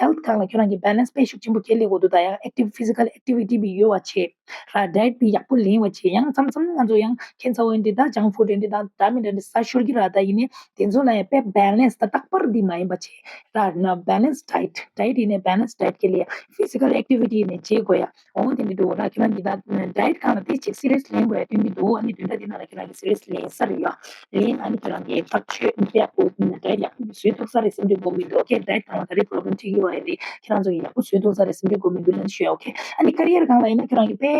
health སྒང་ལ་ཁྱོད་རང་གིས་balance དཔེ་ཤུགས་ཆེན་པོ་ཁྱེར་ལས་དགོས་འདུག་ད་ཡང་active physical activity བི་ཡོད་པ་བྱེད་ར། diet བི་ཡག་པོ་ལེན་པ་བྱེད། ཡང་མཚམས་མཚམས་ང་ཚོ་ཡང་ཁྱད་མཚར་པོ་ཡིན་འདྲ་ད་junk food ཡིན་འདྲ་ད་འདྲ་མི་འདྲ་འདྲ་ཟ་ཤོར་གྱི་ར། ད་ཡིན་ནའི་དེ་ཚོ་ལ་ཡང་དཔེ་balance ད་རྟག་པར་འདི་མ་ཡིན་པ་བྱེད་ར། ན་balance diet, diet ཡིན་ནའི་balance diet ཁྱེར་ལས་physical activity ཡིན་ནའི་བྱེད་དགོས་ཡ། འོ་དེ་འདྲ་འགྲོ་ར། ཁྱེད་རང་གིས་ད་diet སྒང་ལ་དེ་ཅིག་serious ལེན་དགོས་ཡ་སྟོན་གྱི་འདུག་ཨ་ནི་བདུན་ཕྲག་འདི་ནང་ལ་ཁྱེད་རང་གིས་serious ལེན་ས་རེད་ཡ། ལེན། ཨ་ནི་ཁྱེད་རང་གིས་ཐག་ཆོད་ཡག་པོ་diet ཡག་པོ་བཟོས་ཐུབ་ས་རེད་བསམ་གྱི་འགོ་མི་འདུག okay, diet སྒང་ལ་ག་རེ་problem ཐུག་གི་ཡོད་པ་ཡིན་ཏེ་ཁྱེད་རང་ཚོ་གིས་ཡག་པོ་བཟོས་ཐུབ་ས་རེད་བསམ་གྱི་འགོ་མི་འདུག་ལན་ཞུ་ཡ། okay, ཨ་ནི་career སྒང་ལ་ཡིན་ན་ཁྱེད་རང་གིས་དཔེ་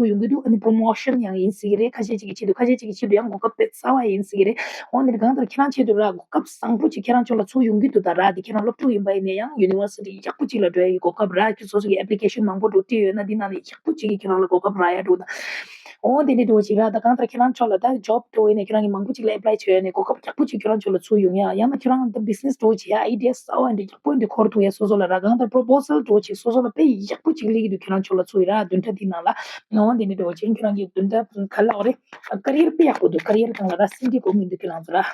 ཚུར་ཡོང་གི་འདུག་ཨ་ནི་པྲོ་མོ་ཤན་ཡང་ཡིན་སྲིད་ཀྱི་རེད། ཁ་ཤས་ཅིག་གི་ཆེད་དུ། ཁ་ཤས་ཅིག་གི་ཆེད་དུ་ཡང་གོ་སྐབས་དཔེ་གསར་པ་ཡིན་སྲིད་ཀྱི་རེད། འོ་ནི་གང་ལྟར་ཁྱེད་རང་ཆེད་དུ་ར་གོ་སྐབས་བཟང་པོ་ཅིག་ཁྱེད་རང་ཕྱོགས་ལ་ཚུར་ཡོང་གི་འདུག་ད་ར། དེ་ཁྱེད་རང་སློབ་ཕྲུག་ཡིན་པ་ཡིན་ན་ཡང་ཡུ་ནི་ཝར་སི་ཊི་ཡག་པོ་ཅིག་ལ་འགྲོ་ཡ་གི་གོ་སྐབས་ར། ཁྱེད་སོ་སོ་གི་ཨེབ་ལི་ཀེ་ཤན་མང་པོ་འགྲོ་བྲིས་ཡོད་ན་འདི་ནང་ནས་ཡག་པོ་ཅིག་གི་ཁྱེད་རང་ལ་གོ་སྐབས་རག་ཡ་འགྲོ་ད། འོ་དེ་འདྲ་འགྲོ་ཅིག་ར། ད་གང་ལྟར་ཁྱེད་རང་ཕྱོགས་ལ་ད་ཇོབ་འགྲོ་ཡིན་ན་ཁྱེད་རང་གི་མང་པོ་ཅིག་ལ་ཨེབ་ལའི་བྱས་ཡོད་ནས་གོ་སྐབས་ཡག་པོ་ཅིག་ཁྱེད་རང་ཕྱོགས་ལ་ཚུར་ཡོང་ཡ། ཡང་ན་ཁྱེད་རང་ད་བི་ཛི་ནེ་སི་འགྲོ་བྱེད་ཡ་ཨའི་ཌི་ཡ་གསར་པ་འདྲ་ཡག་པོ་འདྲ་འཁོར་ཐུབ་ཡ་སོ་སོ་ལ་ར། གང་ལྟར་པྲོ་པོ་ཟལ་འགྲོ་ཅིག་སོ་སོ་ལ་དཔེ་ཡག་པོ་ཅིག་སླེབས་ཀྱི་འདུག་ཁྱེད་རང་ཕྱོགས་ལ་ཚུར་ཡོང་ར། བདུན་ཕྲག་འདི་ནང་ལ། འོ་དེ་འདྲ་འགྲོ་ཅིག་ཁྱེད་རང་གི་བདུན་ཕྲག་ག་ལ་འོ་རེད། ཀ་རི་ཡར་དཔེ་ཡག་པོ་འདུག་ཀ་རི་ཡར་སྒང་ལ་ར་སེམས་ཁྲལ་དགོས་མི་འདུག་ཁྱེད་རང་ཚོ་ར།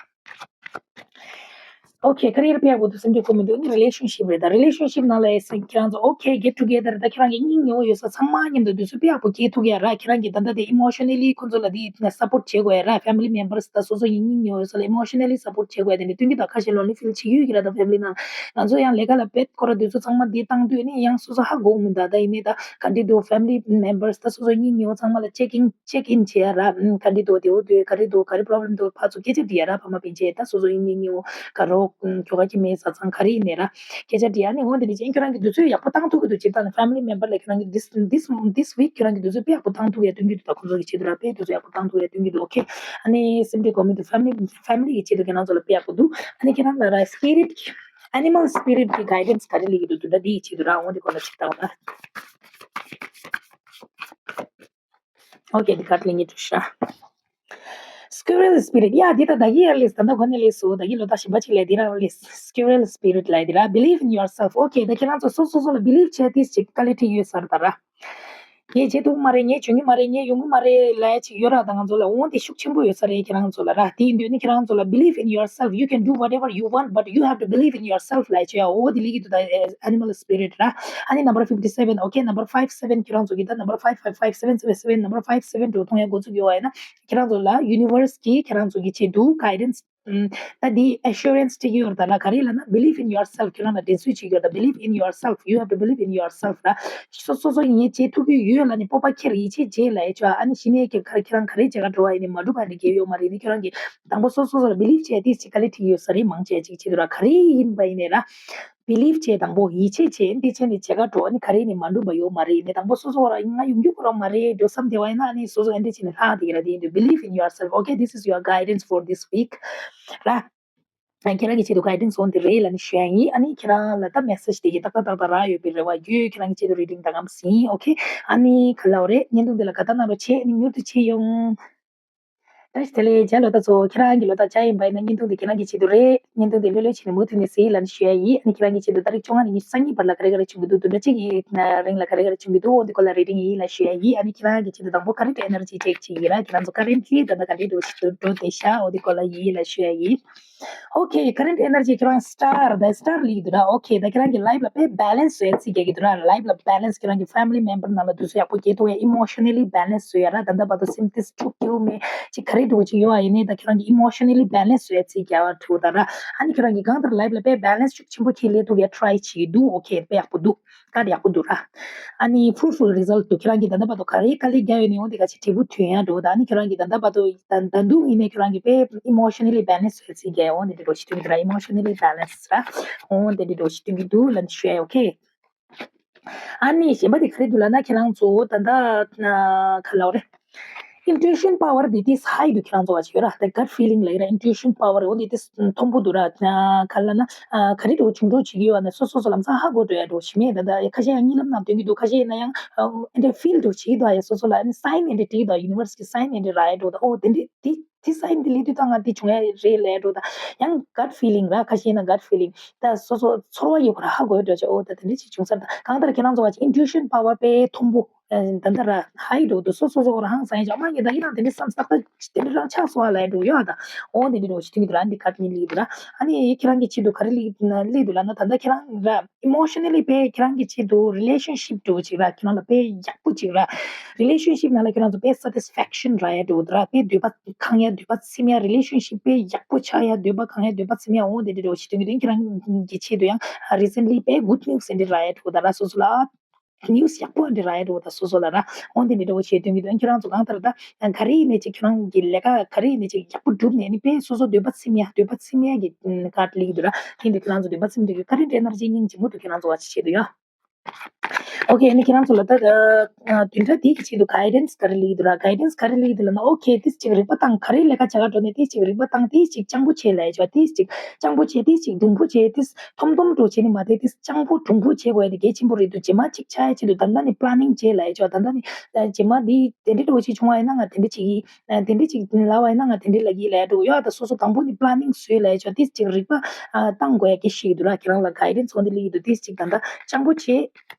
ཨོ་ཁེ། ཀ་རི་ཡར་དཔེ་ཡག་པོ་འདུག་སེམས་ཁྲལ་དགོས་མི་འདུག་ཨ་ནི་རི་ལེ་ཤན་ཤིབ་རེད། ད་རི་ལེ་ཤན་ཤིབ་ནང་ལ་ཨེ་སེ་ཁྱེད་རང་ཚོ་ཨོ་ཁེ། གེཊ་ཊུ་གེ་དར། ད་ཁྱེད་རང་གི་སྙིང་ཉེ་བོ་ཡོད་ས་ཚང་མ་མཉམ་དུ་དུས་ཚོད་དཔེ་ཡག་པོ་སྐྱེལ་ཐུབ་ཀྱི་ཡ་ར། ཁྱེད་རང་གི་ད་ལྟ་དེ་ཨི་མོ་ཤ་ན་ལི་ཁོ་ཚོ་ལ་དེ་སཔོར་ཊི་བྱེད་དགོས་ཡ་ར། ཕེ་མི་ལི་མེམ་བར་སི་ད་སོ་སོ་ཡི་སྙིང་ཉེ་བོ་ཡོད་ས་ལ་ཨི་མོ་ཤ་ན་ལི་སཔོར་ཊི་བྱེད་དགོས་ཡ་དེ་འདྲ་སྟོན་གྱི། ད་ཁ་ཤས་ལོན་ལི་ཕིལ་བྱེད་ཀྱི་ཡོད་ཀྱི་ར། ད་ཕེ་མི་ལི་ནང་ང་ཚོ་ཡང་ལས་ཀ་ལ་བེད་ཁོ་ར་དུས་ཚོད་ཚང་མ་དེ་བཏང་དུས་ནི་ཡང་སོ་སོ་ཧ་གོ་མི་འདུག་ད་ཡིན་ནའི་ད་ག་འདྲ་འདུག་ཕེ་མི་ལི་མེམ་བར་སི་ད་སོ་སོ་སྙིང་ཉེ་བོ་ཚང་མ་ལ་ཅེག་ཨིན་ཅེག་ཨིན་བྱེད་ཡ་ར། ཨམ། ག་འདྲ་འདུག་དེ་འོ་དེ་ག་རེ་འདུག་ག་རེ་པོ་རོབ་ལེམ་འདུག་ཕར་ཚུར་སྐད་ཆ་དྲི་ཡ་ར། ཕ་མ་སྤུན་མཆེད་ད་སོ་སོ་ཡིན་ཉིན་ཉིན་འོ་ག་རོ། ཨམ། ཁྱོ་ག་ཅི་མེད་བཟའ་ཚང་ག་རེ་ཡིན་ནའི་ར། སྐད་ཆ་དྲི་ཡ་ནི་འོ་དེ་ནི་ཅན་ཁྱོད་རང་གི་དུས་ཚོད་ཡག་པོ་བཏང་ཐུབ་ཀྱི་འདུག་སྤྱིར་བཏང་ནི་ཕེ་མི་ལི་མེམ་བར་ལ་ཁྱོད་རང་གི་this this this week ཁྱོད་རང་གི་དུས་ཚོད་དཔེ་ཡག་པོ་བཏང་ཐུབ་ཡ་སྟོན་གྱི་འདུག་ད་ཁོང་ཚོ་གི་ཆེད་དུ་ར་དཔེ་དུས་ཚོད་ཡག་པོ་བཏང་ཐུབ་ཡ་སྟོན་གྱི་འདུག་ཨོ་ཁེ། ཨ་ནི་སེམས་ཁྲལ་དགོས་མི་འདུག་ཕེ་མི་ལི་ཕེ་མི་ལི་གི་ཆེད་དུ་ཁྱེད་རང་ཚོ་ལ་དཔེ་ཡག་པོ་འདུག་ཨ་ནི་ཁྱེད་རང་ལ་ར་སི་པི་རིཊ་ཨེ་ནི་མལ་སི་པི་རིཊ་གི་གའི་ཌན་སི་ག་རེ་སླེབས་ཀྱི་འདུག་དུ་འདྲ་དེའི་ཆེད་དུ་ར་འོ་དེ་སྐོར་ལ་ཅིག་བཏང་ན། ཨོ་ཁེ། འདི་ཁ་ལེན་གྱི་འདུག་ཤ། Squirrel spirit. ཡ་འདི་ད་ད་གི་ཡར་ལེས། ད་ད་གོ་ནས་ལེས་སོ། ད་གི་ལོ་ད་ཞིམ་པ་ཅིག་ལས་འདི་རང་ལེས། Squirrel spirit ལ་འདི་ར། Believe in yourself. ཨོ་ཁེ། ད་ཁྱེད་རང་ཚོ་སོ་སོ་སོ་ལ་བི་ལིབ་བྱས་ཏིས་ཅིག་ཀ་ལི་ཊི་ཡོད་ས་རེད་ད་ར། ངས་བྱེད་ཐུབ་མ་རེད། ངས་བྱུང་གི་མ་རེད། ངས་ཡོང་གི་མ་རེད་ལབ་ཡ་ཅིག་ཡོད་ར། ད་ང་ཚོ་ལ་འོང་དེ་ཤུགས་ཆེན་པོ་ཡོད་ས་རེད་ཁྱེད་རང་ཚོ་ལ་ར། དེ་ཡིན་དུས་ནི་ཁྱེད་རང་ཚོ་ལ་ར། Believe in yourself. You can do whatever you want, but you have to believe in yourself ལབ་ཡ་ཅིག་ཡ། འོ་དེ་ལི་གི་འདུག་ད་ཨེ་ནི་མལ་སི་པི་རིཊ་ར། ཨ་ནི་number fifty seven. Okay, number five seven ཁྱེད་རང་ཚོ་གི་ད་number five five five seven seven seven number five seven འགྲོ་གཏོང་ཡ་འགོ་ཚུགས་ཡོད་བ་ཡིན་ན། ཁྱེད་རང་ཚོ་ལ་ཡུ་ནི་ཝར་སི་གིས་ཁྱེད་རང་ཚོ་གི་ཆེད་དུ་གའི་ཌན་སི། ཨམ། ད་འདི་ཨེ་ཤུ་རན་སི་སྤྲད་ཀྱི་ཡོད་རེད་ད་ལ། ག་རེ་ལབ་ན། Believe in yourself. ཁྱེད་རང་ལ་དྲན་གསོ་བྱེད་ཀྱི་ཡོད་རེད་ད། Believe in yourself. You have to believe in yourself ར། སོ་སོ་སོ་ཡིན་ཡས་བྱེད་ཐུབ་ཀྱི་ཡོད་ལབ་ནས་སྤོབས་པ་འཁྱེར་ཡིད་ཆེས་བྱེད་ལབ་ཡས་ཆོག་ཨ་ནི་གཞི་ནས་ཁྱེད་ཁ་ཁྱེད་རང་ག་རེ་བྱེད་ག་འགྲོ་བ་ཡིན་ནས་མ་འགྲུབ་པ་འདི་གས་ཡོད་མ་རེད། ནི་ཁྱེད་རང་གིས་དང་པོ་སོ་སོ་སོ་ལ་བི་ལིབ་བྱས་ཏིས་ཅིག་ཀ་ལི་ཊི་ཡོད་ས་རེད། མང་ཆེ་ཅིག་བྱེད་དུས་ར་ག་རེ་ཡིན་པ་ཡིན་ནས་ར། བི་ལིབ་བྱས་དང་པོ་ཡིད་ཆེས་བྱས་འདི་བྱས་ནས་བྱེད་ག་འགྲོ་ནི་ག་རེ་ནི་མ་འགྲུབ་པ་ཡོད་མ་རེད། ནི་དང་པོ་སོ་སོ་ར་ང་ཡོང་རྒྱུ་ཁོ་རང་མ་རེད་འགྲོ་བསམ་བསྡད་པ་ཡིན་ན་ནི་སོ་སོ་ཨེ་འདྲ་བྱས་ནས་ལྷག་བསྡད་ཀྱི་ར། དེ་ཡིན་དུས་believe in yourself. Okay, this is your guidance for this week ར། ཁྱེད་རང་གི་ཆེད་དུ་གའི་ཌན་སི་འོང་དེ་རེད་ལབ་ནས་ཞུ་ཡ་ཡིན། ཨ་ནི་ཁྱེད་རང་ལ་ད་མེ་སེ་ཇི་དེ་གི་ཏག་ཏག་ཏག་ཏག་རག་ཡོད་པའི་རེ་བ་ཡོད། ཁྱེད་རང་གི་ཆེད་དུ་རི་ཌིང་ད་གམ་ཟིན། ཨོ་ཁེ། ཨ་ནི་ག་ལ་འོ་རེད། བརྙན་ཐུང་འདི་ལ་དགའ་རྟགས་གནང་རོགས་བྱེད། ཨ་ནི་མྱུར་དུ་བྱེད་ཡོང་། བཀྲ་ཤིས་བདེ་ལེགས། ཇ་ལོ་ད་ཚོ་ཁྱེད་རང་གི་ལོ་ད་ཇ་ཡིན་པ་ཡིན་ན་བརྙན་ཐུང་འདི་ཁྱེད་རང་གི་ཆེད་དུ་རེད། བརྙན་ཐུང་འདི་ལྷོད་ལྷོད་བྱས་ནས་མུ་མཐུད་ནས་གཟིགས་ལབ་ནས་ཞུ་ཡ་ཡིན། ཨ་ནི་ཁྱེད་རང་གི་ཆེད་དུ་ཏ་རིག་བཅོ་ལྔ་ནས་ཉི་ཤུ་རྩ་གཉིས་བར་ལ་ག་རེ་ག་རེ་བྱུང་གི་འདུག་དུས་འདྲ་གཅིག་གི་རིང་ལ་ག་རེ་ག་རེ་བྱུང་གི་འདུག་འོ་འདི་སྐོར་ལ་རི་ཌིང་ཡིན་ལབ་ཞུ་ཡ་ཡིན། ཨ་ནི་ཁྱེད་རང་གི་ཆེད་དུ་དང་པོ་ཀ་རེན་ཊི་ཨེ་ནར་ཇི་ཅེག་བྱེད་ཀྱི་ཡིན་ར། ཁྱེད་རང་ཚོ་ཀ་རེན་ཊི་ལི་ད་ལྟ་ག་འདྲའི་འགྲོ་བཞིན་འདུག་འགྲོ་བསྡད་ཤག་འོ་འདི་སྐོར་ལ་ཡིན་ལབ་ཞུ་ཡ་ཡིན། ཨོ་ཁེ། ཀ་རེན་ཊི་ཨེ་ནར་ཇི་ཁྱེད་རང་སི་ཊར་ད་སི་ཊར་ལིག་འདུག་ར། ཨོ་ཁེ། ད་ཁྱེད་རང་གི་ལའིབ་ལ་དཔེ་བེ་ལེན་སི་བཟོ་ཡ་རྩིས་རྒྱག་གི་འདུག་ར། ལའིབ་ལ་བེ་ལེན་སི་ཁྱེད་རང་གི་ཕེ་མི་ལི་མེམ་བར་ནང་ལ་དུས་ཚོད་ཡག་པོ་སྐྱེལ་ཐུབ་ཡ། ཨི་མོ་ཤ་ན་ལི་བེ་ལེན་སི་བཟོ་ཡ་ར། ད་ལྟ་བར་དུ་སེམས་ཏིས་འཁྲུག་སྐྱིད་མེད་ཅིག་ག་རེ་འདུག་ཅིག་ཡོད་པ་ཡིན་ནའི་ད་ཁྱེད་རང་གི་ཨི་མོ་ཤ་ན་ལི་བེ་ལེན་སི་བཟོ་ཡ་རྩིས་རྒྱག་པ་འདུག་ད་ར། ཨ་ནི་ཁྱེད་རང་གི་གང་ལྟར་ལའིབ་ལ་དཔེ་བེ་ལེན་སི་ཤུགས་ཆེན་པོ་ཁྱེད་ལས་ཐུབ་ཡ་ཊི་རའི་བྱེད་ཀྱི་འདུག་ཨོ་ཁེ། དཔེ་ཡག་པོ་འདུག་ཀ་ཌ་ཡག་པོ་འདུག་ར། ཨ་ནི་ཕུ་རུ་ཕུལ་རི་ཛལ་ཊི་འདུག་ཁྱེད་རང་གིས་ད་ལྟ་བར་དུ་ག་རེ་དཀའ་ལས་བརྒྱབ་ཡོད་ནའི་འོ་དེ་ག་ཅིག་འབྲས་བུ་ཐོན་ཡ་འགྲོ། ད་ཨ་ནི་ཁྱེད་རང་གིས་ད་ལྟ་བར་དུ་ད་ད་དུང་ཡིན་ནའི་ཁྱེད་རང་གིས་དཔེ་ཨི་མོ་ཤ་ན་ལི་བེ་ལེན་སི་བཟོ་ཡ་རྩིས་རྒྱག་ཡ། འོ་དེ་འདྲ་འགྲོ་བཞིན་འདུག་ད་ར། ཨི་མོ་ཤ་ན་ལི་བེ་ལེན་སི་ར། འོ་དེ་འདྲ་འགྲོ་བཞིན་འདུག་ལབ་ནས་ཞུ་ཡ་ཡིན། ཨོ་ཁེ། ཨ་ནི་གཞན་པ་དེ་ག་རེ་འདུག་ལབ་ན་ཁྱེད་རང་ཚོ་ད་ལྟ་ག་ལབ་རེད། Intuition power འདི་དེ་ཧའི་འདུག་ཁྱེད་རང་ཚོ་བ་ཅིག་ཡོད་ར། དེ་gut feeling ལབ་ཡོད་ར། Intuition power འོ་འདི་དེ་མཐོན་པོ་འདུག་ར། ག་ལབ་ན་ག་རེ་འདྲ་བྱུང་འགྲོ་བྱེད་ཀྱི་ཡོད་ན་སོ་སོ་སོ་ལམ་སང་ཧ་གོ་འགྲོ་ཡ་འགྲོ་ཞིག་མེད། ད་ད་ཁ་ཤས་ཡང་གཉིད་ལམ་ནང་སྟོན་གྱི་འདུག་ཁ་ཤས་ཡིན་ན་ཡང་ཨ་འདྲ་ཕིལ་འགྲོ་བྱེད་ཀྱི་འདུག་ཡ་སོ་སོ་ལ་ཨ་ནི་སའིན་ཨ་འདྲ་བྲིས་འདུག་ཡུ་ནི་ཝར་སི་གི་སའིན་ཨ་འདྲ་རག་ཡ་འགྲོ། ད་ཨོ་དེ་འདྲ་དེ་དེ་སའིན་དེ་ལས་དུས་ད་ང་དེ་བྱུང་ཡ་རེད་ལབ་ཡ་འགྲོ། ད་ཡང་gut feeling ར། ཁ་ཤས་ཡིན་ན་gut feeling ད་སོ་སོ་ཚོར་བ་ཡོད་ཁོ་ར་ཧ་གོ་ཡ་འགྲོ་བྱ། ཨོ་ད་དེ་འདྲ་ཅིག་བྱུང་ས་རེད། ད་གང་ལྟར་ཁྱེད་རང་ཚོ་བ་ཅིག་Intuition power དཔེ་མཐོན་པོ། ཨ་ད་ལྟ་ར་ཧའི་འགྲོ་འདུག་སོ་སོ་སོ་ཁོ་ར་ཧང་སང་ཡ་ཅག་མ་ངེས་ད་ཡིན་ན་དེ་འདྲ་བསམ་སྟག་ཏག་དེ་འདྲ་རང་ཆགས་སོང་བ་ལ་འགྲོ་ཡོད་ཨ། ད་འོ་དེ་འདྲ་འགྲོ་ཞིག་སྟོན་གྱི་འདུག་ར། འདི་ཁ་ཉིན་ལི་འདུག་ར། ཨ་ནི་ཁྱེད་རང་གི་ཆེད་དུ་ག་རེ་ལི་ལི་འདུག་ལབ་ན་ད་ལྟ་ཁྱེད་རང་ར་emotionally དཔེ་ཁྱེད་རང་གི་ཆེད་དུ་relationship འགྲོ་ཅིག་ར། ཁྱེད་རང་ལ་དཔེ་ཡག་པོ་ཅིག་ར། relationship ནང་ལ་ཁྱེད་རང་ཚོ་དཔེ་satisfaction རག་ཡ་འགྲོ་འདུག་ར། དཔེ་འདོད་པ་ཁེངས་ཡ་འདོད་པ་ཚིམ་ཡ་relationship དཔེ་ཡག་པོ་ཆགས་ཡ་འདོད་པ་ཁེངས་ཡ་འདོད་པ་ཚིམ་ཡ་འོ་དེ་འདྲ་འགྲོ་ཞིག་སྟོན་གྱི་འདུག་ཁྱེད་རང་གི་ཆེད་དུ་ཡང་recently དཔེ་good news དེ་འདྲ་རག་ཡ་འགྲོ་འདུག་ར། སོ་སོ་ལ། ནིའུ་སི་ཡག་པོ་འདྲ་རག་ཡ་འགྲོ་ད་སོ་སོ་ལ་ར། འོ་འདི་འདྲ་འདྲ་བོ་བྱེད་སྟོན་གྱི་འདུག་ཁྱེད་རང་ཚོ་གང་ལྟར་ད་ག་རེ་ཡིན་ནའི་ཅིག་ཁྱེད་རང་གི་ལས་ཀ་ག་རེ་ཡིན་ནའི་ཅིག་ཡག་པོ་བསྒྲུབས་ནས་ནི་དཔེ་སོ་སོ་འདོད་པ་ཚིམ་ཡ་འདོད་པ་ཚིམ་ཡ་གི་ཀར་ཌི་སླེབས་ཀྱི་འདུག་ར། དེ་འདྲ་ཁྱེད་རང་ཚོ་འདོད་པ་ཚིམ་འདོད་ཀྱི་ག་རེ་འདྲའི་ཨེ་ནར་ཇི་སྙིང་རྗེ་མོ་འདུག་ཁྱེད་རང་ཚོ་བ་ཅི་བྱེད་འདུག་ཡ། ཨོ་ཁེ། ཨ་ནི་ཁྱེད་རང་ཚོ་ལ་ད་ཨ་བདུན་ཕྲག་འདིའི་ཆེད་དུ་གའི་ཌེན་སི་ག་རེ་སླེབས་ཀྱི་འདུག་ར། གའི་ཌེན་སི་ག་རེ་སླེབས་ཀྱི་འདུག་ལབ་ན། ཨོ་ཁེ། ཏིས་ཅིག་རིག་པ་བཏང་། ག་རེ་ལས་ཀ་བྱ་ག་འགྲོ་ནས་ཏིས་ཅིག་རིག་པ་བཏང་། ཏིས་ཅིག་སྤྱང་པོ་བྱེད་ལབ་ཡ་ཅོ། ཏིས་ཅིག་སྤྱང་པོ་བྱེད། ཏིས་ཅིག་སྡུག་པོ་བྱེད། ཏིས་ཐོམ་ཐོམ་འགྲོ་བྱེད་ནི་མ་དེ་ཏིས་སྤྱང་པོ་སྡུག་པོ་བྱེད་དགོས་ཡ་དེ་གལ་ཆེན་པོ་རེད་འདུག་རྗེས་མ་ཅིག་ཆགས་ཡ་ཆེད་དུ་ད་ལྟ་ནས་པ་ལ་ནིང་བྱེད་ལབ་ཡ་ཅོ། ད་ལྟ་ནས་ཨ་རྗེས་མ་འདི་དེ་འདྲ་འགྲོ་བྱེད་བྱུང་བ་ཡིན་ན་ང་དེ་འདྲ་བྱེད་ཀྱི། ཨ་དེ་འདྲ་ཅིག་ལབ་པ་ཡིན་ན་ང་དེ་འདྲ་ལབ་ཀྱི་ལབ་ཡ་འགྲོ་ཡོད། ད་སོ་སོ་དང་པོ་ནས་པ་ལ་ནིང་བཟོས་ལབ་ཡ་ཅོ། ཏིས་ཅིག་རིག་པ་ཨ་བཏང་དགོས་ཡ་གལ་ཆེ་གི་འདུག་ར། ཁྱེད་རང་ལ་གའི་ཌེན་སི་འོ་འདི་སླེབས་ཀྱི་འདུག་ཏིས་ཅིག་ད་ལྟ་སྤྱང་པོ་བྱེད།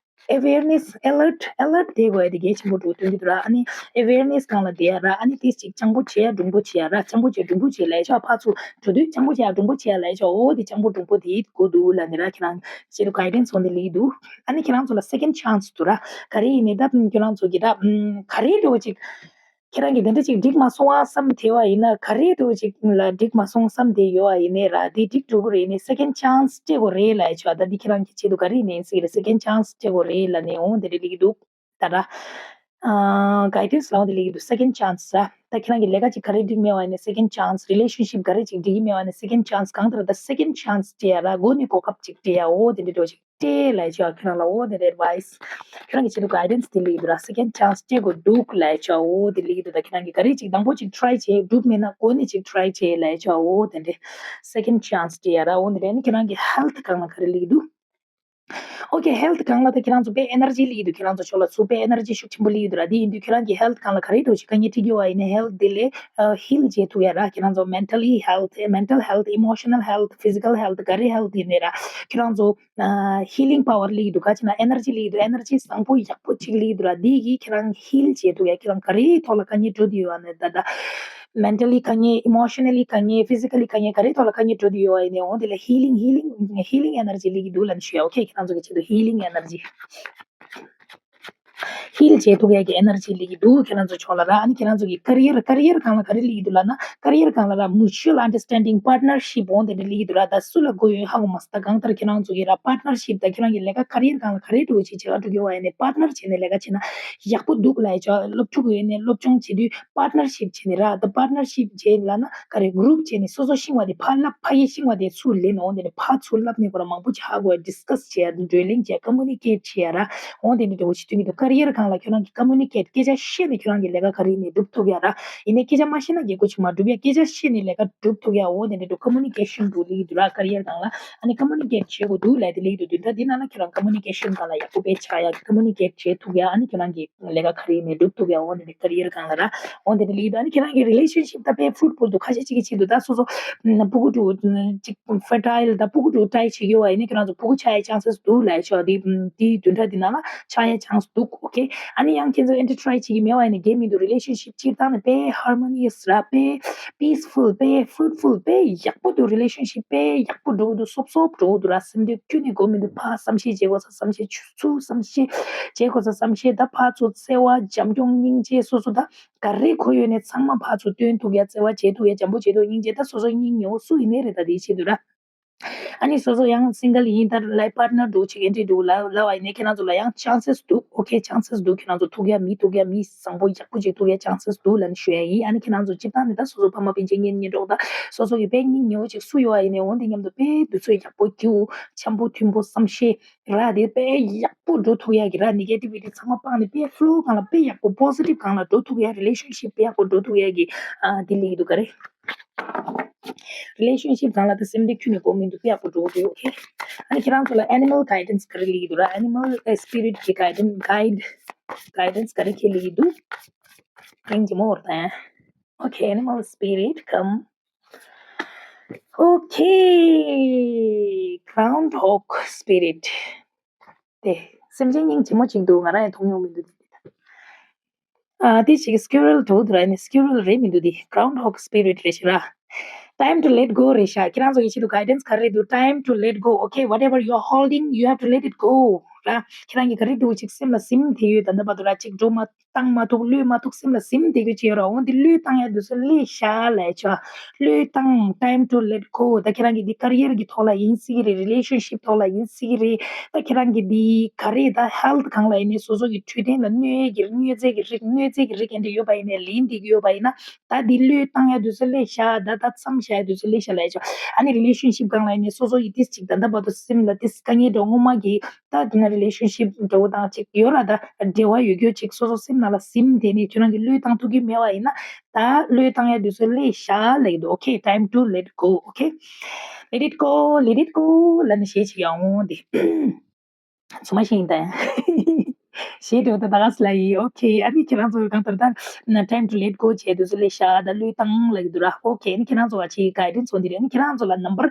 ཨེ་ཝེར་ནེ་སི། ཨེ་ལར་ཊི། ཨེ་ལར་ཊི་བསྡད་དགོས་ཡ་དེ་གལ་ཆེན་པོ་འགྲོ་སྟོན་གྱི་འདུག་ར། ཨ་ནི་ཨེ་ཝེར་ནེ་སི་སྒང་ལ་བསྡད་ཡ་ར། ཨ་ནི་ཏིས་ཅིག་སྤྱང་པོ་བྱེད་ཡ་སྡུག་པོ་བྱེད་ཡ་ར། སྤྱང་པོ་བྱེད་སྡུག་པོ་བྱེད་ལབ་ཡ་ཅོ། ཕར་ཚུར་འགྲོ་དུས་སྤྱང་པོ་བྱེད་ཡ་སྡུག་པོ་བྱེད་ཡ་ལབ་ཡ་ཅོ། འོ་དེ་སྤྱང་པོ་སྡུག་པོ་དེ་དགོས་འདུག་ལབ་ནི་ར། ཁྱེད་རང་ཆེད་དུ་གའི་ཌེན་སི་འོ་འདི་སླེབས་ཀྱི་འདུག་ཨ་ནི་ཁྱེད་རང་ཚོ་ལ་སེ་ཀེན་ཌི་ཆན་སི་འདུག་ར། ག་རེ་ཡིན་ནའི་ད་ཁྱེད་རང་ཚོ་གི་ད་ཨམ་ག་རེ་འགྲོ་ཅིག་ཁྱེད་རང་གིས་དེ་འདྲ་ཅིག་འགྲིག་མ་སོང་བ་བསམ་བསྡད་པ་ཡིན་ན། ག་རེ་འགྲོ་ཅིག་ལ་འགྲིག་མ་སོང་བསམ་བསྡད་ཡོད་པ་ཡིན་ནའི་ར། དེ་འགྲིག་འགྲོ་གི་རེད། ནི་སེ་ཀེན་ཌི་ཆན་སི་སྤྲད་དགོས་རེད་ལབ་ཡ་ཆོག་ད་འདི་ཁྱེད་རང་གི་ཆེད་དུ་ག་རེ་ཡིན་ནའི་ཟེར་གི་རེད། སེ་ཀེན་ཌི་ཆན་སི་སྤྲད་དགོས་རེད་ལབ་ནས་འོ་དེ་འདྲ་སླེབས་ཀྱི་འདུག་ད་ར། ཨ་གའི་ཌེན་སི་ལ་འོ་དེ་སླེབས་ཀྱི་འདུག་སེ་ཀེན་ཌི་ཆན་སི་ར། ད་ཁྱེད་རང་གི་ལས་ཀ་ཅིག་ག་རེ་འགྲིག་མེད་པ་ཡིན་ནའི་སེ་ཀེན་ཌི་ཆན་སི། རི་ལེ་ཤན་ཤིབ་ག་རེ་ཅིག་འགྲིག་གི་མེད་པ་ཡིན་ནའི་སེ་ཀེན་ཌི་ཆན་སི། གང་ལྟར་ད་སེ་ཀེན་ཌི་ཆན་སི་སྤྲད་ཡ་ར། མགོ་ནས་གོ་སྐབས་ཅིག་སྤྲད་ཡ་འོ་དེ་འདྲ་འགྲོ་ཅིག་སྤྲད་ལབ་ཡ་ཆོག་ཁྱེད་རང་ལ་འོ་དེ་འདྲ་ཨེ་ཌི་ཝའི་སི། ཁྱེད་རང་གི་ཆེད་དུ་གའི་ཌེན་སི་དེ་སླེབས་ཀྱི་འདུག་ར། སེ་ཀེན་ཌི་ཆན་སི་སྤྲད་དགོས་འདུག་ལབ་ཡ་ཆོག་འོ་དེ་སླེབས་ཀྱི་འདུག་ད་ཁྱེད་རང་གིས་ག་རེ་ཅིག་དང་པོ་ཅིག་ཊི་རའི་བྱེད། འགྲུབ་མེད་ན་མགོ་ནས་ཅིག་ཊི་རའི་བྱེད་ལབ་ཡ་ཆོག་འོ་དེ་འདྲ་སེ་ཀེན་ཌི་ཆན་སི་སྤྲད་ཡ་ར། འོ་དེ་འདྲ། ཨ་ནི་ཁྱེད་རང་གི་ཧེལ་ཐི་སྒང་ལ་ག་རེ་སླེབས་ཀྱི་འདུག་ཨོ་ཁེ། ཧེལ་ཐི་སྒང་ལ་ད་ཁྱེད་རང་ཚོ་དཔེ་ཨེ་ནར་ཇི་སླེབས་ཀྱི་འདུག་ཁྱེད་རང་ཚོ་ཕྱོགས་ལ་ཚུར་དཔེ་ཨེ་ནར་ཇི་ཤུགས་ཆེན་པོ་སླེབས་ཀྱི་འདུག་ར། དེ་ཡིན་དུས་ཁྱེད་རང་གིས་ཧེལ་ཐི་སྒང་ལ་ག་རེ་འདྲ་ཅིག་དཀའ་ངལ་འཕྲད་ཀྱི་ཡོད་པ་ཡིན་ནའི་ཧེལ་ཐི་དེ་ལས་ཨ་ཧིལ་བྱེད་ཐུབ་ཡ་ར། ཁྱེད་རང་ཚོ་མེན་ཊལ་ལི་ཧེལ་ཐི། མེན་ཊལ་ཧེལ་ཐི། ཨི་མོ་ཤ་ནལ་ཧེལ་ཐི། ཕི་ཟི་ཀལ་ཧེལ་ཐི། ག་རེ་ཧེལ་ཐི་ཡིན་ནའི་ར། ཁྱེད་རང་ཚོ་ཨ་ཧི་ལིང་པ་ཝར་སླེབས་ཀྱི་འདུག་ག་ཅི་ན་ཨེ་ནར་ཇི་སླེབས་ཀྱི་འདུག་ཨེ་ནར་ཇི་བཟང་པོ་ཡག་པོ་ཅིག་སླེབས་ཀྱི་འདུག་ར། དེ་གིས་ཁྱེད་རང་ཧིལ་བྱེད་ཐུབ་ཡ། ཁྱེད་རང་ག་རེའི་ཐོག་ལ་དཀའ་ངལ་འཕྲད་ཀྱི་ཡོད་པ་ཡིན་ནའི་ད་ད། མེན་ཊལ་ལི་དཀའ་ངལ། ཨི་མོ་ཤ་ནལ་ལི་དཀའ་ངལ། ཕི་ཟི་ཀལ་ལི་དཀའ་ངལ། ག་རེའི་ཐོག་ལ་དཀའ་ངལ་འཕྲད་ཀྱི་ཡོད་པ་ཡིན་ནའི་འོ་དེ་ལ་ཧི་ལིང་། ཧི་ལིང་། ཧི་ལིང་ཨེ་ནར་ཇི་སླེབས་ཀྱི་འདུག་ལབ་ནས་ཞུ་ཡ། ཨོ་ཁེ། ཁྱེད་རང་ཚོ་གི་ཆེད་དུ་ཧི་ལིང་ཨེ་ནར་ཇི། ཧིལ་བྱེད་ཐུབ་ཡ་གི་ཨེ་ནར་ཇི་སླེབས་ཀྱི་འདུག་ཁྱེད་རང་ཚོ་ཕྱོགས་ལ་ར། ཨ་ནི་ཁྱེད་རང་ཚོ་གི་ཀེ་རི་ཡར། ཀེ་རི་ཡར་སྒང་ལ་ག་རེ་སླེབས་ཀྱི་འདུག་ལབ་ན། ཀེ་རི་ཡར་སྒང་ལ་ར་མུ་ཅུ་ཨལ་ཨན་ཌར་སི་ཊེན་ཌིང་། པཱར་ཊི་ནར་ཤིབ་འོ་དེ་འདྲ་སླེབས་ཀྱི་འདུག་ར། ད་སུ་ལ་དགོས་ཡོད་ཧ་གོ་མ་སོང་། ད་གང་ལྟར་ཁྱེད་རང་ཚོ་གི་ར་པཱར་ཊི་ནར་ཤིབ་དང་ཁྱེད་རང་གི་ལས་ཀ་ཀེ་རི་ཡར་སྒང་ལ་ག་རེ་འདྲ་ཅིག་བྱེད་ག་འགྲོ་གི་ཡོད་པ་ཡིན་ནའི་པཱར་ཊི་ནར་བྱས་ནས་ལས་ཀ་བྱས་ན་ཡག་པོ་འདུག་ལབ་ཡ་ཆོག་སློབ་ཕྲུག་ཡོད་ནའི་སློབ་སྦྱོང་བྱེད་དུས་པཱར་ཊི་ནར་ཤིབ་བྱས་ནས་ར། ད་པཱར་ཊི་ནར་ཤིབ་བྱས་ལབ་ན་ག་རེ། གུ་རུབ་བྱས་ནས་སོ་སོ་ཤེས་པ་དེ་ཕར་བསླབ། ཕ་གི་ཤེས་པ་དེ་ཚུར་ལེན། འོ་དེ་ནས་ཕར་ཚུར་བསླབ་ནས་ཁོ་རང་མང་པོ་ཅིག་ཧ་གོ་ཡ། ཌིས་ཀ་སི་བྱེད་ཡ། བགྲོ་གླེང་བྱེད་ཡ། ཀོ་མུ་ནི་ཀེཊ་བྱེད་ཡ་ར། འོ་དེ་འདྲ་འདྲ་བོ་ཞིག་སྟོན་གྱི་འདུག་ཀེ་རི་ཡར་སྒང་ལ་ཁྱོད་རང་གིས་ཀོ་མུ་ནི་ཀེཊ། སྐད་ཆ་བཤད་ནས་ཁྱོད་རང་གི་ལས་ཀ་ག་རེ་ཡིན་ནའི་སྒྲུབ་ཐུབ་ཡ་ར། ཡིན་ནའི་སྐད་ཆ་མ་བཤད་ན་རྒྱལ་སྒོ་ཅིག་མ་སྒྲུབ་ཡ། སྐད་ཆ་བཤད་ནས་ལས་ཀ་སྒྲུབ་ཐུབ་ཡ། འོ་དེ་འདྲ་འདྲ་ཀོ་མུ་ནི་ཀེ་ཤན་འདུག་ལབ་ཀྱི་འདུག་ར། ཀེ་རི་ཡར་སྒང་ལ། ཨ་ནི་ཀོ་མུ་ནི་ཀེཊ་བྱེད་དགོས་འདུག་ལབ་དེ་ལབ་ཀྱི་འདུག་བདུན་ཕྲག་འདི་ནང་ལ་ཁྱོད་རང་ཀོ་མུ་ནི་ཀེ་ཤན་སྒང་ལ་ཡག་པོ་དཔེ་ཆགས་ཡ། ཀོ་མུ་ནི་ཀེཊ་བྱེད་ཐུབ་ཡ། ཨ་ནི་ཁྱོད་རང་གི་ལས་ཀ་ག་རེ་ཡིན་ནའི་སྒྲུབ་ཐུབ་ཡ། འོ་དེ་འདྲ་ཀེ་རི་ཡར་སྒང་ལ་ར། འོ་དེ་འདྲ་ལབ་ཀྱི་འདུག་ཨ་ནི་ཁྱེད་རང་གི་རི་ལེ་ཤན་ཤིབ་ད་དཔེ་ཕུ་རུཊ་ཕུལ་འདུག་ཁ་ཤས་ཅིག་གི་ཆེད་དུ། ད་སོ་སོ་ཕྲུ་གུ་ཅིག་ཕར་ཊི་རའི་ལ། ད་ཕྲུ་གུ་ཕྲུ་གུ་ཊི་རའི་བྱེད་ཀྱི་ཡོད་པ་ཡིན་ན་ཁྱེད་རང་ཚོ་ཕྲུ་གུ་ཆགས་ཡའི་ཅན་སེ་སི་འདུག་ལབ་ཡ་ཆོག་དེ་དེ་བདུན་ཕྲག་འདི་ནང་ལ་ཆགས་ཡའི་ཅན་སེ་སི་འདུག་ཨོ་ཁེ། ཨ་ནི་ཡང་ཁྱེད་ཚོ་ཨེ་ཊར་ཊི་རའི་བྱེད་ཀྱི་མེད་པ་ཡིན་ན་འགྲིག་མི་འདུག་རི་ལེ་ཤན་ཤིབ་སྤྱིར་བཏང་ནས་དཔེ་ཧར་མོ་ནི་ཡས་ར། དཔེ་པིས་ཕུལ། དཔེ་ཕུ་རུཊ་ཕུལ། དཔེ་ཡག་པོ་འདུག་རི་ལེ་ཤན་ཤིབ་དཔེ་ཡག་པོ་འགྲོ་གི་འདུག་སོབ་སོབ་འགྲོ་གི་འདུག་ར། སེམས་དོན་ཁྱོན་ནས་དགོས་མི་འདུག་ཕར་བསམ་ཤེས་བྱེད་དགོས་ས་བསམ་ཤེས། ཚུར་བསམ་ཤེས་བྱེད་དགོས་ས་བསམ་ཤེས། ད་ཕར་ཚུར་བརྩེ་བ། བྱམས་སྐྱོང་། སྙིང་རྗེ། སོ་སོ་ད་ག་རེ་དགོས་ཡོད་ནའི་ཚང་མ་ཕར་ཚུར་སྟོན་ཐུབ་ཡ། བརྩེ་བ་བྱེད་ཐུབ་ཡ། བྱམས་པོ་བྱེད་ཐུབ། སྙིང་རྗེ། ད་སོ་སོ་སྙིང་ཉེ་བོ་སུ་ཡིན་ནའི་རེད། ད་དེའི་ཆེད་དུ་ར། ཨ་ནི་སོ་སོ་ཡང་སིང་གལ་ཡིན། ད་ལའིཕ་པཱར་ཊི་ནར་འདྲ་བོ་ཅིག་ཨེ་ཊི་རའི་འདྲ་བོ་ལབ་ལབ་པ་ཡིན་ནའི་ཁྱེད་རང་ཚོ་ལ་ཡང་ཅན་སེ་སི་འདུག་ཨོ་ཁེ། ཅན་སེ་སི་འདུག་ཁྱེད་རང་ཚོ་ཐུག་ཡ་མི་ཐུག་ཡ། མི་བཟང་པོ་ཡག་པོ་ཅིག་ཐུག་ཡ་ཅན་སེ་སི་འདུག་ལབ་ནས་ཞུ་ཡ་ཡིན། ཨ་ནི་ཁྱེད་རང་ཚོ་སྤྱིར་བཏང་ནས་ད་སོ་སོ་ཕ་མ་སྤུན་མཆེད་གཉེན་ཉེ་གྲོགས་དང་སོ་སོ་གི་དཔེ་སྙིང་ཉེ་བོ་ཅིག་སུ་ཡོད་པ་ཡིན་ནའི་འོ་འདི་མཉམ་དུ་དཔེ་དུས་ཚོད་ཡག་པོ་རྒྱུག་འཆམ་པོ་མཐུན་པོ་བསམ་ཤེས་ར། དེ་དཔེ་ཡག་པོ་འགྲོ་ཐུབ་ཡ་གི་ར། ནེ་གེ་ཊི་བི་ཊི་ཚང་མ་སྤངས་ནས་དཔེ་ཕ་ལོ་སྒང་ལ་དཔེ་ཡག་པོ་པོ་ཟི་ཊིབ་སྒང་ལ་འགྲོ་ཐུབ་ཡ། རི་ལེ་ཤན་ཤིབ་དཔེ་ཡག་པོ་འགྲོ་ཐུབ་ཡ་གི་ཨ་དེ་སླེབས་ཀྱི་འདུག་ག་རེ། རི་ལེ་ཤན་ཤིབ་སྒང་ལ་ད་སེམས་ཁྲལ་ཁྱོན་ནས་དགོས་མི་འདུག་དཔེ་ཡག་པོ་འགྲོ་གི་འདུག་ཨོ་ཁེ། ཨ་ནི་ཁྱེད་རང་ཚོ་ལ་ཨེ་ནི་མལ་གའི་ཌེན་སི་ག་རེ་སླེབས་ཀྱི་འདུག་ར། ཨེ་ནི་མལ་ཨེ་སི་པི་རིཊ་གི་གའི་ཌེན་སི། གའི་ཌེན་སི་ག་རེ་ཁྱེད་སླེབས་ཀྱི་འདུག་སྙིང་རྗེ་མོ་བོར་དང་། ཨོ་ཁེ། Animal spirit come. ཨོ་ཁེ། Groundhog spirit. དེ་སེམས་ཅན་སྙིང་རྗེ་མོ་ཅིག་འདུག་ང་རང་ཡང་མཐོང་མྱོང་མི་འདུག་ཨ་དེ་ཅིག་སི་ཀུ་རལ་འདྲ་བོ་འདུག་ར། ཨ་ནི་སི་ཀུ་རལ་རེད་མི་འདུག་དེ་Groundhog spirit རེད་ཤག་ར། Time to let go རེད་ཤག་ཁྱེད་རང་ཚོ་ཡིད་ཆེས་འདུག་གའི་ཌེན་སི་ག་རེ་འདུག Time to let go. Okay, whatever you are holding, you have to let it go. ར། ཁྱེད་རང་གིས་ག་རེ་འདྲ་བོ་ཅིག་སེམས་ལ་ཟིན་བསྡད་ཡོད། ད་ལྟ་བར་དུ་ར་ཅིག་འགྲོ་མ་བཏང་མ་ཐུབ། གློད་མ་ཐུབ། སེམས་ལ་ཟིན་བསྡད་རྒྱུ་ཅིག་ཡོད་ར། འོ་འདི་གློད་བཏང་ཡ་དུས་སུ་གློད་བཞག་ལབ་ཡ་ཆོག་གློད་བཏང་། time to let go། ད་ཁྱེད་རང་གི་འདི་ཀ་རི་ཡར་གི་ཐོག་ལ་ཡིན་སྲིད་ཀྱི་རེད། རི་ལེ་ཤན་ཤིབ་ཐོག་ལ་ཡིན་སྲིད་ཀྱི་རེད། ད་ཁྱེད་རང་གི་འདི་ག་རེ་ད་ཧེལ་ཐི་སྒང་ལ་ཡིན་ནའི་སོ་སོ་གི་འཕྲོད་བསྟེན་ལ་གནོད་ཡས་ཀྱི་གནོད་འཚེ་གི་རིགས་གནོད་འཚེ་གི་རིགས་ཨེ་འདྲ་ཡོད་པ་ཡིན་ནའི་ལེན་བསྡད་ཀྱི་ཡོད་པ་ཡིན་ན། ད་འདི་གློད་བཏང་ཡ་དུས་སུ་གློད་བཞག་ད་ད་མཚམས་བཞག་ཡ་དུས་སུ་གློད་བཞག་ལབ་ཡ་ཆོག་ཨ་ནི་རི་ལེ་ཤན་ཤིབ་སྒང་ལ་ཡིན་ནའི་སོ་སོ་ཡི་ཏིས་ཅིག་ད་ལྟ་བར་དུ་སེམས་ལ་ཏིས་དཀའ་ངལ་འགྲོ་སྔོན་མ་གི་ད་དེ་ན་རི་ལེ་ཤན་ཤིབ་འདྲ་བོ་དང་ཅིག་ཡོད་ར། ད་འབྲེལ་བ་ཡོད་རྒྱུ་ཅིག་སོ་སོ་སེམས་ནང་ལ་ཟིན་བསྡད་ནས་ཁྱོད་རང་གིས་གློད་བཏང་ཐུབ་ཀྱི་མེད་པ་ཡིན་ན། ད་གློད་བཏང་ཡ་དུས་སུ་གློད་བཞག་ལབ་ཀྱི་འདུག okay, time to let go, okay, let it go, let it go ལབ་ནས་གཞས་ཅིག་ཡང་འོང་དེ། ཚུ་མ་ཤེས་ཡིན་ད། གཞས་དེ་འོ་ད་ད་ག་སི་ལ་ཡིན། okay, ཨ་ནི་ཁྱེད་རང་ཚོ་གང་ལྟར་ད་time to let go བྱས་དུས་སུ་གློད་བཞག་ད་གློད་བཏང་ལབ་ཀྱི་འདུག་ར། okay, ཨ་ནི་ཁྱེད་རང་ཚོ་ག་ཅིག་གའི་ཌན་སི་འོང་དེ་རེད། ཨ་ནི་ཁྱེད་རང་ཚོ་ལ་ནམ་བར་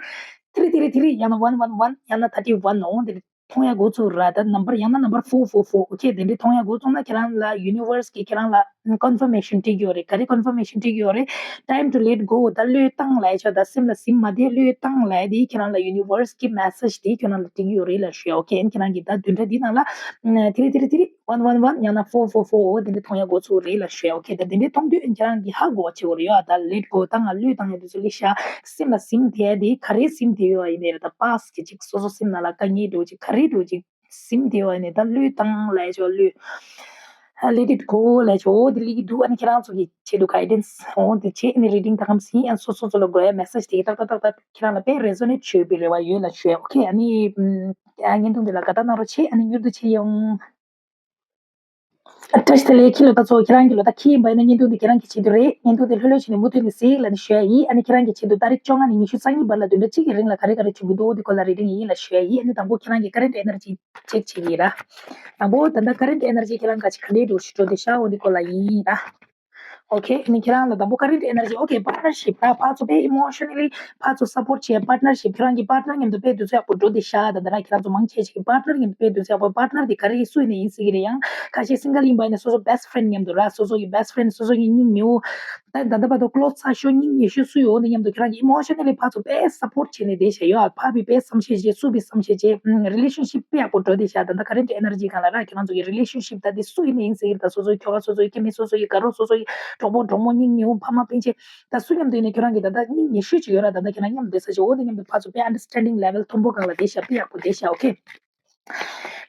ཐི་རི་ཐི་རི་ཐི་རི་ཡང་ན་one one one ཡང་ན་thirty one འོང་དེ་རེད། མཐོང་ཡ་འགོ་ཚུགས་ར། ད་ནམ་བར་ཡང་ན་ནམ་བར་four four four, okay, དེ་འདྲའི་མཐོང་ཡ་འགོ་ཚུགས་ན་ཁྱེད་རང་ལ་ཡུ་ནི་ཝར་སི་གིས་ཁྱེད་རང་ལ་ཀོན་ཕར་མེ་ཤན་སྤྲད་ཀྱི་ཡོད་རེད། ག་རེ་ཀོན་ཕར་མེ་ཤན་སྤྲད་ཀྱི་ཡོད་རེད། time to let go ད་གློད་བཏང་ལབ་ཡ་ཆོག་ད་སེམས་ལ་ཟིན་མ་བསྡད། གློད་བཏང་ལབ་ཡ་དེ་ཁྱེད་རང་ལ་ཡུ་ནི་ཝར་སི་གི་མེ་སེ་ཇི་དེ་ཁྱེད་རང་ལ་སྤྲད་ཀྱི་ཡོད་རེད་ལབ་ཞུ་ཡ། okay, ཨ་ནི་ཁྱེད་རང་གིས་ད་བདུན་ཕྲག་འདི་ནང་ལ་ཐི་རི་ཐི་རི་ཐི་རི་one one one ཡང་ན་four four four འོ་དེ་འདྲ་མཐོང་ཡ་འགོ་ཚུགས་རེད་ལབ་ཞུ་ཡ། okay, ད་དེ་འདྲའི་མཐོང་དུས་ཨ་ནི་ཁྱེད་རང་གིས་ཧ་གོ་བ་བྱེད་དགོས་རེད་ཡ། ད་let go ད་ང་གློད་བཏང་ཡ་དེ་ཚོ་གློད་བཞག་སེམས་ལ་ཟིན་བསྡད་ཡ་དེ་ག་རེ་ཟིན་བསྡད་ཡོད་ཡིན་ནའི་རེད། ད་པ་སི་ཊི་གི་ཅིག་སོ་སོ་སེམས་ནང་ལ་དཀའ་ངལ་འདྲ་བོ་ཅིག་ག་རེ་འདྲ་བོ་ཅིག་ཟིན་བསྡད་ཡོད་ནས་ད་གློད་བཏང་ལབ་ཆོག་གློད། let it go ལབ་ཆོག་འོ་དེ་ལས་ཀྱི་འདུག་ཨ་ནི་ཁྱེད་རང་ཚོ་གི་ཆེད་དུ་གའི་ཌན་སི་འོ་དེ་བྱེད། ཨ་ནི་རི་ཌིང་ད་གམ་ཟིན་ཨ་ནི་སོ་སོ་ཚོ་ལ་དགོས་ཡ་མེ་སེ་ཇི་དེ་ཏག་ཏག་ཏག་ཏག་ཁྱེད་རང་ལ་དཔེ་རེ་ཟོ་ནེ་ཊི་བྱེད་པའི་རེ་བ་ཡོད་ལབ་ཞུ་ཡ། okay, ཨ་ནི་བརྙན་ཐུང་འདི་ལ་དགའ་རྟགས་གནང་རོགས་བྱེད། ཨ་ནི་མྱུར་དུ་ཕྱིར་ཡོང་། བཀྲ་ཤིས་བདེ་ལེགས། ཁྱི་ལོ་ད་ཚོ་ཁྱེད་རང་གི་ལོ་ད་ཁྱི་ཡིན་པ་ཡིན་ན་བརྙན་ཐུང་འདི་ཁྱེད་རང་གི་ཆེད་དུ་རེད། བརྙན་ཐུང་འདི་ལྷོད་ལྷོད་བྱས་ནས་མུ་མཐུད་ནས་གཟིགས་ལབ་ནས་ཞུ་ཡ་ཡིན། ཨ་ནི་ཁྱེད་རང་གི་ཆེད་དུ་ཏ་རིག་བཅོ་ལྔ་ནས་ཉི་ཤུ་རྩ་གཉིས་བར་ལ་བདུན་ཕྲག་གཅིག་གི་རིང་ལ་ག་རེ་ག་རེ་བྱུང་གི་འདུག་འོ་འདི་སྐོར་ལ་རེ་ཌིང་ཡིན་ལབ་ཞུ་ཡ་ཡིན། ཨ་ནི་དང་པོ་ཁྱེད་རང་གི་ཀ་རེན་ཊི་ཨེ་ནར་ཇི་ཅེག་བྱེད་ཀྱི་ཡིན་ར། དང་པོ་ད་ལྟ་ཀ་རེན་ཊི་ཨེ་ནར་ཇི་ཁྱེད་རང་ག་ཅིག་ག་འདྲའི་འགྲོ་ཞིག་འགྲོ་བསྡད་ཤག་འོ་འདི་སྐོར་ལ་ཡིན་ར། okay, ཨ་ནི་ཁྱེད་རང་ལ་དང་པོ་ཀ་རེན་ཊི་ཨེ་ནར་ཇི། okay, པར་ཊི་ནར་ཤིབ་ར། ཕར་ཚུར་དཔེ་ཨི་མོ་ཤ་ན་ལི་ཕར་ཚུར་སབ་པོར་ཊི་བྱེད། པར་ཊི་ནར་ཤིབ་ཁྱེད་རང་གི་པར་ཊི་ནར་མཉམ་དུ་དཔེ་དུས་ཚོད་ཡག་པོ་འགྲོ་བསྡད་ཤག་ད་ལྟ་ར་ཁྱེད་རང་ཚོ་མང་ཆེ་ཞིག་གི་པར་ཊི་ནར་མཉམ་དུ་དཔེ་དུས་ཚོད་ཡག་པོ། པར་ཊི་ནར་དེ་ག་རེ་སུ་ཡིན་ནའི་ཡིན་སྲིད་ཀྱི་རེད། ཡང་ཁ་ཤས་སིང་གལ་ཡིན་པ་ཡིན་ན་སོ་སོ་བེ་སི་ཊི་ཕ་རེན་ཌི་མཉམ་དུ་ར། སོ་སོ་གི་བེ་སི་ཊི་ཕ་རེན་ཌི་སོ་སོ་གི་སྙིང་ཉེ་བོ། ད་ད་ལྟ་བར་དུ་ཀློ་ཚ་ཤོས་སྙིང་ཉེ་ཤོས་སུ་ཡོད་འོ་འདི་མཉམ་དུ་ཁྱེད་རང་གི་ཨི་མོ་ཤ་ན་ལི་ཕར་ཚུར་དཔེ་སབ་པོར་ཊི་བྱས་ནས་བསྡད་ཤག་ཡོད། ཕར་བི་དཔེ་བསམ་ཤེས་བྱེད། ཚུར་བི་བསམ་ཤེས་བྱེད། རི་ལེ་ཤན་ཤིབ་དཔེ་ཡག་པོ་འགྲོ་བསྡད་ཤག་ད་ལྟ་ཀ་རེན་ཊི་ཨེ་ནར་ཇི་སྒང་ལ་ར་ཁྱེད་རང་ཚོ་གི་རི་ལེ་ཤན་ཤིབ་ད་འདི་སུ་ཡིན་ནའི་ཡིན་སྲིད་ཀྱི་རེད། ད་སོ་སོའི་ཁྱོ་ག་སོ་སོའི་ཁྱིམ་མི་སོ་སོ་ཡི་དགའ་རོགས་སོ་སོ་ཡི་གྲོགས་པོ་གྲོགས་མོ་སྙིང་ཉེ་བོ་ཕ་མ་སྤུན་མཆེད་ད་སུ་མཉམ་དུ་ཡིན་ནའི་ཁྱོད་རང་གི་ད་ལྟ་སྙིང་ཉེ་ཤོས་ཅིག་ཡོད་ར། ད་ལྟ་ཁྱེད་རང་མཉམ་སྡོད་ས་ཅིག་འོ་དེ་མཉམ་དུ་ཕར་ཚུར་དཔེ་ཨན་ཌར་སི་ཊེན་ཌིང་ལེ་ཝལ་མཐོན་པོ་སྒང་ལ་བསྡད་ཤག་དཔེ་ཡག་པོ་བསྡད་ཤག okay,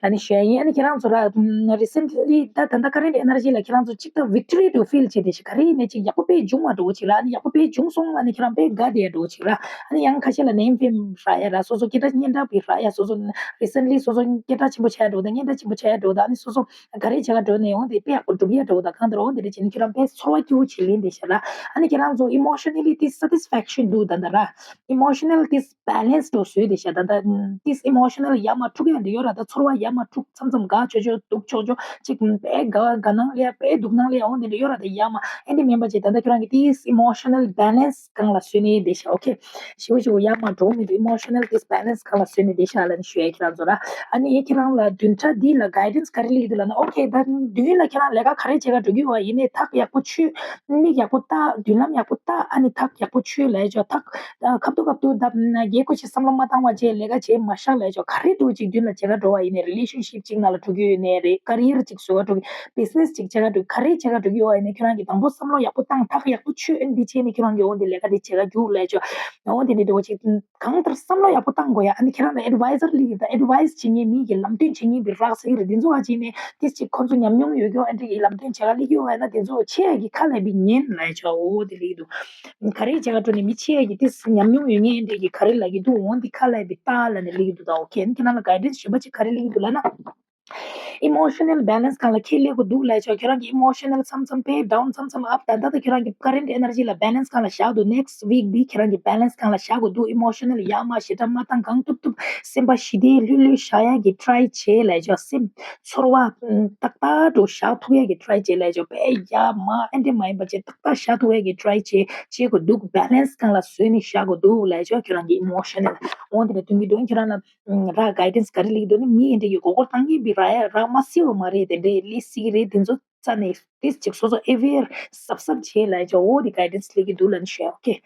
ལབ་ནས་ཞུ་ཡ་ཡིན། ཨ་ནི་ཁྱེད་རང་ཚོ་ར་རི་སེན་ཊི་ལི་ད་ད་ལྟ་ཀ་རེན་ཊི་ཨེ་ནར་ཇི་ལ་ཁྱེད་རང་ཚོ་གཅིག་ད་ཝིག་ཊོ་རི་འདྲ་བོ་ཕིལ་བྱེད་བསྡད་ཤག་ག་རེ་ཡིན་ནའི་ཅིག་ཡག་པོ་དཔེ་བྱུང་བ་འདྲ་བོ་ཅིག་ར། ཨ་ནི་ཡག་པོ་དཔེ་བྱུང་སོང་ལབ་ནས་ཁྱེད་རང་དཔེ་དགའ་བསྡད་ཡ་འདྲ་བོ་ཅིག་ར། ཨ་ནི་ཡང་ཁ་ཤས་ལ་ནེམ་ཕེམ་རག་ཡ་ར། སོ་སོ་སྐད་གྲགས་སྙན་གྲགས་པའི་རག་ཡ། སོ་སོ་རི་སེན་ཊི་ལི་སོ་སོ་སྐད་གྲགས་ཆེན་པོ་ཆགས་ཡ་འདྲ་བོ་དང་། སྙན་གྲགས་ཆེན་པོ་ཆགས་ཡ་འདྲ་བོ་དང་། ཨ་ནི་སོ་སོ་ག་རེ་བྱེད་ག་འགྲོ་ནས་ཡོང་དེ་དཔེ་ཡག་པོ་སྒྲུབ་ཡ་འདྲ་བོ་དང་། གང་ལྟར་འོང་དེ་འདྲ་བྱས་ནས་ཁྱོད་རང་དཔེ་ཚོར་བ་སྐྱིད་པོ་བྱེད་ལེན་བསྡད་ཤག་ར། ཨ་ནི་ཁྱེད་རང་ཚོ་ཨི་མོ་ཤ་ན་ལི་ཏི་སེ་ཊིས་ཕེག་ཤན་འདུག་ད་ལྟ་ར། ཨི་མོ་ཤ་ན་ལི་ཏི་སེ་ཊིས་བེ་ལེན་སི་འདྲ་བོ་བཟོས་བསྡད་ཤག་ད་ལྟ་ཏི་སེ་ཊིས་ཨི་མོ་ཤ་ན་ལི་ཡ་མ་འཁྲུག་ཡ་འདྲ་ཡོད་ར། ད་ཚོར་བ་ཡ་མ་འཁྲུག་མཚམས་མཚམས་དགའ་ཆོག་ཆོག་སྡུག་ཆོག་ཆོག་ཅིག་དཔེ་དགའ་དགའ་སྣང་ལེ་ཡ་དཔེ་སྡུག་སྣང་ལེ་ཡ་འོང་དེ་འདྲ་ཡོད་ར། ད་ཡ་མ་ཨེ་འདྲ་མིན་པ་ཅིག་ད་ལྟ་ཁྱོད་རང་གི་ཏི་སེ་ཊིས་ཨི་མོ་ཤ་ན་ལི་བེ་ལེན་སི་སྒང་ལ་བཟོས་ནས་བསྡད་ཤག okay, ཞེ་པོ་ཞེ་པོ་ཡ་མ་འགྲོ་མི་འདུག་ཨི་མོ་ཤ་ན་ལི་ཏི་སེ་ཊིས་བེ་ལེན་སི་སྒང་ལ་བཟོས་ནས་བསྡད་ཤག་ལབ་ནས་ཞུ་ཡ་ཁྱེད་རང་ཚོ་ར། ཨ་ནི་ཁྱེད་རང་ལ་བདུན་ཕྲག་འདི་ལ་གའི་ཌན་སི་ག་རེ་སླེབས་ཀྱི་འདུག་ལབ་ན། okay, ད་མདུན་ལ་ཁྱེད་རང་ལས་ཀ་ག་རེ་བྱེད་ག་འགྲོ་གི་ཡོད་པ་ཡིན་ནའི་ཐག་ཡག་པོ་ཆོད། མིག་ཡག་པོ་བལྟ། མདུན་ལམ་ཡག་པོ་བལྟ། ཨ་ནི་ཐག་ཡག་པོ་ཆོད་ལབ་ཡ་ཆོག་ཐག་ཁ་ཐུག་ཁ་ཐུག་ད་རྒྱལ་ཁོ་ཆེ་བསམ་བློ་མ་བཏང་བ་བྱས་ལས་ཀ་བྱེད་མ་ཤག་ལབ་ཡ་ཆོག་ག་རེ་འགྲོ་ཅིག་མདུན་ལ་བྱེད་ག་འགྲོ་བ་ཡིན་ནའི། རི་ལེ་ཤན་ཤིབ་ཅིག་ནང་ལ་འགྲོ་གི་ཡོད་ནའི་རེད། ཀ་རི་ཡར་ཅིག་བཟོ་ག་འགྲོ་གི། བི་ཛི་ནེ་སི་ཅིག་བྱེད་ག་འགྲོ་གི། ག་རེ་བྱེད་ག་འགྲོ་གི་ཡོད་པ་ཡིན་ནའི་ཁྱོད་རང་གིས་དང་པོ་བསམ་བློ་ཡག་པོ་བཏང་། ཐག་ཡག་པོ་ཆོད། ཨ་ནི་འདི་བྱས་ནས་ཁྱོད་རང་གིས་འོ་འདི་ལས་ཀ་འདི་བྱེད་ག་རྒྱུགས་ལབ་ཡ་ཆོག་འོ་འདི་འདྲ་འདྲ་བོ་ཅིག་གང་ལྟར་བསམ་བློ་ཡག་པོ་བཏང་དགོས་ཡ། ཨ་ནི་ཁྱེད་རང་ལ་ཨེ་ཌི་ཝའི་ཛར་སླེབས་ཀྱི་ད་ཨེ་ཌི་ཝའི་སི་བྱེད་མཁན་མི་གི་ལམ་སྟོན་བྱེད་མཁན་པའི་རག་ཟེར་གི་རེད། འདི་ཚོ་བ་བྱས་ནས་ཏིས་ཅིག་ཁོ་ཚོ་ཉམས་མྱོང་ཡོད་མཁན་ཨེ་འདྲ་གི་ལམ་སྟོན་བྱེད་ག་སླེབས་ཀྱི་ཡོད་པ་ཡིན་ན་དེ་ཚོ་ཆེ་ཡ་གི་ཁ་ལ་བི་ཉན་ལབ་ཡ་ཆོག་འོ་དེ་ལེགས་འདུག་ག་རེ་བྱེད་ག་འགྲོ་ནས་མི་ཆེ་ཡ་གི་ཏིས་ཉམས་མྱོང་ཡོད་མཁན་ཨེ་འདྲ་གི་ག་རེ་ལབ་ཀྱི་འདུག་འོ་འདི་ཁ་ལ་བི་ལྟ་ལབ་ནས་ལེགས་འདུག་ད་ཨོ་ཁེ། ཨ་ནི་ཁྱེད་རང་ལ་གའི་ཌན་སི་གཞན་པ་ཅིག་ག་རེ་ལེགས་འདུག་ལབ་ན། ཨི་མོ་ཤ་ན་ལི་བེ་ལེན་སི་སྒང་ལ་ཁྱེད་སླེབས་དགོས་འདུག་ལབ་ཡ་ཆོག་ཁྱོད་རང་གི་ཨི་མོ་ཤ་ན་ལི་མཚམས་མཚམས་དཔེ་ཌའུན་མཚམས་མཚམས་ཨབ། ད་ལྟ་ད་ཁྱོད་རང་གི་ཀ་རེན་ཊི་ཨེ་ནར་ཇི་ལ་བེ་ལེན་སི་སྒང་ལ་བཞག་འདུག་ནེག་སི་ཊི་ཝིག་བི་ཁྱོད་རང་གི་བེ་ལེན་སི་སྒང་ལ་བཞག་དགོས་འདུག་ཨི་མོ་ཤ་ན་ལི་ཡ་མ་ཞེ་དྲག་མ་བཏང་། གང་ཐུབ་ཐུབ་སེམས་པ་ཞི་བདེ་ལྷོད་ལྷོད་བཞག་ཡ་གི་ཊ་རའི་བྱེད་ལབ་ཡ་ཆོག་སེམས་ཚོར་བ་ཏག་ཏག་འདྲ་བཞག་ཐུབ་ཡ་གི་ཊ་རའི་བྱེད་ལབ་ཡ་ཆོག་དཔེ་ཡ་མ་ཨེ་འདྲ་མ་ཡིན་པ་བྱེད་ཏག་ཏག་བཞག་ཐུབ་ཡ་གི་ཊ་རའི་བྱེད་བྱེད་དགོས་འདུག་བེ་ལེན་སི་སྒང་ལ་བཟོས་ནས་བཞག་དགོས་འདུག་ལབ་ཡ་ཆོག་ཁྱོད་རང་གི་ཨི་མོ་ཤ་ན་ལི་འོ་དེ་འདྲ་དོན་གྱི་དོན་ཁྱོད་རང་ལ། ར་གའི་ཌན་སི་ག་རེ་ལེགས་འདུག་ནི་མི་ཨེ་འདྲ་གི་མགོ་སྐོར་བཏང་མཁན་པའི་ར་ཡ་ར་མ་སི་བ་མ་རེད། དེ་འདྲའི་ལས་སྲིད་ཀྱི་རེད། དེ་ཚོ་རྩ་ནས་ཏིས་ཅིག་སོ་སོ་ཨེ་ཝེར་གཟབ་གཟབ་བྱེད་ལབ་ཡ་ཆོག་འོ་དེ་གའི་ཌན་སི་ལེགས་ཀྱི་འདུག་ལབ་ནས་ཞུ་ཡ། ཨོ་ཁེ།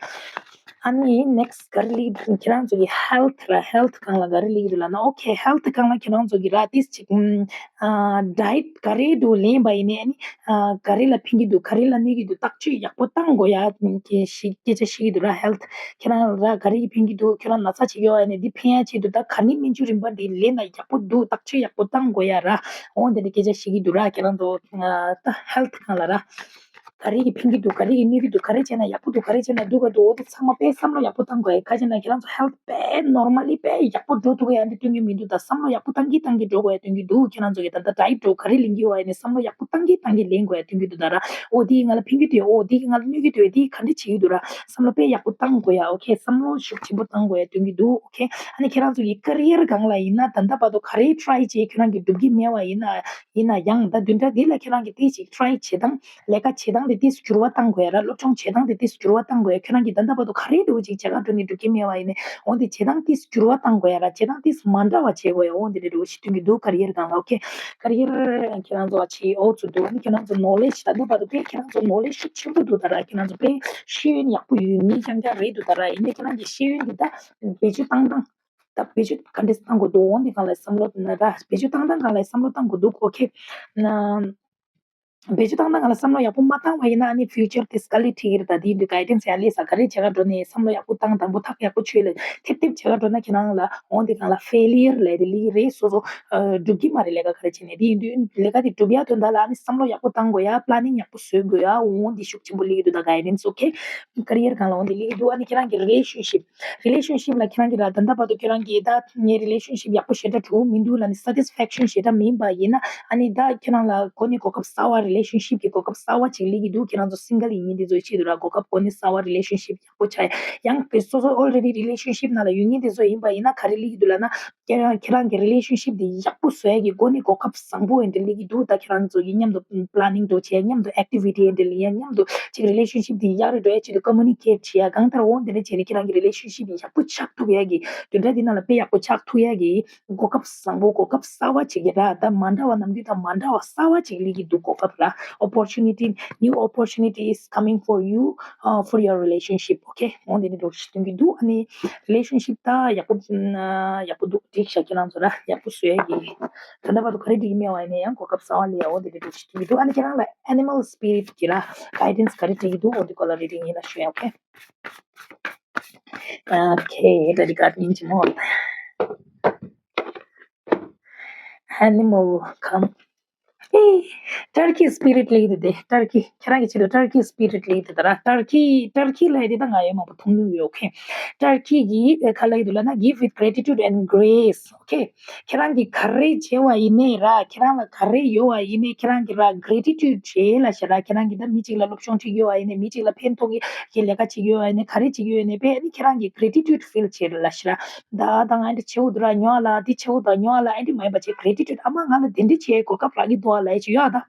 ཨ་ནི་next ག་རེ་ལབ་ཀྱི་འདུག་ཁྱེད་རང་ཚོ་གི་health ར། health སྒང་ལ་ག་རེ་ལབ་ཀྱི་འདུག་ལབ་ན། okay, health སྒང་ལ་ཁྱེད་རང་ཚོ་གི་ར་ཏིས་ཅིག་ཨམ་ཨ་diet ག་རེ་འདུག་ལེན་པ་ཡིན་ནའི། ཨ་ནི་ཨ་ག་རེ་ལ་ཕན་གྱི་འདུག་ག་རེ་ལ་གནོད་ཀྱི་འདུག་བརྟག་དཔྱད་ཡག་པོ་བཏང་དགོས་ཡ་སྐད་ཆ་བཤད་ཀྱི་འདུག་ར། health ཁྱེད་རང་ར་ག་རེ་གི་ཕན་གྱི་འདུག་ཁྱོད་རང་ན་ཚ་བྱེད་ཀྱི་ཡོད་ཡ་ནི་འདི་ཕན་ཡ་ཆེད་དུ་ད་ག་ནི་སྨན་བཅོས་རིམ་པ་འདི་ལེན་ན་ཡག་པོ་འདུག་བརྟག་དཔྱད་ཡག་པོ་བཏང་དགོས་ཡ་ར། འོ་འདི་འདྲ་སྐད་ཆ་བཤད་ཀྱི་འདུག་ར། ཁྱེད་རང་ཚོ་ད་health སྒང་ལ་ར། ག་རེ་གི་ཕན་གྱི་འདུག་ག་རེ་གི་གནོད་ཀྱི་འདུག་ག་རེ་བྱས་ན་ཡག་པོ་འདུག་ག་རེ་བྱས་ན་སྡུག་ག་འདུག་འོ་དེ་ཚང་མ་དཔེ་བསམ་བློ་ཡག་པོ་བཏང་དགོས་ཡ། ག་རེ་བྱས་ན་ཁྱེད་རང་ཚོ་health དཔེ་normally དཔེ་ཡག་པོ་འགྲོ་ཐུབ་ཡ་འདི་སྟོན་གྱི་མི་འདུག་ད་བསམ་བློ་ཡག་པོ་བཏང་གིན་བཏང་གིན་འགྲོ་དགོས་ཡ་སྟོན་གྱི་འདུག་ཁྱེད་རང་ཚོ་གི་ད་ལྟ་diet འགྲོ་ག་རེ་ལེན་གྱི་ཡོད་ཡ་ནི་བསམ་བློ་ཡག་པོ་བཏང་གིན་བཏང་གིན་ལེན་དགོས་ཡ་སྟོན་གྱི་འདུག་ད་ར། འོ་དེ་ང་ལ་ཕན་གྱི་འདུག་འོ་དེ་ང་ལ་གནོད་ཀྱི་འདུག་དེ་ག་འདྲ་བྱེད་ཀྱི་འདུག་ར། བསམ་བློ་དཔེ་ཡག་པོ་བཏང་དགོས་ཡ། okay བསམ་བློ་ཤུགས་ཆེན་པོ་བཏང་དགོས་ཡ་སྟོན་གྱི་འདུག okay ཨ་ནི་ཁྱེད་རང་ཚོ་གི་career སྒང་ལ་ཡིན་ན་ད་ལྟ་བར་དུ་ག་རེ་try བྱས་ཁྱེད་རང་གི་འགྲུབ་ཀྱི་མེད་པ་ཡིན་ན། ཡིན་ན་ཡང་ད་བདུན་ཕྲག་འདི་ལ་ཁྱེད་རང་གི་ཏིས་ཅིག་try བྱེད་སྟངས། ལས་ཀ་བྱེད་སྟངས་དེ་ཏིས་འགྱུར་བ་བཏང་དགོས་ཡ་ར། སློབ་སྦྱོང་བྱེད་སྟངས་དེ་ཏིས་འགྱུར་བ་བཏང་དགོས་ཡ། ཁྱོད་རང་གིས་ད་ལྟ་བར་དུ་ག་རེ་འདྲ་བོ་ཅིག་བྱེད་ག་འགྲོ་ནས་འགྲུབ་ཀྱི་མེད་པ་ཡིན་ནའི། འོ་འདི་བྱེད་སྟངས་ཏིས་འགྱུར་བ་བཏང་དགོས་ཡ་ར། བྱེད་སྟངས་ཏིས་མ་འདྲ་བ་བྱེད་དགོས་ཡ། འོ་འདི་འདྲ་འདྲ་བོ་ཞིག་སྟོན་གྱི་འདུག career སྒང་ལ། okay career ཁྱེད་རང་ཚོ་ལ་ཆེས་འོ་ཚོ་འདུག་ཨ་ནི་ཁྱེད་རང་ཚོ་knowledge ད་ལྟ་བར་དུ་དཔེ་ཁྱེད་རང་ཚོ་knowledge ཤུགས་ཆེན་པོ་འདུག་ད་ར། ཁྱེད་རང་ཚོ་དཔེ་ཤེས་ཡོན་ཡག་པོ་ཡོད་མཁན་རྐྱང་རྐྱང་རེད་འདུག་ད་ར། ཡིན་ནའི་ཁྱེད་རང་གི་ཤེས་ཡོན་འདི་ད་བེད་སྤྱོད་བཏང་སྟངས་ད་བེད་སྤྱོད་ག་འདྲས་བཏང་དགོས་འདུག་འོ་འདི་སྒང་ལ་བསམ་བློ་ད་བེད་སྤྱོད་བཏང་སྟངས་སྒང་ལ་བསམ་བློ་བཏང་དགོས་འདུག okay བེད་སྤྱོད་བཏང་སྟངས་སྒང་ལ་བསམ་བློ་ཡག་པོ་མ་བཏང་བ་ཡིན་ན་ཨ་ནི་future དེ་དཀའ་ལས་འཕྲད་ཀྱི་རེད། ད་དེ་འདི་guidance ཡང་ལས་ས་ག་རེ་བྱེད་ག་འགྲོ་ནས་བསམ་བློ་ཡག་པོ་བཏང་དང་པོ་ཐག་ཡག་པོ་ཆོད་ལ་ཐེབས་ཐེབས་བྱེད་ག་འགྲོ་ན་ཁྱེད་རང་ལ་འོང་དེ་གང་ལ་failure ལས་དེ་ལི་རེད། སོ་སོ་འགྲུབ་ཀྱི་མ་རེད། ལས་ཀ་ག་རེ་བྱེད་ནས་དེ་ཡིན་དུས་ལས་ཀ་དེ་འགྲུབ་ཡག་དོན་དག་ལ་ཨ་ནི་བསམ་བློ་ཡག་པོ་བཏང་དགོས་ཡ། planning ཡག་པོ་བཟོ་དགོས་ཡ། འོང་དེ་ཤུགས་ཆེན་པོ་ལི་འདུག་ད་guidance okay career སྒང་ལ་འོང་དེ་ལི་འདུག་ཨ་ནི་ཁྱེད་རང་གི་relationship relationship ལ་ཁྱེད་རང་གི་ར་ད་ལྟ་བར་དུ་ཁྱེད་རང་གི་ད་ངའི་relationship ཡག་པོ་ཞེ་དྲག་འགྲོ་མི་འདུག་ལ་ནི་satisfaction ཞེ་དྲག་མིན་པ་ཡིན་ན་ཨ་ནི་ད་ཁྱེད་རང་ལ་གོ་ནི་གོ་སྐབས་གསར་བ་relationship གི་གོ་སྐབས་གསར་བ་ཅིག་ལི་གི་འདུག་ཁྱེད་རང་ཚོ་single ཡིན་མཁན་དེ་ཚོའི་ཆེད་དུ་ར་གོ་སྐབས་གོ་ནི་གསར་བ་relationship ཡག་པོ་ཆགས་ཡ། ཡང་དེ་སོ་སོ་already relationship ནང་ལ་ཡོད་མཁན་དེ་ཚོ་ཡིན་པ་ཡིན་ན་ག་རེ་ལི་གི་འདུག་ལ་ན་ཁྱེད་རང་ཁྱེད་རང་གི་relationship དེ་ཡག་པོ་བཟོ་ཡ་གི་གོ་ནི་གོ་སྐབས་བཟང་པོ་ཡིན་དེ་ལི་གི་འདུག་ད་ཁྱེད་རང་ཚོ་གི་མཉམ་དུ་planning འགྲོ་བྱེད་ཡ། མཉམ་དུ་activity ཡིན་དེ་ལི་ཡ། མཉམ་དུ་ཅིག་relationship དེ་ཡག་རེ་འགྲོ་ཡ་ཆེད་དུ་communicate བྱེད་ཡ། གང་ལྟར་འོང་དེ་འདྲ་བྱས་ནས་ཁྱེད་རང་གི་relationship ཡག་པོ་ཆགས་ཐུབ་ཡ་གི་དོན་དག་འདི་ནང་ལ་དཔེ་ཡག་པོ་ཆགས་ཐུབ་ཡ་གི་གོ་སྐབས་བཟང་པོ་གོ་སྐབས་གསར་བ་ཅིག་གི་ར་ད་མ་འདྲ་བ་ནམ་རྒྱུན་དང་མ་འདྲ་བ་གསར་བ་ཅིག་ལི་གི་འདུག་གོ་སྐབས་ར། opportunity new opportunity is coming for you uh, for your relationship okay འོ་དེ་འདྲ་འགྲོ་ཞིག་སྟོན་གི་འདུག་ཨ་ནི་relationship ད་ཡག་པོ་ཡག་པོ་འདུག་འགྲིག་ཤག་ཁྱེད་རང་ཚོ་ར་ཡག་པོ་བཟོ་ཡ་གི་ད་ལྟ་བར་དུ་ག་རེ་འགྲིག་གི་མེད་བ་ཡིན་ན་ཡང་གོ་སྐབས་གསར་བ་ལི་ཡ། འོ་དེ་འདྲ་འགྲོ་ཞིག་སྟོན་གི་འདུག་ཨ་ནི་ཁྱེད་རང་ལ་animal spirit གི་ར་guidance ག་རེ་འགྲིག་གི་འདུག་འོ་དེ་སྐོར་ལ་རེ་རེ་ངེད་ལ་ཤོད་ཡ། okay okay very good ཡིན་གྱི་མོ། animal come ཨེ། turkey spirit ལབ་ཀྱི་འདུག་སྟེ། turkey ཁྱེད་རང་གི་ཆེད་དུ་turkey spirit ལབ་ཀྱི་འདུག་ད་ར། turkey turkey ལབ་ཡ་དེ་ད་ང་ཡོད་མང་པོ་མཐོང་མྱོང་ཡོད། okay turkey གི་ཨེ་ག་ལབ་ཀྱི་འདུག་ལབ་ན་give with gratitude and grace okay ཁྱེད་རང་གིས་ག་རེ་བྱས་པ་ཡིན་ནའི་ར། ཁྱེད་རང་ལ་ག་རེ་ཡོད་པ་ཡིན་ནའི་ཁྱེད་རང་གིས་ར་gratitude བྱེད་ལབ་ཤག་ར། ཁྱེད་རང་གིས་ད་མི་གཅིག་ལ་སློབ་སྦྱོང་ཁྲིད་ཡོད་པ་ཡིན་ནའི་མི་གཅིག་ལ་ཕན་ཐོགས་ཀྱི་ལས་ཀ་བྱེད་ཀྱི་ཡོད་པ་ཡིན་ནའི་ག་རེ་བྱེད་ཀྱི་ཡོད་ནའི་དཔེ་ཨ་ནི་ཁྱེད་རང་གིས་gratitude feel བྱེད་ལབ་ཤག་ར། ད་ད་ང་འདི་བྱེད་འོ་འདུག་ར། ཉོ་ལ་འདི་བྱེད་འོ་ད་ཉོ་ལ་ཨ་འདི་མ་ཡིན་པ་བྱེད་gratitude ཨ་མ་ང་ལ་དེ་འདྲི་བྱེད་གོ་སྐབས་རག་གི་འདུག་ཨ་ལབ་ཡ་ཅིག་ཡོད་ཨ་ད།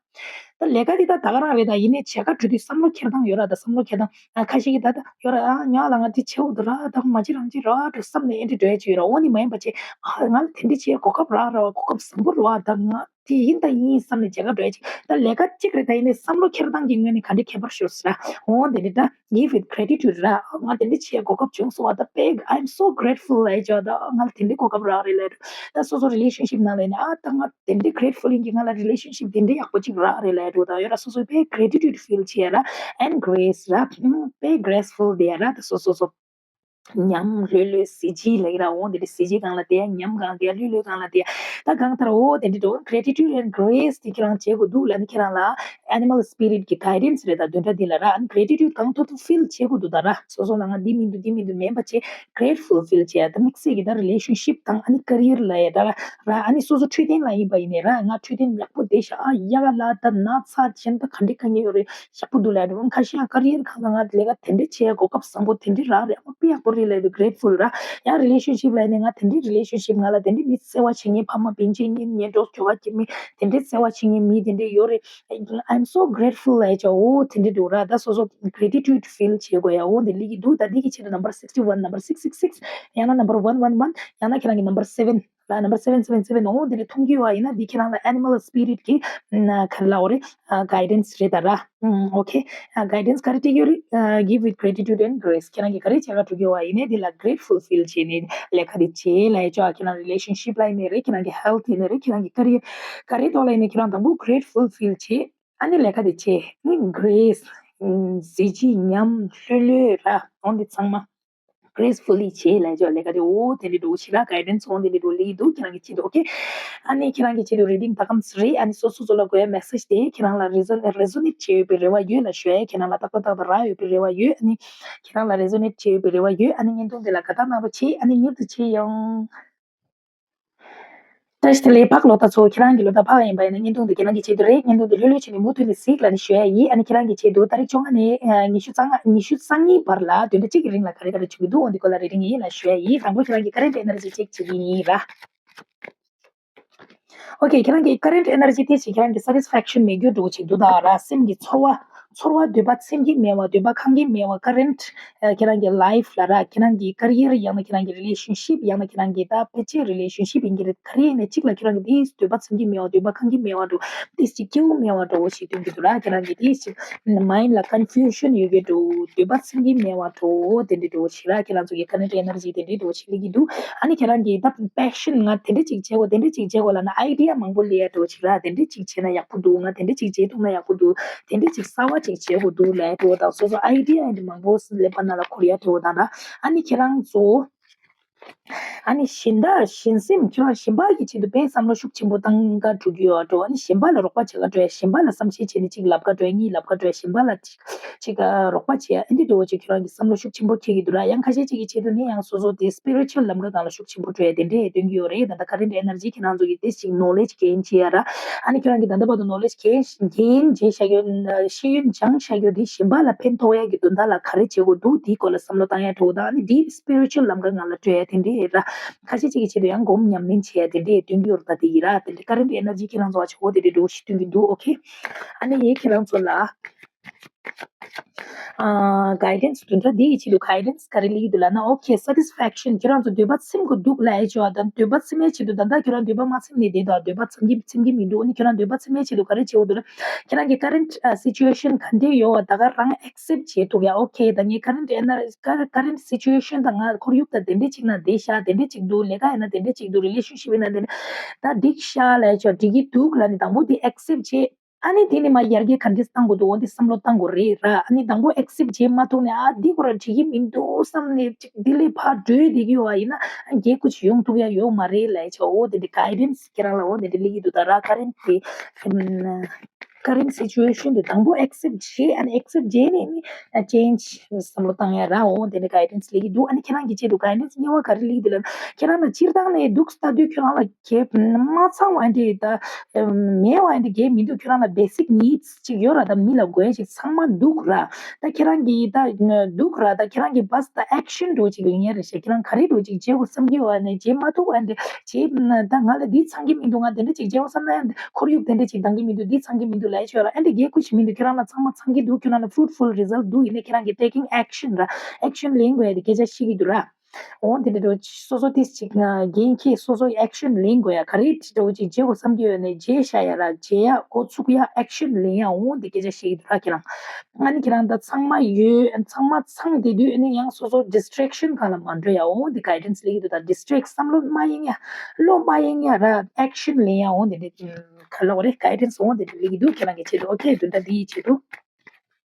ད་ལས་ཀ་འདི་ད་ད་ག་རང་རེད། ད་ཡིན་ནའི་བྱེད་ག་འགྲོ་དུས་བསམ་བློ་འཁྱེར་སྟངས་ཡོད་ར། ད་བསམ་བློ་འཁྱེར་སྟངས་ཨ་ཁ་ཤས་ཀྱིས་ད་ད་ཡོད་ར། ཨ་ཉོ་ལ་ང་འདི་བྱེད་འོ་འདུག་ར། ད་མ་བྱེད་རང་བྱེད་ར་འགྲོ་བསམ་ནས་ཨ་འདྲི་འགྲོ་ཡ་ཅིག་ཡོད་ར། འོ་ནི་མ་ཡིན་པ་བྱེད་ཨ་ང་ལ་དེ་འདྲི་བྱེད་གོ་སྐབས་རག་ར་བ་གོ་སྐབས་བཟང་པོ་རེད་བ། ད་ང་དེ་ཡིན་ད་ཡིན་བསམ་ནས་བྱེད་ག་འགྲོ་ཡ་ཅིག་ད་ལས་ཀ་གཅིག་རེད། ད་ཡིན་ནའི་བསམ་བློ་འཁྱེར་སྟངས་ཀྱི་ངོས་ནས་ག་འདྲ་ཁྱད་པར་ཤོར་སོང་ར། འོ་དེ་འདྲ་ད། give with gratitude ར། ང་དེ་འདྲ་བྱེད་གོ་སྐབས་བྱུང་སོང་བ། ད་དཔེ་I'm so grateful ལབ་ཡ་ཅིག་ད་ང་ལ་དེ་འདྲའི་གོ་སྐབས་རག་རེད་ལབ་ཡ། ད་སོ་སོ་relationship ནང་ལ་ཡིན་ན་ཨ་ད་ང་དེ་འདྲའི་grateful ཡིན་གྱི་ང་ལ་relationship དེ་འདྲའི་ཡག་པོ་ཅིག་རག་རེད་ལབ་ཡ་འགྲོ། ད་ཡོད་ར་སོ་སོ་དཔེ་gratitude feel བྱེད་ཡ་ར། and grace ར། དཔེ་graceful དེ་ཡ་ར། ད་སོ་སོ་སོ་ཉམས་ལྷོད་ལྷོད་གཟི་བརྗིད་ལབ་ཀྱི་ར། འོ་དེ་འདྲ་གཟི་བརྗིད་སྒང་ལ་བསྡད་ཡ། ཉམས་སྒང་བསྡད་ཡ། ལྷོད་ལྷོད་སྒང་ལ་བསྡད་ཡ། ད་གང་ལྟར་འོ་དེ་འདྲ་འགྲོ། gratitude and grace དེ་ཁྱེད་རང་བྱེད་དགོས་འདུག་ལབ་ན་ཁྱེད་རང་ལ་animal spirit གི་guidance རེད། ད་དོན་དག་འདི་ལ་ར་gratitude གང་ཐུབ་ཐུབ་feel བྱེད་དགོས་འདུག་ད་ར། སོ་སོ་ལ་ང་འདི་མི་འདུག་འདི་མི་འདུག་མིན་པ་བྱེད། grateful feel བྱེད་ཡ། ད་དམིགས་བསལ་གྱི་ད་relationship དང་ཨ་ནི་career ལ་ཡ་ད་ར་ར་ཨ་ནི་སོ་སོ་འཕྲོད་བསྟེན་ལ་ཡིན་པ་ཡིན་ནའི་ར། ང་འཕྲོད་བསྟེན་ཡག་པོ་བསྡད་ཤག་ཨ་ཡག་ལ་ད་ན་ཚ་གཞན་ད་ག་འདྲ་དཀའ་ངལ་ཡོད་རེད། ཞག་པོ་འདུག་ལབ་འགྲོ། ཁ་ཤས་ཀ་རི་ཡར་སྒང་ལ་ང་ལས་ཀ་དེ་འདྲ་བྱེད་གོ་སྐབས་བཟང་པོ་དེ་འདྲ་རག་རེད། ཨ་མ་དཔེ་ཡག་པོ་རེད་ལབ་འགྲོ། grateful ར། ཡང་relationship ལ་ནི་ང་དེ་འདྲའི་relationship ང་ལ་དེ་འདྲའི་མི་བརྩེ་བ་བྱེད་མཁན་ཕ་མ་སྤུན་མཆེད་གཉེན་ཉེ་གྲོགས་ཁྱོ་ག་སྐྱེ་དམན་དེ་འདྲའི་བརྩེ་བ་བྱེད་མཁན་མི་དེ་འདྲ་ཡོད་རེད། I'm so grateful ལབ་ཡ་ཅིག་འོ་དེ་འདྲ་འདུག་ར། ད་སོ་སོ་gratitude feel བྱེད་དགོས་ཡ། འོ་འདི་ལི་གི་འདུག་ད་འདི་གི་ཆེད་དུ་number sixty one, number six six six ཡང་ན་number one one one ཡང་ན་ཁྱེད་རང་གི་number seven ལ་number seven seven seven འོ་འདི་ནས་མཐོང་གི་ཡོད་པ་ཡིན་ན། འདི་ཁྱེད་རང་ལ་animal spirit གི་ག་རེ་ལབ་དགོས་རེད། guidance རེད་ད་ར། okay, guidance ག་རེ་སྤྲད་ཀྱི་ཡོད་རེད། Give with gratitude and grace. ཁྱེད་རང་གིས་ག་རེ་བྱེད་ག་འགྲོ་གི་ཡོད་པ་ཡིན་ནའི་འདི་ལ་grateful feel བྱས་ནས་ལས་ཀ་འདི་བྱེད་ལབ་ཡ་ཅོག་ཁྱེད་རང་relationship ལ་ཡིན་ནའི་རེད། ཁྱེད་རང་གི་health ཡིན་ནའི་རེད། ཁྱེད་རང་གི་career ག་རེ་ཐོག་ལ་ཡིན་ནའི་ཁྱེད་རང་དང་པོ་grateful feel བྱེད། ཨ་ནི་ལས་ཀ་དེ་བྱེད། ཨ་ནི་grace གཟི་བརྗིད་ཉམས་ལྷོད་ལྷོད་ར་འོང་འདི་ཚང་མ་gracefully བྱེད་ལབ་ཅོག་ལས་ཀ་དེ་འོ་དེ་འདྲ་འགྲོ་ཞིག་ར། guidance འོང་དེ་འདྲ་འགྲོ་ལི་འདུག་ཁྱེད་རང་གི་ཆེད་དུ། okay, ཨ་ནི་ཁྱེད་རང་གི་ཆེད་དུ་reading ད་གམ་རེད། ཨ་ནི་སོ་སོ་སོ་ལ་དགོས་ཡ་message དེ་ཁྱེད་རང་ལ་resonate resonate བྱེད་ཡོད་པའི་རེ་བ་ཡོད་ལབ་ཞུ་ཡ། ཁྱེད་རང་ལ་ཏག་ཏག་ཏག་ཏག་རག་ཡོད་པའི་རེ་བ་ཡོད། ཨ་ནི་ཁྱེད་རང་ལ་resonate བྱེད་ཡོད་པའི་རེ་བ་ཡོད། ཨ་ནི་བརྙན་ཐུང་དེ་ལ་དགའ་རྟགས་གནང་རོགས་བྱེད། ཨ་ནི་མྱུར་དུ་མཇལ་ཡོང་། བཀྲ་ཤིས་བདེ་ལེགས། ཕག་ལོ་ཟླ་ཚོ། ཁྱེད་རང་གི་ལོ་ཟླ་ཕག་ཡིན་པ་ཡིན་ན་བརྙན་ཐུང་འདི་ཁྱེད་རང་གི་ཆེད་དུ་རེད། བརྙན་ཐུང་འདི་ལྷོད་ལྷོད་བྱས་ནས་མུ་མཐུད་ནས་གཟིགས་ལབ་ནས་ཞུ་ཡ་ཡིན། ཨ་ནི་ཁྱེད་རང་གི་ཆེད་དུ་ཏ་རིག་བཅོ་ལྔ་ནས་ཉི་ཤུ་རྩ་ལྔ་ཉི་ཤུ་རྩ་གཉིས་བར་ལ་བདུན་ཕྲག་གཅིག་གི་རིང་ལ་ག་རེ་ག་རེ་བྱུང་གི་འདུག་འོ་འདི་སྐོར་ལ་reading ཡིན་ལབ་ཞུ་ཡ་ཡིན། དང་པོ་ཁྱེད་རང་གི་current energy check བྱེད་ཀྱི་ཡིན་ར། okay, ཁྱེད་རང་གི་current energy དེ་ཅིག་ཁྱེད་རང་གི་satisfaction མེད་རྒྱུ་འདྲ་བོ་ཅིག་འདུག་ད་ར། སེམས་ཀྱི་ཚོར་བ་ཚོར་བ་འདོད་པ་ཚིམ་གྱི་མེད་པ། འདོད་པ་ཁེངས་ཀྱི་མེད་པ། current ཁྱེད་རང་གི་life ལ་ར། ཁྱེད་རང་གི་career ཡང་ན་ཁྱེད་རང་གི་relationship ཡང་ན་ཁྱེད་རང་གི་ད་ཕལ་ཆེར་relationship ཡིན་གྱི་རེད། ག་རེ་ཡིན་ནའི་གཅིག་ལ་ཁྱེད་རང་གི་དེའི་འདོད་པ་ཚིམ་གྱི་མེད་པ། འདོད་པ་ཁེངས་ཀྱི་མེད་པ་འདྲ་བོ། དེ་ཅིག་སྐྱིད་པོ་མེད་པ་འདྲ་བོ་ཞིག་སྟོན་གྱི་འདུག་ར། ཁྱེད་རང་གི་དེ་ཅིག་mind ལ་confusion ཡོད་ཀྱི་འདྲ་བོ། འདོད་པ་ཚིམ་གྱི་མེད་པ་འདྲ་བོ་དེ་འདྲ་འདྲ་བོ་ཞིག་ར། ཁྱེད་རང་ཚོ་གི་current energy དེ་འདྲ་འདྲ་བོ་ཞིག་སླེབས་ཀྱི་འདུག་ཨ་ནི་ཁྱེད་རང་གི་ད་passion ང་དེ་འདྲ་ཅིག་བྱེད་དགོས། དེ་འདྲ་ཅིག་བྱེད་དགོས་ལབ་ན་idea མང་པོ་སླེབས་ཡ་འདྲ་བོ་ཞིག་ར། དེ་འདྲ་ཅིག་བྱས་ན་ཡག་པོ་འདུག་ང་དེ་འདྲ་ཅིག་བྱེད་ཐུབ་ན་ཡག་པོ་འདུག་དེ་འདྲ་ཅིག་གསར་བ་ཅིག་བྱེད་དགོས་འདུག་ལབ་འདྲ་བོ་དང་། སོ་སོ་idea འདི་མང་པོ་སླེབས་པ་ན་ལ་འཁོར་ཡ་འདྲ་བོ་དང་ར། ཨ་ནི་ཁྱེད་རང་ཚོ་ཨ་ནི་གཞན་དག་གཞན་སེམས་ཁྱོད་རང་གཞན་པ་གི་ཆེད་དུ་དཔེ་བསམ་བློ་ཤུགས་ཆེན་པོ་བཏང་ག་འགྲོ་གི་ཡོད་འགྲོ། ཨ་ནི་གཞན་པ་ལ་རོགས་པ་བྱེད་ག་འགྲོ་ཡ། གཞན་པ་ལ་བསམ་ཤེས་བྱས་ནས་གཅིག་ལབ་ག་འགྲོ་ཡ། གཉིས་ལབ་ག་འགྲོ་ཡ། གཞན་པ་ལ་གཅིག་གཅིག་རོགས་པ་བྱེད་ཡ། ཨ་འདི་འདྲ་བོ་ཅིག་ཁྱོད་རང་གི་བསམ་བློ་ཤུགས་ཆེན་པོ་འཁྱེར་གི་འདུག་ར། ཡང་ཁ་ཤས་ཅིག་གི་ཆེད་དུ་ནི་ཡང་སོ་སོ་དེ་spiritual ལམ་ཁ་སྒང་ལ་ཤུགས་ཆེན་པོ་འགྲོ་ཡ་དེ་འདྲས་སྟོན་གི་ཡོད་རེད། ད་ལྟ་current energy ཁྱེད་རང་ཚོ་གི་དེ་ཅིག་knowledge gain བྱེད་ཡ་ར། ཨ་ནི་ཁྱོད་རང་གི་ད་ལྟ་བར་དུ་knowledge gain gain བྱས་བཞག་ཡོད། ཤེས་ཡོན་སྦྱངས་བཞག་ཡོད་དེ་གཞན་པ་ལ་ཕན་ཐོགས་ཡ་གི་དོན་དག་ལ་ག་རེ་བྱེད་དགོས་འདུག་དེའི་སྐོར་ལ་བསམ་བློ་བཏང་ཡ་འགྲོ་དང་། ཨ་ནི་deep spiritual ལམ་ཁ་སྒང་ལ་འགྲོ་ཡ་དེ་འདྲས་ར། ཁ་ཤས་ཅིག་གི་ཆེད་དུ་ཡང་སྒོམ་ཉམས་ལེན་བྱེད་ཡ་དེ་འདྲས་སྟོན་གི་ཡོད་རེད། ད་དེ་ཡི་ར་དེ་འདྲས་current energy ཁྱེད་རང་ཚོ་བ་ཆེ་བོ་དེ་འདྲས་འགྲོ་ཞིག་སྟོན་གི་འདུག okay, ཨ་ནི་ཡེ་ཁྱེད་རང་ཚོ་ལ། ཨ་guidance དོན་དག་འདི་ཡི་ཆེད་དུ་guidance ག་རེ་སླེབས་ཀྱི་འདུག་ལབ་ན། okay, satisfaction ཁྱེད་རང་ཚོ་འདོད་པ་ཚིམ་དགོས་འདུག་ལབ་ཡ་ཅོག་དང་། འདོད་པ་ཚིམ་ཡའི་ཆེད་དུ། ད་ལྟ་ཁྱེད་རང་འདོད་པ་མ་ཚིམ་ནས་བསྡད་འདུག་འདོད་པ་ཚིམ་གྱི་ཚིམ་གྱི་མི་འདུག་ཨ་ནི་ཁྱེད་རང་འདོད་པ་ཚིམ་ཡའི་ཆེད་དུ་ག་རེ་བྱེད་དགོས་འདུག་ལབ། ཁྱེད་རང་གི་current situation ག་འདྲས་ཡོད་པ་ད་ག་རང་accept བྱེད་ཐུབ་ཡ། okay, ད་ངའི་current ener current situation དང་ང་ཁོར་ཡུག་དང་དེ་འདྲས་ཅིག་ན་བསྡད་ཤག་དེ་འདྲས་ཅིག་འདུག་ལས་ཀ་ཡིན་ན་དེ་འདྲས་ཅིག་འདུག relationship ཡིན་ན་དེ་འདྲས་ད་འགྲིག་ཤག་ལབ་ཡ་ཅོག་འགྲིག་གི་འདུག་ལབ་ནས་དང་པོ་དེ་accept བྱེད། ཨ་ནི་དེ་ནི་མ་ཡར་རྒྱས་ག་འདྲས་བཏང་དགོས་འདུག་འོ་འདི་བསམ་བློ་བཏང་དགོས་རེད་ར། ཨ་ནི་དང་པོ་accept བྱེད་མ་ཐུབ་ནས་ཨ་འདི་ཁོ་རང་འགྲིག་གི་མི་འདུག་བསམ་ནས་ཅིག་འདི་ལས་ཕར་བྲོས་བསྡད་ཀྱི་ཡོད་པ་ཡིན་ན་ཨ་རྒྱས་ཁུ་ཅིག་ཡོང་ཐུབ་ཡ་ཡོད་མ་རེད་ལབ་ཡ་ཅོག་འོ་དེ་འདྲས་guidance ཁྱེད་རང་ལ་འོ་དེ་འདྲས་སླེབས་ཀྱི་འདུག་ད་ར། current དེ་current situation དེ་དང་པོ་accept བྱེད། ཨ་ནི་accept བྱས་ནས་ནི་change བསམ་བློ་བཏང་ཡ་ར། འོ་དེ་འདྲས་guidance སླེབས་ཀྱི་འདུག་ཨ་ནི་ཁྱེད་རང་གི་ཆེད་དུ་guidance གཉིས་པ་ག་རེ་སླེབས་ཀྱི་འདུག་ལབ་ན། ཁྱེད་རང་ལ་སྤྱིར་བཏང་ནས་འདུག་ལྟ་དུས་ཁྱོད་རང་ལ་གལ་མ་ཚང་བ་འདི་ད་མེད་བ་འདི་གལ་མི་འདུག་ཁྱོད་རང་ལ་basic needs ཅིག་ཡོད་ར། ད་མི་ལ་དགོས་ཅིག་ཚང་མ་འདུག་ར། ད་ཁྱེད་རང་གིས་ད་འདུག་ར། ད་ཁྱེད་རང་གིས་བས་ད་action འགྲོ་ཅིག་ལེན་ཡ་རེད་ཤག་ཁྱེད་རང་ག་རེ་འགྲོ་ཅིག་བྱེད་དགོས་བསམ་གྱི་ཡོད་ནས་བྱེད་མ་ཐུབ་པ་འདི་བྱེད་ད་ང་ལ་འདི་ཚང་གི་མི་འདུག་ང་དེ་འདྲ་ཅིག་བྱེད་དགོས་བསམ་ན་ཡང་ཁོར་ཡུག་དེ་འདྲ་ཅིག་འདང་གི་མི་འདུག་འདི་ཚང་གི་མི་འདུག་ལབ་ཡ་ཅིག་ཡོད་ར། ཨ་འདི་གལ་ཁུ་ཅིག་མི་འདུག་ཁྱེད་རང་ལ་ཚང་མ་ཚང་གི་འདུག་ཁྱེད་རང་ལ་fruitful result འདུག་ཡིན་ནའི་ཁྱེད་རང་གིས་taking action ར། action ལེན་དགོས་ཡ་དེ་སྐད་ཆ་བཤད་ཀྱི་འདུག་ར། འོ་དེ་འདྲ་འདྲ་བོ་སོ་སོ་ཏིས་ཅིག་འགན་འཁྱེར་སོ་སོ་action ལེན་དགོས་ཡ། ག་རེ་འདྲ་བོ་ཅིག་བྱེད་དགོས་བསམ་གྱི་ཡོད་ནས་བྱས་བཞག་ཡ་ར། བྱེད་ཡ་འགོ་ཚུགས་ཡ་action ལེན་ཡ། འོ་དེ་སྐད་ཆ་བཤད་ཀྱི་འདུག་ར་ཁྱེད་རང་། ཨ་ནི་ཁྱེད་རང་ད་ཚང་མ་ཡོད། ཚང་མ་ཚང་བསྡད་དུས་ཨ་ནི་ཡང་སོ་སོ་distraction སྒང་ལ་མ་འགྲོ་ཡ། འོ་དེ་guidance སླེབས་ཀྱི་འདུག་ད་distract བསམ་བློ་མ་གཡེང་ཡ། བློ་མ་གཡེང་ཡ་ར། action ལེན་ཡ། འོ་དེ་འདྲ་ག་ལབ་དགོས་རེད། guidance འོ་དེ་འདྲ་སླེབས་ཀྱི་འདུག་ཁྱེད་རང་གི་ཆེད་དུ། okay དོན་དག་འདི་ཡི་ཆེད་དུ།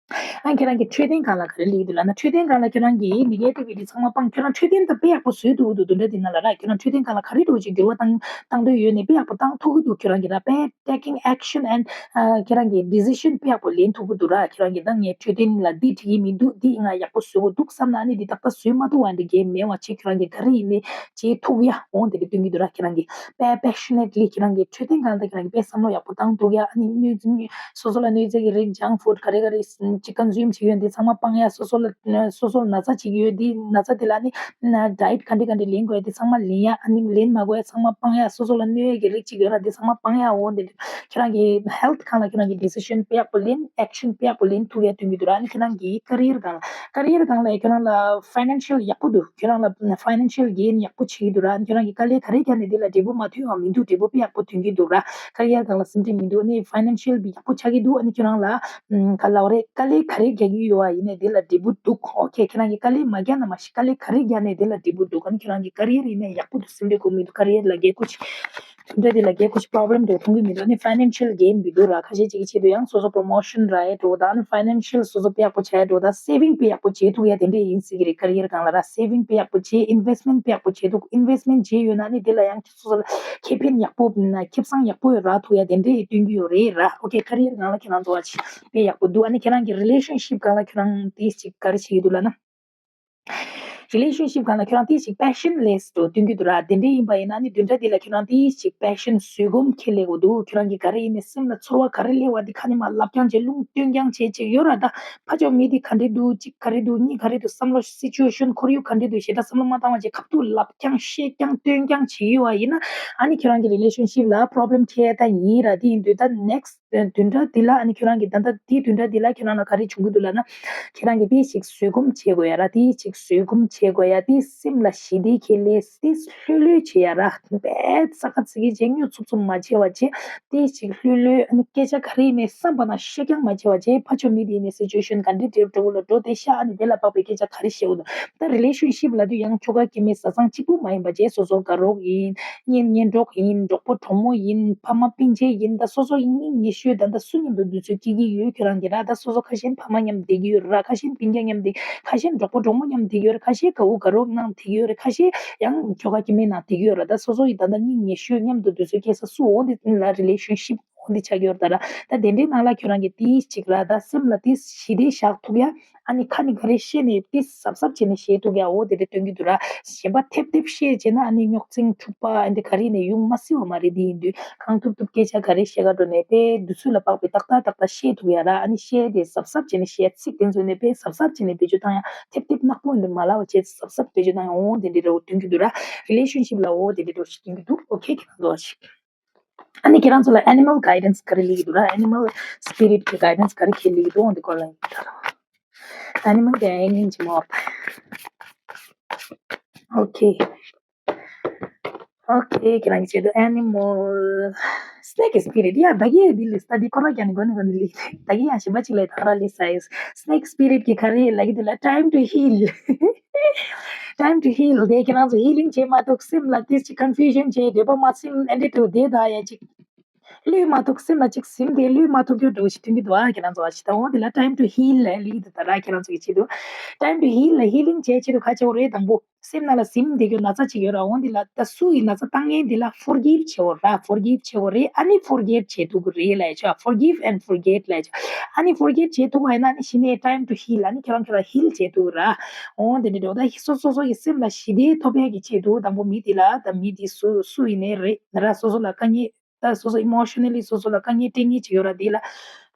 ཨ་ཁྱེད་རང་གི་འཕྲོད་བསྟེན་སྒང་ལ་ག་རེ་སླེབས་འདུག་ལབ་ན། འཕྲོད་བསྟེན་སྒང་ལ་ཁྱེད་རང་གིས་negativity ཚང་མ་སྤངས། ཁྱེད་རང་འཕྲོད་བསྟེན་ད་དཔེ་ཡག་པོ་བཟོས་འདུག་འདུག་དོན་དག་འདི་ན་ལ་ར། ཁྱེད་རང་འཕྲོད་བསྟེན་སྒང་ལ་ག་རེ་འདྲ་བོ་ཅིག་འགྱུར་བ་བཏང་བཏང་འདོད་ཡོད་ནས་དཔེ་ཡག་པོ་བཏང་ཐུབ་ཀྱི་འདུག་ཁྱེད་རང་གིས་ར། དཔེ་taking action and ཨ་ཁྱེད་རང་གིས་decision དཔེ་ཡག་པོ་ལེན་ཐུབ་ཀྱི་འདུག་ར། ཁྱེད་རང་གིས་ད་ངས་འཕྲོད་བསྟེན་ལ་འདི་འགྲིག་གི་མི་འདུག་འདི་ང་ཡག་པོ་བཟོ་དགོས་འདུག་བསམ་ན་ཨ་ནི་འདི་ཏག་ཏག་བཟོས་མ་ཐུབ་པ་འདི་འགན་མེད་པ་བྱས། ཁྱེད་རང་གིས་ག་རེ་ཡིན་ནའི་བྱེད་ཐུབ་ཡ་འོང་དེ་འདྲ་སྟོན་གྱི་འདུག་ར། ཁྱེད་རང་གིས་དཔེ་passionately ཁྱེད་རང་གིས་འཕྲོད་བསྟེན་སྒང་ལ་ཁྱེད་རང་གིས་དཔེ་བསམ་བློ་ཡག་པོ་བཏང་འདུག་ཡ། ཨ་ནི་སྣོད་སོ་སོ་ལ་གནོད་འཚེ་གི་རིགས་junk food ག་རེ་ག་རེ་ ཅིག་ཀོན་ཟུམ་བྱེད་ཡོད་འདི་ཚང་མ་སྤང་ཡ། སོ་སོ་ལ་སོ་སོ་ལ་ན་ཚ་ཅིག་ཡོད་འདི་ན་ཚ་དེ་ལ་ནི་ཌའེཊ་ག་འདྲ་ག་འདྲ་ལེན་དགོས་ཡ་འདི་ཚང་མ་ལེན་ཡ། ཨ་ནི་ལེན་མ་དགོས་ཡ་ཚང་མ་སྤང་ཡ། སོ་སོ་ལ་གནོད་ཡ་གི་རིགས་ཅིག་ཡོད་ར་འདི་ཚང་མ་སྤང་ཡ། འོ་འདི་ཁྱོད་རང་གི་ཧེལཐ་སྒང་ལ་ཁྱོད་རང་གི་ཌི་སི་ཤན་དཔེ་ཡག་པོ་ལེན། ཨེག་ཤན་དཔེ་ཡག་པོ་ལེན་ཐུབ་ཡ་སྟོན་གྱི་འདུག་ར། ཨ་ནི་ཁྱོད་རང་གི་ཀ་རི་ཡར་སྒང་ལ་ཀ་རི་ཡར་སྒང་ལ་ཁྱོད་རང་ལ་ཕའི་ནན་ཤལ་ཡག་པོ་འདུག་ཁྱོད་རང་ལ་ཕའི་ནན་ཤལ་གེན་ཡག་པོ་བྱེད་ཀྱི་འདུག་ར། ཨ་ནི་ཁྱོད་རང་གི་དཀའ་ལས་ག་རེ་བརྒྱབ་ནས་འདི་ལ་འབྲས་བུ་མ་ཐོན་བ་མི་འདུག་འབྲས་བུ་དཔེ་ཡག་པོ་ཐོན་གྱི་འདུག་ར། ཀ་རི་ཡར་སྒང་ལ་སེམས་ཁྲལ་མི་འདུག་ཨ་ནི་ཕའི་ནན་ཤལ་ཡག་པོ་ཆགས་ཀྱི་འདུག་ཨ་ནི་ཁྱོད་རང་ལ་ཨམ། ག་ལབ་རེད། དཀའ་ལས་ག་རེ་རྒྱག་གི་ཡོད་པ་ཡིན་ནའི་དེ་ལ་འབྲས་བུ་འདུག་ཨོ་ཁེ། ཁྱེད་རང་གིས་དཀའ་ལས་མ་རྒྱག་ན་མ་གཞི་དཀའ་ལས་ག་རེ་རྒྱག་ནའི་དེ་ལ་འབྲས་བུ་འདུག་ཨ་ནི་ཁྱེད་རང་གི་ཀ་རི་ཡར་ཡིན་ནའི་ཡག་པོ་འདུག་སེམས་ཁྲལ་དགོས་མི་འདུག་ཀ་རི་ཡར་ལ་གལ་ཁོ་ཆེ། དེ་འདྲ་དེ་ལ་གལ་ཁོ་ཆེ་པོ་རོབ་ལེམ་འགྲོ་མཐོང་གི་མི་འདུག་ཨ་ནི་ཕའི་ནན་ཤལ་གེན་མི་འདུག་ར། ཁ་ཤས་ཅིག་གི་ཆེད་དུ་ཡང་སོ་སོ་པོ་རོ་མོ་ཤན་རག་ཡ་འགྲོ་དང་ཨ་ནི་ཕའི་ནན་ཤལ་སོ་སོ་དཔེ་ཡག་པོ་བྱ་ཡ་འགྲོ་དང་སེ་བིང་དཔེ་ཡག་པོ་བྱེད་ཐུབ་ཡ་དེ་འདྲས་ཡིན་སྲིད་ཀྱི་རེད། ཀ་རི་ཡར་སྒང་ལ་ར་སེ་བིང་དཔེ་ཡག་པོ་བྱེད། ཨིན་ཝེ་སི་མེན་ཊི་དཔེ་ཡག་པོ་བྱེད་འདུག་ཨིན་ཝེ་སི་མེན་ཊི་བྱེད་ཡོད་ན་ཨ་ནི་དེ་ལ་ཡང་སོ་སོ་ལ་ཁེ་ཕན་ཡག་པོ་ཁེ་བཟང་ཡག་པོ་རག་ཐུབ་ཡ་དེ་འདྲས་སྟོན་གྱི་ཡོད་རེད་ར། ཨོ་ཁེ། ཀ་རི་ཡར་སྒང་ལ་ཁྱེད་རང་ཚོ་བ་ཆེ་དཔེ་ཡག་པོ་འདུག་ཨ་ནི་ཁྱེད་རང་གི་རི་ལེ་ཤན་ཤིབ་སྒང་ལ་ཁྱེད་རང་དེ་ཅིག་ག་རེ་བྱེད་ཀྱི་འདུག་ལབ་ན། རི་ལེ་ཤན་ཤིབ་སྒང་ལ་ཁྱེད་རང་དེ་ཅིག་པེ་ཤན་ལེ་སི་འདྲ་བོ་སྟོན་གྱི་འདུག་ར། དེ་འདྲ་ཡིན་པ་ཡིན་ན་ནི་བདུན་ཕྲག་འདི་ལ་ཁྱེད་རང་དེ་ཅིག་པེ་ཤན་བཟོད་སྒོམ་ཁྱེད་སླེབས་དགོས་འདུག་ཁྱེད་རང་གི་ག་རེ་ཡིན་ནའི་སེམས་ལ་ཚོར་བ་ག་རེ་སླེབས་པ་དེ་ཁ་ནས་མར་ལབ་རྐྱང་བྱེད། རླུང་བཏོན་རྐྱང་བྱེད་ཅིག་ཡོད་ར། ད་ཕ་ཕྱོགས་མི་དེ་ག་འདྲ་འདུག་གཅིག་ག་རེ་འདུག་གཉིས་ག་རེ་འདུག་བསམ་བློ་སི་ཅུ་ཨེ་ཤན་ཁོར་ཡུག་ག་འདྲ་འདུག་ཞེ་དྲག་བསམ་བློ་མ་བཏང་བ་བྱས་ཁ་ཐུག་ལབ་རྐྱང་བཤད་རྐྱང་སྟོན་རྐྱང་བྱེད་ཀྱི་ཡོད་པ་ཡིན་ན་ཨ་ནི་ཁྱེད་རང་གི་རི་ལེ་ཤན་ཤིབ་ལ་པོ་རོབ་ལེམ་འཕྲད་ཡ་ད་ཡིན་ར། དེ་ཡིན་དུས་ད་ནེག་སི་བདུན་ཕྲག་འདི་ལ་ཨ་ནི་ཁྱོད་རང་གི་ད་ལྟ་དེའི་བདུན་ཕྲག་འདི་ལ་ཁྱོད་རང་ལ་ག་རེ་བྱུང་གི་འདུག་ལབ་ན། ཁྱེད་རང་གིས་དེ་ཞིག་བཟོད་སྒོམ་བྱེད་དགོས་ཡ་ར། དེ་ཞིག་བཟོད་སྒོམ་བྱེད་དགོས་ཡ། དེ་སེམས་ལ་ཞི་བདེ་ཁྱེད་ལས་དེ་ལྷོད་ལྷོད་བྱེད་ཡ་ར། དཔེ་ས་ཁ་ཚིག་གི་བྱེད་སྨྱོ་ཚུབ་ཚུབ་མ་བྱེད་པ་བྱས། དེ་ཞིག་ལྷོད་ལྷོད་ཨ་ནི་སྐད་ཆ་ག་རེ་ཡིན་ནའི་བསམ་པ་ནང་བཤད་རྐྱང་མ་བྱེད་པ་བྱས། ཕ་ཕྱོགས་མི་དེ་ཡིན་ནའི་སི་ཅུ་ཨེ་ཤན་ག་འདྲའི་འདྲ་བོ་ལ་འགྲོ་དེ་ཤ་ཨ་ནི་དེ་ལ་དཔག་པའི་སྐད་ཆ་ག་རེ་བཤད་དགོས་འདུག་ད་རི་ལེ་ཤན་ཤིབ་ལབ་དུས་ཡང་ཁྱོ་ག་སྐྱེ་དམན་བཟའ་ཚང་གཅིག་པུ་མ་ཡིན་པ་བྱས། སོ་སོ་དགའ་རོགས་ཡིན། གཉེན་གཉེན་གྲོགས་ཡིན། གྲོགས་པོ་གྲོགས་མོ་ཡིན། ཕ་མ་སྤུན་མཆེད་ཡིན། ད་སོ་སོ་ཡིན་གཉིས་ཉེ་ཤོས་ད་ལྟ་སུ་མཉམ་དུ་དུས་ཚོད་སྐྱེལ་གྱི་ཡོད། ཁྱོད་རང་གིས་ར་ད་སོ་སོ་ཁ་ཤས་ཕ་མ་མཉམ་བསྡད་ཀྱི་ཡོད་ར། ཁ་ཤས་སྤུན་ཀྱག་མཉམ་བསྡད། ཁ་ཤས་གྲོགས་པོ་གྲོགས་མོ་མཉམ་བསྡད་ཀྱི་ཡོད་ར། ཁ་ཤས་དགའ་བོ་དགའ་རོགས་ནང་བསྡད་ཀྱི་ཡོད་ར། ཁ་ཤས་ཡང་ཁྱོ་ག་སྐྱེ་དམན་ནང་བསྡད་ཀྱི་ཡོད་ར། ད་སོ་སོ་ཡི་ད་ལྟ་གཉིས་ཉེ་ཤོས་མཉམ་དུ་དུས་ཚོད་སྐྱེལ་ས་སུ་འོ་འདི་ལ་རི་ལེ་ཤན་ཤིབ་འོ་འདི་ཆགས་ཀྱི་ཡོད་ར། ད་ར་ད་དེ་འདྲའི་ནང་ལ་ཁྱོད་རང་གིས་དེ་ཅིག་ར་ད་སེམས་ལ་དེ་ཞི་བདེ་བཞག་ཐུབ་ཡ། ཨ་ནི་ཁ་ནས་ག་རེ་བཤད་ནས་དེ་གཟབ་གཟབ་བྱས་ནས་བཤད་ཐུབ་ཡ་འོ་དེ་འདྲ་སྟོན་གྱི་འདུག་ར། གཞན་པ་ཐེབས་ཐེབས་བཤད་བྱས་ན་ཨ་ནི་རྙོག་འཛིང་འཁྲུག་པ་ཨ་འདི་ག་རེ་ནས་ཡོང་མ་སྲིད་པ་མ་རེད། དེ་ཡིན་དུས་གང་ཐུབ་ཐུབ་སྐད་ཆ་ག་རེ་བཤད་ག་འགྲོ་ནས་དཔེ་དུས་ཚོད་ལ་དཔག་པའི་ཏག་ཏག་ཏག་ཏག་བཤད་ཐུབ་ཡ་ར། ཨ་ནི་བཤད་དེ་གཟབ་གཟབ་བྱས་ནས་བཤད། ཚིག་དེ་ཚོ་ནས་དཔེ་གཟབ་གཟབ་བྱས་ནས་བེད་སྤྱོད་བཏང་ཡ། ཐེབས་ཐེབས་ནག་པོ་འདི་མ་ལབ་པ་བྱས་གཟབ་གཟབ་བེད་སྤྱོད་བཏང་ཡ་འོ་དེ་འདྲ་འདྲ་བོ་སྟོན་གྱི་འདུག་ར། རི་ལེ་ཤན་ཤིབ་ལ་འོ་དེ་འདྲ་འདྲ་བོ་ཞིག་སྟོན་གྱི་འདུག་ཨོ་ཁེ། ཁྱེད་རང་ཚོ་ཞིག་ཨ་ནི་ཁྱེད་རང་ཚོ་ལ་ཨེ་ནི་མལ་གའི་ཌན་སི་ག་རེ་སླེབས་ཀྱི་འདུག་ར། ཨེ་ནི་མལ་སི་པི་རིཊ་གི་གའི་ཌན་སི་ག་རེ་ཁྱེད་སླེབས་ཀྱི་འདུག་འོ་འདི་སྐོར་ལ་ཡིན། ཨེ་ནི་མལ་གའི་ཌན་སི་མོ། ཨོ་ཁེ། ཨོ་ཁེ། ཁྱེད་རང་གི་ཆེད་དུ་ཨེ་ནི་མལ། སི་ནེག་གི་སི་པི་རིཊ། ཡ་ད་གིན་འདི་ལས་ད་འདི་ཁོ་རང་ཀྱང་ནི་གོ་ནི་གོ་ནི་ལས་ད་གིན་ཡང་གཞན་པ་ཅིག་ལས་ད་ར་ལས་སའི་སི་ནེག་སི་པི་རིཊ་གི་ག་རེ་ལབ་ཀྱི་འདུག་ལ། time to heal། Time to heal། དེ་ཁྱེད་རང་ཚོ་ཧི་ལིང་བྱེད་མ་ཐུབ། སེམས་ལ་དེ་ཅིག་ཀོན་ཕུ་ཤན་བྱེད། འདོད་པ་མ་ཚིམ། ཨེ་འདྲ་དུ་བསྡད་ད་ཡ་ཅིག་གློད་མ་ཐུབ། སེམས་ལ་ཅིག་ཟིན་ཏེ་གློད་མ་ཐུབ་རྒྱུ་འདྲ་བོ་ཞིག་ཐོན་གྱི་འདུག་ཨ་ཁྱེད་རང་ཚོ་ཨ་ཅི་ད་འོ་དེ་ལ་time to heal་ལབ་ལིག་འདུག་ད་ར་ཁྱེད་རང་ཚོ་གི་ཆེད་དུ། Time to heal་ལ་ཧི་ལིང་བྱེད་ཆེད་དུ་ག་བྱེད་དགོས་རེད། དང་པོ་སེམས་ནང་ལ་ཟིན་བསྡད་རྒྱུ་ན་ཚ་ཅིག་ཡོད་ར། འོ་འདི་ལ་ད་སུ་ཡི་ན་ཚ་བཏང་མཁན་འདི་ལ་ཕོར་གིབ་བྱེད་དགོས་ར། ཕོར་གིབ་བྱེད་དགོས་རེད། ཨ་ནི་ཕོར་གེཊ་བྱེད་ཐུབ་ཀྱི་རེད་ལབ་ཆོག Forgive and forget་ལབ་ཆོག་ཨ་ནི་ཕོར་གིབ་བྱེད་ཐུབ་པ་ཡིན་ན་ཨ་ནི་གཞི་ནས་time to heal། ཨ་ནི་ཁྱེད་རང་ཁྱེད་རང་ཧིལ་བྱེད་ཐུབ་ར། འོ་འདི་འདྲ་འདྲ་བོ་ད་སོ་སོ་སོ་ཡི་སེམས་ལ་ཞི་བདེ་ཐོབ་ཡག་གི་ཆེད་དུ་དང་པོ་མི་དེ་ལ་ད་མི་དེ་སུ་སུ་ཡིན་ནའི་རེད་ན་ར། སོ་སོ་ལ་དཀའ་ངལ་ད་སོ་སོ་ཨི་མོ་ཤ་ན་ལི་སོ་སོ་ལ་དཀའ་ངལ་སྤྲད་མཁན་ཅིག་ཡོད་ར། དེ་ལ་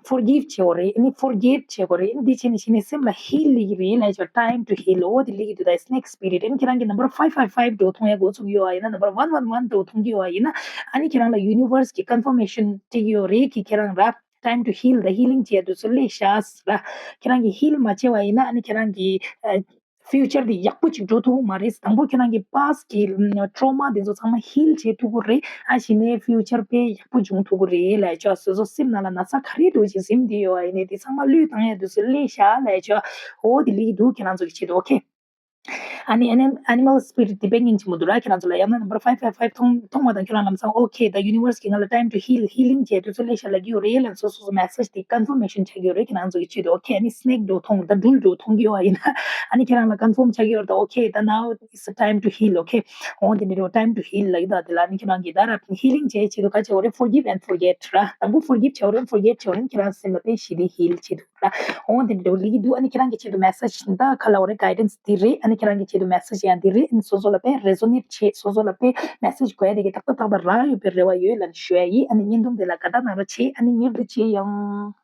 ཕོར་གིབ་བྱེད་དགོས་རེད། ཨ་ནི་ཕོར་གེཊ་བྱེད་དགོས་རེད། ཨ་ནི་འདི་བྱས་ནས་གཞི་ནས་སེམས་ལ་ཧིལ་ལིག་རེད་ལབ་ཆོག Time to heal། འོ་དེ་ལིག་འདུག་ད་སི་ནེག་སི་པི་རིཊ། ཨ་ནི་ཁྱེད་རང་གི་number five five five་འགྲོ་མཐོང་ཡ་འགོ་ཚུགས་ཡོད་པ་ཡིན་ན། number one one one་འགྲོ་མཐོང་གི་ཡོད་པ་ཡིན་ན། ཨ་ནི་ཁྱེད་རང་ལ་ཡུ་ནི་ཝར་སི་གི་ཀོན་ཕར་མེ་ཤན་སྤྲད་ཀྱི་ཡོད་རེད། གི་ཁྱེད་རང་ར། Time to heal། ད་ཧི་ལིང་བྱེད་དུས་ཚོད་སླེབས་ཤག་ར། ཁྱེད་རང་གིས་ཧིལ་མ་བྱས་པ་ཡིན་ན་ཨ་ནི་ཁྱེད་རང་གི་ཨ་ཕིའུ་ཅར་དེ་ཡག་པོ་ཅིག་འགྲོ་ཐུབ་ཀྱི་མ་རེད། དང་པོ་ཁྱེད་རང་གི་པཱ་སི་ཊི་གི་ཊོ་རོ་མ་དེ་ཚོ་ཚང་མ་ཧིལ་བྱེད་ཐུབ་ཀྱི་རེད། ཨ་གཞི་ནས་ཕིའུ་ཅར་དཔེ་ཡག་པོ་འབྱུང་ཐུབ་ཀྱི་རེད་ལབ་ཆོག་སོ་སོ་སེམས་ནང་ལ་ན་ཚ་ག་རེ་འདྲ་བོ་ཅིག་ཟིན་བསྡད་ཡོད་པ་ཡིན་ནའི་དེ་ཚང་མ་བློས་བཏང་ཡ་དུས་ཚོད་སླེབས་ཤག་ལབ་ཆོག་འོ་དེ་ལིག་འདུག་ཁྱེད་རང་ཚོ་གི་ཆེད་དུ། ཨོ་ཁེ། ཨ་ནི་ཨེ་ནི་ཨེ་ནི་མལ་སི་པི་རིཊ་དེ་དཔེ་སྙིང་རྗེ་མོ་འདུག་ར། ཁྱེད་རང་ཚོ་ལ་ཡང་ན་number five five five་མཐོང་མཐོང་བ་དང་ཁྱེད་རང་ལམ་སང་ཨོ་ཁེ། ད་ཡུ་ནི་ཝར་སི་གིས་ང་ལ་time to heal། ཧི་ལིང་བྱེད་དུས་ཚོད་སླེབས་ཤག་ལབ་ཀྱི་ཡོད་རེད་ལབ་སོ་སོ་སོ་མེ་སེ་ཇི་དེ་ཀོན་ཕར་མེ་ཤན་ཆགས་ཀྱི་ཡོད་རེད། ཁྱེད་རང་ཚོ་གི་ཆེད་དུ་ཨོ་ཁེ། ཨ་ནི་སི་ནེག་འདྲ་བོ་མཐོང་ད་སྦྲུལ་འདྲ་བོ་མཐོང་གི་ཡོད་པ་ཡིན་ན་ཨ་ནི་ཁྱེད་རང་ལ་ཀོན་ཕརམ་ཆགས་ཀྱི་ཡོད་རེད། ད་ཨོ་ཁེ། ད་now it's time to heal. ཨོ་ཁེ། འོ་དེ་འདྲ་འདྲ་བོ་time to heal་ལབ་ཀྱི་འདུག་དེ་ལ་ཨ་ནི་ཁྱེད་རང་གིས་ད་ར་ཧི་ལིང་བྱེད་ཆེད་དུ་ག་བྱེད་དགོས་རེད། Forgive and forget་ར། དང་པོ་ཕོར་གིབ་བྱེད་དགོས་རེད། ཕོར་གེཊ་བྱེད་དགོས་རེད། ཁྱེད་རང་ཚོ་སེམས་ལ་དཔེ་ཞི་བདེ་ཧིལ་བྱེད་དུ། འོ་དེ་འདྲ་འདྲ་བོ་ལིག་འདུག་ཨ་ནི་ཁྱེད་རང་གི་ཆེད་དུ་མེ་སེ་ཇི་ད་ག་ལབ་དགོས་རེད། གའི་ཌན་སི་འདི་རེད། ཨ་ནི་ཁྱེད་རང་གི་ཆེད་དུ་མེ་སེ་ཇི་ཡང་འདི་རེད། ཨ་ནི་སོ་སོ་ལ་དཔེ་རེ་ཟོ་ནེཊ་བྱེད། སོ་སོ་ལ་དཔེ་མེ་སེ་ཇི་དགོས་ཡ་དེ་གི་ཏག་ཏག་ཏག་ཏག་རག་ཡོད་པའི་རེ་བ་ཡོད་ལབ་ནས་ཞུ་ཡ་ཡིན། ཨ་ནི་བརྙན་ཐུང་འདི་ལ་དགའ་རྟགས་གནང་རོགས་བྱེད། ཨ་ནི་ཉེ་དུ་མཇལ་ཡོང་།